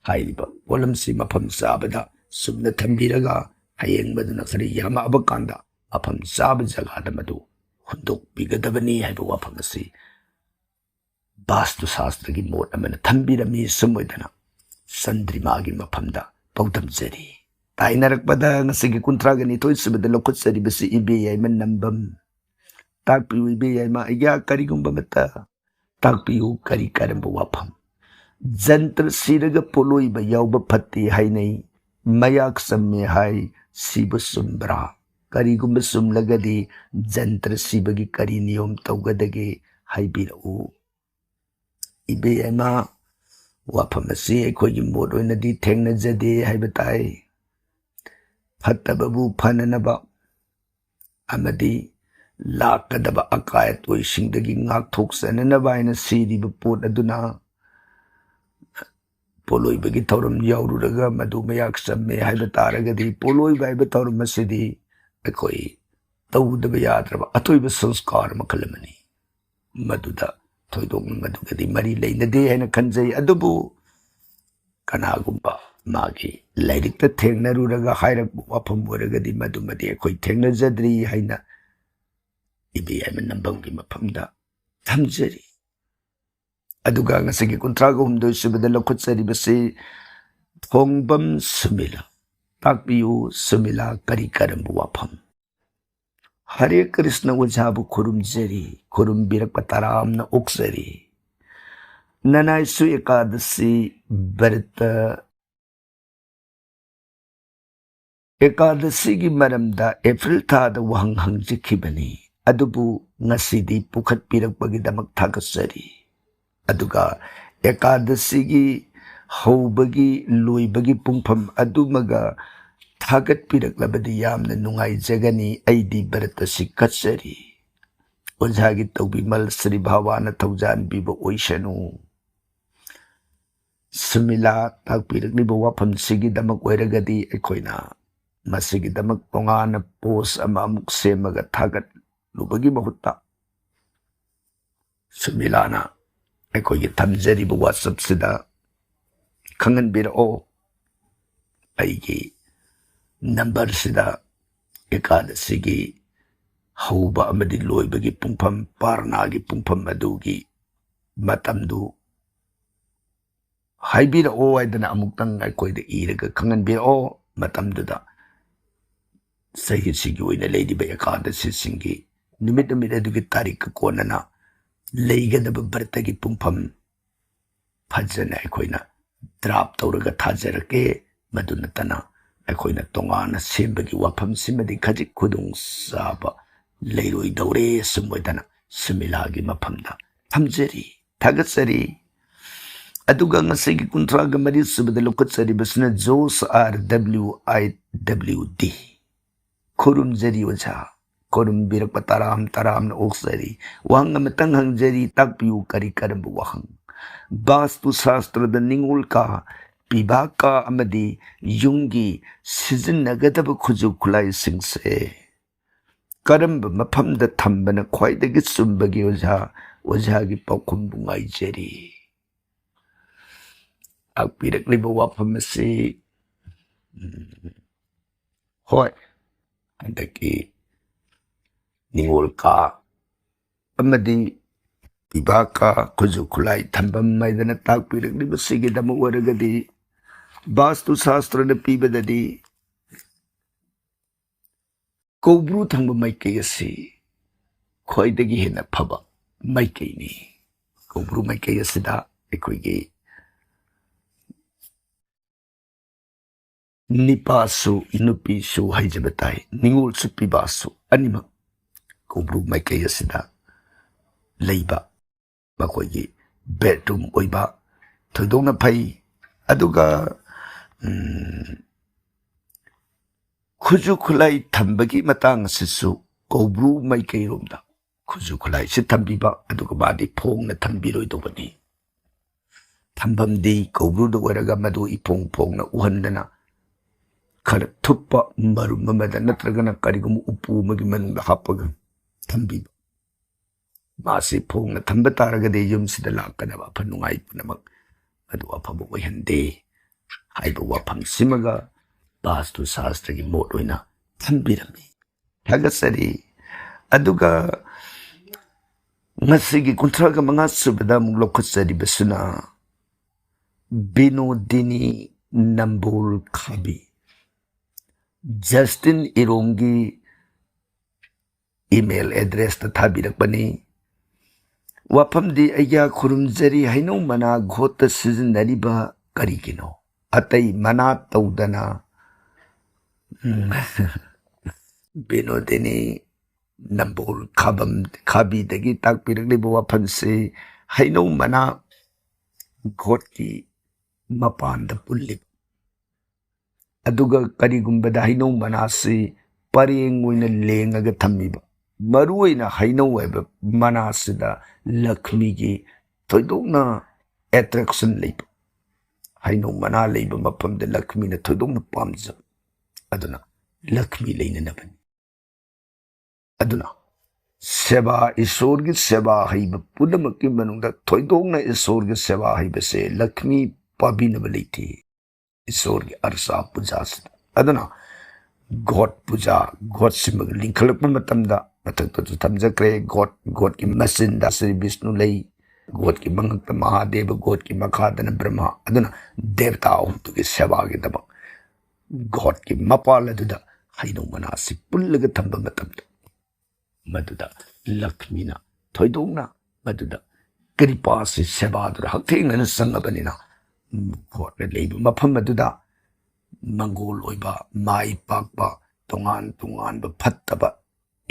ꯍꯥꯏꯔꯤꯕ ꯄꯣꯠꯂꯝꯁꯤ ꯃꯐꯝ ꯆꯥꯕꯗ ꯆꯨꯝꯅ ꯊꯝꯕꯤꯔꯒ, ꯍꯌꯦꯡ ꯃꯗꯨꯅ ꯈꯔ ꯌꯥꯝꯃꯛꯑꯕ ꯀꯥꯟꯗ ꯃꯐꯝ ꯆꯥꯕ ꯖꯒꯥꯗ ꯃꯗꯨ ꯍꯨꯟꯗꯣꯛꯄꯤꯒꯗꯕꯅꯤ ꯍꯥꯏꯕ ꯋꯥꯐꯝ ꯑꯁꯤ ꯕꯥꯁꯇꯨ ꯁꯥꯁꯇ꯭ꯔꯒꯤ ꯃꯣꯠ ꯑꯃꯅ ꯊꯝꯕꯤꯔꯝꯃꯤ꯫ ꯁꯨꯝ ꯑꯣꯏꯗꯅ ꯆꯟꯗ꯭ꯔꯤꯃꯥꯒꯤ ꯃꯐꯝꯗ ꯄꯥꯎꯗꯝꯖꯔꯤ꯫ ꯇꯥꯏꯅꯔꯛꯄꯗ ꯉꯁꯤꯒꯤ ꯀꯨꯟꯊ꯭ꯔꯥꯒ ꯅꯤꯊꯣꯏ ꯁꯨꯕꯗ ꯂꯧꯈꯠꯆꯔꯤꯕꯁꯤ ꯏꯕꯦ ꯌꯥꯏꯃ ꯅꯝꯕꯝ꯫ ꯇꯥꯛꯄꯤꯌꯨ ꯏꯕꯦ ꯌꯥꯏꯃ, ꯑꯩꯌꯥ, ꯀꯔꯤꯒꯨꯝꯕ ꯑꯃꯠꯇ ꯇꯥꯛꯄꯤꯌꯨ꯫ ꯀꯔꯤ ꯀꯔꯝꯕ ꯋꯥꯐꯝ? ꯖꯟꯇ꯭ꯔ ꯁꯤꯔꯒ ꯄꯣꯠꯂꯣꯏꯕ ꯌꯥꯎꯕ ꯐꯠꯇꯦ ꯍꯥꯏꯅꯩ, ꯃꯌꯥꯛ ꯆꯝꯃꯦ ꯍꯥꯏ, ꯁꯤꯕ ꯆꯨꯝꯕ꯭ꯔꯥ? ꯀꯔꯤꯒꯨꯝꯕ ꯆꯨꯝꯂꯒꯗꯤ ꯖꯟꯇ꯭ꯔ ꯁꯤꯕꯒꯤ ꯀꯔꯤ ꯅꯤꯌꯣꯝ ꯇꯧꯒꯗꯒꯦ? ꯍꯥꯏꯕꯤꯔꯛꯎ꯫ ꯏꯕꯦꯝꯃ, ꯋꯥꯐꯝ ꯑꯁꯤ ꯑꯩꯈꯣꯏꯒꯤ ꯃꯣꯠ ꯑꯣꯏꯅꯗꯤ ꯊꯦꯡꯅꯖꯗꯦ ꯍꯥꯏꯕ ꯇꯥꯏ꯫ ꯐꯠꯇꯕꯕꯨ ꯐꯅꯅꯕ ꯑꯃꯗꯤ ꯂꯥꯛꯀꯗꯕ ꯑꯀꯥꯏ ꯑꯇꯣꯏꯁꯤꯡꯗꯒꯤ ꯉꯥꯛꯊꯣꯛꯆꯅꯅꯕ ꯍꯥꯏꯅ ꯁꯤꯔꯤꯕ ꯄꯣꯠ ꯑꯗꯨꯅ ꯄꯣꯠꯂꯣꯏꯕꯒꯤ ꯊꯧꯔꯝ ꯌꯥꯎꯔꯨꯔꯒ ꯃꯗꯨ ꯃꯌꯥꯛ ꯆꯝꯃꯦ ꯍꯥꯏꯕ ꯇꯥꯔꯒꯗꯤ, ꯄꯣꯠꯂꯣꯏꯕ ꯍꯥꯏꯕ ꯊꯧꯔꯝ ꯑꯁꯤꯗꯤ ꯑꯩꯈꯣꯏ ꯇꯧꯗꯕ ꯌꯥꯗ꯭ꯔꯕ ꯑꯊꯣꯏꯕ ꯁꯪꯁꯀꯥꯔ ꯃꯈꯜ ꯑꯃꯅꯤ꯫ ꯃꯗꯨꯗ ꯊꯣꯏꯗꯣꯛꯅ ꯃꯗꯨꯒꯗꯤ ꯃꯔꯤ ꯂꯩꯅꯗꯦ ꯍꯥꯏꯅ ꯈꯟꯖꯩ꯫ ꯑꯗꯨꯕꯨ ꯀꯅꯥꯒꯨꯝꯕ ꯃꯥꯒꯤ ꯂꯥꯏꯔꯤꯛꯇ ꯊꯦꯡꯅꯔꯨꯔꯒ ꯍꯥꯏꯔꯛꯄ ꯋꯥꯐꯝ ꯑꯣꯏꯔꯒꯗꯤ, ꯃꯗꯨꯃꯗꯤ ꯑꯩꯈꯣꯏ ꯊꯦꯡꯅꯖꯗ꯭ꯔꯤ ꯍꯥꯏꯅ ꯏꯕꯦ ꯌꯥꯏꯃ ꯅꯝꯕꯝꯒꯤ ꯃꯐꯝꯗ ꯊꯝꯖꯔꯤ꯫ ꯑꯗꯨꯒ ꯉꯁꯤꯒꯤ ꯀꯨꯟꯊ꯭ꯔꯥꯒ ꯍꯨꯝꯗꯣꯏ ꯁꯨꯕꯗ ꯂꯧꯈꯠꯆꯔꯤꯕꯁꯤ ꯊꯣꯡꯕꯝ ꯁꯨꯃꯤꯂꯥ꯫ ꯇꯥꯛꯄꯤꯌꯨ ꯁꯨꯃꯤꯂꯥ, ꯀꯔꯤ ꯀꯔꯝꯕ ꯋꯥꯐꯝ? ꯍꯔꯦ ꯀ꯭ꯔꯤꯁꯅ ꯑꯣꯖꯥꯕꯨ ꯈꯨꯔꯨꯝꯖꯔꯤ, ꯈꯨꯔꯨꯝꯕꯤꯔꯛꯄ ꯇꯔꯥꯝꯅ ꯑꯣꯛꯆꯔꯤ꯫ ꯅꯅꯥꯏꯁꯨ ꯑꯦꯀꯥꯗꯁꯤ ꯕ꯭ꯔꯇ ꯑꯦꯀꯥꯗꯁꯤꯒꯤ ꯃꯔꯝꯗ ꯑꯦꯄ꯭ꯔꯤꯜ ꯊꯥꯗ ꯋꯥꯍꯪ ꯍꯪꯖꯈꯤꯕꯅꯤ, ꯑꯗꯨꯕꯨ ꯉꯁꯤꯗꯤ ꯄꯨꯈꯠꯄꯤꯔꯛꯄꯒꯤꯗꯃꯛ ꯊꯥꯒꯠꯆꯔꯤ꯫ ꯑꯗꯨꯒ ꯑꯦꯀꯥꯗꯁꯤꯒꯤ ꯍꯧꯕꯒꯤ ꯂꯣꯏꯕꯒꯤ ꯄꯨꯡꯐꯝ ꯑꯗꯨꯃꯒ ꯊꯥꯒꯠꯄꯤꯔꯛꯂꯕꯗꯤ ꯌꯥꯝꯅ ꯅꯨꯡꯉꯥꯏꯖꯒꯅꯤ꯫ ꯑꯩꯗꯤ ꯕ꯭ꯔꯠ ꯑꯁꯤ ꯀꯠꯆꯔꯤ꯫ ꯑꯣꯖꯥꯒꯤ ꯇꯧꯕꯤꯃꯜ ꯁ꯭ꯔꯤ ꯚꯥꯕꯥꯅ ꯊꯧꯖꯥꯟꯕꯤꯕ ꯑꯣꯏꯁꯅꯨ꯫ ꯁꯨꯃꯤꯂꯥ, ꯇꯥꯛꯄꯤꯔꯛꯂꯤꯕ ꯋꯥꯐꯝꯁꯤꯒꯤꯗꯃꯛ ꯑꯣꯏꯔꯒꯗꯤ ꯑꯩꯈꯣꯏꯅ ꯃꯁꯤꯒꯤꯗꯃꯛ ꯇꯣꯉꯥꯟꯅ ꯄꯣꯁ ꯑꯃ ꯑꯃꯨꯛ ꯁꯦꯝꯃꯒ ꯊꯥꯒꯠꯂꯨꯕꯒꯤ ꯃꯍꯨꯠꯇ, ꯁꯨꯃꯤꯂꯥꯅ ꯑꯩꯈꯣꯏꯒꯤ ꯊꯝꯖꯔꯤꯕ WhatsApp-ꯁꯤꯗ ꯈꯪꯍꯟꯕꯤꯔꯛꯑꯣ꯫ ꯑꯩꯒꯤ ꯅꯝꯕꯔꯁꯤꯗ ꯑꯦꯀꯥꯗꯁꯤꯒꯤ ꯍꯧꯕ ꯑꯃꯗꯤ ꯂꯣꯏꯕꯒꯤ ꯄꯨꯡꯐꯝ, ꯄꯥꯔꯅꯥꯒꯤ ꯄꯨꯡꯐꯝ ꯑꯗꯨꯒꯤ ꯃꯇꯝꯗꯨ ꯍꯥꯏꯕꯤꯔꯛꯑꯣ ꯍꯥꯏꯗꯅ ꯑꯃꯨꯛꯇꯪ ꯑꯩꯈꯣꯏꯗ ꯏꯔꯒ ꯈꯪꯍꯟꯕꯤꯔꯛꯑꯣ꯫ ꯃꯇꯝꯗꯨꯗ ꯆꯍꯤꯁꯤꯒꯤ ꯑꯣꯏꯅ ꯂꯩꯔꯤꯕ ꯑꯦꯀꯥꯗꯁꯤꯁꯤꯡꯒꯤ ꯅꯨꯃꯤꯠ, ꯅꯨꯃꯤꯠ ꯑꯗꯨꯒꯤ ꯇꯥꯔꯤꯛꯀ ꯀꯣꯟꯅꯅ ꯂꯩꯒꯗꯕ ꯕ꯭ꯔꯇꯒꯤ ꯄꯨꯡꯐꯝ ꯐꯖꯅ ꯑꯩꯈꯣꯏꯅ ꯗ꯭ꯔꯥꯐ ꯇꯧꯔꯒ ꯊꯥꯖꯔꯛꯀꯦ꯫ ꯃꯗꯨ ꯅꯠꯇꯅ ꯑꯩꯈꯣꯏꯅ ꯇꯣꯉꯥꯟꯅ ꯁꯦꯝꯕꯒꯤ ꯋꯥꯐꯝꯁꯤꯃꯗꯤ ꯈꯖꯤꯛ ꯈꯨꯗꯣꯡ ꯆꯥꯕ ꯂꯩꯔꯣꯏꯗꯧꯔꯦ꯫ ꯑꯁꯨꯝ ꯑꯣꯏꯗꯅ ꯁꯨꯃꯤꯂꯥꯒꯤ ꯃꯐꯝꯗ ꯊꯝꯖꯔꯤ, ꯊꯥꯒꯠꯆꯔꯤ꯫ ꯑꯗꯨꯒ ꯉꯁꯤꯒꯤ ꯀꯨꯟꯊ꯭ꯔꯥꯒ ꯃꯔꯤ ꯁꯨꯕꯗ ꯂꯧꯈꯠꯆꯔꯤꯕꯁꯤꯅ ꯖꯣꯁ ꯑꯥꯔ ꯗꯕ꯭ꯂꯤꯎ ꯑꯥꯏ ꯗꯕ꯭ꯂꯤꯎ ꯗꯤ꯫ ꯈꯨꯔꯨꯝꯖꯔꯤ ꯑꯣꯖꯥ, ꯈꯨꯔꯨꯝꯕꯤꯔꯛꯄ ꯇꯔꯥꯝ ꯇꯔꯥꯝꯅ ꯑꯣꯛꯆꯔꯤ꯫ ꯋꯥꯍꯪ ꯑꯃꯇꯪ ꯍꯪꯖꯔꯤ, ꯇꯥꯛꯄꯤꯌꯨ, ꯀꯔꯤ ꯀꯔꯝꯕ ꯋꯥꯍꯪ? ꯕꯥꯁꯇꯨ ꯁꯥꯁꯇ꯭ꯔꯗ ꯅꯤꯉꯣꯜ ꯀꯥ, ꯄꯤꯕꯥ ꯀꯥ ꯑꯃꯗꯤ ꯌꯨꯝꯒꯤ ꯁꯤꯖꯤꯟꯅꯒꯗꯕ ꯈꯨꯠꯁꯨ ꯈꯨꯠꯂꯥꯏꯁꯤꯡꯁꯦ ꯀꯔꯝꯕ ꯃꯐꯝꯗ ꯊꯝꯕꯅ ꯈ꯭ꯋꯥꯏꯗꯒꯤ ꯆꯨꯝꯕꯒꯦ ꯑꯣꯖꯥ? ꯑꯣꯖꯥꯒꯤ ꯄꯥꯎꯈꯨꯝꯕꯨ ꯉꯥꯏꯖꯔꯤ꯫ ꯇꯥꯛꯄꯤꯔꯛꯂꯤꯕ ꯋꯥꯐꯝ ꯑꯁꯤ, ꯎꯝ, ꯍꯣꯏ, ꯍꯟꯗꯛꯀꯤ ꯅꯤꯉꯣꯜ ꯀꯥ ꯑꯃꯗꯤ ꯄꯤꯕꯥ ꯀꯥ, ꯈꯨꯠꯁꯨ ꯈꯨꯠꯂꯥꯏ ꯊꯝꯐꯝ ꯍꯥꯏꯗꯅ ꯇꯥꯛꯄꯤꯔꯛꯂꯤꯕꯁꯤꯒꯤꯗꯃꯛ ꯑꯣꯏꯔꯒꯗꯤ, ꯕꯥꯁꯇꯨ ꯁꯥꯁꯇ꯭ꯔꯅ ꯄꯤꯕꯗꯗꯤ ꯀꯧꯕ꯭ꯔꯨ ꯊꯪꯕ ꯃꯥꯏꯀꯩ ꯑꯁꯤ ꯈ꯭ꯋꯥꯏꯗꯒꯤ ꯍꯦꯟꯅ ꯐꯕ ꯃꯥꯏꯀꯩꯅꯤ꯫ ꯀꯧꯕ꯭ꯔꯨ ꯃꯥꯏꯀꯩ ꯑꯁꯤꯗ ꯑꯩꯈꯣꯏꯒꯤ ꯅꯤꯄꯥꯁꯨ ꯅꯨꯄꯤꯁꯨ ꯍꯩꯖꯕ ꯇꯥꯏ, ꯅꯤꯉꯣꯜꯁꯨ ꯄꯤꯕꯥꯁꯨ ꯑꯅꯤꯃꯛ ꯀꯧꯕ꯭ꯔꯨ ꯃꯥꯏꯀꯩ ꯑꯁꯤꯗ ꯂꯩꯕ ꯃꯈꯣꯏꯒꯤ ꯕꯦꯗꯔꯨꯝ ꯑꯣꯏꯕ ꯊꯣꯏꯗꯣꯛꯅ ꯐꯩ꯫ ꯑꯗꯨꯒ, ꯎꯝ, ꯈꯨꯠꯁꯨ ꯈꯨꯠꯂꯥꯏ ꯊꯝꯕꯒꯤ ꯃꯇꯥꯡ ꯑꯁꯤꯁꯨ ꯀꯧꯕ꯭ꯔꯨ ꯃꯥꯏꯀꯩꯔꯣꯝꯗ ꯈꯨꯠꯁꯨ ꯈꯨꯠꯂꯥꯏꯁꯤ ꯊꯝꯕꯤꯕ, ꯑꯗꯨꯒ ꯃꯥꯗꯤ ꯐꯣꯡꯅ ꯊꯝꯕꯤꯔꯣꯏꯗꯧꯕꯅꯤ꯫ ꯊꯝꯐꯝꯗꯤ ꯀꯧꯕ꯭ꯔꯨꯗ ꯑꯣꯏꯔꯒ ꯃꯗꯨ ꯏꯐꯣꯡ ꯐꯣꯡꯅ ꯎꯍꯟꯗꯅ ꯈꯔ ꯊꯨꯞꯄ ꯃꯔꯨꯝ ꯑꯃꯗ ꯅꯠꯇ꯭ꯔꯒꯅ ꯀꯔꯤꯒꯨꯝꯕ ꯎꯄꯨ ꯑꯃꯒꯤ ꯃꯅꯨꯡꯗ ꯍꯥꯞꯄꯒ ꯊꯝꯕꯤꯕ꯫ ꯃꯥꯁꯤ ꯐꯣꯡꯅ ꯊꯝꯕ ꯇꯥꯔꯒꯗꯤ ꯌꯨꯝꯁꯤꯗ ꯂꯥꯛꯀꯗꯕ ꯑꯐ ꯅꯨꯡꯉꯥꯏ ꯄꯨꯝꯅꯃꯛ ꯑꯗꯨ ꯑꯐꯕ ꯑꯣꯏꯍꯟꯗꯦ ꯍꯥꯏꯕ ꯋꯥꯐꯝꯁꯤꯃꯒ ꯕꯥꯁꯇꯨ ꯁꯥꯁꯇ꯭ꯔꯒꯤ ꯃꯣꯠ ꯑꯣꯏꯅ ꯊꯝꯕꯤꯔꯝꯃꯤ꯫ ꯊꯥꯒꯠꯆꯔꯤ꯫ ꯑꯗꯨꯒ ꯉꯁꯤꯒꯤ ꯀꯨꯟꯊ꯭ꯔꯥꯒ ꯃꯉꯥ ꯁꯨꯕꯗ ꯑꯃꯨꯛ ꯂꯧꯈꯠꯆꯔꯤꯕꯁꯤꯅ ꯕꯤꯅꯣꯗꯤꯅꯤ ꯅꯝꯕꯣꯜ ꯈꯥꯕꯤ, ꯖꯁꯇꯤꯟ ꯏꯔꯣꯝꯒꯤ ꯏꯃꯦꯜ ꯑꯦꯗ꯭ꯔꯦꯁꯇ ꯊꯥꯕꯤꯔꯛꯄꯅꯤ꯫ ꯋꯥꯐꯝꯗꯤ, ꯑꯩꯒ꯭ꯌꯥ ꯈꯨꯔꯨꯝꯖꯔꯤ, ꯍꯩꯅꯧ ꯃꯅꯥ ꯒꯣꯠꯇ ꯁꯤꯖꯤꯟꯅꯔꯤꯕ ꯀꯔꯤꯒꯤꯅꯣ? ꯑꯇꯩ ꯃꯅꯥ ꯇꯧꯗꯅ꯫ ꯎꯝ꯫ ꯕꯤꯅꯣꯗꯤꯅꯤ ꯅꯝꯕꯣꯜ ꯈꯥꯕꯝ, ꯈꯥꯕꯤꯗꯒꯤ ꯇꯥꯛꯄꯤꯔꯛꯂꯤꯕ ꯋꯥꯐꯝꯁꯤ ꯍꯩꯅꯧ ꯃꯅꯥ ꯒꯣꯠꯀꯤ ꯃꯄꯥꯟꯗ ꯄꯨꯜꯂꯤꯕ, ꯑꯗꯨꯒ ꯀꯔꯤꯒꯨꯝꯕꯗ ꯍꯩꯅꯧ ꯃꯅꯥꯁꯤ ꯄꯔꯦꯡ ꯑꯣꯏꯅ ꯂꯦꯡꯉꯒ ꯊꯝꯃꯤꯕ, ꯃꯔꯨꯑꯣꯏꯅ ꯍꯩꯅꯧ ꯍꯥꯏꯕ ꯃꯅꯥꯁꯤꯗ ꯂꯛꯁꯃꯤꯒꯤ ꯊꯣꯏꯗꯣꯛꯅ ꯑꯦꯇ꯭ꯔꯦꯛꯁꯟ ꯂꯩꯕ, ꯍꯩꯅꯧ ꯃꯅꯥ ꯂꯩꯕ ꯃꯐꯝꯗ ꯂꯛꯁꯃꯤꯅ ꯊꯣꯏꯗꯣꯛꯅ ꯄꯥꯝꯖꯕ, ꯑꯗꯨꯅ ꯂꯛꯁꯃꯤ ꯂꯩꯅꯅꯕꯅꯤ꯫ ꯑꯗꯨꯅ ꯁꯦꯕꯥ, ꯏꯁꯣꯔꯒꯤ ꯁꯦꯕꯥ ꯍꯩꯕ ꯄꯨꯝꯅꯃꯛꯀꯤ ꯃꯅꯨꯡꯗ ꯊꯣꯏꯗꯣꯛꯅ ꯏꯁꯣꯔꯒꯤ ꯁꯦꯕꯥ ꯍꯩꯕꯁꯦ ꯂꯛꯁꯃꯤ ꯄꯥꯕꯤꯅꯕ ꯂꯩꯇꯦ꯫ ꯏꯁꯣꯔꯒꯤ ꯑꯔꯆꯥ ꯄꯨꯖꯥꯁꯤꯗ꯫ ꯑꯗꯨꯅ ꯒꯣꯠ ꯄꯨꯖꯥ, ꯒꯣꯠꯁꯤꯃꯒ ꯂꯤꯡꯈꯠꯂꯛꯄ ꯃꯇꯝꯗ ꯃꯊꯛꯇꯁꯨ ꯊꯝꯖꯈ꯭ꯔꯦ, ꯒꯣꯠ, ꯒꯣꯠꯀꯤ ꯃꯆꯤꯟꯗ ꯁ꯭ꯔꯤ ꯕꯤꯁꯅꯨ ꯂꯩ, ꯒꯣꯠꯀꯤ ꯃꯉꯛꯇ ꯃꯍꯥꯗꯦꯕ, ꯒꯣꯠꯀꯤ ꯃꯈꯥꯗꯅ ꯕ꯭ꯔꯍ꯭ꯃ꯫ ꯑꯗꯨꯅ ꯗꯦꯕꯇꯥ ꯑꯍꯨꯝꯗꯨꯒꯤ ꯁꯦꯕꯥꯒꯤꯗꯃꯛ ꯒꯣꯠꯀꯤ ꯃꯄꯥꯜ ꯑꯗꯨꯗ ꯍꯩꯅꯧ ꯃꯅꯥꯁꯤ ꯄꯨꯜꯂꯒ ꯊꯝꯕ ꯃꯇꯝꯗ ꯃꯗꯨꯗ ꯂꯛꯁꯃꯤꯅ ꯊꯣꯏꯗꯣꯛꯅ ꯃꯗꯨꯗ ꯀ꯭ꯔꯤꯄꯥꯁꯤ ꯁꯦꯕꯥꯗꯨꯗ ꯍꯛꯊꯦꯡꯅꯅ ꯆꯪꯉꯕꯅꯤꯅ ꯒꯣꯠꯅ ꯂꯩꯕ ꯃꯐꯝ ꯑꯗꯨꯗ ꯃꯪꯒꯣꯜ ꯑꯣꯏꯕ, ꯃꯥꯏ ꯄꯥꯛꯄ, ꯇꯣꯉꯥꯟ ꯇꯣꯉꯥꯟꯕ ꯐꯠꯇꯕ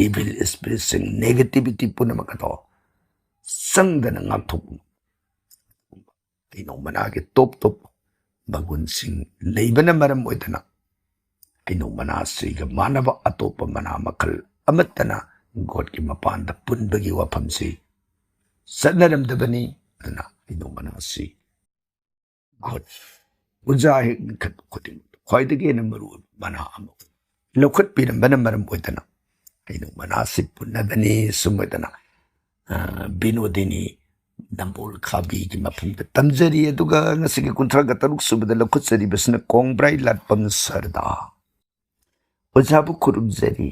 ꯏꯚꯤꯜ ꯁ꯭ꯄꯤꯔꯤꯠꯁꯤꯡ, ꯅꯦꯒꯦꯇꯤꯚꯤꯇꯤ ꯄꯨꯝꯅꯃꯛ ꯑꯗꯣ ꯆꯪꯗꯅ ꯉꯥꯛꯊꯣꯛꯄ ꯍꯩꯅꯧ ꯃꯅꯥꯒꯤ ꯇꯣꯞ ꯇꯣꯞꯄ ꯃꯒꯨꯟꯁꯤꯡ ꯂꯩꯕꯅ ꯃꯔꯝ ꯑꯣꯏꯗꯅ ꯍꯩꯅꯧ ꯃꯅꯥꯁꯤꯒ ꯃꯥꯟꯅꯕ ꯑꯇꯣꯞꯄ ꯃꯅꯥ ꯃꯈꯜ ꯑꯃꯠꯇꯅ ꯒꯣꯠꯀꯤ ꯃꯄꯥꯟꯗ ꯄꯨꯟꯕꯒꯤ ꯋꯥꯐꯝꯁꯤ ꯆꯠꯅꯔꯝꯗꯕꯅꯤ꯫ ꯑꯗꯨꯅ ꯍꯩꯅꯧ ꯃꯅꯥꯁꯤ ꯒꯣꯠ ꯄꯨꯖꯥ ꯍꯦꯛ ꯂꯤꯡꯈꯠꯄ ꯈꯨꯗꯤꯡꯃꯛꯇ ꯈ꯭ꯋꯥꯏꯗꯒꯤ ꯍꯦꯟꯅ ꯃꯔꯨ ꯑꯣꯏꯕ ꯃꯅꯥ ꯑꯃ ꯂꯧꯈꯠꯄꯤꯔꯝꯕꯅ ꯃꯔꯝ ꯑꯣꯏꯗꯅ ꯍꯩꯅꯧ ꯃꯅꯥꯁꯤ ꯄꯨꯟꯅꯕꯅꯤ꯫ ꯁꯨꯝ ꯑꯣꯏꯗꯅ, ꯑ, ꯕꯤꯅꯣꯗꯤꯅꯤ ꯅꯝꯕꯣꯜ ꯈꯥꯕꯤꯒꯤ ꯃꯐꯝꯗ ꯇꯝꯖꯔꯤ꯫ ꯑꯗꯨꯒ ꯉꯁꯤꯒꯤ ꯀꯨꯟꯊ꯭ꯔꯥꯒ ꯇꯔꯨꯛ ꯁꯨꯕꯗ ꯂꯧꯈꯠꯆꯔꯤꯕꯁꯤꯅ ꯀꯣꯡꯕ꯭ꯔꯥꯏ ꯂꯥꯠꯄꯝ ꯁꯔꯗꯥ꯫ ꯑꯣꯖꯥꯕꯨ ꯈꯨꯔꯨꯝꯖꯔꯤ꯫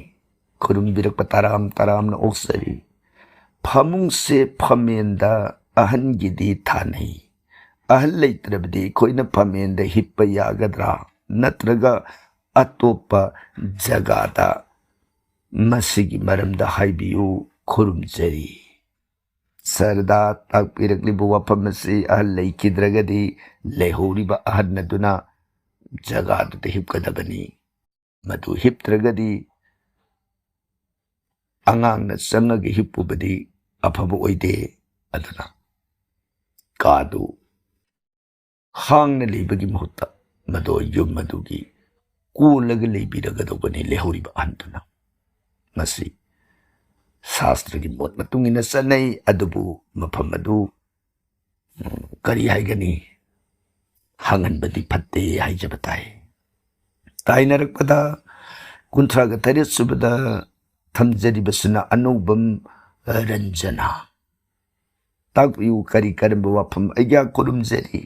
ꯈꯨꯔꯨꯝꯕꯤꯔꯛꯄ ꯇꯔꯥꯝ ꯇꯔꯥꯝꯅ ꯑꯣꯛꯆꯔꯤ꯫ ꯐꯃꯨꯡꯁꯦ ꯐꯝꯃꯦꯟꯗ ꯑꯍꯟꯒꯤꯗꯤ ꯊꯥꯅꯩ꯫ ꯑꯍꯜ ꯂꯩꯇ꯭ꯔꯕꯗꯤ ꯑꯩꯈꯣꯏꯅ ꯐꯝꯃꯦꯟꯗ ꯍꯤꯞꯄ ꯌꯥꯒꯗ꯭ꯔꯥ? ꯅꯠꯇ꯭ꯔꯒ ꯑꯇꯣꯞꯄ ꯖꯒꯥꯗ ꯃꯁꯤꯒꯤ ꯃꯔꯝꯗ ꯍꯥꯏꯕꯤꯌꯨ꯫ ꯈꯨꯔꯨꯝꯖꯔꯤ꯫ ꯁꯔꯗꯥ ꯇꯥꯛꯄꯤꯔꯛꯂꯤꯕ ꯋꯥꯐꯝ ꯑꯁꯤ ꯑꯍꯜ ꯂꯩꯈꯤꯗ꯭ꯔꯒꯗꯤ ꯂꯩꯍꯧꯔꯤꯕ ꯑꯍꯟ ꯑꯗꯨꯅ ꯖꯒꯥꯗꯨꯗ ꯍꯤꯞꯀꯗꯕꯅꯤ꯫ ꯃꯗꯨ ꯍꯤꯞꯇ꯭ꯔꯒꯗꯤ ꯑꯉꯥꯡꯅ ꯆꯪꯉꯒ ꯍꯤꯞꯄꯨꯕꯗꯤ ꯑꯐꯕ ꯑꯣꯏꯗꯦ꯫ ꯑꯗꯨꯅ ꯀꯥꯗꯨ ꯍꯥꯡꯅ ꯂꯩꯕꯒꯤ ꯃꯍꯨꯠꯇ ꯃꯗꯣ ꯌꯨꯝ ꯑꯗꯨꯒꯤ ꯀꯣꯜꯂꯒ ꯂꯩꯕꯤꯔꯒꯗꯧꯕꯅꯤ ꯂꯩꯍꯧꯔꯤꯕ ꯑꯍꯟꯗꯨꯅ꯫ ꯃꯁꯤ ꯁꯥꯁꯇ꯭ꯔꯒꯤ ꯃꯣꯠ ꯃꯇꯨꯡ ꯏꯟꯅ ꯆꯠꯅꯩ, ꯑꯗꯨꯕꯨ ꯃꯐꯝ ꯑꯗꯨ, ꯎꯝ, ꯀꯔꯤ ꯍꯥꯏꯒꯅꯤ, ꯍꯥꯡꯍꯟꯕꯗꯤ ꯐꯠꯇꯦ ꯍꯥꯏꯖꯕ ꯇꯥꯏ꯫ ꯇꯥꯏꯅꯔꯛꯄꯗ ꯀꯨꯟꯊ꯭ꯔꯥꯒ ꯇꯔꯦꯠ ꯁꯨꯕꯗ ꯊꯝꯖꯔꯤꯕꯁꯤꯅ ꯑꯅꯧꯕꯝ ꯔꯟꯖꯅꯥ꯫ ꯇꯥꯛꯄꯤꯌꯨ, ꯀꯔꯤ ꯀꯔꯝꯕ ꯋꯥꯐꯝ? ꯑꯩꯒ꯭ꯌꯥ ꯈꯨꯔꯨꯝꯖꯔꯤ꯫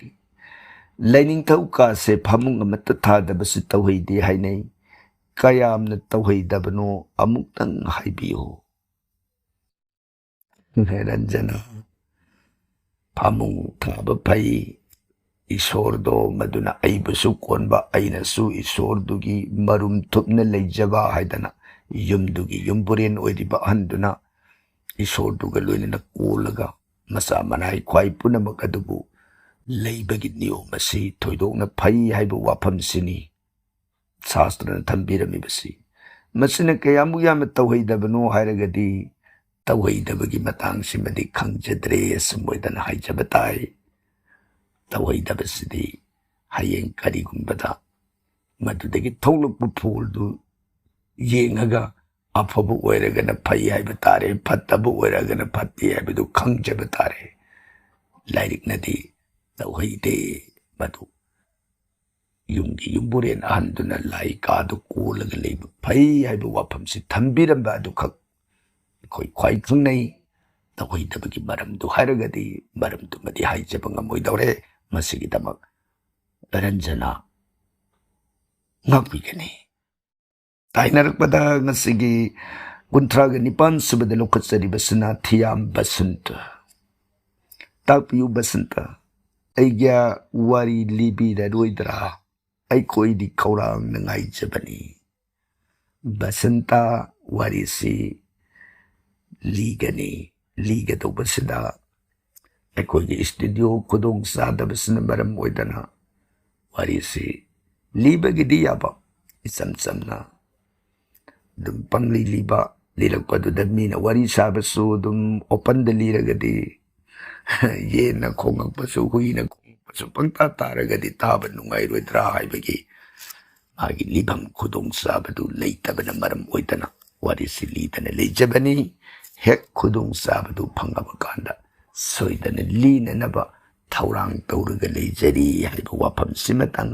ꯂꯥꯏꯅꯤꯡꯊꯧ ꯀꯥꯁꯦ ꯐꯃꯨꯡ ꯑꯃꯠꯇ ꯊꯥꯗꯕꯁꯤ ꯇꯧꯍꯩꯗꯦ ꯍꯥꯏꯅꯩ꯫ ꯀꯌꯥꯝꯅ ꯇꯧꯍꯩꯗꯕꯅꯣ ꯑꯃꯨꯛꯇꯪ ꯍꯥꯏꯕꯤꯌꯨ꯫ ꯔꯟꯖꯅꯥ, ꯐꯃꯨꯡ ꯊꯥꯕ ꯐꯩ꯫ ꯏꯁꯣꯔꯗꯣ ꯃꯗꯨꯅ ꯑꯩꯕꯨꯁꯨ ꯀꯣꯟꯕ, ꯑꯩꯅꯁꯨ ꯏꯁꯣꯔꯗꯨꯒꯤ ꯃꯔꯨꯝ ꯊꯨꯞꯅ ꯂꯩꯖꯕ ꯍꯥꯏꯗꯅ ꯌꯨꯝꯗꯨꯒꯤ ꯌꯨꯝꯕꯨꯔꯦꯟ ꯑꯣꯏꯔꯤꯕ ꯑꯍꯟꯗꯨꯅ ꯏꯁꯣꯔꯗꯨꯒ ꯂꯣꯏꯅꯅ ꯀꯣꯜꯂꯒ ꯃꯆꯥ ꯃꯅꯥꯏ ꯈ꯭ꯋꯥꯏ ꯄꯨꯝꯅꯃꯛ ꯑꯗꯨꯕꯨ ꯂꯩꯕꯒꯤ ꯅꯤꯌꯣꯝ ꯑꯁꯤ ꯊꯣꯏꯗꯣꯛꯅ ꯐꯩ ꯍꯥꯏꯕ ꯋꯥꯐꯝꯁꯤꯅꯤ ꯁꯥꯁꯇ꯭ꯔꯅ ꯊꯝꯕꯤꯔꯝꯃꯤꯕꯁꯤ꯫ ꯃꯁꯤꯅ ꯀꯌꯥꯃꯨꯛ ꯌꯥꯝꯅ ꯇꯧꯍꯩꯗꯕꯅꯣ ꯍꯥꯏꯔꯒꯗꯤ, ꯇꯧꯍꯩꯗꯕꯒꯤ ꯃꯇꯥꯡꯁꯤꯃꯗꯤ ꯈꯪꯖꯗ꯭ꯔꯦ, ꯑꯁꯨꯝ ꯑꯣꯏꯗꯅ ꯍꯥꯏꯖꯕ ꯇꯥꯏ꯫ ꯇꯧꯍꯩꯗꯕꯁꯤꯗꯤ ꯍꯌꯦꯡ ꯀꯔꯤꯒꯨꯝꯕꯗ ꯃꯗꯨꯗꯒꯤ ꯊꯣꯛꯂꯛꯄ ꯐꯣꯜꯗꯨ ꯌꯦꯡꯉꯒ ꯑꯐꯕ ꯑꯣꯏꯔꯒꯅ ꯐꯩ ꯍꯥꯏꯕ ꯇꯥꯔꯦ, ꯐꯠꯇꯕ ꯑꯣꯏꯔꯒꯅ ꯐꯠꯇꯦ ꯍꯥꯏꯕꯗꯨ ꯈꯪꯖꯕ ꯇꯥꯔꯦ꯫ ꯂꯥꯏꯔꯤꯛꯅꯗꯤ ꯇꯧꯍꯩꯗꯦ ꯃꯗꯨ꯫ ꯌꯨꯝꯒꯤ ꯌꯨꯝꯕꯨꯔꯦꯟ ꯑꯍꯟꯗꯨꯅ ꯂꯥꯏ ꯀꯥꯗꯨ ꯀꯣꯜꯂꯒ ꯂꯩꯕ ꯐꯩ ꯍꯥꯏꯕ ꯋꯥꯐꯝꯁꯤ ꯊꯝꯕꯤꯔꯝꯕ ꯑꯗꯨꯈꯛ ꯑꯩꯈꯣꯏ ꯈ꯭ꯋꯥꯏ ꯈꯪꯅꯩ꯫ ꯇꯧꯍꯩꯗꯕꯒꯤ ꯃꯔꯝꯗꯨ ꯍꯥꯏꯔꯒꯗꯤ ꯃꯔꯝꯗꯨꯃꯗꯤ ꯍꯥꯏꯖꯕ ꯉꯝꯃꯣꯏꯗꯧꯔꯦ꯫ ꯃꯁꯤꯒꯤꯗꯃꯛ ꯔꯟꯖꯅꯥ ꯉꯥꯛꯄꯤꯒꯅꯤ꯫ ꯇꯥꯏꯅꯔꯛꯄꯗ ꯉꯁꯤꯒꯤ ꯀꯨꯟꯊ꯭ꯔꯥꯒ ꯅꯤꯄꯥꯟ ꯁꯨꯕꯗ ꯂꯧꯈꯠꯆꯔꯤꯕꯁꯤꯅ ꯊꯤꯌꯥꯝ ꯕꯁꯟꯇ꯫ ꯇꯥꯛꯄꯤꯌꯨ ꯕꯁꯟꯇ, ꯑꯩꯒ ꯋꯥꯔꯤ ꯂꯤꯕꯤꯔꯔꯣꯏꯗ꯭ꯔꯥ? ꯑꯩꯈꯣꯏꯗꯤ ꯈꯧꯔꯥꯡꯅ ꯉꯥꯏꯖꯕꯅꯤ꯫ ꯕꯁꯟꯇ, ꯋꯥꯔꯤꯁꯤ ꯂꯤꯒꯅꯤ꯫ ꯂꯤꯒꯗꯧꯕꯁꯤꯗ ꯑꯩꯈꯣꯏꯒꯤ ꯏꯁꯇꯨꯗꯤꯑꯣ ꯈꯨꯗꯣꯡ ꯆꯥꯗꯕꯁꯤꯅ ꯃꯔꯝ ꯑꯣꯏꯗꯅ ꯋꯥꯔꯤꯁꯤ ꯂꯤꯕꯒꯤꯗꯤ ꯌꯥꯕ, ꯏꯆꯝ ꯆꯝꯅ ꯑꯗꯨꯝ ꯄꯪꯂꯤ ꯂꯤꯕ, ꯂꯤꯔꯛꯄꯗꯨꯗ ꯃꯤꯅ ꯋꯥꯔꯤ ꯁꯥꯕꯁꯨ ꯑꯗꯨꯝ ꯑꯣꯄꯟꯗ ꯂꯤꯔꯒꯗꯤ ꯌꯦꯟꯅ ꯈꯣꯡꯉꯛꯄꯁꯨ, ꯍꯨꯏꯅ ꯈꯣꯡꯉꯛꯄꯁꯨ ꯄꯪꯇꯥ ꯇꯥꯔꯒꯗꯤ ꯇꯥꯕ ꯅꯨꯡꯉꯥꯏꯔꯣꯏꯗ꯭ꯔꯥ ꯍꯥꯏꯕꯒꯤ ꯃꯥꯒꯤ ꯂꯤꯐꯝ ꯈꯨꯗꯣꯡꯆꯥꯕꯗꯨ ꯂꯩꯇꯕꯅ ꯃꯔꯝ ꯑꯣꯏꯗꯅ ꯋꯥꯔꯤꯁꯤ ꯂꯤꯗꯅ ꯂꯩꯖꯕꯅꯤ꯫ ꯍꯦꯛ ꯈꯨꯗꯣꯡꯆꯥꯕꯗꯨ ꯐꯪꯉꯕ ꯀꯥꯟꯗ ꯁꯣꯏꯗꯅ ꯂꯤꯅꯅꯕ ꯊꯧꯔꯥꯡ ꯇꯧꯔꯒ ꯂꯩꯖꯔꯤ ꯍꯥꯏꯕ ꯋꯥꯐꯝꯁꯤꯃꯇꯪ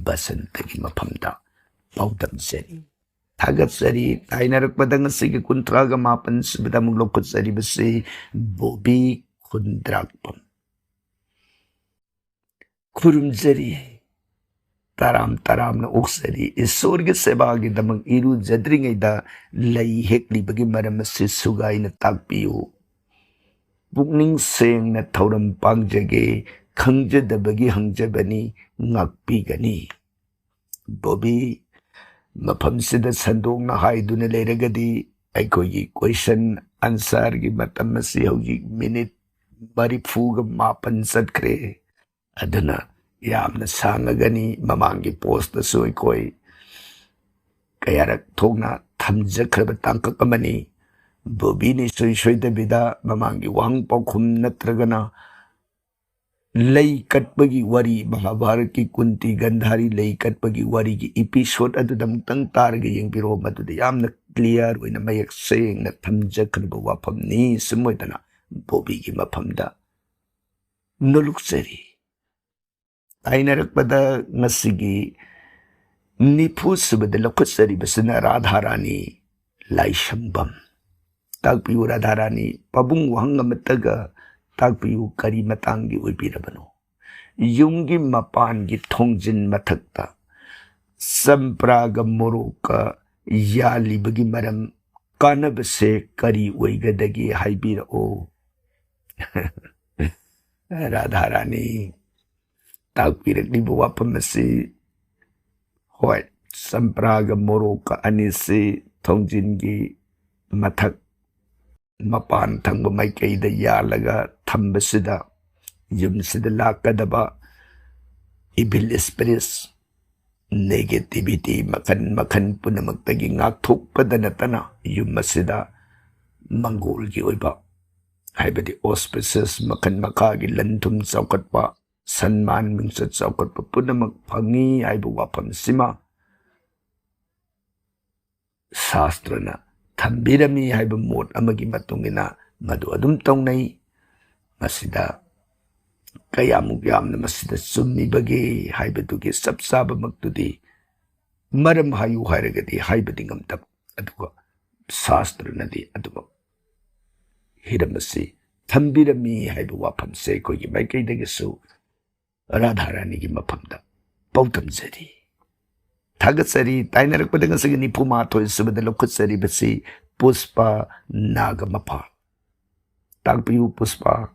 ꯕꯁꯟꯇꯒꯤ ꯃꯐꯝꯗ ꯄꯥꯎꯗꯝꯖꯔꯤ꯫ ꯊꯥꯒꯠꯆꯔꯤ꯫ ꯇꯥꯏꯅꯔꯛꯄꯗ ꯉꯁꯤꯒꯤ ꯀꯨꯟꯊ꯭ꯔꯥꯒ ꯃꯥꯄꯟ ꯁꯨꯕꯗ ꯑꯃꯨꯛ ꯂꯧꯈꯠꯆꯔꯤꯕꯁꯤ ꯕꯣꯕꯤ ꯈꯨꯟꯗ꯭ꯔꯥꯛꯄꯝ꯫ ꯈꯨꯔꯨꯝꯖꯔꯤ꯫ ꯇꯔꯥꯝ ꯇꯔꯥꯝꯅ ꯑꯣꯛꯆꯔꯤ꯫ ꯏꯁꯣꯔꯒꯤ ꯁꯦꯕꯥꯒꯤꯗꯃꯛ ꯏꯔꯨꯖꯗ꯭ꯔꯤꯉꯩꯗ ꯂꯩ ꯍꯦꯛꯂꯤꯕꯒꯤ ꯃꯔꯝ ꯑꯁꯤ ꯁꯨꯒꯥꯏꯅ ꯇꯥꯛꯄꯤꯌꯨ꯫ ꯄꯨꯛꯅꯤꯡ ꯁꯦꯡꯅ ꯊꯧꯔꯝ ꯄꯥꯡꯖꯒꯦ, ꯈꯪꯖꯗꯕꯒꯤ ꯍꯪꯖꯕꯅꯤ, ꯉꯥꯛꯄꯤꯒꯅꯤ꯫ ꯕꯣꯕꯤ, ꯃꯐꯝꯁꯤꯗ ꯁꯟꯗꯣꯛꯅ ꯍꯥꯏꯗꯨꯅ ꯂꯩꯔꯒꯗꯤ ꯑꯩꯈꯣꯏꯒꯤ ꯀꯣꯏꯁꯟ ꯑꯟꯁꯔꯒꯤ ꯃꯇꯝ ꯑꯁꯤ ꯍꯧꯖꯤꯛ ꯃꯤꯅꯤꯠ ꯃꯔꯤꯐꯨꯒ ꯃꯥꯄꯟ ꯆꯠꯈ꯭ꯔꯦ꯫ ꯑꯗꯨꯅ ꯌꯥꯝꯅ ꯁꯥꯡꯉꯒꯅꯤ꯫ ꯃꯃꯥꯡꯒꯤ ꯄꯣꯁꯇꯁꯨ ꯑꯩꯈꯣꯏ ꯀꯌꯥꯔꯛ ꯊꯣꯛꯅ ꯊꯝꯖꯈ꯭ꯔꯕ ꯇꯥꯡꯀꯛ ꯑꯃꯅꯤ꯫ ꯕꯣꯕꯤꯅ ꯏꯁꯣꯏ ꯁꯣꯏꯗꯕꯤꯗ ꯃꯃꯥꯡꯒꯤ ꯋꯥꯍꯪ ꯄꯥꯎꯈꯨꯝ ꯅꯠꯇ꯭ꯔꯒꯅ ꯂꯩ ꯀꯠꯄꯒꯤ ꯋꯥꯔꯤ, ꯃꯍꯥꯚꯥꯔꯠꯀꯤ ꯀꯨꯟꯇꯤ ꯒꯟꯙꯥꯔꯤ ꯂꯩ ꯀꯠꯄꯒꯤ ꯋꯥꯔꯤꯒꯤ ꯏꯄꯤꯁꯣꯠ ꯑꯗꯨꯗ ꯑꯃꯨꯛꯇꯪ ꯇꯥꯔꯒ ꯌꯦꯡꯕꯤꯔꯣ꯫ ꯃꯗꯨꯗ ꯌꯥꯝꯅ ꯀ꯭ꯂꯤꯌꯥꯔ ꯑꯣꯏꯅ, ꯃꯌꯦꯛ ꯁꯦꯡꯅ ꯊꯝꯖꯈ꯭ꯔꯕ ꯋꯥꯐꯝꯅꯤ꯫ ꯁꯨꯝ ꯑꯣꯏꯗꯅ ꯕꯣꯕꯤꯒꯤ ꯃꯐꯝꯗ ꯅꯣꯂꯨꯛꯆꯔꯤ꯫ ꯇꯥꯏꯅꯔꯛꯄꯗ ꯉꯁꯤꯒꯤ ꯅꯤꯐꯨ ꯁꯨꯕꯗ ꯂꯧꯈꯠꯆꯔꯤꯕꯁꯤꯅ ꯔꯥꯙꯥꯔꯥꯅꯤ ꯂꯥꯏꯁꯪꯕꯝ꯫ ꯇꯥꯛꯄꯤꯌꯨ ꯔꯥꯙꯥꯔꯥꯅꯤ, ꯄꯥꯕꯨꯡ ꯋꯥꯍꯪ ꯑꯃꯠꯇꯒ ꯇꯥꯛꯄꯤꯌꯨ, ꯀꯔꯤ ꯃꯇꯥꯡꯒꯤ ꯑꯣꯏꯕꯤꯔꯕꯅꯣ? ꯌꯨꯝꯒꯤ ꯃꯄꯥꯟꯒꯤ ꯊꯣꯡꯖꯤꯟ ꯃꯊꯛꯇ ꯆꯝꯄ꯭ꯔꯥꯒ ꯃꯣꯔꯣꯛꯀ ꯌꯥꯜꯂꯤꯕꯒꯤ ꯃꯔꯝ, ꯀꯥꯟꯅꯕꯁꯦ ꯀꯔꯤ ꯑꯣꯏꯒꯗꯒꯦ ꯍꯥꯏꯕꯤꯔꯛꯑꯣ꯫ ꯔꯥꯙꯥꯔꯥꯅꯤ, ꯇꯥꯛꯄꯤꯔꯛꯂꯤꯕ ꯋꯥꯐꯝ ꯑꯁꯤ, ꯍꯣꯏ, ꯆꯝꯄ꯭ꯔꯥꯒ ꯃꯣꯔꯣꯛꯀ ꯑꯅꯤꯁꯤ ꯊꯣꯡꯖꯤꯟꯒꯤ ꯃꯊꯛ ꯃꯄꯥꯟ ꯊꯪꯕ ꯃꯥꯏꯀꯩꯗ ꯌꯥꯜꯂꯒ ꯊꯝꯕꯁꯤꯗ ꯌꯨꯝꯁꯤꯗ ꯂꯥꯛꯀꯗꯕ evil spirits, negativity ꯃꯈꯜ ꯃꯈꯜ ꯄꯨꯝꯅꯃꯛꯇꯒꯤ ꯉꯥꯛꯊꯣꯛꯄꯗ ꯅꯠꯇꯅ ꯌꯨꯝ ꯑꯁꯤꯗ ꯃꯪꯒꯣꯜꯒꯤ ꯑꯣꯏꯕ, ꯍꯥꯏꯕꯗꯤ auspicious ꯃꯈꯜ ꯃꯈꯥꯒꯤ ꯂꯟ ꯊꯨꯝ ꯆꯥꯎꯈꯠꯄ, ꯁꯟꯃꯥꯟ ꯃꯤꯡꯆꯠ ꯆꯥꯎꯈꯠꯄ ꯄꯨꯝꯅꯃꯛ ꯐꯪꯉꯤ ꯍꯥꯏꯕ ꯋꯥꯐꯝꯁꯤꯃ ꯁꯥꯁꯇ꯭ꯔꯅ ꯊꯝꯕꯤꯔꯝꯃꯤ ꯍꯥꯏꯕ ꯃꯣꯠ ꯑꯃꯒꯤ ꯃꯇꯨꯡ ꯏꯟꯅ ꯃꯗꯨ ꯑꯗꯨꯝ ꯇꯧꯅꯩ꯫ ꯃꯁꯤꯗ ꯀꯌꯥꯃꯨꯛ ꯌꯥꯝꯅ ꯃꯁꯤꯗ ꯆꯨꯝꯃꯤꯕꯒꯦ ꯍꯥꯏꯕꯗꯨꯒꯤ ꯆꯞ ꯆꯥꯕꯃꯛꯇꯨꯗꯤ ꯃꯔꯝ ꯍꯥꯏꯌꯨ ꯍꯥꯏꯔꯒꯗꯤ ꯍꯥꯏꯕꯗꯤ ꯉꯝꯗꯕ, ꯑꯗꯨꯒ ꯁꯥꯁꯇ꯭ꯔꯅꯗꯤ ꯑꯗꯨꯃꯛ ꯍꯤꯔꯝ ꯑꯁꯤ ꯊꯝꯕꯤꯔꯝꯃꯤ ꯍꯥꯏꯕ ꯋꯥꯐꯝꯁꯦ ꯑꯩꯈꯣꯏꯒꯤ ꯃꯥꯏꯀꯩꯗꯒꯤꯁꯨ ꯔꯥꯙꯥꯔꯥꯅꯤꯒꯤ ꯃꯐꯝꯗ ꯄꯥꯎꯗꯝꯖꯔꯤ꯫ ꯊꯥꯒꯠꯆꯔꯤ꯫ ꯇꯥꯏꯅꯔꯛꯄꯗ ꯉꯁꯤꯒꯤ ꯅꯤꯐꯨ ꯃꯥꯊꯣꯏ ꯁꯨꯕꯗ ꯂꯧꯈꯠꯆꯔꯤꯕꯁꯤ ꯄꯨꯁꯄꯥ ꯅꯥꯒ ꯃꯄꯥꯜ꯫ ꯇꯥꯛꯄꯤꯌꯨ ꯄꯨꯁꯄꯥ꯫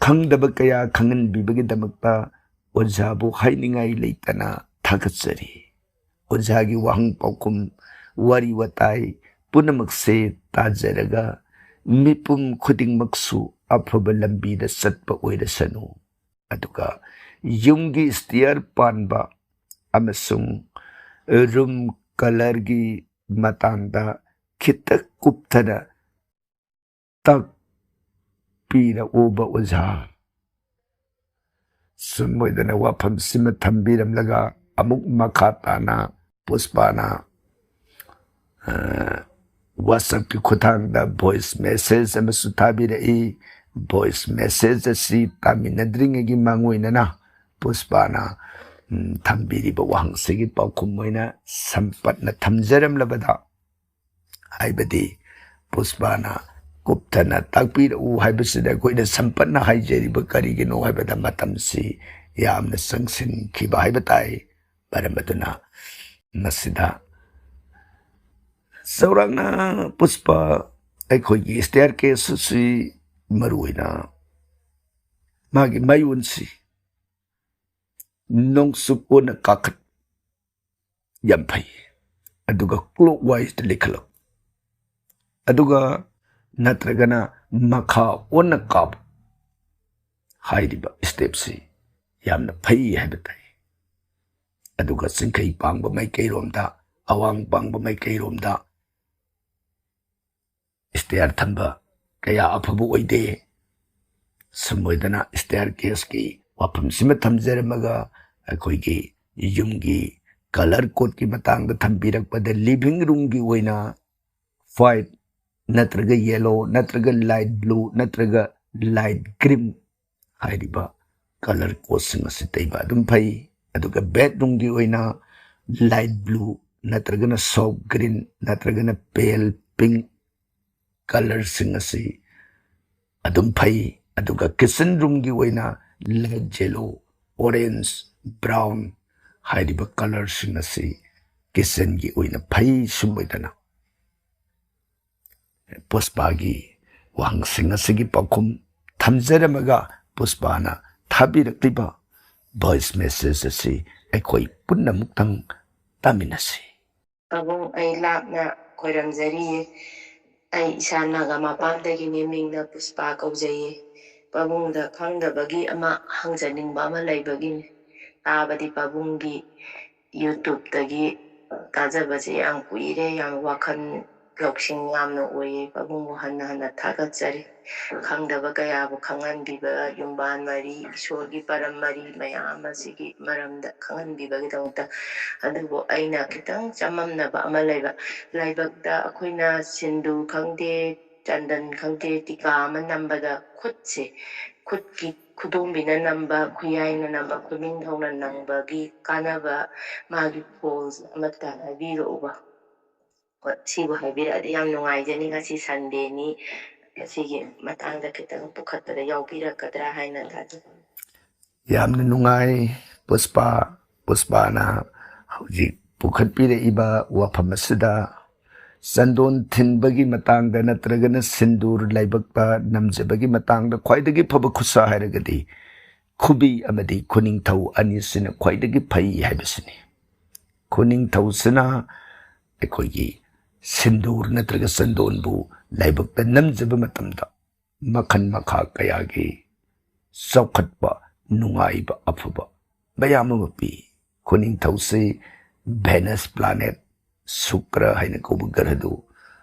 ꯈꯪꯗꯕ ꯀꯌꯥ ꯈꯪꯍꯟꯕꯤꯕꯒꯤꯗꯃꯛꯇ ꯑꯣꯖꯥꯕꯨ ꯍꯥꯏꯅꯤꯡꯉꯥꯏ ꯂꯩꯇꯅ ꯊꯥꯒꯠꯆꯔꯤ꯫ ꯑꯣꯖꯥꯒꯤ ꯋꯥꯍꯪ ꯄꯥꯎꯈꯨꯝ, ꯋꯥꯔꯤ ꯋꯥꯇꯥꯏ ꯄꯨꯝꯅꯃꯛꯁꯦ ꯇꯥꯖꯔꯒ ꯃꯤꯄꯨꯝ ꯈꯨꯗꯤꯡꯃꯛꯁꯨ ꯑꯐꯕ ꯂꯝꯕꯤꯗ ꯆꯠꯄ ꯑꯣꯏꯔꯁꯅꯨ꯫ ꯑꯗꯨꯒ ꯌꯨꯝꯒꯤ stair ꯄꯥꯟꯕ ꯑꯃꯁꯨꯡ room colourꯒꯤ ꯃꯇꯥꯡꯗ ꯈꯤꯇ ꯀꯨꯞꯊꯅ ꯇꯥꯛꯄꯤꯔꯛꯎꯕ ꯑꯣꯖꯥ꯫ ꯁꯨꯝ ꯑꯣꯏꯗꯅ ꯋꯥꯐꯝꯁꯤꯃ ꯊꯝꯕꯤꯔꯝꯂꯒ ꯑꯃꯨꯛ ꯃꯈꯥ ꯇꯥꯅ ꯄꯨꯁꯄꯥꯅ, ꯑ, WhatsAppꯀꯤ ꯈꯨꯠꯊꯥꯡꯗ voice message ꯑꯃꯁꯨ ꯊꯥꯕꯤꯔꯛꯏ꯫ Voice message ꯑꯁꯤ ꯇꯥꯃꯤꯟꯅꯗ꯭ꯔꯤꯉꯩꯒꯤ ꯃꯥꯡꯑꯣꯏꯅꯅ ꯄꯨꯁꯄꯥꯅ, ꯎꯝ, ꯊꯝꯕꯤꯔꯤꯕ ꯋꯥꯍꯪꯁꯤꯒꯤ ꯄꯥꯎꯈꯨꯝ ꯑꯣꯏꯅ ꯁꯝꯄꯠꯅ ꯊꯝꯖꯔꯝꯂꯕꯗ, ꯍꯥꯏꯕꯗꯤ ꯄꯨꯁꯄꯥꯅ ꯀꯨꯞꯊꯅ ꯇꯥꯛꯄꯤꯔꯛꯎ ꯍꯥꯏꯕꯁꯤꯗ ꯑꯩꯈꯣꯏꯅ ꯁꯝꯄꯠꯅ ꯍꯥꯏꯖꯔꯤꯕ ꯀꯔꯤꯒꯤꯅꯣ ꯍꯥꯏꯕꯗ ꯃꯇꯝꯁꯤ ꯌꯥꯝꯅ ꯆꯪꯁꯤꯟꯈꯤꯕ ꯍꯥꯏꯕ ꯇꯥꯏ꯫ ꯃꯔꯝ ꯑꯗꯨꯅ ꯃꯁꯤꯗ ꯆꯥꯎꯔꯥꯛꯅ ꯄꯨꯁꯄꯥ ꯑꯩꯈꯣꯏꯒꯤ staircase ꯑꯁꯤ ꯃꯔꯨꯑꯣꯏꯅ ꯃꯥꯒꯤ ꯃꯌꯣꯟꯁꯤ ꯅꯣꯡꯆꯨꯞ ꯑꯣꯟꯅ ꯀꯥꯈꯠ ꯌꯥꯝ ꯐꯩ, ꯑꯗꯨꯒ clockwise ꯇ ꯂꯩꯈꯠꯂꯛ, ꯑꯗꯨꯒ ꯅꯠꯇ꯭ꯔꯒꯅ ꯃꯈꯥ ꯑꯣꯟꯅ ꯀꯥꯞ ꯍꯥꯏꯔꯤꯕ step ꯁꯤ ꯌꯥꯝꯅ ꯐꯩ ꯍꯥꯏꯕ ꯇꯥꯏ꯫ ꯑꯗꯨꯒ ꯆꯤꯡꯈꯩ ꯄꯥꯡꯕ ꯃꯥꯏꯀꯩꯔꯣꯝꯗ, ꯑꯋꯥꯡ ꯄꯥꯡꯕ ꯃꯥꯏꯀꯩꯔꯣꯝꯗ stair ꯊꯝꯕ ꯀꯌꯥ ꯑꯐꯕ ꯑꯣꯏꯗꯦ꯫ ꯁꯨꯝ ꯑꯣꯏꯗꯅ staircase ꯀꯤ ꯋꯥꯐꯝꯁꯤꯃ ꯊꯝꯖꯔꯝꯃꯒ, ꯑꯩꯈꯣꯏꯒꯤ ꯌꯨꯝꯒꯤ colour code ꯀꯤ ꯃꯇꯥꯡꯗ ꯊꯝꯕꯤꯔꯛꯄꯗ, living room ꯒꯤ ꯑꯣꯏꯅ white ꯅꯠꯇ꯭ꯔꯒ yellow ꯅꯠꯇ꯭ꯔꯒ light blue ꯅꯠꯇ꯭ꯔꯒ light green ꯍꯥꯏꯔꯤꯕ colour code ꯁꯤꯡ ꯑꯁꯤ ꯇꯩꯕ ꯑꯗꯨꯝ ꯐꯩ꯫ ꯑꯗꯨꯒ bedroom ꯒꯤ ꯑꯣꯏꯅ light blue ꯅꯠꯇ꯭ꯔꯒꯅ soft green ꯅꯠꯇ꯭ꯔꯒꯅ pale pink colour ꯁꯤꯡ ꯑꯁꯤ ꯑꯗꯨꯝ ꯐꯩ꯫ ꯑꯗꯨꯒ kitchen room ꯒꯤ ꯑꯣꯏꯅ light yellow, orange, brown ꯍꯥꯏꯔꯤꯕ colour ꯁꯤꯡ ꯑꯁꯤ kitchen ꯒꯤ ꯑꯣꯏꯅ ꯐꯩ꯫ ꯁꯨꯝ ꯑꯣꯏꯗꯅ ꯄꯨꯁꯄꯥꯒꯤ ꯋꯥꯍꯪꯁꯤꯡ ꯑꯁꯤꯒꯤ ꯄꯥꯎꯈꯨꯝ ꯊꯝꯖꯔꯝꯃꯒ, ꯄꯨꯁꯄꯥꯅ ꯊꯥꯕꯤꯔꯛꯂꯤꯕ voice message ꯑꯁꯤ ꯑꯩꯈꯣꯏ ꯄꯨꯟꯅꯃꯨꯛꯇꯪ ꯇꯥꯃꯤꯟꯅꯁꯤ꯫ ꯄꯥꯕꯨꯡ, ꯑꯩ ꯂꯥꯞꯅ ꯈꯣꯏꯔꯝꯖꯔꯤꯌꯦ꯫ ꯑꯩ ꯏꯁꯥ ꯅꯥꯒꯥ ꯃꯄꯥꯟꯗꯒꯤꯅꯦ, ꯃꯤꯡꯅ ꯄꯨꯁꯄꯥ ꯀꯧꯖꯩꯌꯦ꯫ ꯄꯥꯕꯨꯡꯗ ꯈꯪꯗꯕꯒꯤ ꯑꯃ ꯍꯪꯖꯅꯤꯡꯕ ꯑꯃ ꯂꯩꯕꯒꯤꯅꯦ꯫ ꯇꯥꯕꯗꯤ ꯄꯥꯕꯨꯡꯒꯤ YouTube ꯇꯒꯤ ꯇꯥꯖꯕꯁꯦ ꯌꯥꯝ ꯀꯨꯏꯔꯦ, ꯌꯥꯝ ꯋꯥꯈꯜ ꯂꯧꯁꯤꯡ ꯌꯥꯝꯅ ꯑꯣꯏꯌꯦ꯫ ꯄꯥꯕꯨꯡꯕꯨ ꯍꯟꯅ ꯍꯟꯅ ꯊꯥꯒꯠꯆꯔꯤ꯫ ꯈꯪꯗꯕ ꯀꯌꯥꯕꯨ ꯈꯪꯍꯟꯕꯤꯕ, ꯌꯨꯝꯕꯥꯟ ꯃꯔꯤ, ꯏꯁꯣꯔꯒꯤ ꯄꯔꯝ ꯃꯔꯤ ꯃꯌꯥꯝ ꯑꯁꯤꯒꯤ ꯃꯔꯝꯗ ꯈꯪꯍꯟꯕꯤꯕꯒꯤꯗꯃꯛꯇ꯫ ꯑꯗꯨꯕꯨ ꯑꯩꯅ ꯈꯤꯇꯪ ꯆꯃꯝꯅꯕ ꯑꯃ ꯂꯩꯕ, ꯂꯥꯏꯕꯛꯇ ꯑꯩꯈꯣꯏꯅ ꯁꯤꯟꯗꯨ ꯈꯪꯗꯦ, ꯇꯟꯗꯟ ꯈꯪꯗꯦ, ꯇꯤꯀꯥ ꯑꯃ ꯅꯝꯕꯗ ꯈꯨꯠꯁꯦ, ꯈꯨꯠꯀꯤ ꯈꯨꯗꯣꯝꯕꯤꯅ ꯅꯝꯕ, ꯈꯨꯌꯥꯏꯅ ꯅꯝꯕ, ꯈꯨꯅꯤꯡꯊꯧꯅ ꯅꯝꯕꯒꯤ ꯀꯥꯟꯅꯕ, ꯃꯥꯒꯤ ꯐꯣꯜꯁ ꯑꯃꯇ ꯍꯥꯏꯕꯤꯔꯛꯎꯕ꯫ ꯍꯣꯏ, ꯁꯤꯕꯨ ꯍꯥꯏꯕꯤꯔꯛꯑꯗꯤ ꯌꯥꯝ ꯅꯨꯡꯉꯥꯏꯖꯅꯤ꯫ ꯉꯁꯤ ꯁꯟꯗꯦꯅꯤ, ꯁꯤꯒꯤ ꯃꯇꯥꯡꯗ ꯈꯤꯇꯪ ꯄꯨꯈꯠꯄꯗ ꯌꯥꯎꯕꯤꯔꯛꯀꯗ꯭ꯔꯥ ꯍꯥꯏꯅ ꯊꯥꯖꯩ꯫ ꯌꯥꯝꯅ ꯅꯨꯡꯉꯥꯏ, ꯄꯨꯁꯄꯥ꯫ ꯄꯨꯁꯄꯥꯅ ꯍꯧꯖꯤꯛ ꯄꯨꯈꯠꯄꯤꯔꯛꯏꯕ ꯋꯥꯐꯝ ꯑꯁꯤꯗ ꯆꯟꯗꯣꯟ ꯊꯤꯟꯕꯒꯤ ꯃꯇꯥꯡꯗ ꯅꯠꯇ꯭ꯔꯒꯅ ꯁꯤꯟꯗꯨꯔ ꯂꯥꯏꯕꯛꯇ ꯅꯝꯖꯕꯒꯤ ꯃꯇꯥꯡꯗ ꯈ꯭ꯋꯥꯏꯗꯒꯤ ꯐꯕ ꯈꯨꯠꯁꯥ ꯍꯥꯏꯔꯒꯗꯤ ꯈꯨꯕꯤ ꯑꯃꯗꯤ ꯈꯨꯅꯤꯡꯊꯧ ꯑꯅꯤꯁꯤꯅ ꯈ꯭ꯋꯥꯏꯗꯒꯤ ꯐꯩ ꯍꯥꯏꯕꯁꯤꯅꯤ꯫ ꯈꯨꯅꯤꯡꯊꯧꯁꯤꯅ ꯑꯩꯈꯣꯏꯒꯤ ꯁꯤꯟꯗꯨꯔ ꯅꯠꯇ꯭ꯔꯒ ꯆꯟꯗꯣꯟꯕꯨ ꯂꯥꯏꯕꯛꯇ ꯅꯝꯖꯕ ꯃꯇꯝꯗ ꯃꯈꯜ ꯃꯈꯥ ꯀꯌꯥꯒꯤ ꯆꯥꯎꯈꯠꯄ, ꯅꯨꯡꯉꯥꯏꯕ, ꯑꯐꯕ ꯃꯌꯥꯝ ꯑꯃ ꯄꯤ꯫ ꯈꯨꯅꯤꯡꯊꯧꯁꯤ ꯚꯦꯅꯁ ꯄ꯭ꯂꯥꯅꯦꯠ, ꯁꯨꯀ꯭ꯔ ꯍꯥꯏꯅ ꯀꯧꯕ ꯒ꯭ꯔꯍꯗꯨ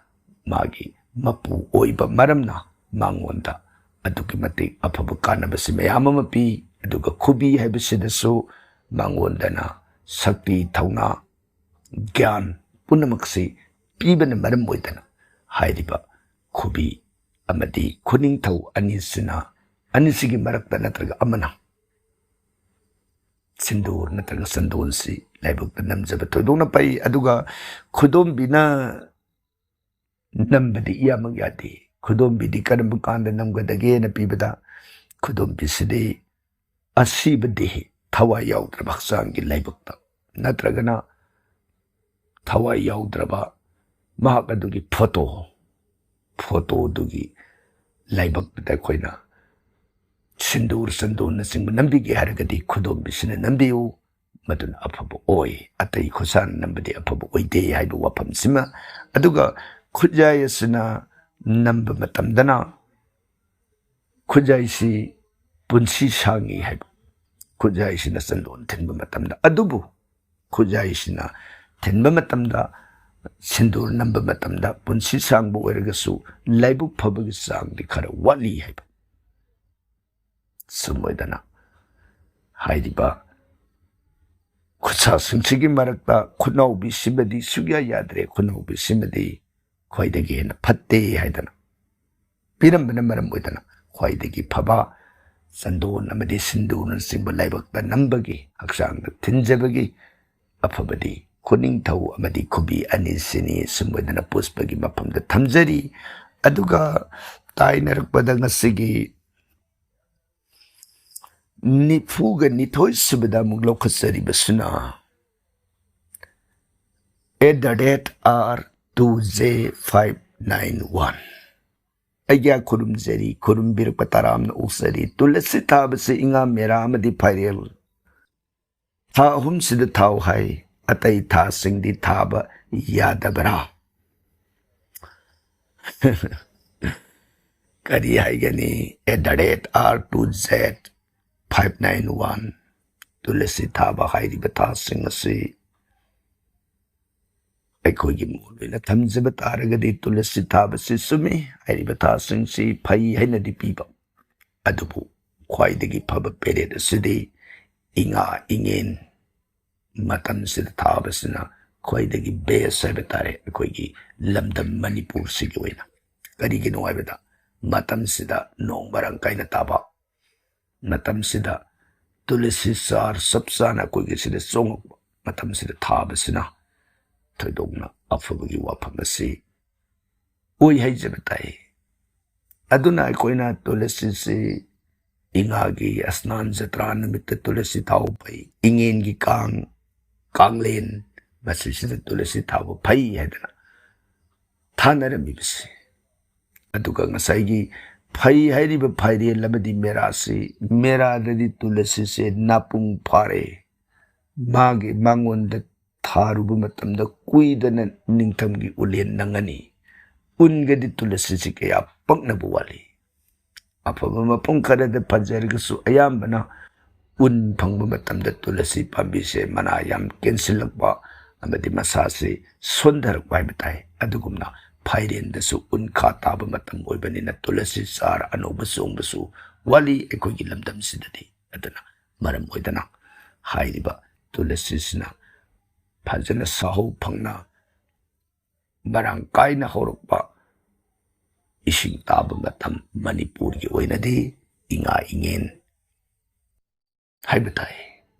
ꯃꯥꯒꯤ ꯃꯄꯨ ꯑꯣꯏꯕ ꯃꯔꯝꯅ ꯃꯉꯣꯟꯗ ꯑꯗꯨꯛꯀꯤ ꯃꯇꯤꯛ ꯑꯐꯕ ꯀꯥꯟꯅꯕꯁꯤ ꯃꯌꯥꯝ ꯑꯃ ꯄꯤ꯫ ꯑꯗꯨꯒ ꯈꯨꯕꯤ ꯍꯥꯏꯕꯁꯤꯗꯁꯨ ꯃꯉꯣꯟꯗꯅ ꯁꯛꯇꯤ, ꯊꯧꯅꯥ, ꯒ꯭ꯌꯥꯟ ꯄꯨꯝꯅꯃꯛꯁꯤ ꯄꯤꯕꯅ ꯃꯔꯝ ꯑꯣꯏꯗꯅ ꯍꯥꯏꯔꯤꯕ ꯈꯨꯕꯤ ꯑꯃꯗꯤ ꯈꯨꯅꯤꯡꯊꯧ ꯑꯅꯤꯁꯤꯅ, ꯑꯅꯤꯁꯤꯒꯤ ꯃꯔꯛꯇ ꯅꯠꯇ꯭ꯔꯒ ꯑꯃꯅ ꯁꯤꯟꯗꯨꯔ ꯅꯠꯇ꯭ꯔꯒ ꯆꯟꯗꯣꯟꯁꯤ ꯂꯥꯏꯕꯛꯇ ꯅꯝꯖꯕ ꯊꯣꯏꯗꯣꯛꯅ ꯐꯩ꯫ ꯑꯗꯨꯒ ꯈꯨꯗꯣꯝꯕꯤꯅ ꯅꯝꯕꯗꯤ ꯏꯌꯥꯃꯛ ꯌꯥꯗꯦ꯫ ꯈꯨꯗꯣꯝꯕꯤꯗꯤ ꯀꯔꯝꯕ ꯀꯥꯟꯗ ꯅꯝꯒꯗꯒꯦꯅ ꯄꯤꯕꯗ, ꯈꯨꯗꯣꯝꯕꯤꯁꯤꯗꯤ ꯑꯁꯤꯕ ꯗꯦꯍꯤ, ꯊꯋꯥꯏ ꯌꯥꯎꯗ꯭ꯔꯕ ꯍꯛꯆꯥꯡꯒꯤ ꯂꯥꯏꯕꯛꯇ, ꯅꯠꯇ꯭ꯔꯒꯅ ꯊꯋꯥꯏ ꯌꯥꯎꯗ꯭ꯔꯕ ꯃꯍꯥꯛ ꯑꯗꯨꯒꯤ ꯐꯣꯇꯣ, ꯐꯣꯇꯣꯗꯨꯒꯤ ꯂꯥꯏꯕꯛꯇꯨꯗ ꯑꯩꯈꯣꯏꯅ ꯁꯤꯟꯗꯨꯔ, ꯆꯟꯗꯣꯟꯅꯆꯤꯡꯕ ꯅꯝꯕꯤꯒꯦ ꯍꯥꯏꯔꯒꯗꯤ ꯈꯨꯗꯣꯝꯕꯤꯁꯤꯅ ꯅꯝꯕꯤꯌꯨ, ꯃꯗꯨꯅ ꯑꯐꯕ ꯑꯣꯏ꯫ ꯑꯇꯩ ꯈꯨꯠꯁꯥꯅ ꯅꯝꯕꯗꯤ ꯑꯐꯕ ꯑꯣꯏꯗꯦ ꯍꯥꯏꯕ ꯋꯥꯐꯝꯁꯤꯃ꯫ ꯑꯗꯨꯒ ꯈꯨꯠꯌꯥꯏ ꯑꯁꯤꯅ ꯅꯝꯕ ꯃꯇꯝꯗꯅ ꯈꯨꯠꯌꯥꯏꯁꯤ ꯄꯨꯟꯁꯤ ꯁꯥꯡꯉꯤ ꯍꯥꯏꯕ, ꯈꯨꯠꯌꯥꯏꯁꯤꯅ ꯆꯟꯗꯣꯟ ꯊꯤꯟꯕ ꯃꯇꯝꯗ꯫ ꯑꯗꯨꯕꯨ ꯈꯨꯠꯌꯥꯏꯁꯤꯅ ꯊꯤꯟꯕ ꯃꯇꯝꯗ, ꯁꯤꯟꯗꯨꯔ ꯅꯝꯕ ꯃꯇꯝꯗ ꯄꯨꯟꯁꯤ ꯁꯥꯡꯕ ꯑꯣꯏꯔꯒꯁꯨ ꯂꯥꯏꯕꯛ ꯐꯕꯒꯤ ꯆꯥꯡꯗꯤ ꯈꯔ ꯋꯥꯠꯂꯤ ꯍꯥꯏꯕ꯫ ꯁꯨꯝ ꯑꯣꯏꯗꯅ ꯍꯥꯏꯔꯤꯕ ꯈꯨꯠꯁꯥꯁꯤꯡꯁꯤꯒꯤ ꯃꯔꯛꯇ ꯈꯨꯠꯅꯥꯎꯕꯤꯁꯤꯃꯗꯤ ꯁꯨꯛꯌꯥ ꯌꯥꯗ꯭ꯔꯦ, ꯈꯨꯠꯅꯥꯎꯕꯤꯁꯤꯃꯗꯤ ꯈ꯭ꯋꯥꯏꯗꯒꯤ ꯍꯦꯟꯅ ꯐꯠꯇꯦ ꯍꯥꯏꯗꯅ ꯄꯤꯔꯝꯕꯅ ꯃꯔꯝ ꯑꯣꯏꯗꯅ ꯈ꯭ꯋꯥꯏꯗꯒꯤ ꯐꯕ ꯆꯟꯗꯣꯟ ꯑꯃꯗꯤ ꯁꯤꯟꯗꯨꯔꯅꯆꯤꯡꯕ ꯂꯥꯏꯕꯛꯇ ꯅꯝꯕꯒꯤ, ꯍꯛꯆꯥꯡꯗ ꯊꯤꯟꯖꯕꯒꯤ ꯑꯐꯕꯗꯤ ꯈꯨꯅꯤꯡꯊꯧ ꯑꯃꯗꯤ ꯈꯨꯕꯤ ꯑꯅꯤꯁꯤꯅꯤ꯫ ꯁꯨꯝ ꯑꯣꯏꯗꯅ ꯄꯨꯁꯄꯒꯤ ꯃꯐꯝꯗ ꯊꯝꯖꯔꯤ꯫ ꯑꯗꯨꯒ ꯇꯥꯏꯅꯔꯛꯄꯗ ꯉꯁꯤꯒꯤ ꯅꯤꯐꯨꯒ ꯅꯤꯊꯣꯏ ꯁꯨꯕꯗ ꯑꯃꯨꯛ ꯂꯧꯈꯠꯆꯔꯤꯕꯁꯤꯅ at the rate R two J five nine one꯫ ꯑꯩꯒ꯭ꯌꯥ ꯈꯨꯔꯨꯝꯖꯔꯤ, ꯈꯨꯔꯨꯝꯕꯤꯔꯛꯄ ꯇꯔꯥꯝꯅ ꯑꯣꯛꯆꯔꯤ꯫ ꯇꯨꯂꯁꯤ ꯊꯥꯕꯁꯤ ꯏꯉꯥ, ꯃꯦꯔꯥ ꯑꯃꯗꯤ ꯐꯥꯏꯔꯦꯜ ꯊꯥ ꯑꯍꯨꯝꯁꯤꯗ ꯊꯥꯎ ꯍꯥꯏ, ꯑꯇꯩ ꯊꯥꯁꯤꯡꯗꯤ ꯊꯥꯕ ꯌꯥꯗꯕ꯭ꯔꯥ? ꯀꯔꯤ ꯍꯥꯏꯒꯅꯤ? At the rate R two Z five nine one꯫ Tulsi ꯊꯥꯕ ꯍꯥꯏꯔꯤꯕ ꯊꯥꯁꯤꯡ ꯑꯁꯤ ꯑꯩꯈꯣꯏꯒꯤ ꯃꯣꯠ ꯑꯣꯏꯅ ꯊꯝꯖꯕ ꯇꯥꯔꯒꯗꯤ ꯇꯨꯂꯁꯤ ꯊꯥꯕꯁꯤ ꯆꯨꯝꯃꯤ꯫ ꯍꯥꯏꯔꯤꯕ ꯊꯥꯁꯤꯡꯁꯤ ꯐꯩ ꯍꯥꯏꯅꯗꯤ ꯄꯤꯕ, ꯑꯗꯨꯕꯨ ꯈ꯭ꯋꯥꯏꯗꯒꯤ ꯐꯕ ꯄꯦꯔꯦꯠ ꯑꯁꯤꯗꯤ ꯏꯉꯥ ꯏꯉꯦꯟ ꯃꯇꯝꯁꯤꯗ ꯊꯥꯕꯁꯤꯅ ꯈ꯭ꯋꯥꯏꯗꯒꯤ best ꯍꯥꯏꯕ ꯇꯥꯔꯦ ꯑꯩꯈꯣꯏꯒꯤ ꯂꯝꯗꯝ ꯃꯅꯤꯄꯨꯔꯁꯤꯒꯤ ꯑꯣꯏꯅ꯫ ꯀꯔꯤꯒꯤꯅꯣ ꯍꯥꯏꯕꯗ ꯃꯇꯝꯁꯤꯗ ꯅꯣꯡ ꯃꯔꯥꯡ ꯀꯥꯏꯅ ꯇꯥꯕ, ꯃꯇꯝꯁꯤꯗ ꯇꯨꯂꯁꯤ ꯆꯥꯔ ꯆꯞ ꯆꯥꯅ ꯑꯩꯈꯣꯏꯒꯤ ꯁꯤꯗ ꯆꯣꯡꯉꯛꯄ ꯃꯇꯝꯁꯤꯗ ꯊꯥꯕꯁꯤꯅ ꯊꯣꯏꯗꯣꯛꯅ ꯑꯐꯕꯒꯤ ꯋꯥꯐꯝ ꯑꯁꯤ ꯑꯣꯏ ꯍꯥꯏꯖꯕ ꯇꯥꯏ꯫ ꯑꯗꯨꯅ ꯑꯩꯈꯣꯏꯅ ꯇꯨꯂꯁꯤꯁꯤ ꯏꯉꯥꯒꯤ ꯑꯁꯅꯥꯟ ꯖꯇ꯭ꯔꯥ ꯅꯨꯃꯤꯠꯇ ꯇꯨꯂꯁꯤ ꯊꯥꯎ ꯐꯩ, ꯏꯉꯦꯟꯒꯤ ꯀꯥꯡ, ꯀꯥꯡꯂꯦꯟ, ꯃꯁꯤꯁꯤꯗ ꯇꯨꯂꯁꯤ ꯊꯥꯕ ꯐꯩ ꯍꯥꯏꯗꯅ ꯊꯥꯅꯔꯝꯃꯤꯕꯁꯤ꯫ ꯑꯗꯨꯒ ꯉꯁꯥꯏꯒꯤ ꯐꯩ ꯍꯥꯏꯔꯤꯕ ꯐꯥꯏꯔꯦꯜ ꯑꯃꯗꯤ ꯃꯦꯔꯥꯁꯤ, ꯃꯦꯔꯥꯗꯗꯤ ꯇꯨꯂꯁꯤꯁꯦ ꯅꯥꯄꯨꯡ ꯐꯥꯔꯦ, ꯃꯥꯒꯤ ꯃꯉꯣꯟꯗ ꯊꯥꯔꯨꯕ ꯃꯇꯝꯗ ꯀꯨꯏꯗꯅ ꯅꯤꯡꯊꯝꯒꯤ ꯎꯂꯦꯟ ꯅꯪꯉꯅꯤ꯫ ꯎꯟꯒꯗꯤ ꯇꯨꯂꯁꯤꯁꯤ ꯀꯌꯥ ꯄꯛꯅꯕ ꯋꯥꯠꯂꯤ꯫ ꯑꯐꯕ ꯃꯐꯝ ꯈꯔꯗ ꯐꯖꯔꯒꯁꯨ ꯑꯌꯥꯝꯕꯅ ꯎꯟ ꯐꯪꯕ ꯃꯇꯝꯗ ꯇꯨꯂꯁꯤ ꯄꯥꯝꯕꯤꯁꯦ ꯃꯅꯥ ꯌꯥꯝ ꯀꯦꯟꯁꯤꯜꯂꯛꯄ ꯑꯃꯗꯤ ꯃꯁꯥꯁꯤ ꯁꯣꯟꯊꯔꯛꯄ ꯍꯥꯏꯕ ꯇꯥꯏ꯫ ꯑꯗꯨꯒꯨꯝꯅ ꯐꯥꯏꯔꯦꯟꯗꯁꯨ ꯎꯟꯈꯥ ꯇꯥꯕ ꯃꯇꯝ ꯑꯣꯏꯕꯅꯤꯅ ꯇꯨꯂꯁꯤ ꯆꯥꯔ ꯑꯅꯧꯕ ꯆꯣꯡꯕꯁꯨ ꯋꯥꯠꯂꯤ ꯑꯩꯈꯣꯏꯒꯤ ꯂꯝꯗꯝꯁꯤꯗꯗꯤ꯫ ꯑꯗꯨꯅ ꯃꯔꯝ ꯑꯣꯏꯗꯅ ꯍꯥꯏꯔꯤꯕ ꯇꯨꯂꯁꯤꯁꯤꯅ ꯐꯖꯅ ꯁꯥꯍꯧ ꯐꯪꯅ ꯃꯔꯥꯡ ꯀꯥꯏꯅ ꯍꯧꯔꯛꯄ ꯏꯁꯤꯡ ꯇꯥꯕ ꯃꯇꯝ ꯃꯅꯤꯄꯨꯔꯒꯤ ꯑꯣꯏꯅꯗꯤ ꯏꯉꯥ ꯏꯉꯦꯟ ꯍꯥꯏꯕ ꯇꯥꯏ꯫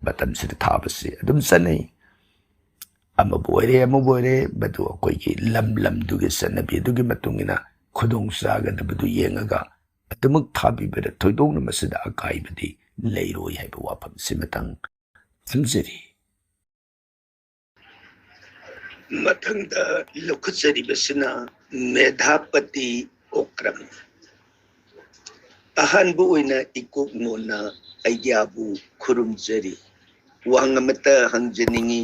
ꯃꯇꯝꯁꯤꯗ ꯊꯥꯕꯁꯤ ꯑꯗꯨꯝ ꯆꯠꯅꯩ꯫ ꯑꯃꯕꯨ ꯑꯣꯏꯔꯦ, ꯑꯃꯕꯨ ꯑꯣꯏꯔꯦ, ꯃꯗꯨ ꯑꯩꯈꯣꯏꯒꯤ ꯂꯝ ꯂꯝꯗꯨꯒꯤ ꯆꯠꯅꯕꯤ ꯑꯗꯨꯒꯤ ꯃꯇꯨꯡ ꯏꯟꯅ ꯈꯨꯗꯣꯡ ꯆꯥꯒꯗꯕꯗꯨ ꯌꯦꯡꯉꯒ ꯑꯗꯨꯃꯛ ꯊꯥꯕꯤꯕꯗ ꯊꯣꯏꯗꯣꯛꯅ ꯃꯁꯤꯗ ꯑꯀꯥꯏꯕꯗꯤ ꯂꯩꯔꯣꯏ ꯍꯥꯏꯕ ꯋꯥꯐꯝꯁꯤꯃꯇꯪ ꯊꯝꯖꯔꯤ꯫ ꯃꯊꯪꯗ ꯂꯧꯈꯠꯆꯔꯤꯕꯁꯤꯅ ꯃꯦꯙꯥꯄꯇꯤ ꯑꯣꯀ꯭ꯔꯝ꯫ ꯑꯍꯥꯟꯕ ꯑꯣꯏꯅ ꯏꯀꯣꯛ ꯃꯣꯟꯅ ꯑꯩꯒ꯭ꯌꯥꯕꯨ ꯈꯨꯔꯨꯝꯖꯔꯤ꯫ ꯋꯥꯍꯪ ꯑꯃꯠꯇ ꯍꯪꯖꯅꯤꯡꯏ,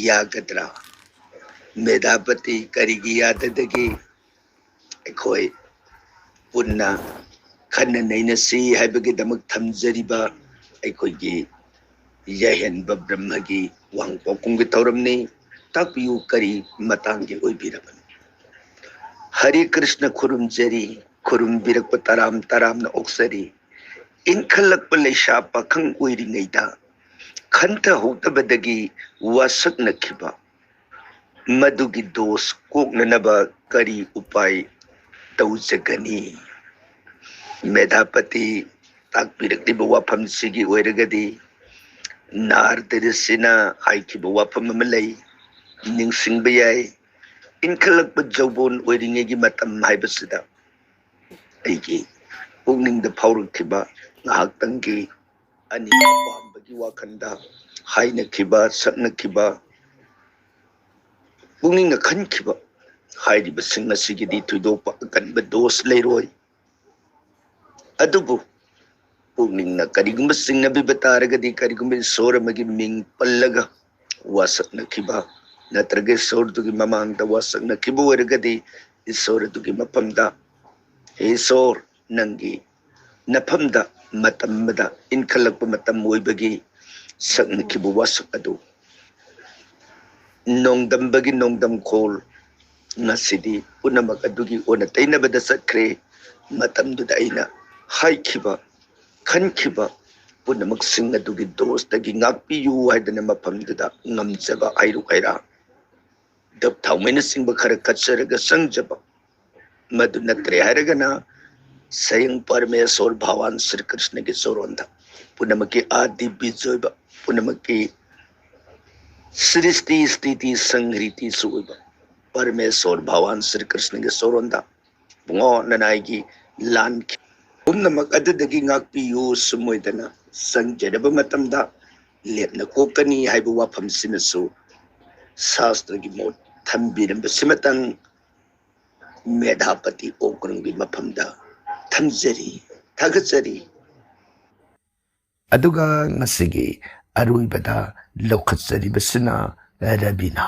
ꯌꯥꯒꯗ꯭ꯔꯥ? ꯃꯦꯙꯥꯄꯇꯤ ꯀꯔꯤꯒꯤ ꯌꯥꯗꯗꯒꯦ? ꯑꯩꯈꯣꯏ ꯄꯨꯟꯅ ꯈꯟꯅ ꯅꯩꯅꯁꯤ ꯍꯥꯏꯕꯒꯤꯗꯃꯛ ꯊꯝꯖꯔꯤꯕ ꯑꯩꯈꯣꯏꯒꯤ ꯌꯥꯏꯍꯟꯕ ꯕ꯭ꯔꯍ꯭ꯃꯒꯤ ꯋꯥꯍꯪ ꯄꯥꯎꯈꯨꯝꯒꯤ ꯊꯧꯔꯝꯅꯤ꯫ ꯇꯥꯛꯄꯤꯌꯨ, ꯀꯔꯤ ꯃꯇꯥꯡꯒꯤ ꯑꯣꯏꯕꯤꯔꯕꯅꯣ? ꯍꯔꯦ ꯀ꯭ꯔꯤꯁꯅ ꯈꯨꯔꯨꯝꯖꯔꯤ, ꯈꯨꯔꯨꯝꯕꯤꯔꯛꯄ ꯇꯔꯥꯝ ꯇꯔꯥꯝꯅ ꯑꯣꯛꯆꯔꯤ꯫ ꯏꯟꯈꯠꯂꯛꯄ ꯂꯩꯁꯥ ꯄꯥꯈꯪ ꯑꯣꯏꯔꯤꯉꯩꯗ ꯈꯟꯊꯍꯧꯗꯕꯗꯒꯤ ꯋꯥꯁꯛꯅꯈꯤꯕ ꯃꯗꯨꯒꯤ ꯗꯣꯁ ꯀꯣꯛꯅꯅꯕ ꯀꯔꯤ ꯎꯄꯥꯏ ꯇꯧꯖꯒꯅꯤ? ꯃꯦꯙꯥꯄꯇꯤ ꯇꯥꯛꯄꯤꯔꯛꯂꯤꯕ ꯋꯥꯐꯝꯁꯤꯒꯤ ꯑꯣꯏꯔꯒꯗꯤ, ꯅꯥꯔꯗ ꯔꯤꯁꯤꯅ ꯍꯥꯏꯈꯤꯕ ꯋꯥꯐꯝ ꯑꯃ ꯂꯩ, ꯅꯤꯡꯁꯤꯡꯕ ꯌꯥꯏ꯫ ꯏꯟꯈꯠꯂꯛꯄ ꯖꯧꯕꯣꯟ ꯑꯣꯏꯔꯤꯉꯩꯒꯤ ꯃꯇꯝ ꯍꯥꯏꯕꯁꯤꯗ ꯑꯩꯒꯤ ꯄꯨꯛꯅꯤꯡꯗ ꯐꯥꯎꯔꯛꯈꯤꯕ ꯉꯥꯏꯍꯥꯛꯇꯪꯒꯤ ꯑꯅꯤꯡ ꯑꯄꯥꯝꯕꯒꯤ ꯋꯥꯈꯜꯗ ꯍꯥꯏꯅꯈꯤꯕ, ꯁꯛꯅꯈꯤꯕ, ꯄꯨꯛꯅꯤꯡꯅ ꯈꯟꯈꯤꯕ ꯍꯥꯏꯔꯤꯕꯁꯤꯡ ꯑꯁꯤꯒꯤꯗꯤ ꯊꯣꯏꯗꯣꯛꯄ ꯑꯀꯟꯕ ꯗꯣꯁ ꯂꯩꯔꯣꯏ꯫ ꯑꯗꯨꯕꯨ ꯄꯨꯛꯅꯤꯡꯅ ꯀꯔꯤꯒꯨꯝꯕ ꯆꯤꯡꯅꯕꯤꯕ ꯇꯥꯔꯒꯗꯤ, ꯀꯔꯤꯒꯨꯝꯕ ꯏꯁꯣꯔ ꯑꯃꯒꯤ ꯃꯤꯡ ꯄꯜꯂꯒ ꯋꯥꯁꯛꯅꯈꯤꯕ ꯅꯠꯇ꯭ꯔꯒ ꯏꯁꯣꯔꯗꯨꯒꯤ ꯃꯃꯥꯡꯗ ꯋꯥꯁꯛꯅꯈꯤꯕ ꯑꯣꯏꯔꯒꯗꯤ, ꯏꯁꯣꯔ ꯑꯗꯨꯒꯤ ꯃꯐꯝꯗ, "ꯍꯦ ꯏꯁꯣꯔ, ꯅꯪꯒꯤ ꯅꯐꯝꯗ ꯃꯇꯝ ꯑꯃꯗ ꯏꯟꯈꯠꯂꯛꯄ ꯃꯇꯝ ꯑꯣꯏꯕꯒꯤ ꯁꯛꯅꯈꯤꯕ ꯋꯥꯁꯛ ꯑꯗꯨ ꯅꯣꯡꯗꯝꯕꯒꯤ ꯅꯣꯡꯗꯝꯈꯣꯜ ꯉꯁꯤꯗꯤ ꯄꯨꯝꯅꯃꯛ ꯑꯗꯨꯒꯤ ꯑꯣꯟꯅ ꯇꯩꯅꯕꯗ ꯆꯠꯈ꯭ꯔꯦ꯫ ꯃꯇꯝꯗꯨꯗ ꯑꯩꯅ ꯍꯥꯏꯈꯤꯕ, ꯈꯟꯈꯤꯕ ꯄꯨꯝꯅꯃꯛꯁꯤꯡ ꯑꯗꯨꯒꯤ ꯗꯣꯁꯇꯒꯤ ꯉꯥꯛꯄꯤꯌꯨ" ꯍꯥꯏꯗꯅ ꯃꯐꯝꯗꯨꯗ ꯉꯝꯖꯕ ꯍꯩꯔꯨꯛ ꯍꯩꯔꯥ, ꯙꯞ ꯊꯥꯎꯃꯩꯅꯆꯤꯡꯕ ꯈꯔ ꯀꯠꯆꯔꯒ ꯆꯪꯖꯕ ꯃꯗꯨ ꯅꯠꯇ꯭ꯔꯦ ꯍꯥꯏꯔꯒꯅ ꯁꯌꯪ ꯄꯔꯃꯦꯁꯣꯔ ꯚꯒꯋꯥꯟ ꯁ꯭ꯔꯤ ꯀ꯭ꯔꯤꯁꯅꯒꯤ ꯆꯣꯔꯣꯟꯗ, ꯄꯨꯝꯅꯃꯛꯀꯤ ꯑꯥꯗꯤ ꯕꯤꯖ ꯑꯣꯏꯕ, ꯄꯨꯝꯅꯃꯛꯀꯤ ꯁ꯭ꯔꯤꯁꯇꯤ ꯁ꯭ꯊꯤꯇꯤ ꯁꯪꯍ꯭ꯔꯤꯇꯤꯁꯨ ꯑꯣꯏꯕ ꯄꯔꯃꯦꯁꯣꯔ ꯚꯒꯋꯥꯟ ꯁ꯭ꯔꯤ ꯀ꯭ꯔꯤꯁꯅꯒꯤ ꯆꯣꯔꯣꯟꯗ, ꯏꯕꯨꯡꯉꯣ, ꯅꯅꯥꯏꯒꯤ ꯂꯥꯟ ꯄꯨꯝꯅꯃꯛ ꯑꯗꯨꯗꯒꯤ ꯉꯥꯛꯄꯤꯌꯨ꯫ ꯁꯨꯝ ꯑꯣꯏꯗꯅ ꯆꯪꯖꯔꯕ ꯃꯇꯝꯗ ꯂꯦꯞꯅ ꯀꯣꯛꯀꯅꯤ ꯍꯥꯏꯕ ꯋꯥꯐꯝꯁꯤꯃꯁꯨ ꯁꯥꯁꯇ꯭ꯔꯒꯤ ꯃꯣꯠ ꯊꯝꯕꯤꯔꯝꯕꯁꯤꯃꯇꯪ ꯃꯦꯙꯥꯄꯇꯤ ꯑꯣꯀ꯭ꯔꯝꯒꯤ ꯃꯐꯝꯗ ꯊꯝꯖꯔꯤ, ꯊꯥꯒꯠꯆꯔꯤ꯫ ꯑꯗꯨꯒ ꯉꯁꯤꯒꯤ ꯑꯔꯣꯏꯕꯗ ꯂꯧꯈꯠꯆꯔꯤꯕꯁꯤꯅ ꯔꯕꯤꯅꯥ꯫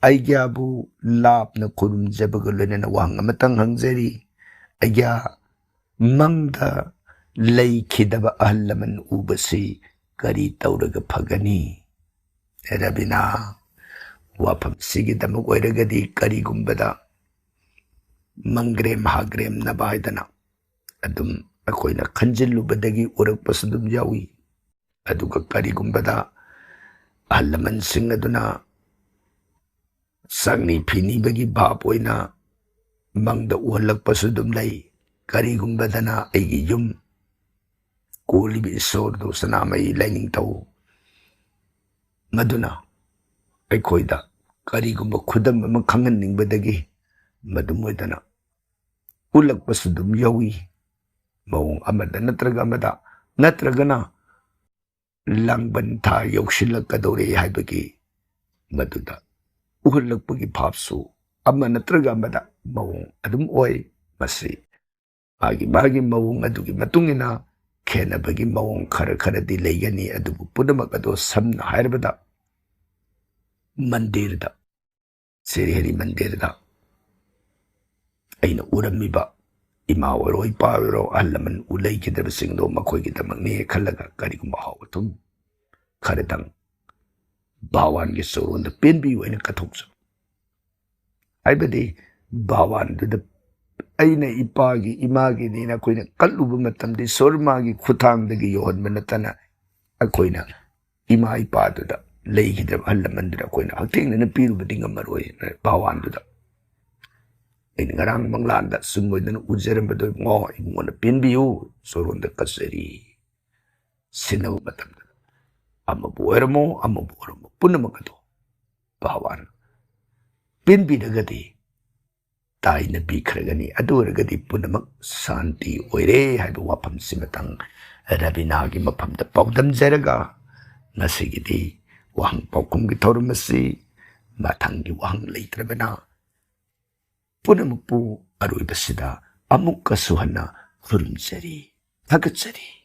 ꯑꯩꯒ꯭ꯌꯥꯕꯨ ꯂꯥꯞꯅ ꯈꯨꯔꯨꯝꯖꯕꯒ ꯂꯣꯏꯅꯅ ꯋꯥꯍꯪ ꯑꯃꯇꯪ ꯍꯪꯖꯔꯤ꯫ ꯑꯩꯒ꯭ꯌꯥ, ꯃꯪꯗ ꯂꯩꯈꯤꯗꯕ ꯑꯍꯜ ꯂꯃꯟ ꯎꯕꯁꯤ ꯀꯔꯤ ꯇꯧꯔꯒ ꯐꯒꯅꯤ? ꯔꯕꯤꯅꯥ, ꯋꯥꯐꯝꯁꯤꯒꯤꯗꯃꯛ ꯑꯣꯏꯔꯒꯗꯤ ꯀꯔꯤꯒꯨꯝꯕꯗ ꯃꯪꯒ꯭ꯔꯦꯝ ꯍꯥꯒ꯭ꯔꯦꯝꯅꯕ ꯍꯥꯏꯗꯅ ꯑꯗꯨꯝ ꯑꯩꯈꯣꯏꯅ ꯈꯟꯖꯤꯜꯂꯨꯕꯗꯒꯤ ꯎꯔꯛꯄꯁꯨ ꯑꯗꯨꯝ ꯌꯥꯎꯏ꯫ ꯑꯗꯨꯒ ꯀꯔꯤꯒꯨꯝꯕꯗ ꯑꯍꯜ ꯂꯃꯟꯁꯤꯡ ꯑꯗꯨꯅ ꯆꯪꯅꯤ ꯐꯤꯅꯤꯕꯒꯤ ꯚꯥꯞ ꯑꯣꯏꯅ ꯃꯪꯗ ꯎꯍꯜꯂꯛꯄꯁꯨ ꯑꯗꯨꯝ ꯂꯩ꯫ ꯀꯔꯤꯒꯨꯝꯕꯗꯅ ꯑꯩꯒꯤ ꯌꯨꯝ ꯀꯣꯜꯂꯤꯕ ꯏꯁꯣꯔꯗꯨ ꯁꯅꯥꯃꯍꯤ ꯂꯥꯏꯅꯤꯡꯊꯧ ꯃꯗꯨꯅ ꯑꯩꯈꯣꯏꯗ ꯀꯔꯤꯒꯨꯝꯕ ꯈꯨꯗꯝ ꯑꯃ ꯈꯪꯍꯟꯅꯤꯡꯕꯗꯒꯤ ꯃꯗꯨꯝ ꯑꯣꯏꯗꯅ ꯎꯠꯂꯛꯄꯁꯨ ꯑꯗꯨꯝ ꯌꯥꯎꯏ꯫ ꯃꯑꯣꯡ ꯑꯃꯗ ꯅꯠꯇ꯭ꯔꯒ ꯑꯃꯗ, ꯅꯠꯇ꯭ꯔꯒꯅ ꯂꯥꯡꯕꯟ ꯊꯥ ꯌꯧꯁꯤꯜꯂꯛꯀꯗꯧꯔꯦ ꯍꯥꯏꯕꯒꯤ ꯃꯗꯨꯗ ꯎꯍꯜꯂꯛꯄꯒꯤ ꯚꯥꯞꯁꯨ ꯑꯃ ꯅꯠꯇ꯭ꯔꯒ ꯑꯃꯗ ꯃꯑꯣꯡ ꯑꯗꯨꯝ ꯑꯣꯏ꯫ ꯃꯁꯤ ꯃꯥꯒꯤ ꯃꯥꯒꯤ ꯃꯑꯣꯡ ꯑꯗꯨꯒꯤ ꯃꯇꯨꯡ ꯏꯟꯅ ꯈꯦꯠꯅꯕꯒꯤ ꯃꯑꯣꯡ ꯈꯔ ꯈꯔꯗꯤ ꯂꯩꯒꯅꯤ꯫ ꯑꯗꯨꯕꯨ ꯄꯨꯝꯅꯃꯛ ꯑꯗꯣ ꯁꯝꯅ ꯍꯥꯏꯔꯕꯗ ꯃꯟꯗꯤꯔꯗ, ꯁ꯭ꯔꯤ ꯍꯔꯤ ꯃꯟꯗꯤꯔꯗ ꯑꯩꯅ ꯎꯔꯝꯃꯤꯕ ꯏꯃꯥ ꯑꯣꯏꯔꯣ, ꯏꯄꯥ ꯑꯣꯏꯔꯣ, ꯑꯍꯜ ꯂꯃꯟ ꯎ ꯂꯩꯈꯤꯗꯕꯁꯤꯡꯗꯣ ꯃꯈꯣꯏꯒꯤꯗꯃꯛꯅꯦ ꯈꯜꯂꯒ ꯀꯔꯤꯒꯨꯝꯕ ꯑꯍꯥꯎ ꯑꯊꯨꯝ ꯈꯔꯗꯪ ꯚꯒꯋꯥꯟꯒꯤ ꯆꯣꯔꯣꯟꯗ ꯄꯦꯟꯕꯤꯌꯨ ꯍꯥꯏꯅ ꯀꯠꯊꯣꯛꯆꯕ꯫ ꯍꯥꯏꯕꯗꯤ ꯚꯒꯋꯥꯟꯗꯨꯗ ꯑꯩꯅ ꯏꯄꯥꯒꯤ, ꯏꯃꯥꯒꯤꯅꯦꯅ ꯑꯩꯈꯣꯏꯅ ꯀꯠꯂꯨꯕ ꯃꯇꯝꯗ ꯏꯁꯣꯔ ꯃꯥꯒꯤ ꯈꯨꯠꯊꯥꯡꯗꯒꯤ ꯌꯧꯍꯟꯕ ꯅꯠꯇꯅ ꯑꯩꯈꯣꯏꯅ ꯏꯃꯥ ꯏꯄꯥꯗꯨꯗ, ꯂꯩꯈꯤꯗ꯭ꯔꯕ ꯑꯍꯜ ꯂꯃꯟꯗꯨꯗ ꯑꯩꯈꯣꯏꯅ ꯍꯛꯊꯦꯡꯅꯅ ꯄꯤꯔꯨꯕꯗꯤ ꯉꯝꯃꯔꯣꯏ ꯚꯒꯋꯥꯟꯗꯨꯗ꯫ ꯑꯩꯅ ꯉꯔꯥꯡ ꯃꯪꯂꯥꯟꯗ ꯆꯨꯝꯃꯣꯏꯗꯅ ꯎꯖꯔꯝꯕꯗꯣ ꯏꯕꯨꯡꯉꯣ, ꯑꯩꯉꯣꯟꯗ ꯄꯦꯟꯕꯤꯌꯨ, ꯆꯣꯔꯣꯟꯗ ꯀꯠꯆꯔꯤ꯫ ꯁꯤꯟꯅꯕ ꯃꯇꯝꯗ ꯑꯃꯕꯨ ꯑꯣꯏꯔꯝꯃꯣ, ꯑꯃꯕꯨ ꯑꯣꯏꯔꯝꯃꯣ, ꯄꯨꯝꯅꯃꯛ ꯑꯗꯣ ꯚꯒꯋꯥꯟ ꯄꯦꯟꯕꯤꯔꯒꯗꯤ ꯇꯥꯏꯅ ꯄꯤꯈ꯭ꯔꯒꯅꯤ꯫ ꯑꯗꯨ ꯑꯣꯏꯔꯒꯗꯤ ꯄꯨꯝꯅꯃꯛ ꯁꯥꯟꯇꯤ ꯑꯣꯏꯔꯦ ꯍꯥꯏꯕ ꯋꯥꯐꯝꯁꯤꯃꯇꯪ ꯔꯕꯤꯅꯥꯒꯤ ꯃꯐꯝꯗ ꯄꯥꯎꯗꯝꯖꯔꯒ, ꯉꯁꯤꯒꯤꯗꯤ ꯋꯥꯍꯪ ꯄꯥꯎꯈꯨꯝꯒꯤ ꯊꯧꯔꯝ ꯑꯁꯤ ꯃꯊꯪꯒꯤ ꯋꯥꯍꯪ ꯂꯩꯇ꯭ꯔꯕꯅ, ꯄꯨꯝꯅꯃꯛꯄꯨ ꯑꯔꯣꯏꯕꯁꯤꯗ ꯑꯃꯨꯛꯀꯁꯨ ꯍꯟꯅ ꯈꯨꯔꯨꯝꯖꯔꯤ, ꯊꯥꯒꯠꯆꯔꯤ꯫